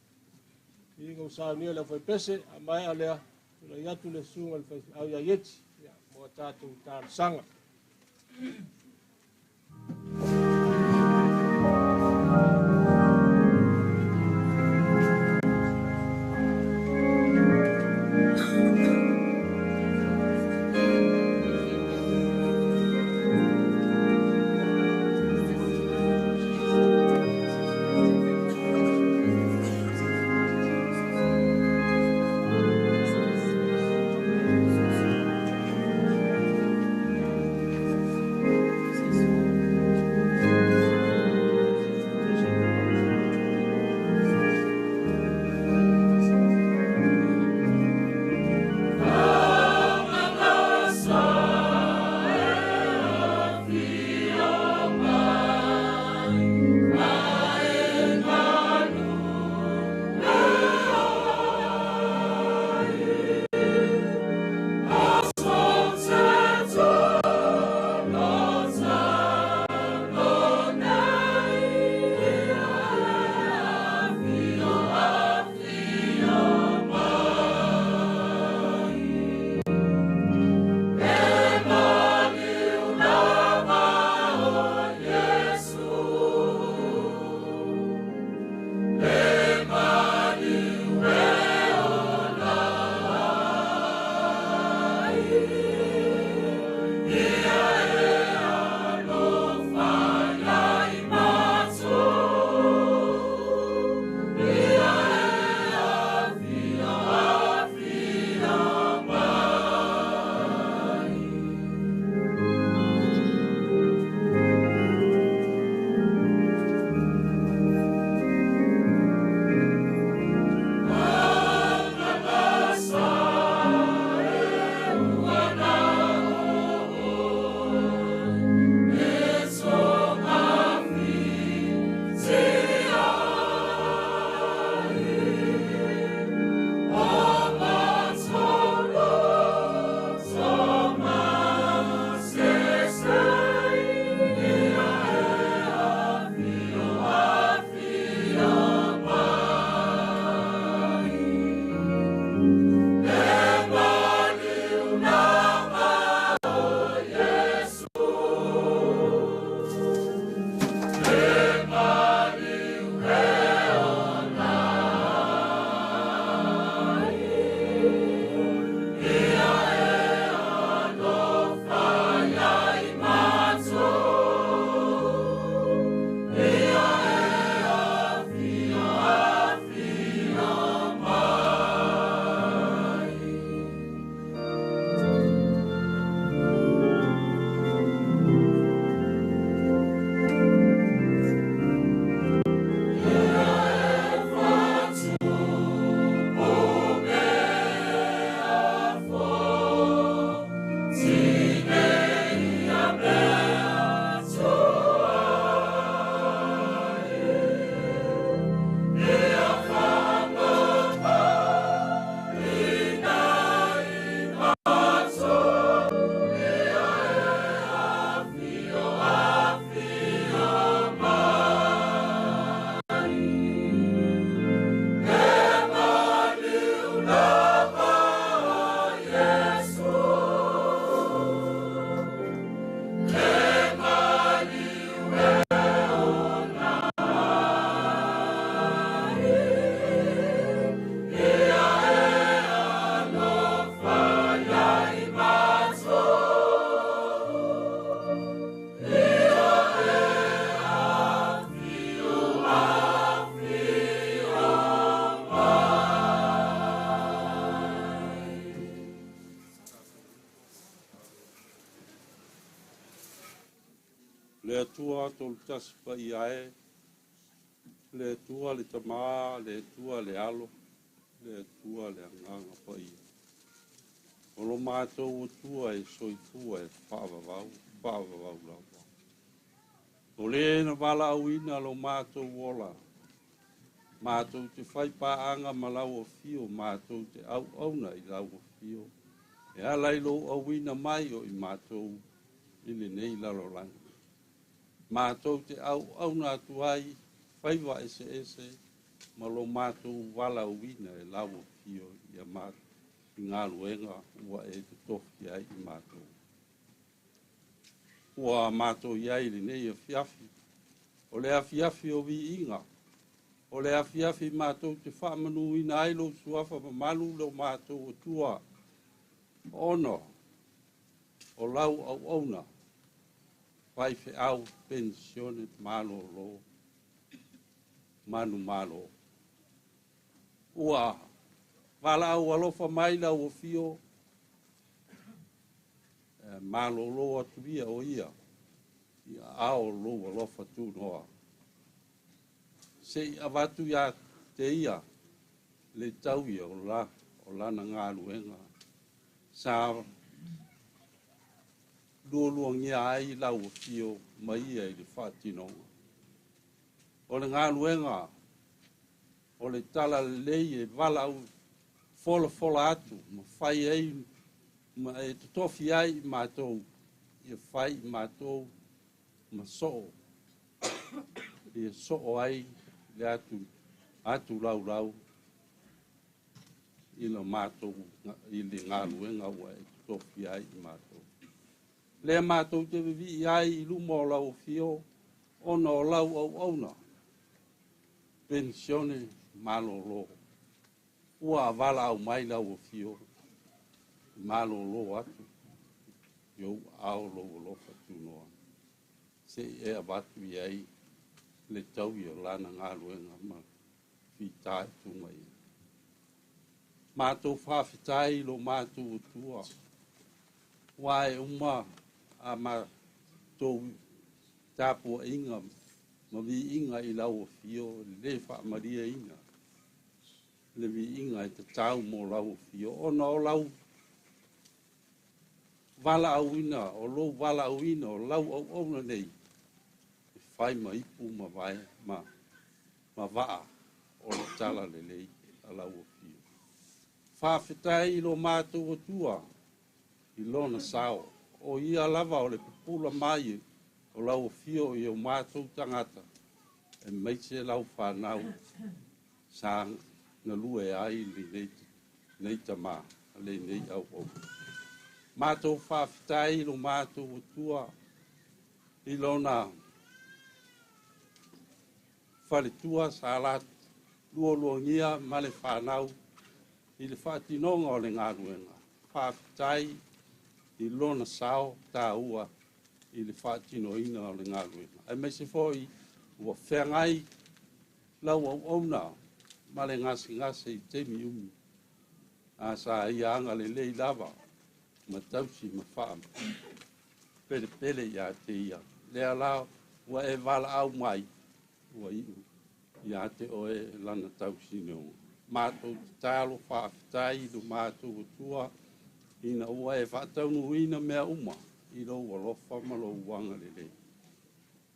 A: Viiga ua saunia le aufaipese, a maea lea, tulai atu le susuga i le faifeau ia Ieti mo a tatou talosaga.
B: Le Atua tolutasi paia e, le Atua le Tamā, le Atua le Alo, le Atua le Agaga Paia. O lo matou Atua e soifua e faavavau, faavavau lava. O le na valaauina lo matou ola, matou te fai paaga ma lau afio, matou te auauna i lau afio, e ala i lou auina mai o i matou i lenei lalolagi. Matou te auauna atu ai faiva eseese ma lo matou valaauina e lau afio ia i galuega ua e totofi ai i matou. Ua matou i ai i lenei afiafi, o le afiafi o viiga, o le afiafi matou te faamanuina ai lou suafa mamalu lo matou Atua, ona o lau auauna, faifeau penisione malolo manumalo. Ua valaau alofa mai lau afio, malolo atu ia o ia i aao o lou alofa tunoa. Se i avatu ia te ia le tauia o lana galuega sa lualuagia ai lau afio ma ia i le faatinoga. O le galuega o le talalelei e valaau folafola atu ma fai ai ma e totofi ai i matou, ia fai i matou ma soo, ia soo ai le atu laulau i le matou i le galuega ua e totofi ai i matou. Lea matou te vivii ai i luma o lau afio, ona o lau auauna, penisione malolo. Ua valaau mai lau afio, malolo atu i ou aao lou alofa tunoa, se i e avatu i ai le taui o lana galuega ma fitaituga i ai. Matou faafetai i lo matou Atua, ua e uma a matou tapuaiga ma viiga i lau afio, le faamalieina le viiga e tatau mo lau afio, ona o lau valaauina, o lou valaauina, o lau auauna nei, e fai ma ipu ma vae ma vaa o le talalelei a lau afio. Faafetai i lo matou Atua i lona sao, o ia lava o le pupula mai o lau afio i o matou tagata, e maise lau fanau sa galue ai lenei tama, lenei auauna. Matou faafetai i lo matou Atua i lona faletua sa la lualuagia ma le fanau i le faatinoga o le galuega. Faafetai i lona sao taua i le faatinoina o le galuega. Aemaise foi ua feagai lau auauna ma le gasegase i taimi umi, a sa ia agalelei lava ma tausi ma faapelepele ia te ia. Lea la ua e valaau mai, ua iu ia te oe lana tausinioga. Matou tatalo faafetai i lo matou Atua, ina ua e faataunuuina mea uma i lou alofa ma lou agalelei.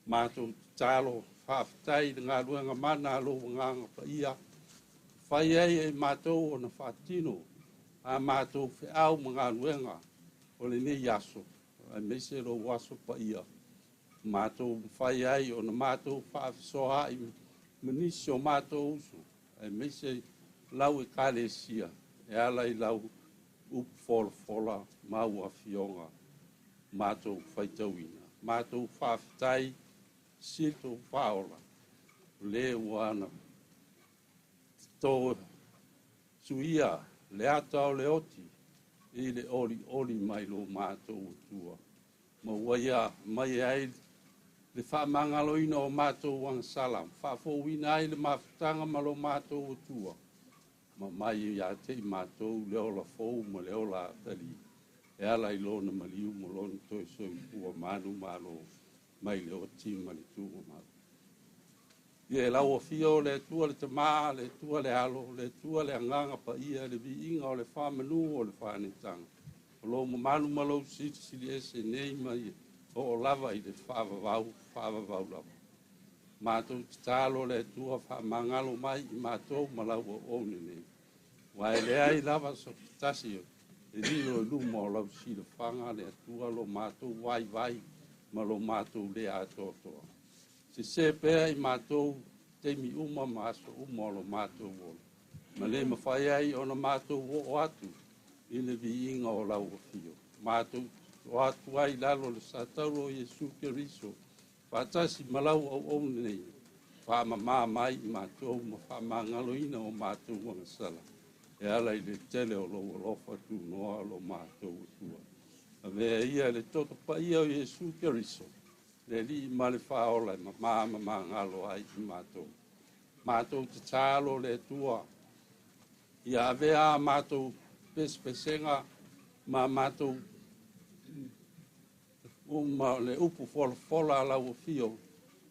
B: Matou tatalo faafetai i le galuega mana a lou Agaga Paia, fai ai e matou ona faatino a matou feau ma galuega o lenei aso, aemaise lou aso paia, matou mafai ai ona matou faafesoaai ma nisi o matou uso, aemaise lau ekalesia, e ala i lau upu folafola ma au afioga matou faitauina. Matou faafetai sili faaola, o le ua ana to suia le ata o le oti i le olioli mai lo matou Atua, ma ua ia mai ai le faamagaloina o matou agasala, faafouina ai le mafutaga ma lo matou Atua, ma mai ia te i matou le ola fou ma le ola atali, e ala i lona maliu ma lona toe soifua manumalo mai le oti ma le tuugamau. Ia e lau afio le Atua le Tama, le Atua le Alo, le Atua le Agaga Paia, le viiga o le faamanu o le faanetaga, o lou mamalu ma lou silisili ese nei mai oo lava i le faavavau, faavavau lava. Matou tatalo le Atua faamagalo mai i matou ma lau auauna nei, aua e leai lava so tasi e lilo i luma o lau silafaga le Atua lo matou vaivai ma lo matou le atoatoa. Sese pea i matou taimi uma ma aso uma o lo matou ola. Ma le mafai ai ona matou oo atu i le viiga o lau afio. Matou o atu ai i lalo o le satauro o Iesu Keriso, faatasi ma lau auauna nei, faamamā mai i matou ma faamagaloina o matou agasala, e ala i le tele o lou alofa tunoa o lo matou Atua. Avea ia le toto paia o Iesu Keriso, le Alii ma le Faaola e mamā ma magalo ai i matou. Matou tatalo le Atua, ia avea a matou pesepesega ma matou uma le upu folafola a lau afio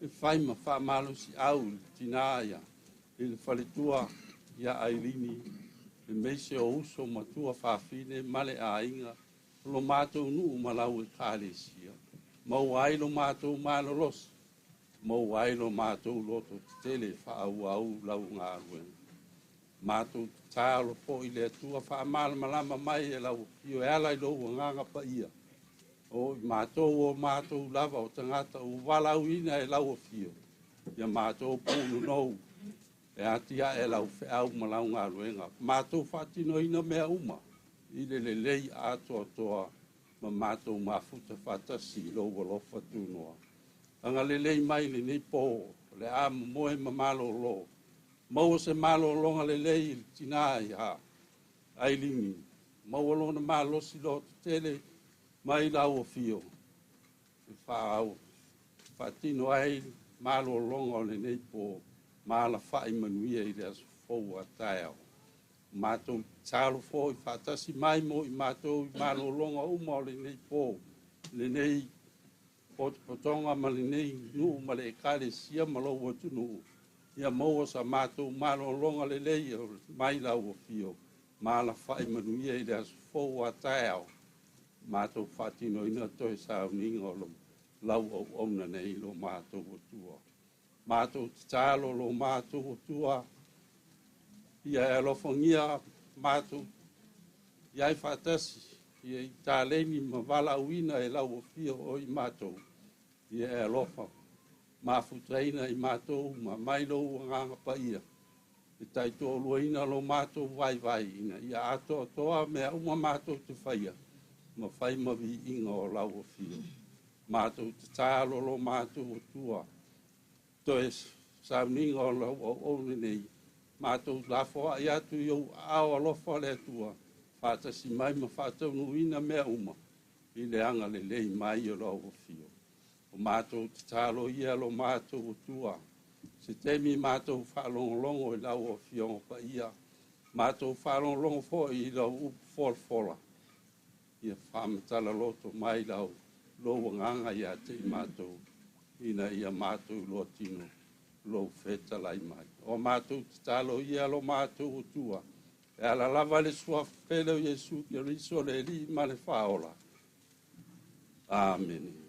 B: e fai ma faamalosiau i le tinā ia i le faletua ia Ailini, aemaise o uso ma tua fafine ma le aiga o lo matou nuu ma lau ekalesia. Maua ai lo matou malolosi, maua ai lo matou loto tetele e faaauau lau galuega. Matou tatalo foi le Atua faamalamalama mai e lau afio e ala i lou agaga paia. O i matou o matou lava o tagata ua valaauina e lau afio, ia matou punonou e atiae lau feau ma lau galuega. Matou faatinoina mea uma i le lelei atoatoa ma matou mafuta faatasi i lou alofa tunoa. Agalelei mai lenei po, o le a momoe ma malolo. Maua se malologa lelei i le tinā ia Ailini, maua lona malosi lototetele mai lau afio, e faatino ai malologa o lenei po, ma alafai manuia i le aso fou a taeao. Matou tatalo foi faatasi mai mo i matou i malologa uma o lenei po, lenei potopotoga ma lenei nuu ma le ekalesia ma lou atunuu, ia maua sa matou malologa lelei mai lau afio, ma alafai manuia i le aso fou a taeao, matou faatinoina toe sauniga o lau auauna nei lo matou Atua. Matou tatalo lo matou Atua, ia e alofagia matou iai faatasi, ia i taleni ma valaauina e lau afio o i matou, ia e alofa mafutaina i matou ma mai lou agaga paia, e taitoaluaina lo matou vaivai ina ia atoatoa mea uma matou te faia, ma fai ma viiga o lau afio. Matou tatalo lo matou Atua, toe sauniga o lau auauna nei, matou lafoai atu i ou aao alofa le Atua, faatasi mai ma faataunuuina mea uma i le agalelei mai o lau afio. O matou tatalo ia lo matou Atua, se taimi matou faalogologo i lau afioga paia, matou faalogologo foi i lau upu folafola, ia faamatala loto mai lau lou agaga ia te i matou, ina ia matou iloa tino lou fetalai mai. O matou tatalo ia lo matou Atua, e ala lava le suafa pele o Iesu Keriso le Alii ma le Faaola. Amene.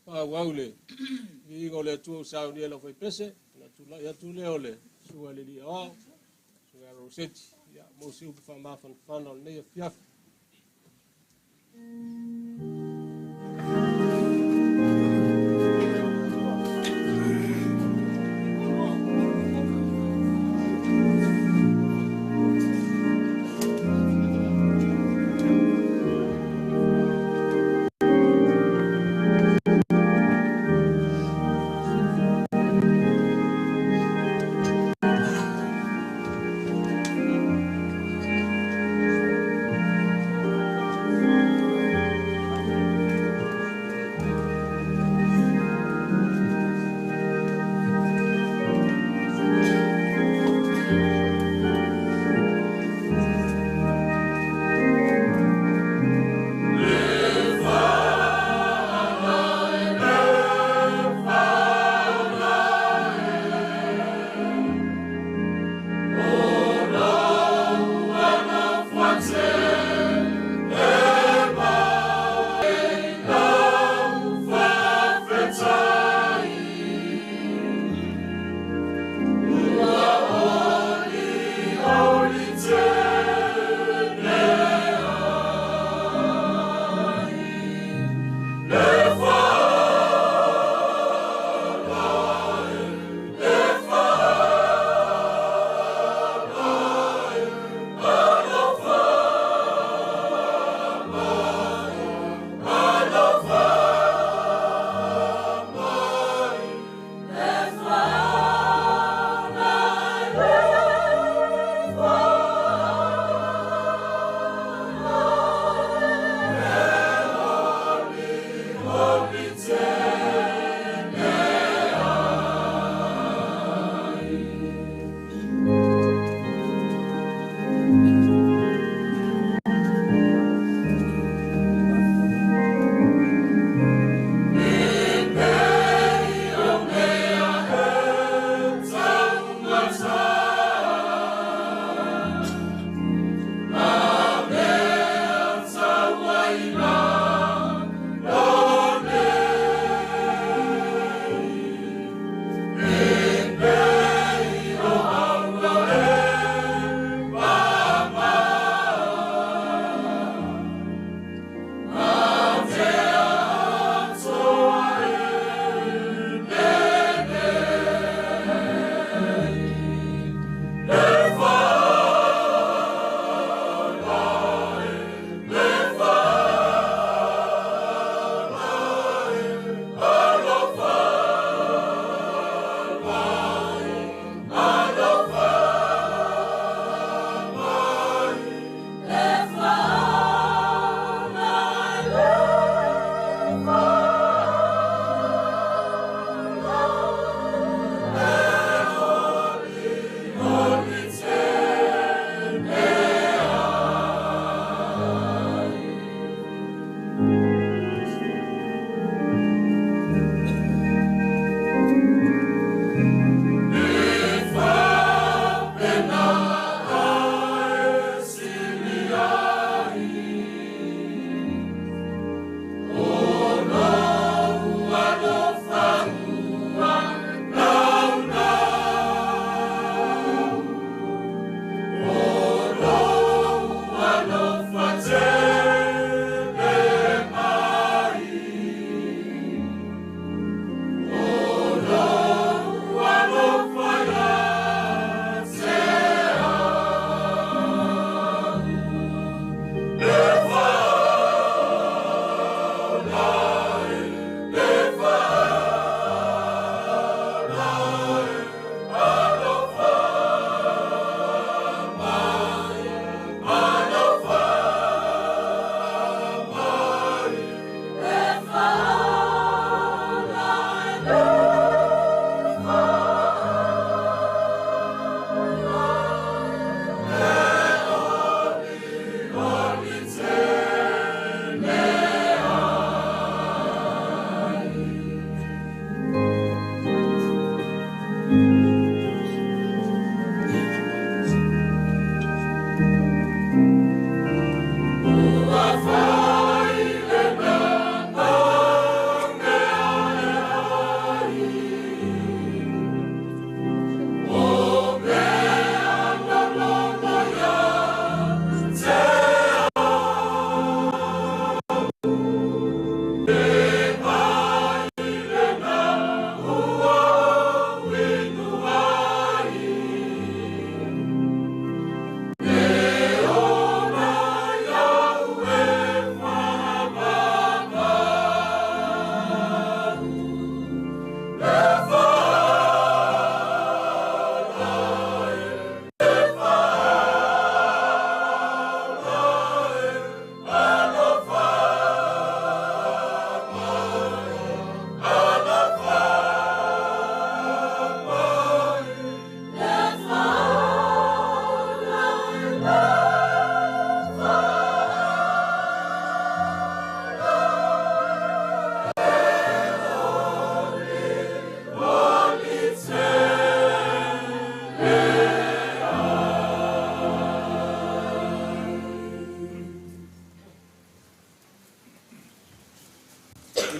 A: Faaauau le viiga o le Atua ua saunia e lau faipese, ona tulai atu lea o le susuga i le Alii Aoao, Roseti, ia, mo se upu faamafanafana o lenei afiafi.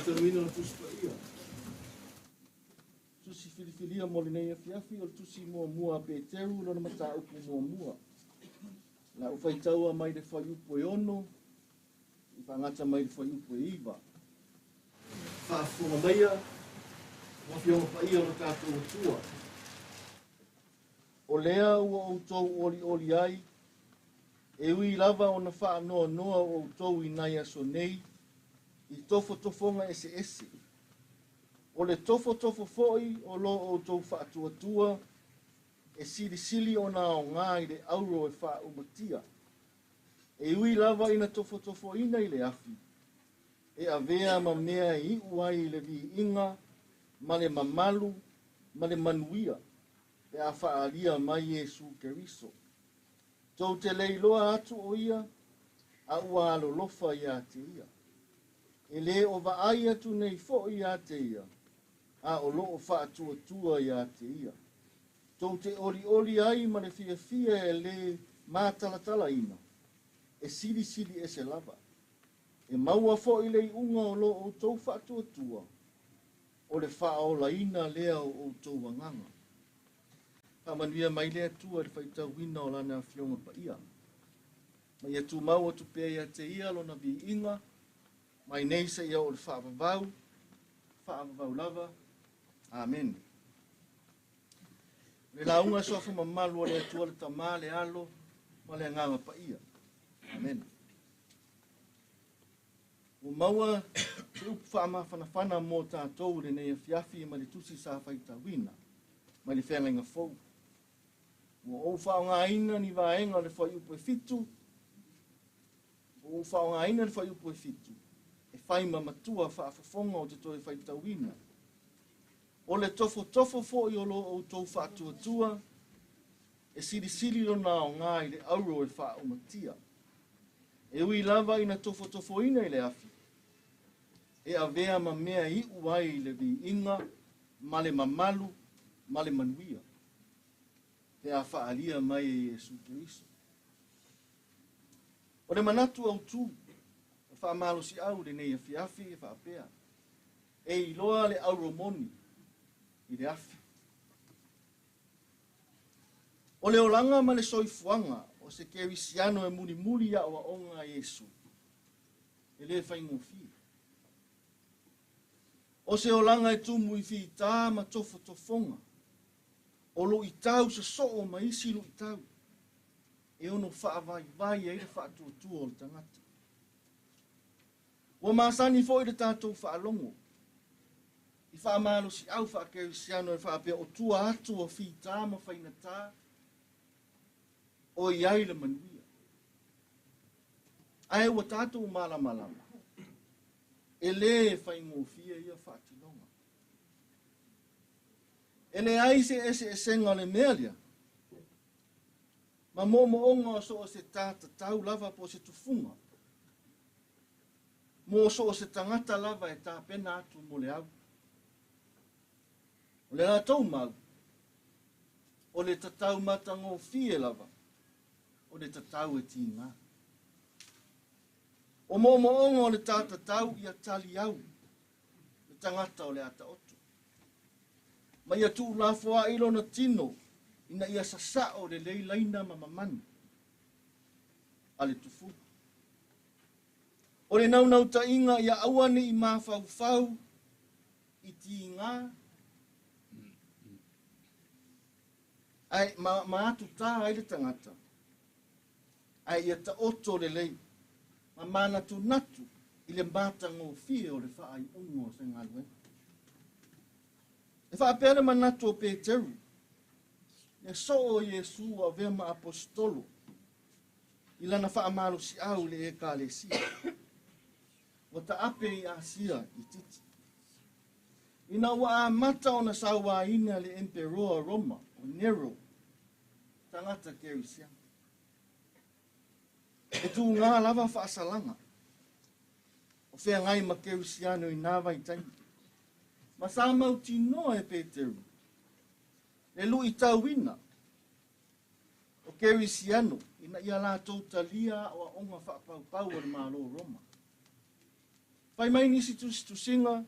N: faitauina o le Tusi Paia. Tusi filifilia mo lenei afiafi o le tusi muamua a Peteru lona mataupu muamua. La u faitaua mai le fuaiupu e 6, i faagata mai le fuaiupu e 9. Faafofoga maia, o afioga paia o le tatou Atua. O lea ua outou olioli ai, e ui lava ona faanoanoa o outou i nai aso nei, i tofotofoga eseese. O le tofotofo foi o lo outou faatuatua, e silisili ona aoga i le auro e faaumatia. E ui lava ina tofotofoina i le afi, e avea ma mea e iu ai i le viiga, ma le mamalu, ma le manuia, pe a faalia mai Iesu Keriso. Tou te leiloa atu o ia, a ua alolofa ia te ia. E lē o vaai atu nei foi ia te ia, a o loo faatuatua ia te ia. Tou te olioli ai ma le fiafia e lē matalatalaina, e silisili ese lava. E maua foi le iuga o lo outou faatuatua, o le faaolaina lea o outou agaga. Faamanuia mai le Atua i le faitauina o lana afioga paia. Ma ia tumau atu pea ia te ia lona viiga, mai nei seia oo i le faavavau, faavavau lava. Amene. Le lauga suafa mamalu o le Atua le Tama, le Alo, ma le Agaga Paia. Amene. Ua maua se upu faamafanafana mo tatou i lenei afiafi ma le tusi sa faitauina mai le feagaiga fou. Ua ou faaaogaina ni vaega o le fuaiupu e 7, ua ou faaaogaina le fuaiupu e 7, e fai ma matua faafofoga o te toe faitauina. O le tofotofo foi o lo outou faatuatua, e silisili lona aoga i le auro e faaumatia. E ui lava ina tofotofoina i le afi, e avea ma mea iu ai i le viiga, ma le mamalu, ma le manuia, pe a faalia mai e Iesu Keriso. O le manatu autu, o faamalosiau lenei afiafi e faapea, e iloa le auro moni i le afi. O le olaga ma le soifuaga o se kerisiano e mulimuli aoaoga a Iesu, e lē faigofie. O se olaga e tumu i fitā ma tofotofoga, o luitau sosoo ma isi luitau, e ono faavaivai ai le faatuatua o le tagata. Ua masani foi le tatou faalogo, i faamalosiau faakerisiano e faapea o tua atu o fitā ma faigata, o i ai le manuia. Ae ua tatou malamalama, e lē faigofie ia faatinoga. E leai se eseesega o le mea lea, ma moomooga o so o se tātatau lava po o se tufuga, mo so o se tagata lava e tapena atu mo le au. O le latou mau, o le tatau matagofie lava, o le tatau e tiga. O moomooga o le tātatau ia tali au, le tagata o le ataoto. Ma ia tuulafoai lona tino, ina ia sasao le leilaina ma mamanu a le tufuga. O le naunautaiga ia aua ne i mafaufau i tiga, ai ma atu tā ai le tagata, ai ia taoto lelei, ma manatunatu i le matagofie o le faaiuga o se galuega. E faapea le manatu o Peteru, le soo o Iesu avea ma apostolo, i lana faamalosiau i le ekalesia. Ua taape i Asia itiiti. Ina ua amata ona sauaina le emperoa Roma, o Nero, tagata kerisiano. E tūgā lava faasalaga, o feagai ma kerisiano i nā vaitaimi. Ma sa mautinoa e Peteru, le luitauina o kerisiano ina ia latou talia aoaoga faapaupau o le Malo Roma. Fai mai nisi tusitusiga,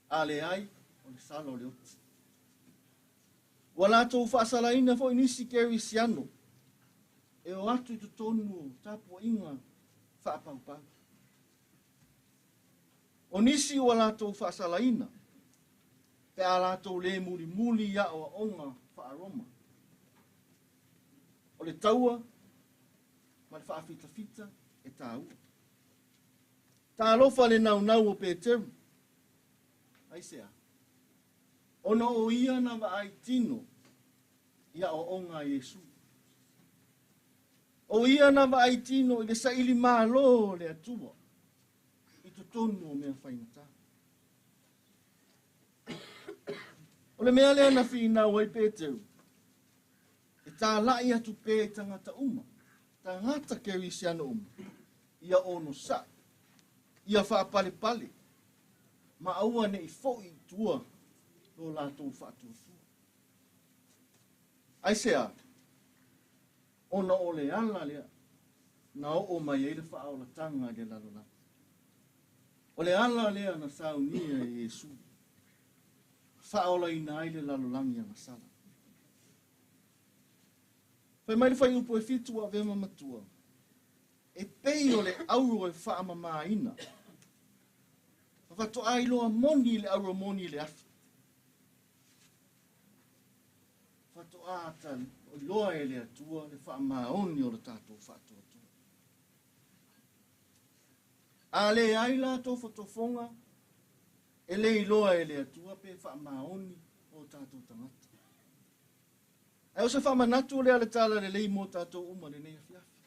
N: a leai o le sala o le oti. Ua latou faasalaina foi nisi kerisiano e o atu i totonu o tapuaiga faapaupau. O nisi ua latou faasalaina pe a latou le mulimuli i aoaoga faa-Roma. O le taua ma le faafitafita e tāua. Talofa le naunau o Peteru. Aisea? Ona o ia na vaai tino i aoaoga a Iesu. O ia na vaai tino i le saili malo o le Atua i totonu o mea faigata. O le mea lea na finau ai Peteru, e tāla'i atu pea i tagata uma, tagata kerisiano uma, ia onosai, ia faapalepale, ma aua ne'i fo'i i tua lo latou faatuatua. Aisea? Ona o le ala lea na oo mai ai le faaolataga i le lalolagi. O le ala lea na saunia e Iesu, faaolaina ai le lalolagi agasala. Fai mai le fuaiupu e 7 ua avea ma matua, e pei o le auro e faamamaina, faatoa iloa moni le auro moni i le afi. Faatoa iloa e le Atua le faamaoni o le tatou faatuatua. A leai la tofotofoga, e le iloa e le Atua pe faamaoni o tatou tagata. Ae o se faamanatu lea le tala lelei mo tatou uma lenei afiafi.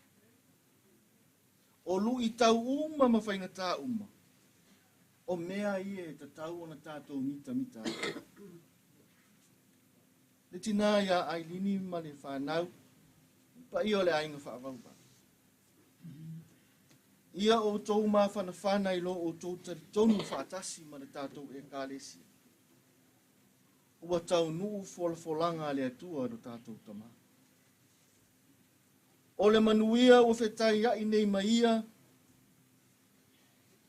N: O luitau uma ma faigata uma, o mea ia e tatau ona tatou mitamita ai. Le tina ia Ailini ma le whanau, paia o le aiga faavauvau. Ia outou mafanafana i lo outou talitonu faatasi ma le tatou ekalesia. Ua taunuu folafolaga a le Atua i lo tatou tamā. O le manuia ua fetaiai nei ma ia,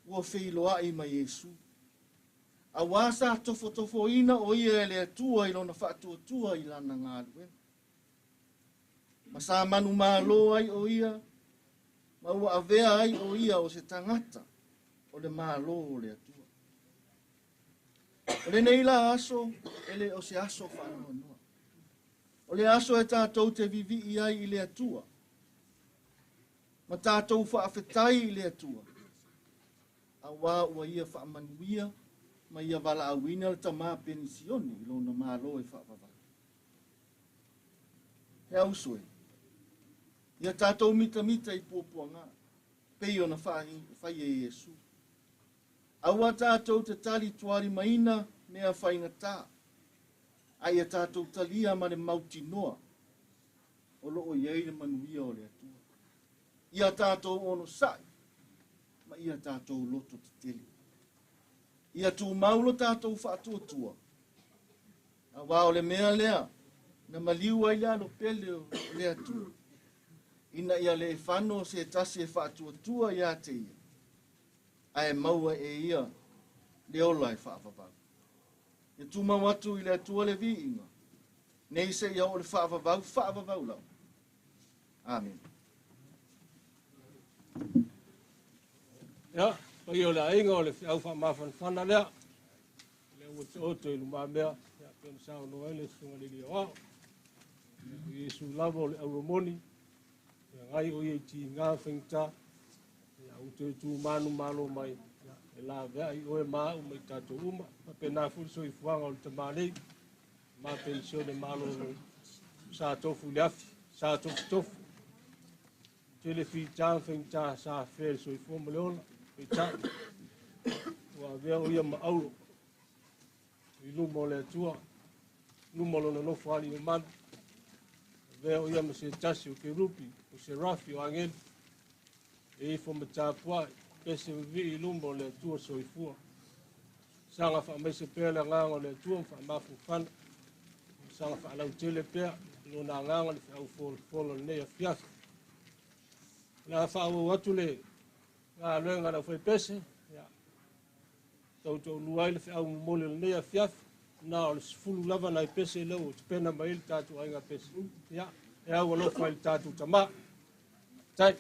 N: ua feiloai ma Iesu. Auā sa tofotofoina o ia e le Atua i lona faatuatua i lana galuega. Ma sa manumalo ai o ia, ma ua avea ai o ia o se tagata o le malo o le Atua. O lenei la aso, e le o se aso faanoanoa. O le aso e tatou te vivi'i ai i le Atua, ma tatou faafetai i le Atua, auā ua ia faamanuia ma ia valaauina le tamā penisione i lona malo e faavavau. He auso e, ia tatou mitamita i puapuaga, pei ona fai e Iesu. Aua tatou te tali tualimaina mea faigata, a ia tatou talia ma le mautinoa o loo i ai le manuia o le Atua. Ia tatou onosai ma ia tatou loto tetele. Ia tumau lo tatou faatuatua, auā o le mea lea na maliu ai le alo pele o le Atua, ina ia le fano se tasi e faatuatua ia te ia, ae maua e ia le ola e faavavau. Ia tumau atu i le Atua le viiga, nei se ia o le faavavau, faavavau lava. Amen.
A: Ia, paia o le aiga o le feau faamafanafana lea. Le ua taoto i lumamea, ia, pe ona saunoa ai le susuga i le alii aoao. Ia, o Iesu lava o le auro moni, ia gai o ia i tiga faigata, ia ua toe tumanu malo mai, ia, e laveai oe ma au ma i tatou uma. Faapena foi le soifuaga o le tamalei, ma penisione malolo, sa tofu i le afi, sa tofutofu. Tele fita faigata sa afea le soifua ma le ola, peitai, ua avea o ia ma auro i luma o le Atua, luma o lona nofo alii mamalu. Avea o ia ma se tasi o kerupi, o serafi o agelu, e ifo ma tapuai, pese vivii i luma o le Atua soifua. Saga faamaise pea le agaga o le Atua ma faamafanafana. Saga faalautele pea lona agaga le feau folafola o lenei afiafi. O le a faaauau atu le galuega a le aufaipese, ia, tautoalua ai le feau momoli o lenei afiafi, na o le 10 lava nai pese lea ua tapena mai ai le tatou aiga pese. Ia, e au alofa i le tatou tamā. Tai.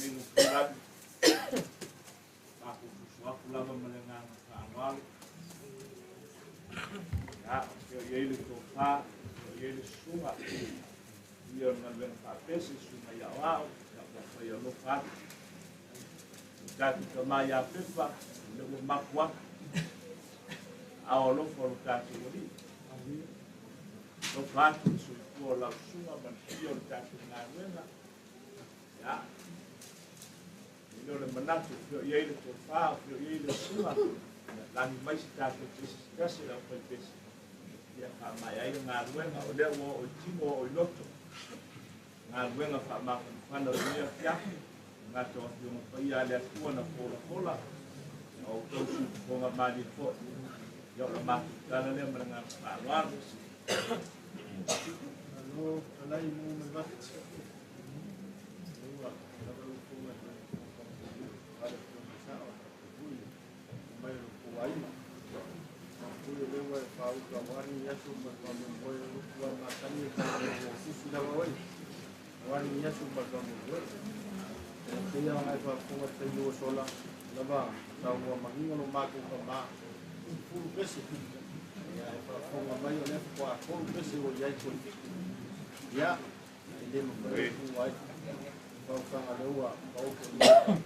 O: lenei gufulagi. Matou fusu atu lava ma le agaga faaaloalo. Ia, o i ai le tofā, o i ai le susuga, ia o le galuega faapese, susuga i aoao, ia ua fai alofa atu. O tatou tamā iā Pepa, le ua mapu atu, ao alofa o lo tatou alii. Alofa atu le soifua o lau susuga ma le fia o le tatou galuega. Ia, e le o le manatu, o fea o i ai le tofā, o fea o i ai le susuga, lagi mai se tatou pese se tasi le aufai pese, ia faamaea ai le galuega, o lea ua oo i tino oo i loto. Galuega faamafanafana o lenei afiafi, gata o afioga paia a le Atua na folafola, o outou siufofoga malie foi. Ia o le matou tala lea ma le agaga faaaloalo.
P: Malo, talai mo mai vake. Ua lava lau fofoga ale sao mai lo ko aiga. Pui o lea ua e fāuta auā ni aso ma le faamoemoe o lo'u lava masani e o fusi lava oe auā ni aso ma le faamoemoe. E pei ona e faafofoga le taimi ua sola lava saunoa manino lo matou tamā fulu pese ia e faafofoga mai o lea faatoa tolu pese ua i ai toe fitu ia e lē mafai ona tuua ai fausaga lea ua taoto i ai.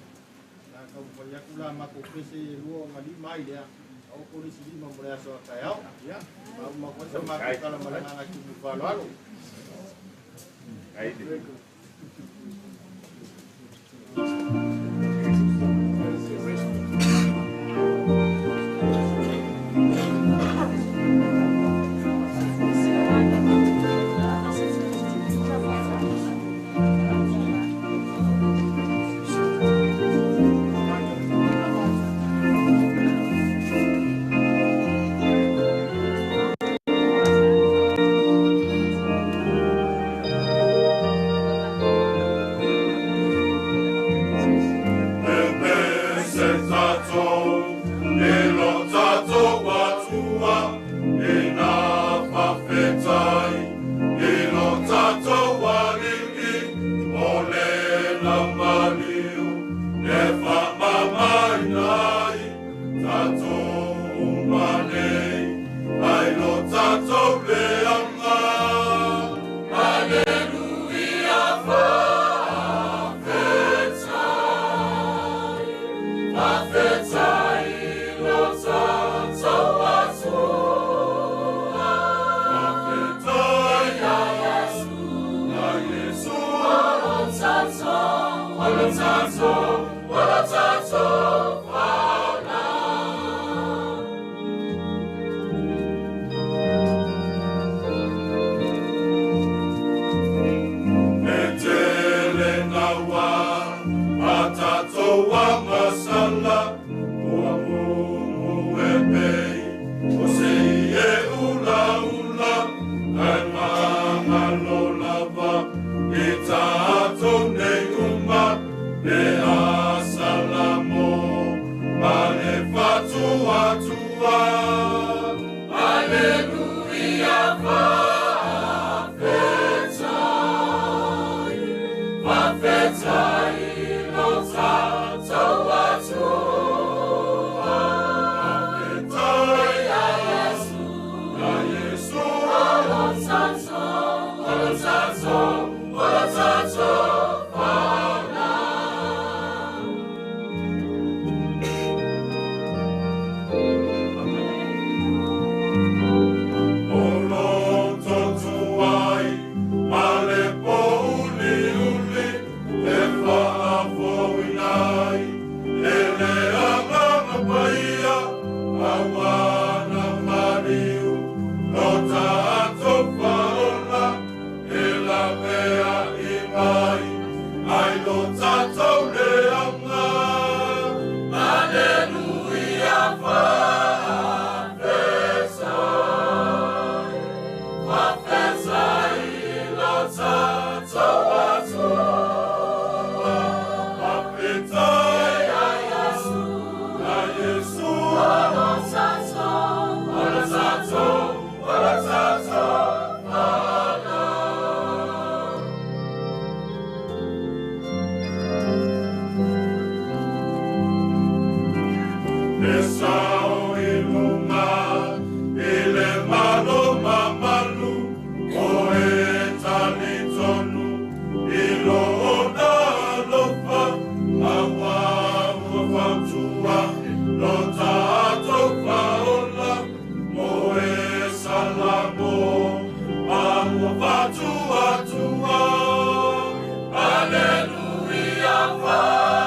P: La taumafai atu la matou pese e lua ona lima ai lea taoto le isi lima mo le aso a taeao ia faauma atu ai sa matou tala ma le agaga tumu faaaloalo.
S: Le sao i luga i le malo mamalu, o e talitonu i lona alofa, auā ua fautua lo tatou Faaola mo e Salamo, ma ua faatuatua. Aleluia, faafetai,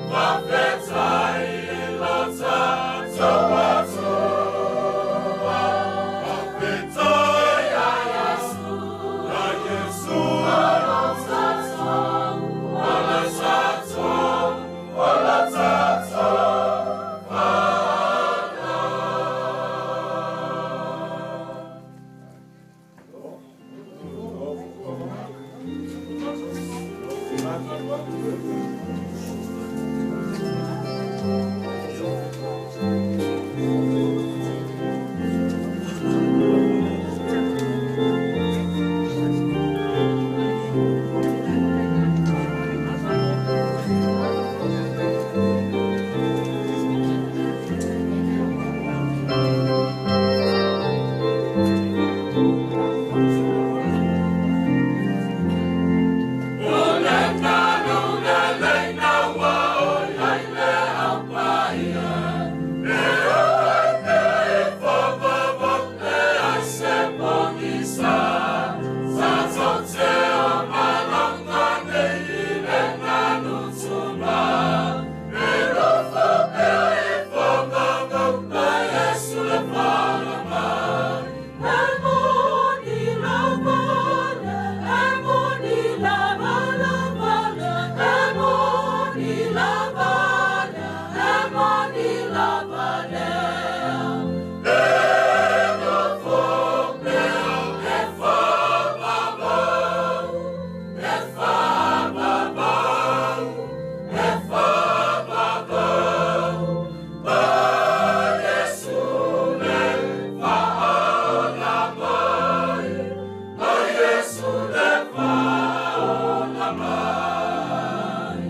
S: faafetai i lo tatou Atua. Faafetai ia Iesu, ia Iesu, o lo tatou, o lo tatou Faaola. O le galu lelei na ua o i ai le aupaia, e o ai pea e faavavau, leai se pogisa. Tatou te omalaga nei i le galu tula, e nofo pea i faavavau, na Iesu le faaola mai.
E: E moni lava le, e moni lava lava le, e moni lava le, e moni lava le.
S: E nofo pea e faavavau, e faavavau, e faavavau, ma Iesu le faaola mai, ma Iesu le faaola mai.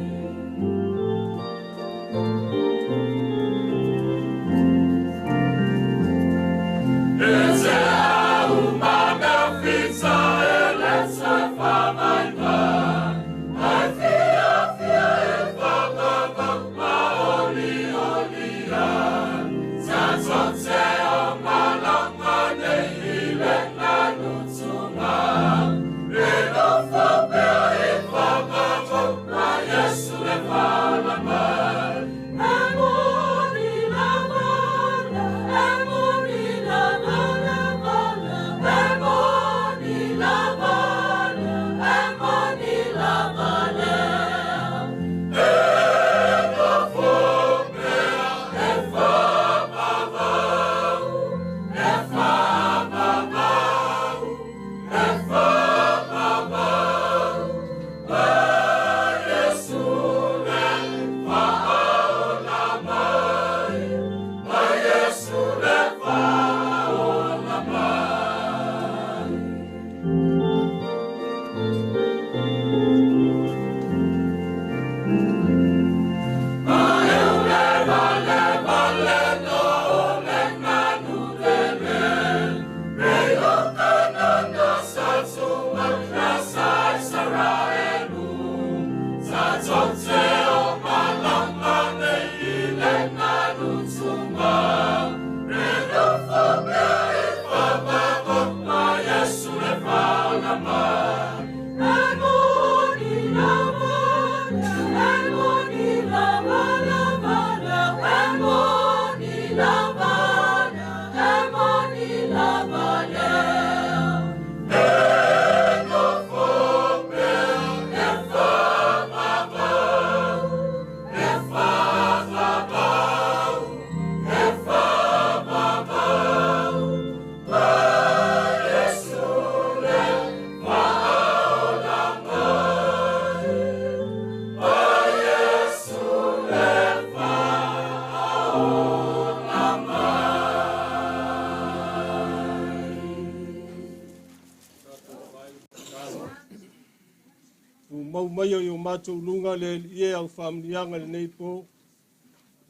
A: matou luga le Alii e au faamanuiaga i lenei po.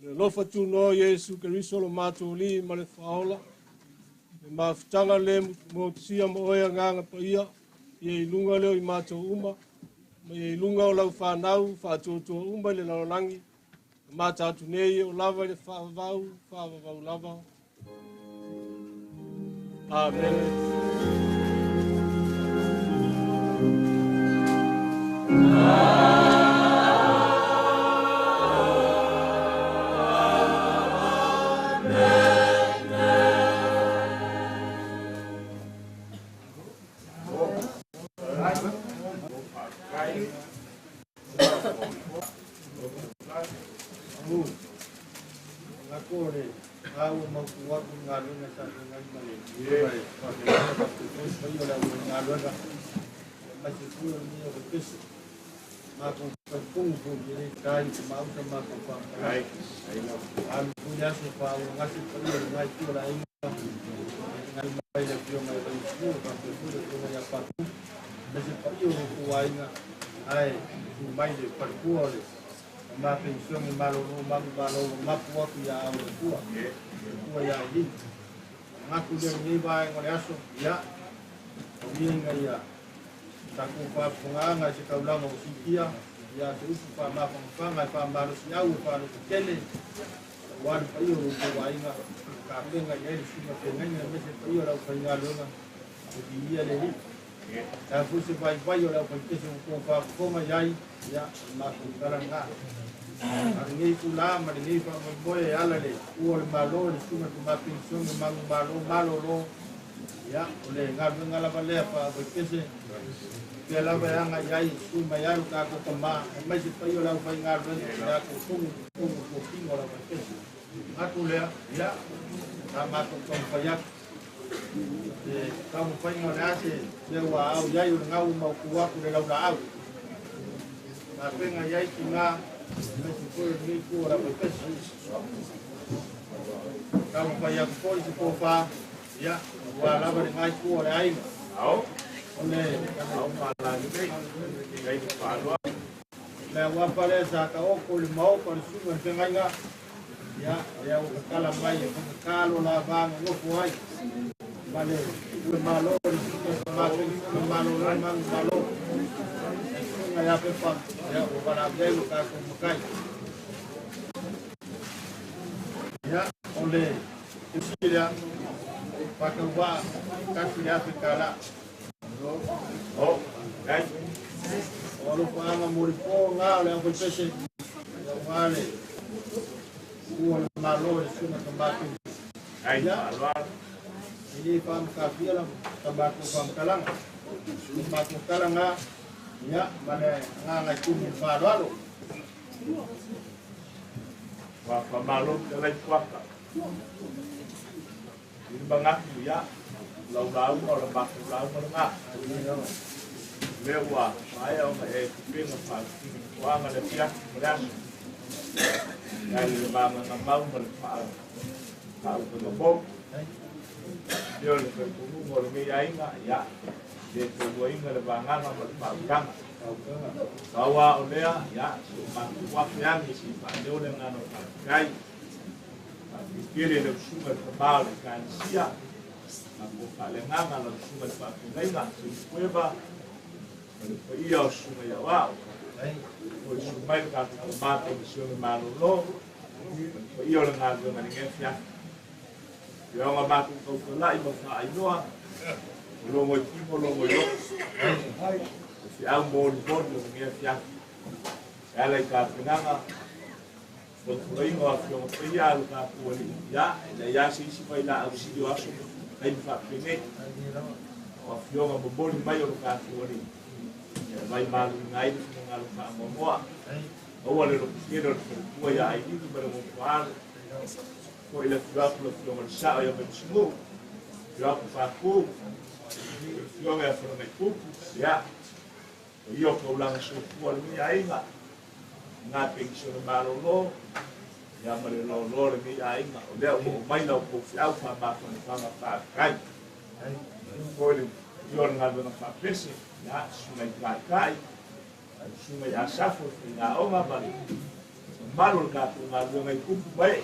A: Le alofa tunoa o Iesu Keriso lo matou Alii ma le Faaola, le mafutaga le motusia ma oe Agaga Paia, ia i luga lea o i matou uma, ma ia i luga o lau fanau faatuatua uma i le lalolagi, ma mata atu nei e o lava i le faavavau, faavavau lava. Amene.
O: Susuga ia Safo le faigāoga ma le mamalu o le tatou galuega i tupu ma ee,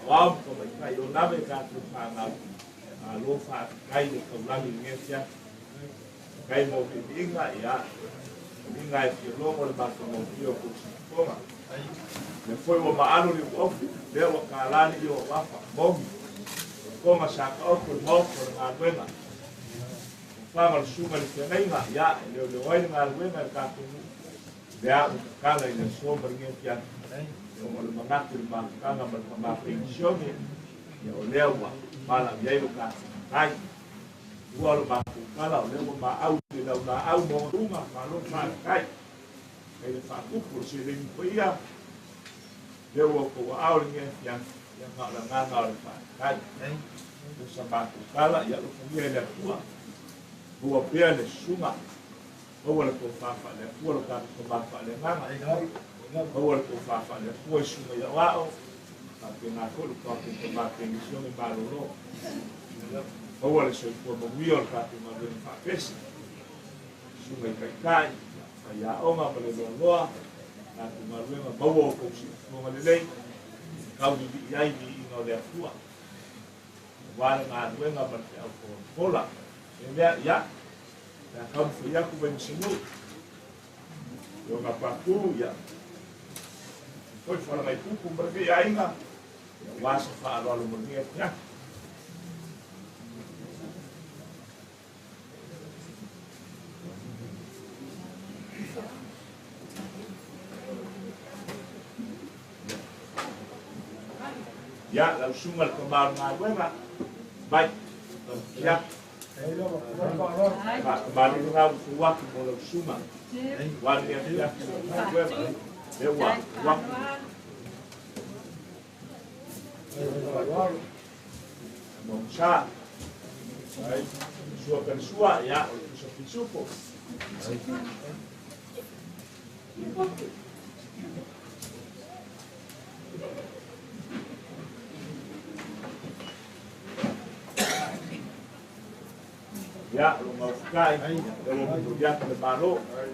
O: saoao ma tamaitai o lava i tatou fanau, malo faafetai le taulagi i lenei afiafi. Faafetai mo viiviiga, ia, uiga e fia logo le matagofie o kou siufofoga. Lea foi ua maalo le uofu, lea ua tālā le io o afa, mogi, toga sa taoto le maota o le galuega. Tofaga o le susuga i le feagaiga, ia, e leoleo ai le galuega i le tatou nuu, lea ua tatala i le aso ma lenei afiafi, ona o le manatu i le mafutaga ma le tama penisione, ia o lea ua valaaulia ai lo tatou matai. Ua o le matou tala, o lea ua maau i le laulaau ma ona luga, malo faafetai. Kai le faatupu o le seleni paia, lea ua outou aao i lenei afiafi, ia na o le agaga o le faafetai. O sa matou tala, ia alofagia e le Atua, maua pea le susuga, maua le tofa faale-Atua lo tatou tama faaleagaga, maua le tofa faale-Atua i susuga i aoao, faapena foi lo tatou tama penisione malolo. Maua le soifua manuia o le tatou galuega faapese, susuga i taitai, faiaoga ma le loaloa, tatou galuega, maua o tou siufofoga lelei, taulilii ai viiga o le Atua. Aua le galuega ma le feau folafola. E lea, ia, pe a taumafai atu Vaimasanuu, Ioga Patu, ia, foi falagai pupu ma lenei aiga, ia, aua se faaaloalo mo lenei afiafi. Ia, lau susuga le tama o le galuega, mai, ia, faatamalii lena ua tuu atu mo lau susuga. Ua lenei afiafi o le galuega, lea ua tuu atu. Mausa, sua pelisua, ia, o le pusa pisupo. Ia, o lo maufukai, lea ua momoli atu le Malo.